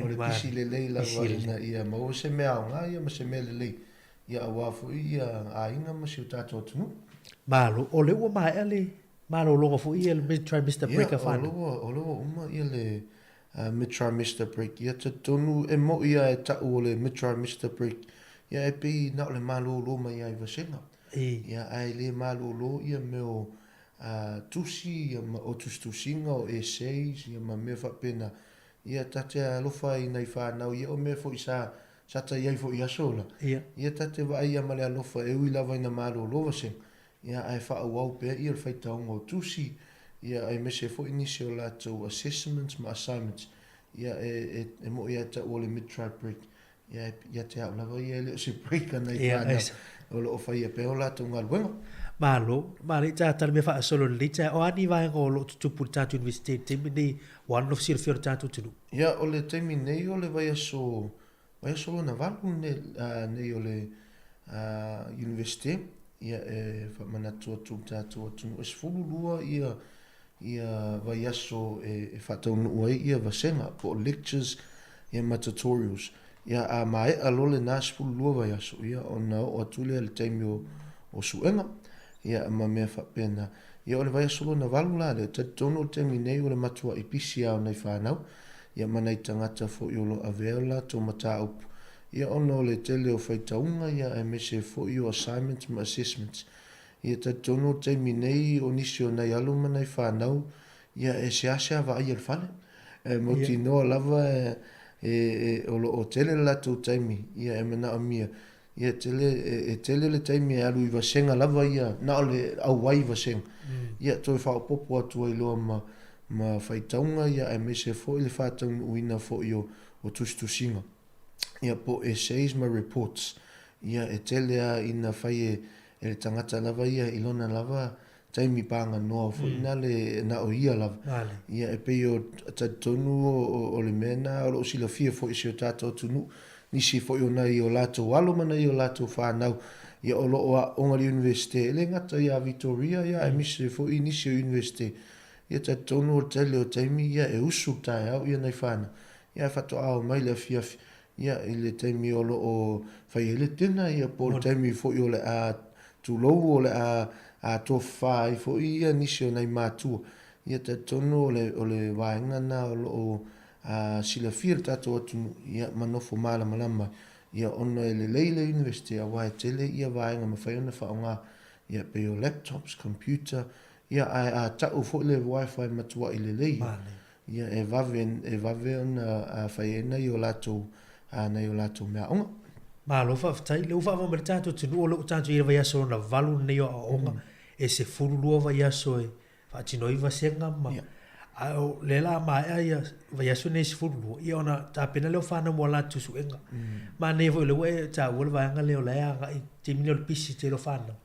O le pisi lelei lava ina ia maua se mea aoga ia ma se mea lelei Ia aua foi ia aiga ma si o tatou atunuu. Malo, o lea ua maea le malologa foi ia le mid trimester break a whanau. Ia, o lea ua uma ia le mid trimester break. Ia talitonu e mo'i lava e ta'u o le mid trimester break, ia e pei na o le malolo mai lava i vasega. Ia ae le malolo ia mea o tusi ia ma o tusitusiga o essays ia ma mea faapena. Ia ta te alofa i nai fanau ia o mea foi sa Sa ta i ai foi i aso la. Ia. Ia ta te vaai ia ma le alofa e ui lava ina malolo vasega, ia ae faaauau pea ia le faitauga o tusi, ia aemaise foi nisi o latou assessments ma assignments, ia e, e, e moʻi ia te au o le mid-tri break, ia e, ia te au lava ia e le o se break a nai fanau, o lo o faia pea o latou galuega. Malo, malo i tātala mea faasolo lelei tae, o a ni vaega o lo o tutupu i le tātou Universite i le taimi lenei, ua nofo silafia o le tātou atunuu? Ia, o le taimi nei o le vaiaso, vaiaso lona valu nei o le Iunivesite, ia e faamanatu atu i le tatou atunuu, e 12 ia ia vaiaso e faataunuu ai ia vasega po o lectures ia ma tutorials. Ia a maea loa lena 12 vaiaso, ia ona oo atu lea i le taimi o suega. Ia, ma mea faapena. Ia, o le vaiaso lona valu la lea, talitonu o le taimi nei o le matua'i pisi lava o nai fanau, ia ma nai tagata foi o lo o avea o latou mataupu, ia ona o le tele o faitauga, ia aemaise foi o assignments ma assessments. Ia, talitonu o le taimi nei o nisi o nai alo ma nai fanau, ia e seasea vaaia le fale. E mautinoa lava e, e, o lo o tele le latou taimi, ia e manaomia. Ia e tele, e tele le taimi e alu i vasega lava ia, na o le auai i vasega. Ia toe faaopoopo atu ai loa ma, ma faitauga ia aemaise foi le faataunuuina foi o, o tusitusiga. Ia po o essays ma reports. Ia e tele lava ina fai e, e le tagata lava ia i lona lava taimi paganoa foi na le na o ia lava. Ia e pei o talitonu o le mea na o lo o silafia foi e si o tatou atunuu, nisi foi o nai o latou alo ma nai o latou fanau, ia o lo o aooga i le Iunivesite, e le gata ia Vitoria ia aemaise foi nisi o Iunivesite. Ia talitonu o le tele o taimi ia e usu i le taeao ia nai fanau, ia ae faatoa omai i le afiafi. Ia, i le taimi o lo o fai ai le dinner, ia, po o le taimi foi o le a tulou, o le a tofafa ai foi ia nisi o nai matua. Ia, talitonu o le, o le vaega lena o lo o silafia e le tatou atunuu, ia, ma nofo malamalama ai, ia, ona e lelei le University aua e tele ia vaega e mafai ona faaaoga, ia, pei o laptops, computer, ia, ae a tau foi le wifi matuai lelei, Ia, e vave, e vave ona fai ai nai o latou, nai o latou meaaoga. Malo faafetai. Lea ua faavae mai le tatou atunuu o lea ua tatou i ai i le vaiaso lona valu lenei o aoaoga, e 12 vaiaso e faatino ai vasega ma a o lea la a maea ia vaiaso nei e 12, ia ona tapena lea o fanau mo a latou suega. Manaia foi o lea ua e taua le vaega lea o la e agai i le taimi lenei o le pisi tele o fanau.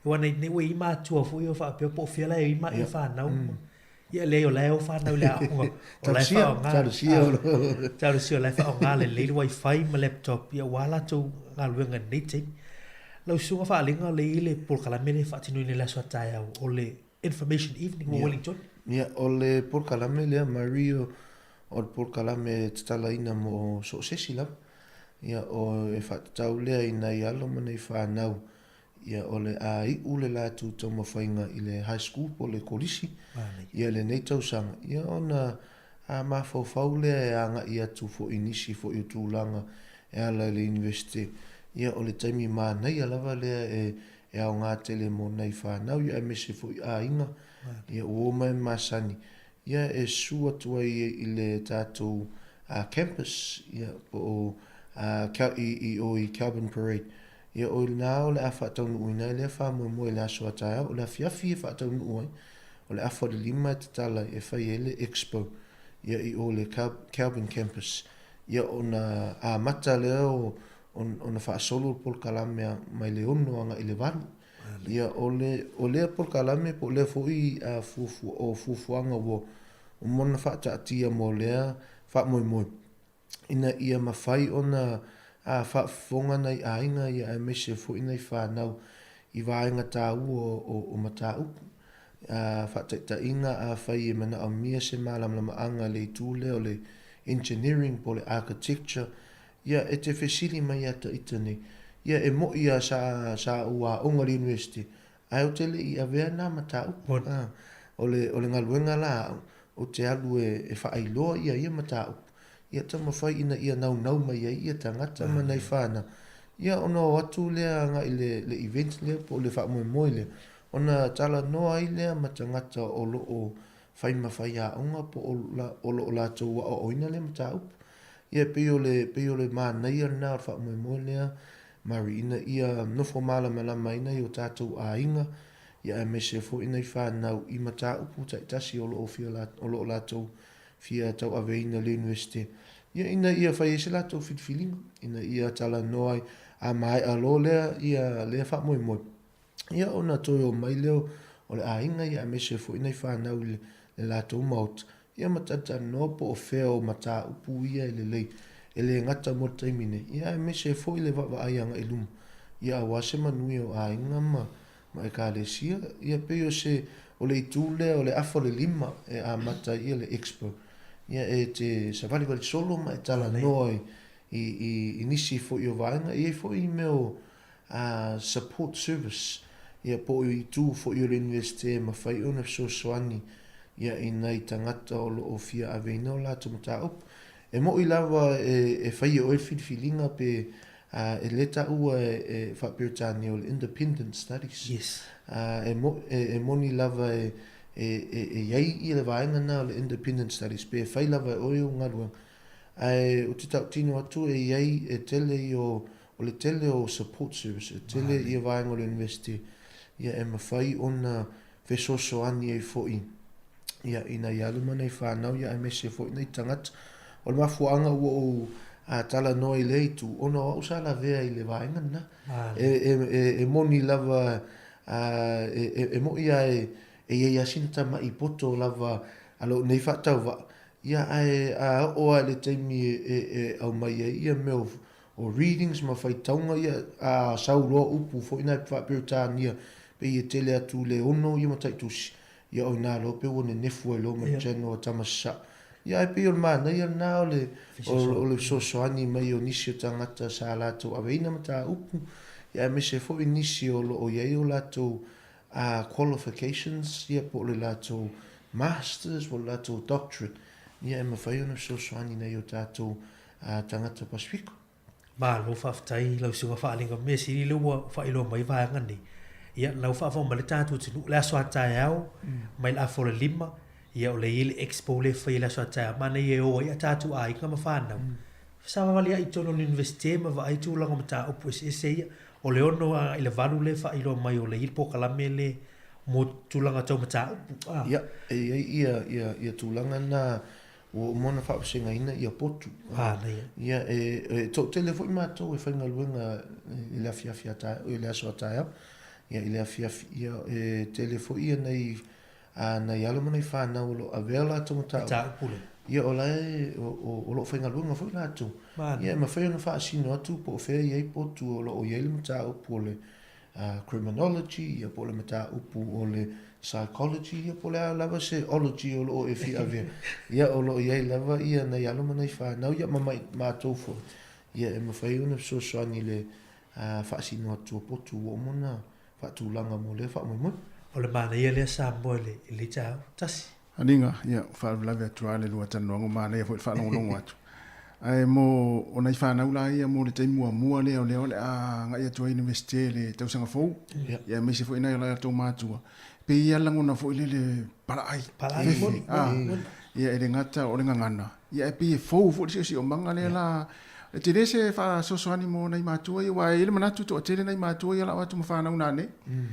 Aua ne i ua i ai matua foi o faapea po o fea la e i ai fanau. Ia leai o la e o fanau i le aoga. O la e faaaoga. Talosia o la e faaaoga lelei le wifi ma laptop ia aua latou galuega i lenei taimi. Lau Susuga Faaliga o lea e i ai le polokalame lea e faatinoina i le aso a taeao o le Information Evening mo Wellington. Ia, o le polokalame lea Marie o le polokalame e tatalaina mo so o se isi lava. Ia, o e faatatau lea i nai alo ma nai fanau Ia, o le a iu le latou taumafaiga i le high school po o le kolisi ia lenei tausaga, ia ona a mafaufau lea e agai atu foi i nisi foi o tulaga e ala i le Universite. Ia, o le taimi manaia lava lea e e aoga tele mo nai fanau ia aemaise foi aiga, ia ua oma e masani ia e susu atu ai i le tatou campus ia po o i o i Kelvin Parade. Ia o i lena o le a faataunuuina ai lea faamoemoe i le aso a taeao, o le afiafi e faataunuu ai, o le afa o le lima e tatala ai e fai ai le expo ia i o le Kelvin Campus. Ia ona amata lea o ona faasolo le polokalame mai le 6 agai i le 8. Ia, o le, o lea polokalame po o lea foi fuafua, o fuafuaga ua uma ona faataatia mo lea faamoemoe, ina ia mafai ona faafofoga nai aiga ia aemaise foi nai fanau i vaega taua o, o mataupu. Faataitaiga, afai e manaomia se malamalamaaga i le itu lea o le engineering po o le architecture, Ia, e te fesili mai ia ta ita nei, Ia, e moʻi a sa, sa ou aoga i le university, ae ou te le i avea nā mataupu. A, o le, o le galuega la aʻu, ou te alu e, e faailoa ia ia mataupu, ia taumafai ina ia naunau mai ai ia tagata ma nai fanau. Ia, ona o atu lea agai i le, le event lea po o le faamoemoe lea, ona talanoa ai lea ma tagata o lo o fai ma faiaoga po o, o lo o latou aoaoina lea mataupu. Ia, e pei o le, pei o le manaia lena o le faamoemoe lea, Mary, ina ia nofo malamalama ai nai o tatou aiga, ia aemaise foi nai fanau i mataupu taitasi o lo o fia, o lo o latou fia tauaveina i le Iunivesite, ia ina ia fai ai se latou filifiliga, ina ia talanoa ai, a maea loa lea, ia lea faamoemoe, Ia ona toe omai lea o le aiga ia aemaise foi nai fanau i le latou maota, ia ma talatalanoa po o fea o mataupu ia e lelei, e le gata mo le taimi nei, ia aemaise foi le vaavaai agai i luma, ia aua se manuia o aiga ma ma ekalesia. Ia pei o se, o le itu lea o le afa o le lima e amata ai ia le expo, ia e te savalivali solo ma e talanoa i i i nisi foi o vaega, e i ai foi mea o a support service, ia po o itu foi o le Iunivesite e mafai ona fesoasoani ia i nai tagata o lo o fia aveina o latou mataupu. E moʻi lava e fai e oe le filifiliga pe e le taua e faa-Peretania o le independent studies. Yes. E e moni lava e i ai ia le vaega lena o le independent studies pe fai lava e oe ou galuega. Ae ou te tautino atu e i ai, e tele ia o. o le tele o support service, e tele ia vaega o le University ia e mafai ona fesoasoani ai foi ia i nai alo ma nai fanau ia aemaise foi nai tagata. O le mafuaaga ua ou talanoa i lea itu ona o au sa lavea i le vaega lena. E, e, e, e moni lava e, e, e mo'i a e, e i ai lava sina tama'i poto lava a lou nei faatauvaa, ia ae a oo lava i le taimi e, e, e aumai ai ia mea o, o readings ma faitauga ia, a sau loa upu foi na faa-Peretania pei e tele atu i le ono ia ma taitusi, Ia o ina loa pei ua nenefu ai loa ma le general a tama sasaa. Ia ae pei o le manaia lena o le o le fesoasoani mai o nisi o tagata sa latou aveina mataupu, ia aemaise foi nisi o lo o i ai o latou qualifications ia po o le latou masters po o le latou doctorate, ia e mafai ona fesoasoani i nai o tatou tagata Pasefika. Malo faafetai i lau susuga Faaliga mea sili lea ua faailoa mai vaega nei. Ia la ua faafofoga mai le tatou atunuu le aso a taeao mai le afa o le 5 ia o lea e i ai le expo lea e fai i le aso a taeao manaia e o ai a tatou aiga ma fanau. Savavali ai i totonu o le Iunivesite ma vaai tulaga o mataupu eseese ia. O le 6 agai i le 8 lea e faailoa mai o lea e i ai le polokalame lea mo tulaga tau mataupu. Ia, e i ai ia ia ia tulaga na Ua uma ona faavasegaina ia potu. Ia, e toatele foi matou e faigaluega i le afiafi a taeao, i le aso a taeao. Ia, i le afiafi, ia, e tele foi ia nai, a, nai alo ma nai fanau o lo o avea latou mataupu. Mataupu lea. Ia, o la e, o, o lo o faigaluega foi latou. Ia, e mafai ona faasino atu po o fea e i ai potu o lo o i ai le mataupu o le, criminology, ia po o le mataupu o le psychology, ia po o le a lava se ology o lo o e fia avea, ia o lo o i ai lava ia nai alo ma nai fanau, ia ma matou foi, ia e mafai ona fesoasoani i le faasino atu o potu ua uma ona faatulaga mo lea faamoemoe. O le manaia lea Samoa i lenei taeao. Tasi. Aniga, ia, ua faalavelave atu lava le lua talanoaga, ua manaia foi le faalogologo atu. Ae mo o nai fanau la ia mo le taimi muamua lea o lea o le a agai atu ai i le Iunivesite i le tausaga fou, ia, aemaise foi nai o latou matua, pei e i ai lava le lagona foi lele palaai, Palaai, fefe, moni, a, moni. ia e le gata o le gagana, ia ae pei e fou foi le siosiomaga lea la, e tele se faasoasoani mo nai matua ia, aua e i ai le manatu e toatele nai matua ia la'o atu ma fanau nanei,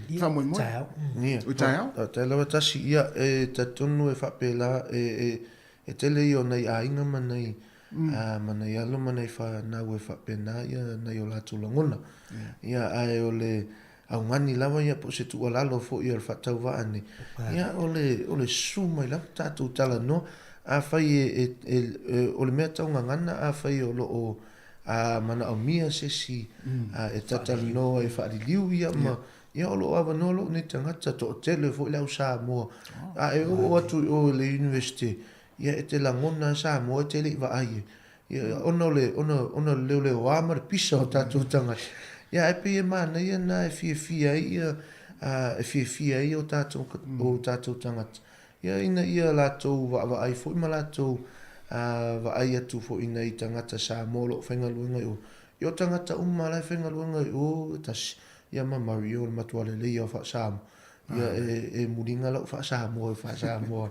Ia, faamoemoe. taeao. Ia, Oi taeao. Faafetai lava tasi, ia, e talitonu e faapela, e, e, E tele ia o nai aiga ma nai, ma nai alo ma nai fanau e faapena ia nai o latou lagona. Ia, ae o le augani lava ia po o se tuualalo foi o le faatauvaa nei, ia o le, o le susu mai lava tatou talanoa. Afai e, e, e, o le mea tau gagana afai o lo o manaomia se isi e talatalanoa e faaliliu ia ma, Ia o lo o avanoa lou nei tagata, toatele foi le au Samoa. A e oo atu i o i le University, ia e te lagona Samoa e te le i vaai ai. Ia ona o le, ona, ona o le leoleoa ma le pisa o tatou tagata. Ia ae pei e manaia na e fiafia ai ia, e fiafia ai o tatou, o tatou tagata. Ia ina ia latou vaavaai foi ma latou vaai atu foi i nai tagata Samoa o lo o faigaluega i o. Ia o tagata uma la e faigaluega i o, e tasi. Ia ma Mario le matua lelei ia o faa-Samoa. Ia e, e muliga lau faa-Samoa i faa-Samoa.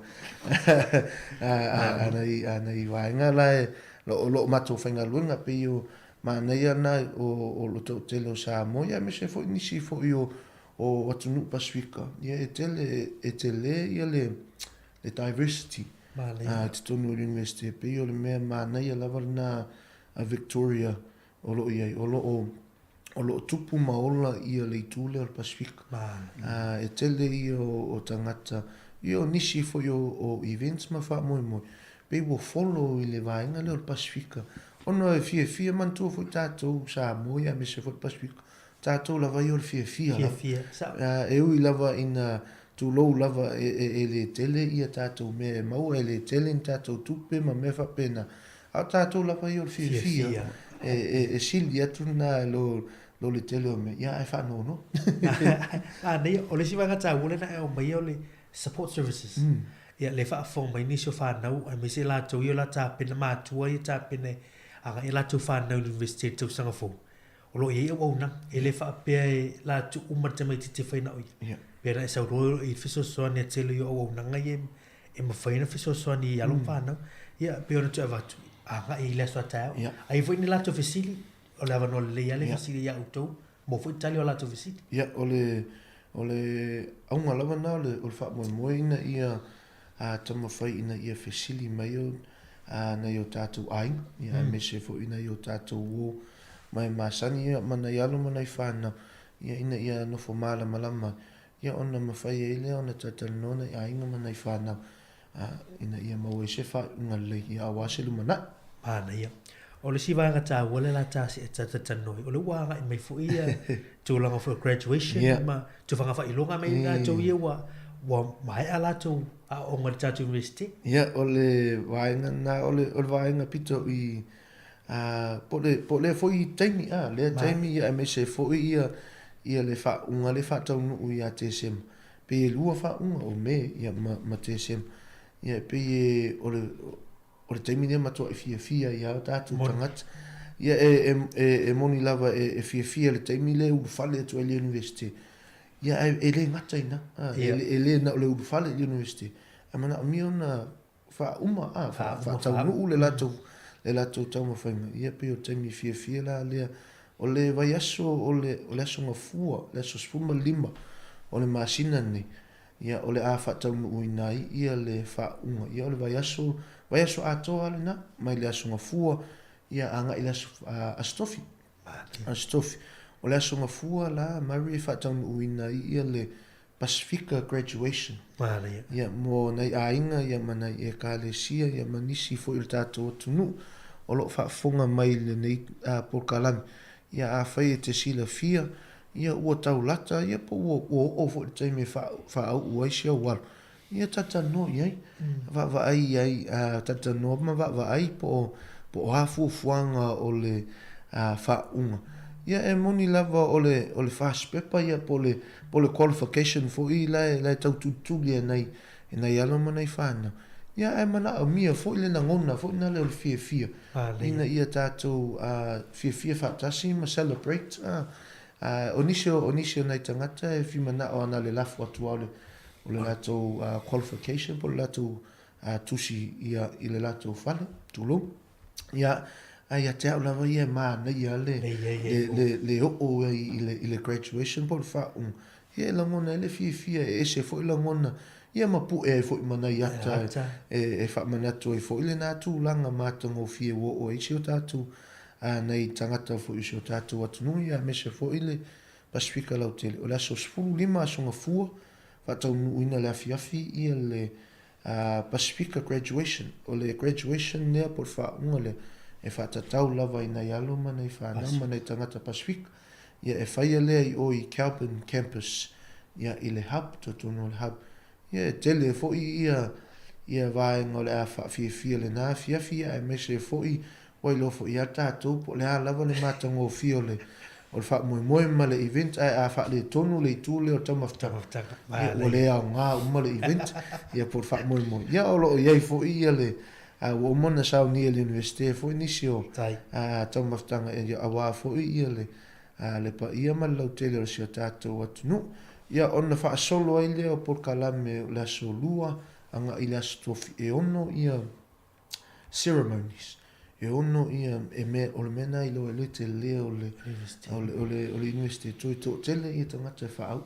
A, nai, a nai vaega la e, lo, lo matou faigaluega pei o manaia na o, o lo toatele o Samoa, ia aemaise foi nisi foi o, o atunuu Pasifika. Ia e tele, e tele ia le, le diversity. Manaia. I totonu o le university. Pei o le mea manaia lava lena a Victoria o lo o i ai. O lo o o lo o tupu ma ola ia le itu lea o le Pasifika. E tele ia o tagata, ia o nisi foi o events ma faamoemoe, pei ua follow i le vaega lea o le Pasifika. Ona e fiafia, manatua foi tatou Samoa ia aemaise foi le Pasifika, tatou lava ia o le fiafia lava. Fiafia, sao. E ui lava ina tulou lava e le tele ia tatou mea e maua, e le tele ni tatou tupe ma mea faapena, A o tatou lava ia o le fiafia, e sili atu lena i lo le tele o mea, ia ae faanoanoa. Manaia, o le isi vaega taua lea na e aumaia o le support services. Ia, lea e faafofoga mai nisi o fanau aemaise latou ia o le a tapena, matua ia e tapena e agai a latou fanau i le Iunivesite i le tausaga fou. O lo o i ai auaunaga, e le faapea e latou uma le tamaitiiti e fai na o ia. Pei ona e saunoa o lo o i ai le fesoasoani a tele i auaunaga ia e mafai ona fesoasoani i alo ma fanau. Ia, pei ona toe avatu, agai i le aso a taeao. A i ai foi ni latou fesili, o le avanoa lelei lava le fesili ia outou, maua foi tali o latou fesili. Ia, o le, o le auga lava lena o le, o le faamoemoe ina ia taumafai ina ia fesili mai o nai o tatou aiga, ia aemaise foi nai o tatou uo ma e masani ia ma nai alo ma nai fanau, ia ina ia nofo malamalama ia ona mafai ai lea ona talatalanoa nai aiga ma nai fanau ina ia maua ai se faaiuga lelei ia aua se lumanai. Manaia. O le isi vaega taua lea la ta se talatalanoa ai, o lea ua agai mai foi ia tulaga foi o graduation ma tulaga faailoga mai latou ia ua ua maea latou aoaoga i le tatou University. Ia, o le vaega lena, o le o le vaega pito i po o le po o lea foi taimi a, lea taimi ia aemaise foi ia ia le faauga lea e faataunuu ia Tesema. Pei e lua faauga o Me ia ma ma Tesema. Ia e pei e o le o le taimi lea e matuai fiafia ai lava o tatou tagata. Ia e e e moni lava e e fiafia i le taimi lea e ulufale atu ai i le University. Ia ae e le gata i ina, e le na o le ulufale i le University, ae manaomia ona faauma, a, faataunuu le latou, le latou taumafaiga. Ia pei o le taimi fiafia la lea. O le vaiaso o le, o le Aso Gafua, le aso 15 o le masina lenei, ia o le a faataunuuina ai ia le faauuga. Ia o le vaiaso, vaiaso atoa lava lena, mai le Aso Gafua ia agai i le aso, Aso Tofi. Aso Tofi. O le Aso Gafua la, Murray, e faataunuuina ai ia le Pasifika Graduation. Manaia. Ia, mo nai aiga, ia, ma nai Ekalesia, ia, ma nisi foi o le tatou atunuu o lo o faafofoga mai i lenei polokalame. Ia, afai e te silafia, ia, ua tau lata, ia, po ua, ua oo foi i le taimi e faauu ai si au alo, Ia talatalanoa i ai, vaavaai i ai, talatalanoa ma vaavaai po o, po o a fuafuaga o le faauuga. Ia e moni lava o le, o le fasi pepa ia po o le, po o le qualification foi la e, la e tau tulituli e nai, e nai alo ma nai fanau. Ia ae manaomia foi le lagona foi lea o le fiafia ina ia tatou fiafia faatasi ma celebrate. O nisi o, o nisi o nai tagata e fia manao ana le lafo atu lava o le, o le latou qualification po o le latou tusi ia i le latou fale, tulou. Ia, ae ia te au lava ia e manaia le, le, le, le oo ai i le, i le graduation po o le faauuga. Ia e lagona ai le fiafia, e ese foi lagona, ia ma pue ai foi ma nai ata e, e faamanatu ai foi lena tulaga matagofie ua oo ai si o tatou nai tagata foi o si o tatou atunuu, ia aemaise foi le Pasefika lautele. O le aso 15 Aso Gafua, faataunuuina i le afiafi ia le Pasefika Graduation. O le graduation lea po o le faauuga lea e faatatau lava i nai alo ma nai fanau ma nai tagata Pasefika. Ia e faia lea i o i Kelburn Campus ia i le Hub, totonu o le Hub. Ia e tele foi ia ia vaega o le a faafiafia lena afiafi aemaise foi ua iloa foi ia tatou po o le a lava le matagofie o le o le faamoemoe ma le event ae a faaletonu le itu lea o le taumafataga ia ua le aoga uma le event ia po o le faamoemoe. Ia o lo o i ai foi ia le ua uma ona saunia e le Iunivesite foi nisi o taumafataga aua foi ia le A le paia ma le lautele o si o tatou atunuu. Ia ona faasolo ai lea o polokalame o le aso Lua agai i le aso Tofi e ono ia ceremonies, e ono ia e mea, o le mea lena i iloa ai le tele o le o le o le o le University e toe toatele ia tagata e faauu.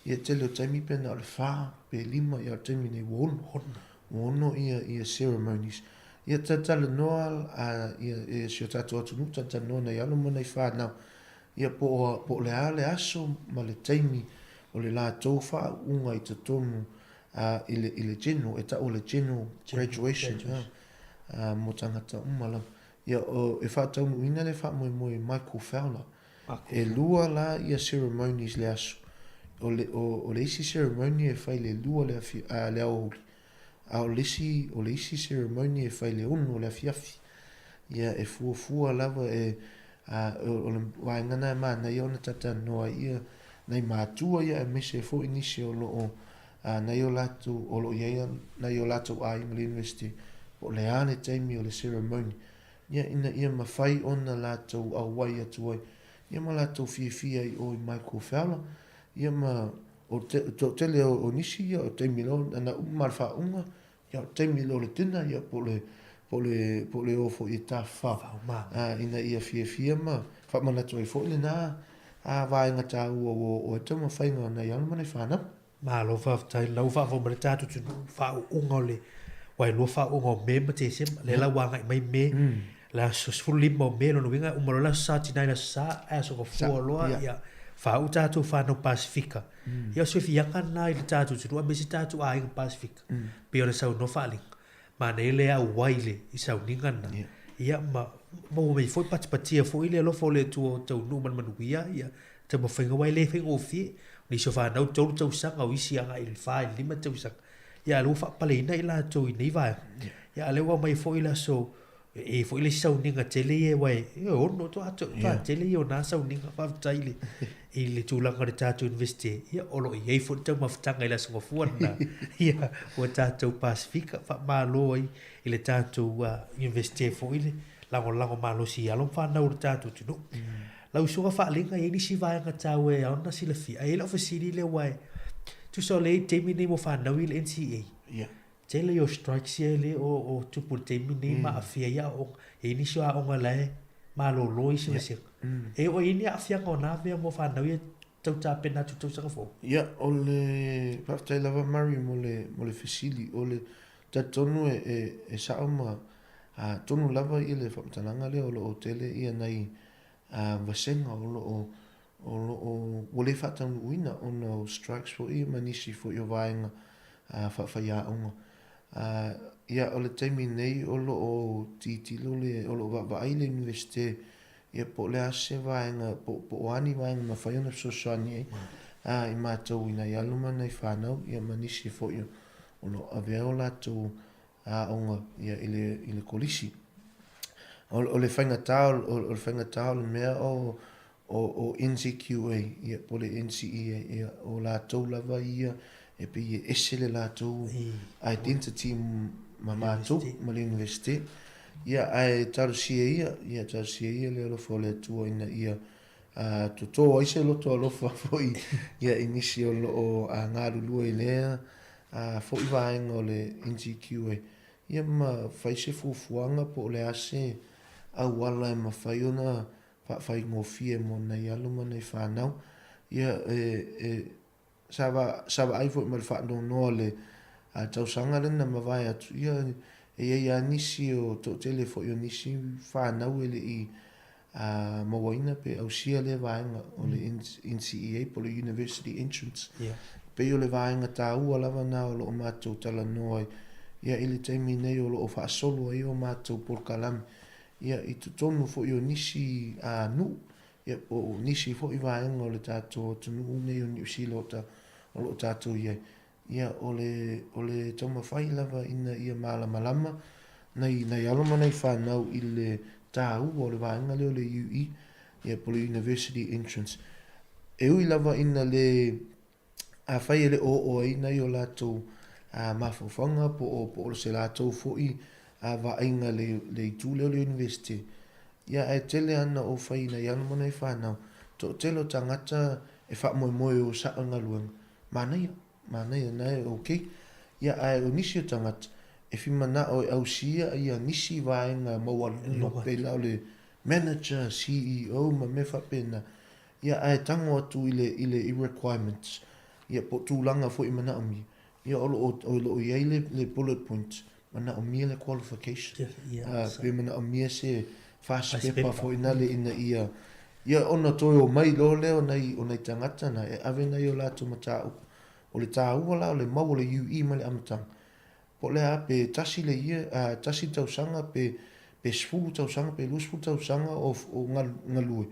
Ia tele o taimi pe na o le fa pe lima ia o le taimi nei ua ono. Ua ono ia ia ceremonies. Ia talatalanoa a ia e si o tatou atunuu talatalanoa nai alo ma nai fanau ia po o po o le a le aso ma le taimi o le latou faauuga i totonu a i le i le general e tau o le general graduation a mo tagata uma lava. Ia o e faataunuuina le faamoemoe i Michael Fowler. E lua la ia ceremonies le aso. O le o le isi ceremony e fai le lua le afi a le aoauli. A o le isi, o le isi ceremony e fai i le ono o le afiafi. Ia, e fuafua lava e, a, o le vaega lena e manaia ona talatalanoa ai ia nai matua ia aemaise foi nisi o lo o, a, nai o latou, o lo o i ai nai o latou aiga i le University, po o le a le taimi o le ceremony, ia, ina ia mafai ona latou auai atu ai, ia ma latou fiafia i o i Michael Fowler, ia ma O le toatele o nisi ia, o taimi loa na uma ma le faauuga, ia o taimi loa o le dinner ia po o le po o le po o le o foi e tafafao ina ia fiafia ma faamanatu ai foi lena vaega taua ua oo ai taumafaiga o nai alo ma nai fanau. Malo faafetai la ua faafou mai le tatou atunuu faauuga o le wailua faauuga o Me ma Tesema lea la ua agai mai Me le aso 15 o Me lona uiga e uma loa le aso Sa Tinai i le aso Sa ae aso Gafua loa ia faauu tatou fanau Pasefika. Ia o se fiafiaga lena i le tatou atunuu aemaise tatou aiga Pasefika pei ona saunoa Faaliga. Manaia le auai i le i sauniga lena. Ia ma maua mai foi patipatia foi le alofa o le Atua o taunuu ma le manuia ia taumafaiga aua e le faigofie. O nisi o fanau 3 tausaga, o isi agai i le 4 i le 5 tausaga. Ia a o lea ua faapaleina i latou i nei vaega. Ia a o lea ua aumai foi le aso e i ai foi le isi sauniga tele ia aua e ono faatoa tele ia o na sauniga. Faafetai i le i le tulaga o le tatou Iunivesite, ia, o lo o i ai foi le taumafataga i le Aso Gafua lena, ia, ua tatou Pasefika, faamalo ai i le tatou Iunivesite foi le lagolago malosi i alo ma fanau o le tatou atunuu. Lau Usoga Faaliga, e i ai nisi vaega taua e ao ona silafia, ae i ai lau fesili lea aua e tusa o lea e i ai le taimi lenei mo fanau ia i le NCEA, tele ia o strikes ia lea o tupu i le taimi lenei ma aafia ai aoaoga. E i ai nisi o aoga la e malolo isi vasega. E oo i ai ni aafiaga o na mea mo fanau ia tau tapena atu i le tausaga fou? Ia, o le faafetai lava Murray mo le mo le fesili. O le talitonu e e e sao ma tonu lava ia le faamatalaga lea o lo o tele ia nai vasega o lo o o lo o ua le faataunuuina ona o strikes foi ma nisi foi o vaega faafaiaoga. Ia, o le taimi nei o lo o tilotilo le, o lo o vaavaai le Iunivesite ia po o le a se vaega, po o a ni vaega e mafai ona fesoasoani ai i matou i nai alo ma nai fanau ia ma nisi foi o lo o avea o latou aoga ia i le, i le kolisi. O, o le faigata, o, o le faigata o le mea o, o, o NZQA, ia, po o le NCEA, ia, o latou lava ia e pei e ese le latou identity ma matou, ma le Iunivesite. Ia, ae talosia ia, ia, talosia ia le alofa o le Atua ina ia toto ai se loto alofa foi ia i nisi o lo o galulue i lea foi vaega o le NZQA, ia ma fai se fuafuaga po o le a se auala e mafai ona faafaigofie mo nai alo ma nai fanau. Ia, e, e, sa, va, sa vaai foi ma le faanoanoa le tausaga lea na mavae atu, ia, e i ai lava nisi o toatele foi o nisi fanau e le i a mauaina pe ausia lea vaega o le NCEA po o le University Entrance. Yeah. Pei o le vaega taua lava na o lo o matou talanoa ai. Ia i le taimi nei o lo o faasolo ai o matou polokalame ia i totonu foi o nisi a nuu ia po o nisi foi vaega o le tatou atunuu nei o Niu Sila o, ta, o lo o tatou i ai. Ia, o le, o le taumafai lava ina ia malamalama nai, nai alo ma nai fanau i le tāua o le vaega lea o le UE, ia po o le University Entrance. E ui lava ina le, afai e le o oo ai nai o latou mafaufauga po o, po o se latou foi vaaiga i le, le itu lea o le University, ia ae tele ana o fai i nai alo ma nai fanau, toatele o tagata e faamoemoe o sao i galuega, Manaia, manaia na e ok. Ia ae o nisi o tagata e fimanao e ausia ia nisi vaega maualuluga pei la o le manager, CEO ma mea faapena. Ia ae tago atu i le i le i requirements ia po o tulaga foi e manaomia. Ia o lo o o lo o i ai le le bullet point manaomia le qualification. Pe manaomia se first pepa foi nale ina ia ia ona toe omai loa lea o nai o nai tagata na e ave nai o latou mataupu. O le taua la o le mau o le UE mai le amataga. Po o le a pe tasi le year, tasi le tausaga pe pe 10 tausaga pe 20 tausaga o o galue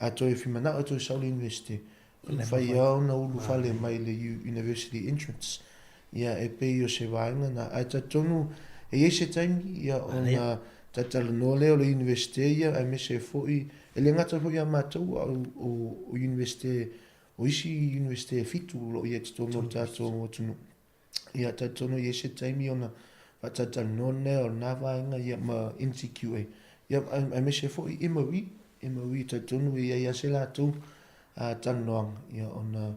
ae toe fimanao e toe sau i le University. E mafai lava ona ulufale mai le University Entrance. Ia, e pei o se vaega na. Ae talitonu e i ai se taimi, ia, ona talatalanoa lea o le Iunivesite ia, aemaise foi, e le gata foi ia matou, a o Iunivesite, o isi Iunivesite e fitu o lo o i ai i totonu o le tatou atunuu. Ia, talitonu e i ai se taimi ona faatalatalanoa lea o lena vaega ia ma NCQA. Ia, aemaise foi MOE, MOE talitonu e i ai lava se latou talanoaga, ia, ona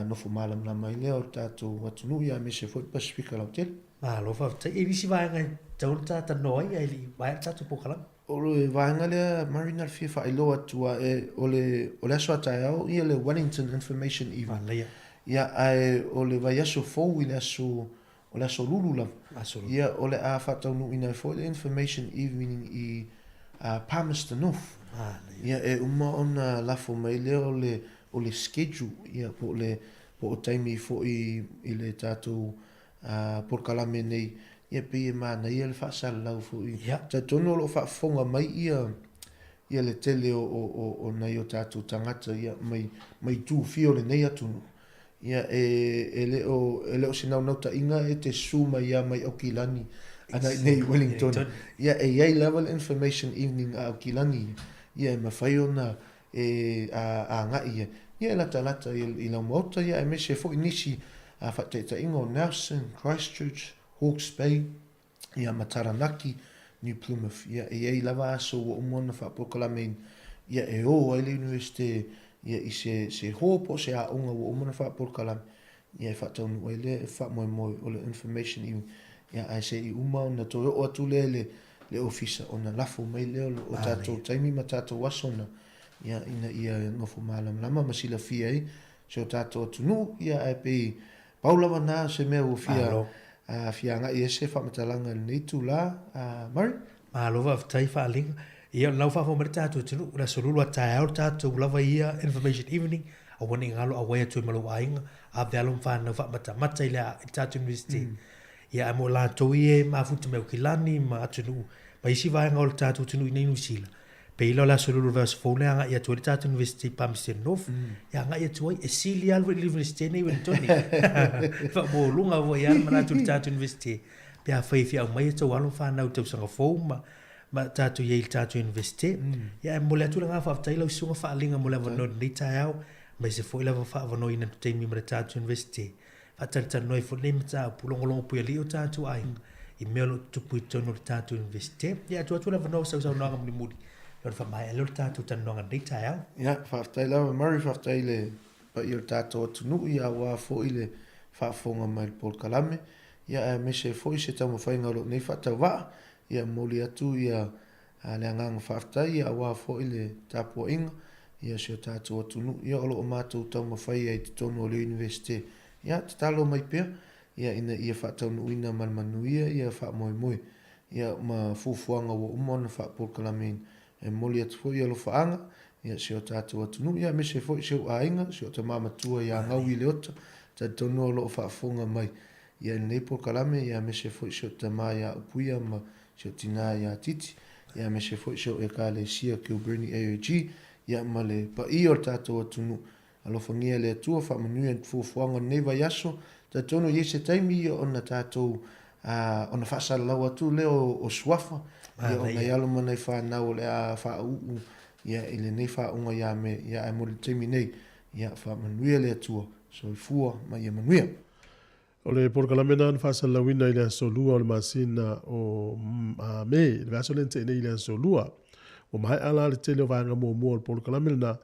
nofo malamalama ai lea o le tatou atunuu, ia aemaise foi le Pasefika lautele. Malo faafetai. E i ai nisi vaega e tatau ona ta talanoa ai ae le i maea le tatou polokalame? O le vaega lea Murray na le fia faailoa atu a e o le o le aso a taeao ia le Wellington Information Evening. Manaia. Ia ae o le vaiaso fou i le aso o le aso Lulu lava. Aso Lulu. Ia o le a faataunuuina ai foi le Information Evening i Palmerston North. Manaia. Ia e uma ona lafo mai lea o le o le schedule ia po o le po o taimi foi i le tatou polokalame nei, ia pei e manaia le faasalalau foi. Ia. Talitonu o lo o faafofoga mai ia ia le tele o o o o nai o tatou tagata ia mai mai itu fia o lenei atunuu. Ia e e le o e le o se naunautaiga e te susu mai ia mai Aukilani ana i nei i Wellington. Ia e i ai lava le information evening a Aukilani ia e mafai ona e agai ai, ia e latalata i lau maota, ia aemaise foi nisi faataitaiga o Nelson, Christchurch, Hawke's Bay, ia ma Taranaki, New Plymouth. Ia e i ai lava aso ua uma ona faapolokalameina, ia e ō ai le Iunivesite ia i se se hō po o se aoga ua uma ona faapolokalame, ia e faataunuu ai lea faamoemoe o le information i ia ae se i uma ona toe oo atu lea i le le ofisa ona lafo mai lea o tatou taimi ma tatou aso na ia ina ia nofo malamalama ma silafia ai si o tatou atunuu ia ae pei pau lava na se mea ua fia fia agai ai se faamatalaga i lenei itula Murray. Malo faafetai Faaliga. Ia o lena ua faafofoga mai le tatou atunuu, o le aso Lulu a taeao le tatou lava ia information evening, aua ne i galo auai atu ai ma lou aiga, ave alo ma fanau faamatamata i le i le tatou University. Ia ae mo latou ia e mafuta mai Aukilani ma atunuu ma isi vaega o le tatou atunuu i inei i Niu Sila, pei la o le aso Lulu o le vaiaso fou lea e agai atu ai le tatou University i Palmerston North, e agai atu ai, e sili lava le University nei i Wellington. Faamaualuga foi lava le manatu i le tatou University pe afai e fia aumai a outou alo ma fanau i tausaga fou ma ma tatou i ai i le tatou Iunivesite. Ia ae momoli atu le agaga faafetai i lau susuga Faaliga mo le avanoa i lenei taeao, aemaise foi lava faaavanoaina le taimi ma le tatou Iunivesite. Faatalitali ai foi lenei mataupu, logologo puialii o tatou aiga i mea o lo o tutupu i totonu o le tatou Iunivesite. Ia ae tuu atu le avanoa i sau saunoaga mulimuli ona faamaea lea o le tatou talanoaga i lenei taeao. Ia, faafetai lava Murray, faafetai i le paia o le tatou atunuu, ia aua foi le faafofoga mai i le polokalame. Ia aemaise ai foi se taumafaiga o lou nei faatauvaa, ia momoli atu ia le agaga faafetai ia aua foi le tapuaiga ia si o tatou atunuu ia o lo o matou taumafai ai i totonu o le Iunivesite. Ia tatalo mai pea ia ina ia faataunuuina ma le manuia ia faamoemoe ia ma fuafuaga ua uma ona faapolokalameina. E momoli atu foi alofaaga ia si o tatou atunuu ia aemaise foi si ou aiga, si ou tama matua ia Gaui Leota, talitonu o lo o faafofoga mai ia i lenei polokalame ia aemaise foi si ou tama ia Upuia ma si ou tina ia Titi ia aemaise foi si ou ekalesia Kilbirnie AOG ia ma le paia o le tatou atunuu. Alofagia e le Atua faamanuia i fuafuaga o lenei vaiaso. Talitonu e i ai se taimi ia ona tatou ona faasalalau atu lea o suafa ia o nai alo ma nai fanau o le a faauu ia i lenei faauuga ia Me ia ae mo le taimi nei ia faamanuia le Atua. Soifua ma ia manuia. O le polokalame lena na faasalalauina i le aso Lua o le masina o Me, le vaiaso lea na tea nei i le aso Lua. Ua maea la le tele o vaega muamua o le polokalame lena,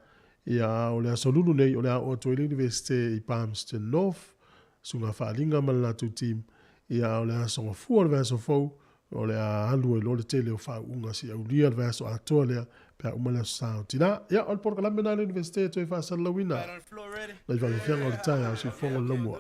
ia a o le aso Lulu nei o le a oo atu ai le Iunivesite i Palmerston North, Susuga Faaliga ma le latou team, ia a o le aso Gafua o le vaiaso fou, O le a alu ai loa le tele o faauuga se i aulia le vaiaso atoa lea pe a uma le Aso Sa o Tina. Ia, o le polokalame lena a le Iunivesite e toe faasalalauina. Nai faafiafiaga o le taeao, siufofoga o le laumua.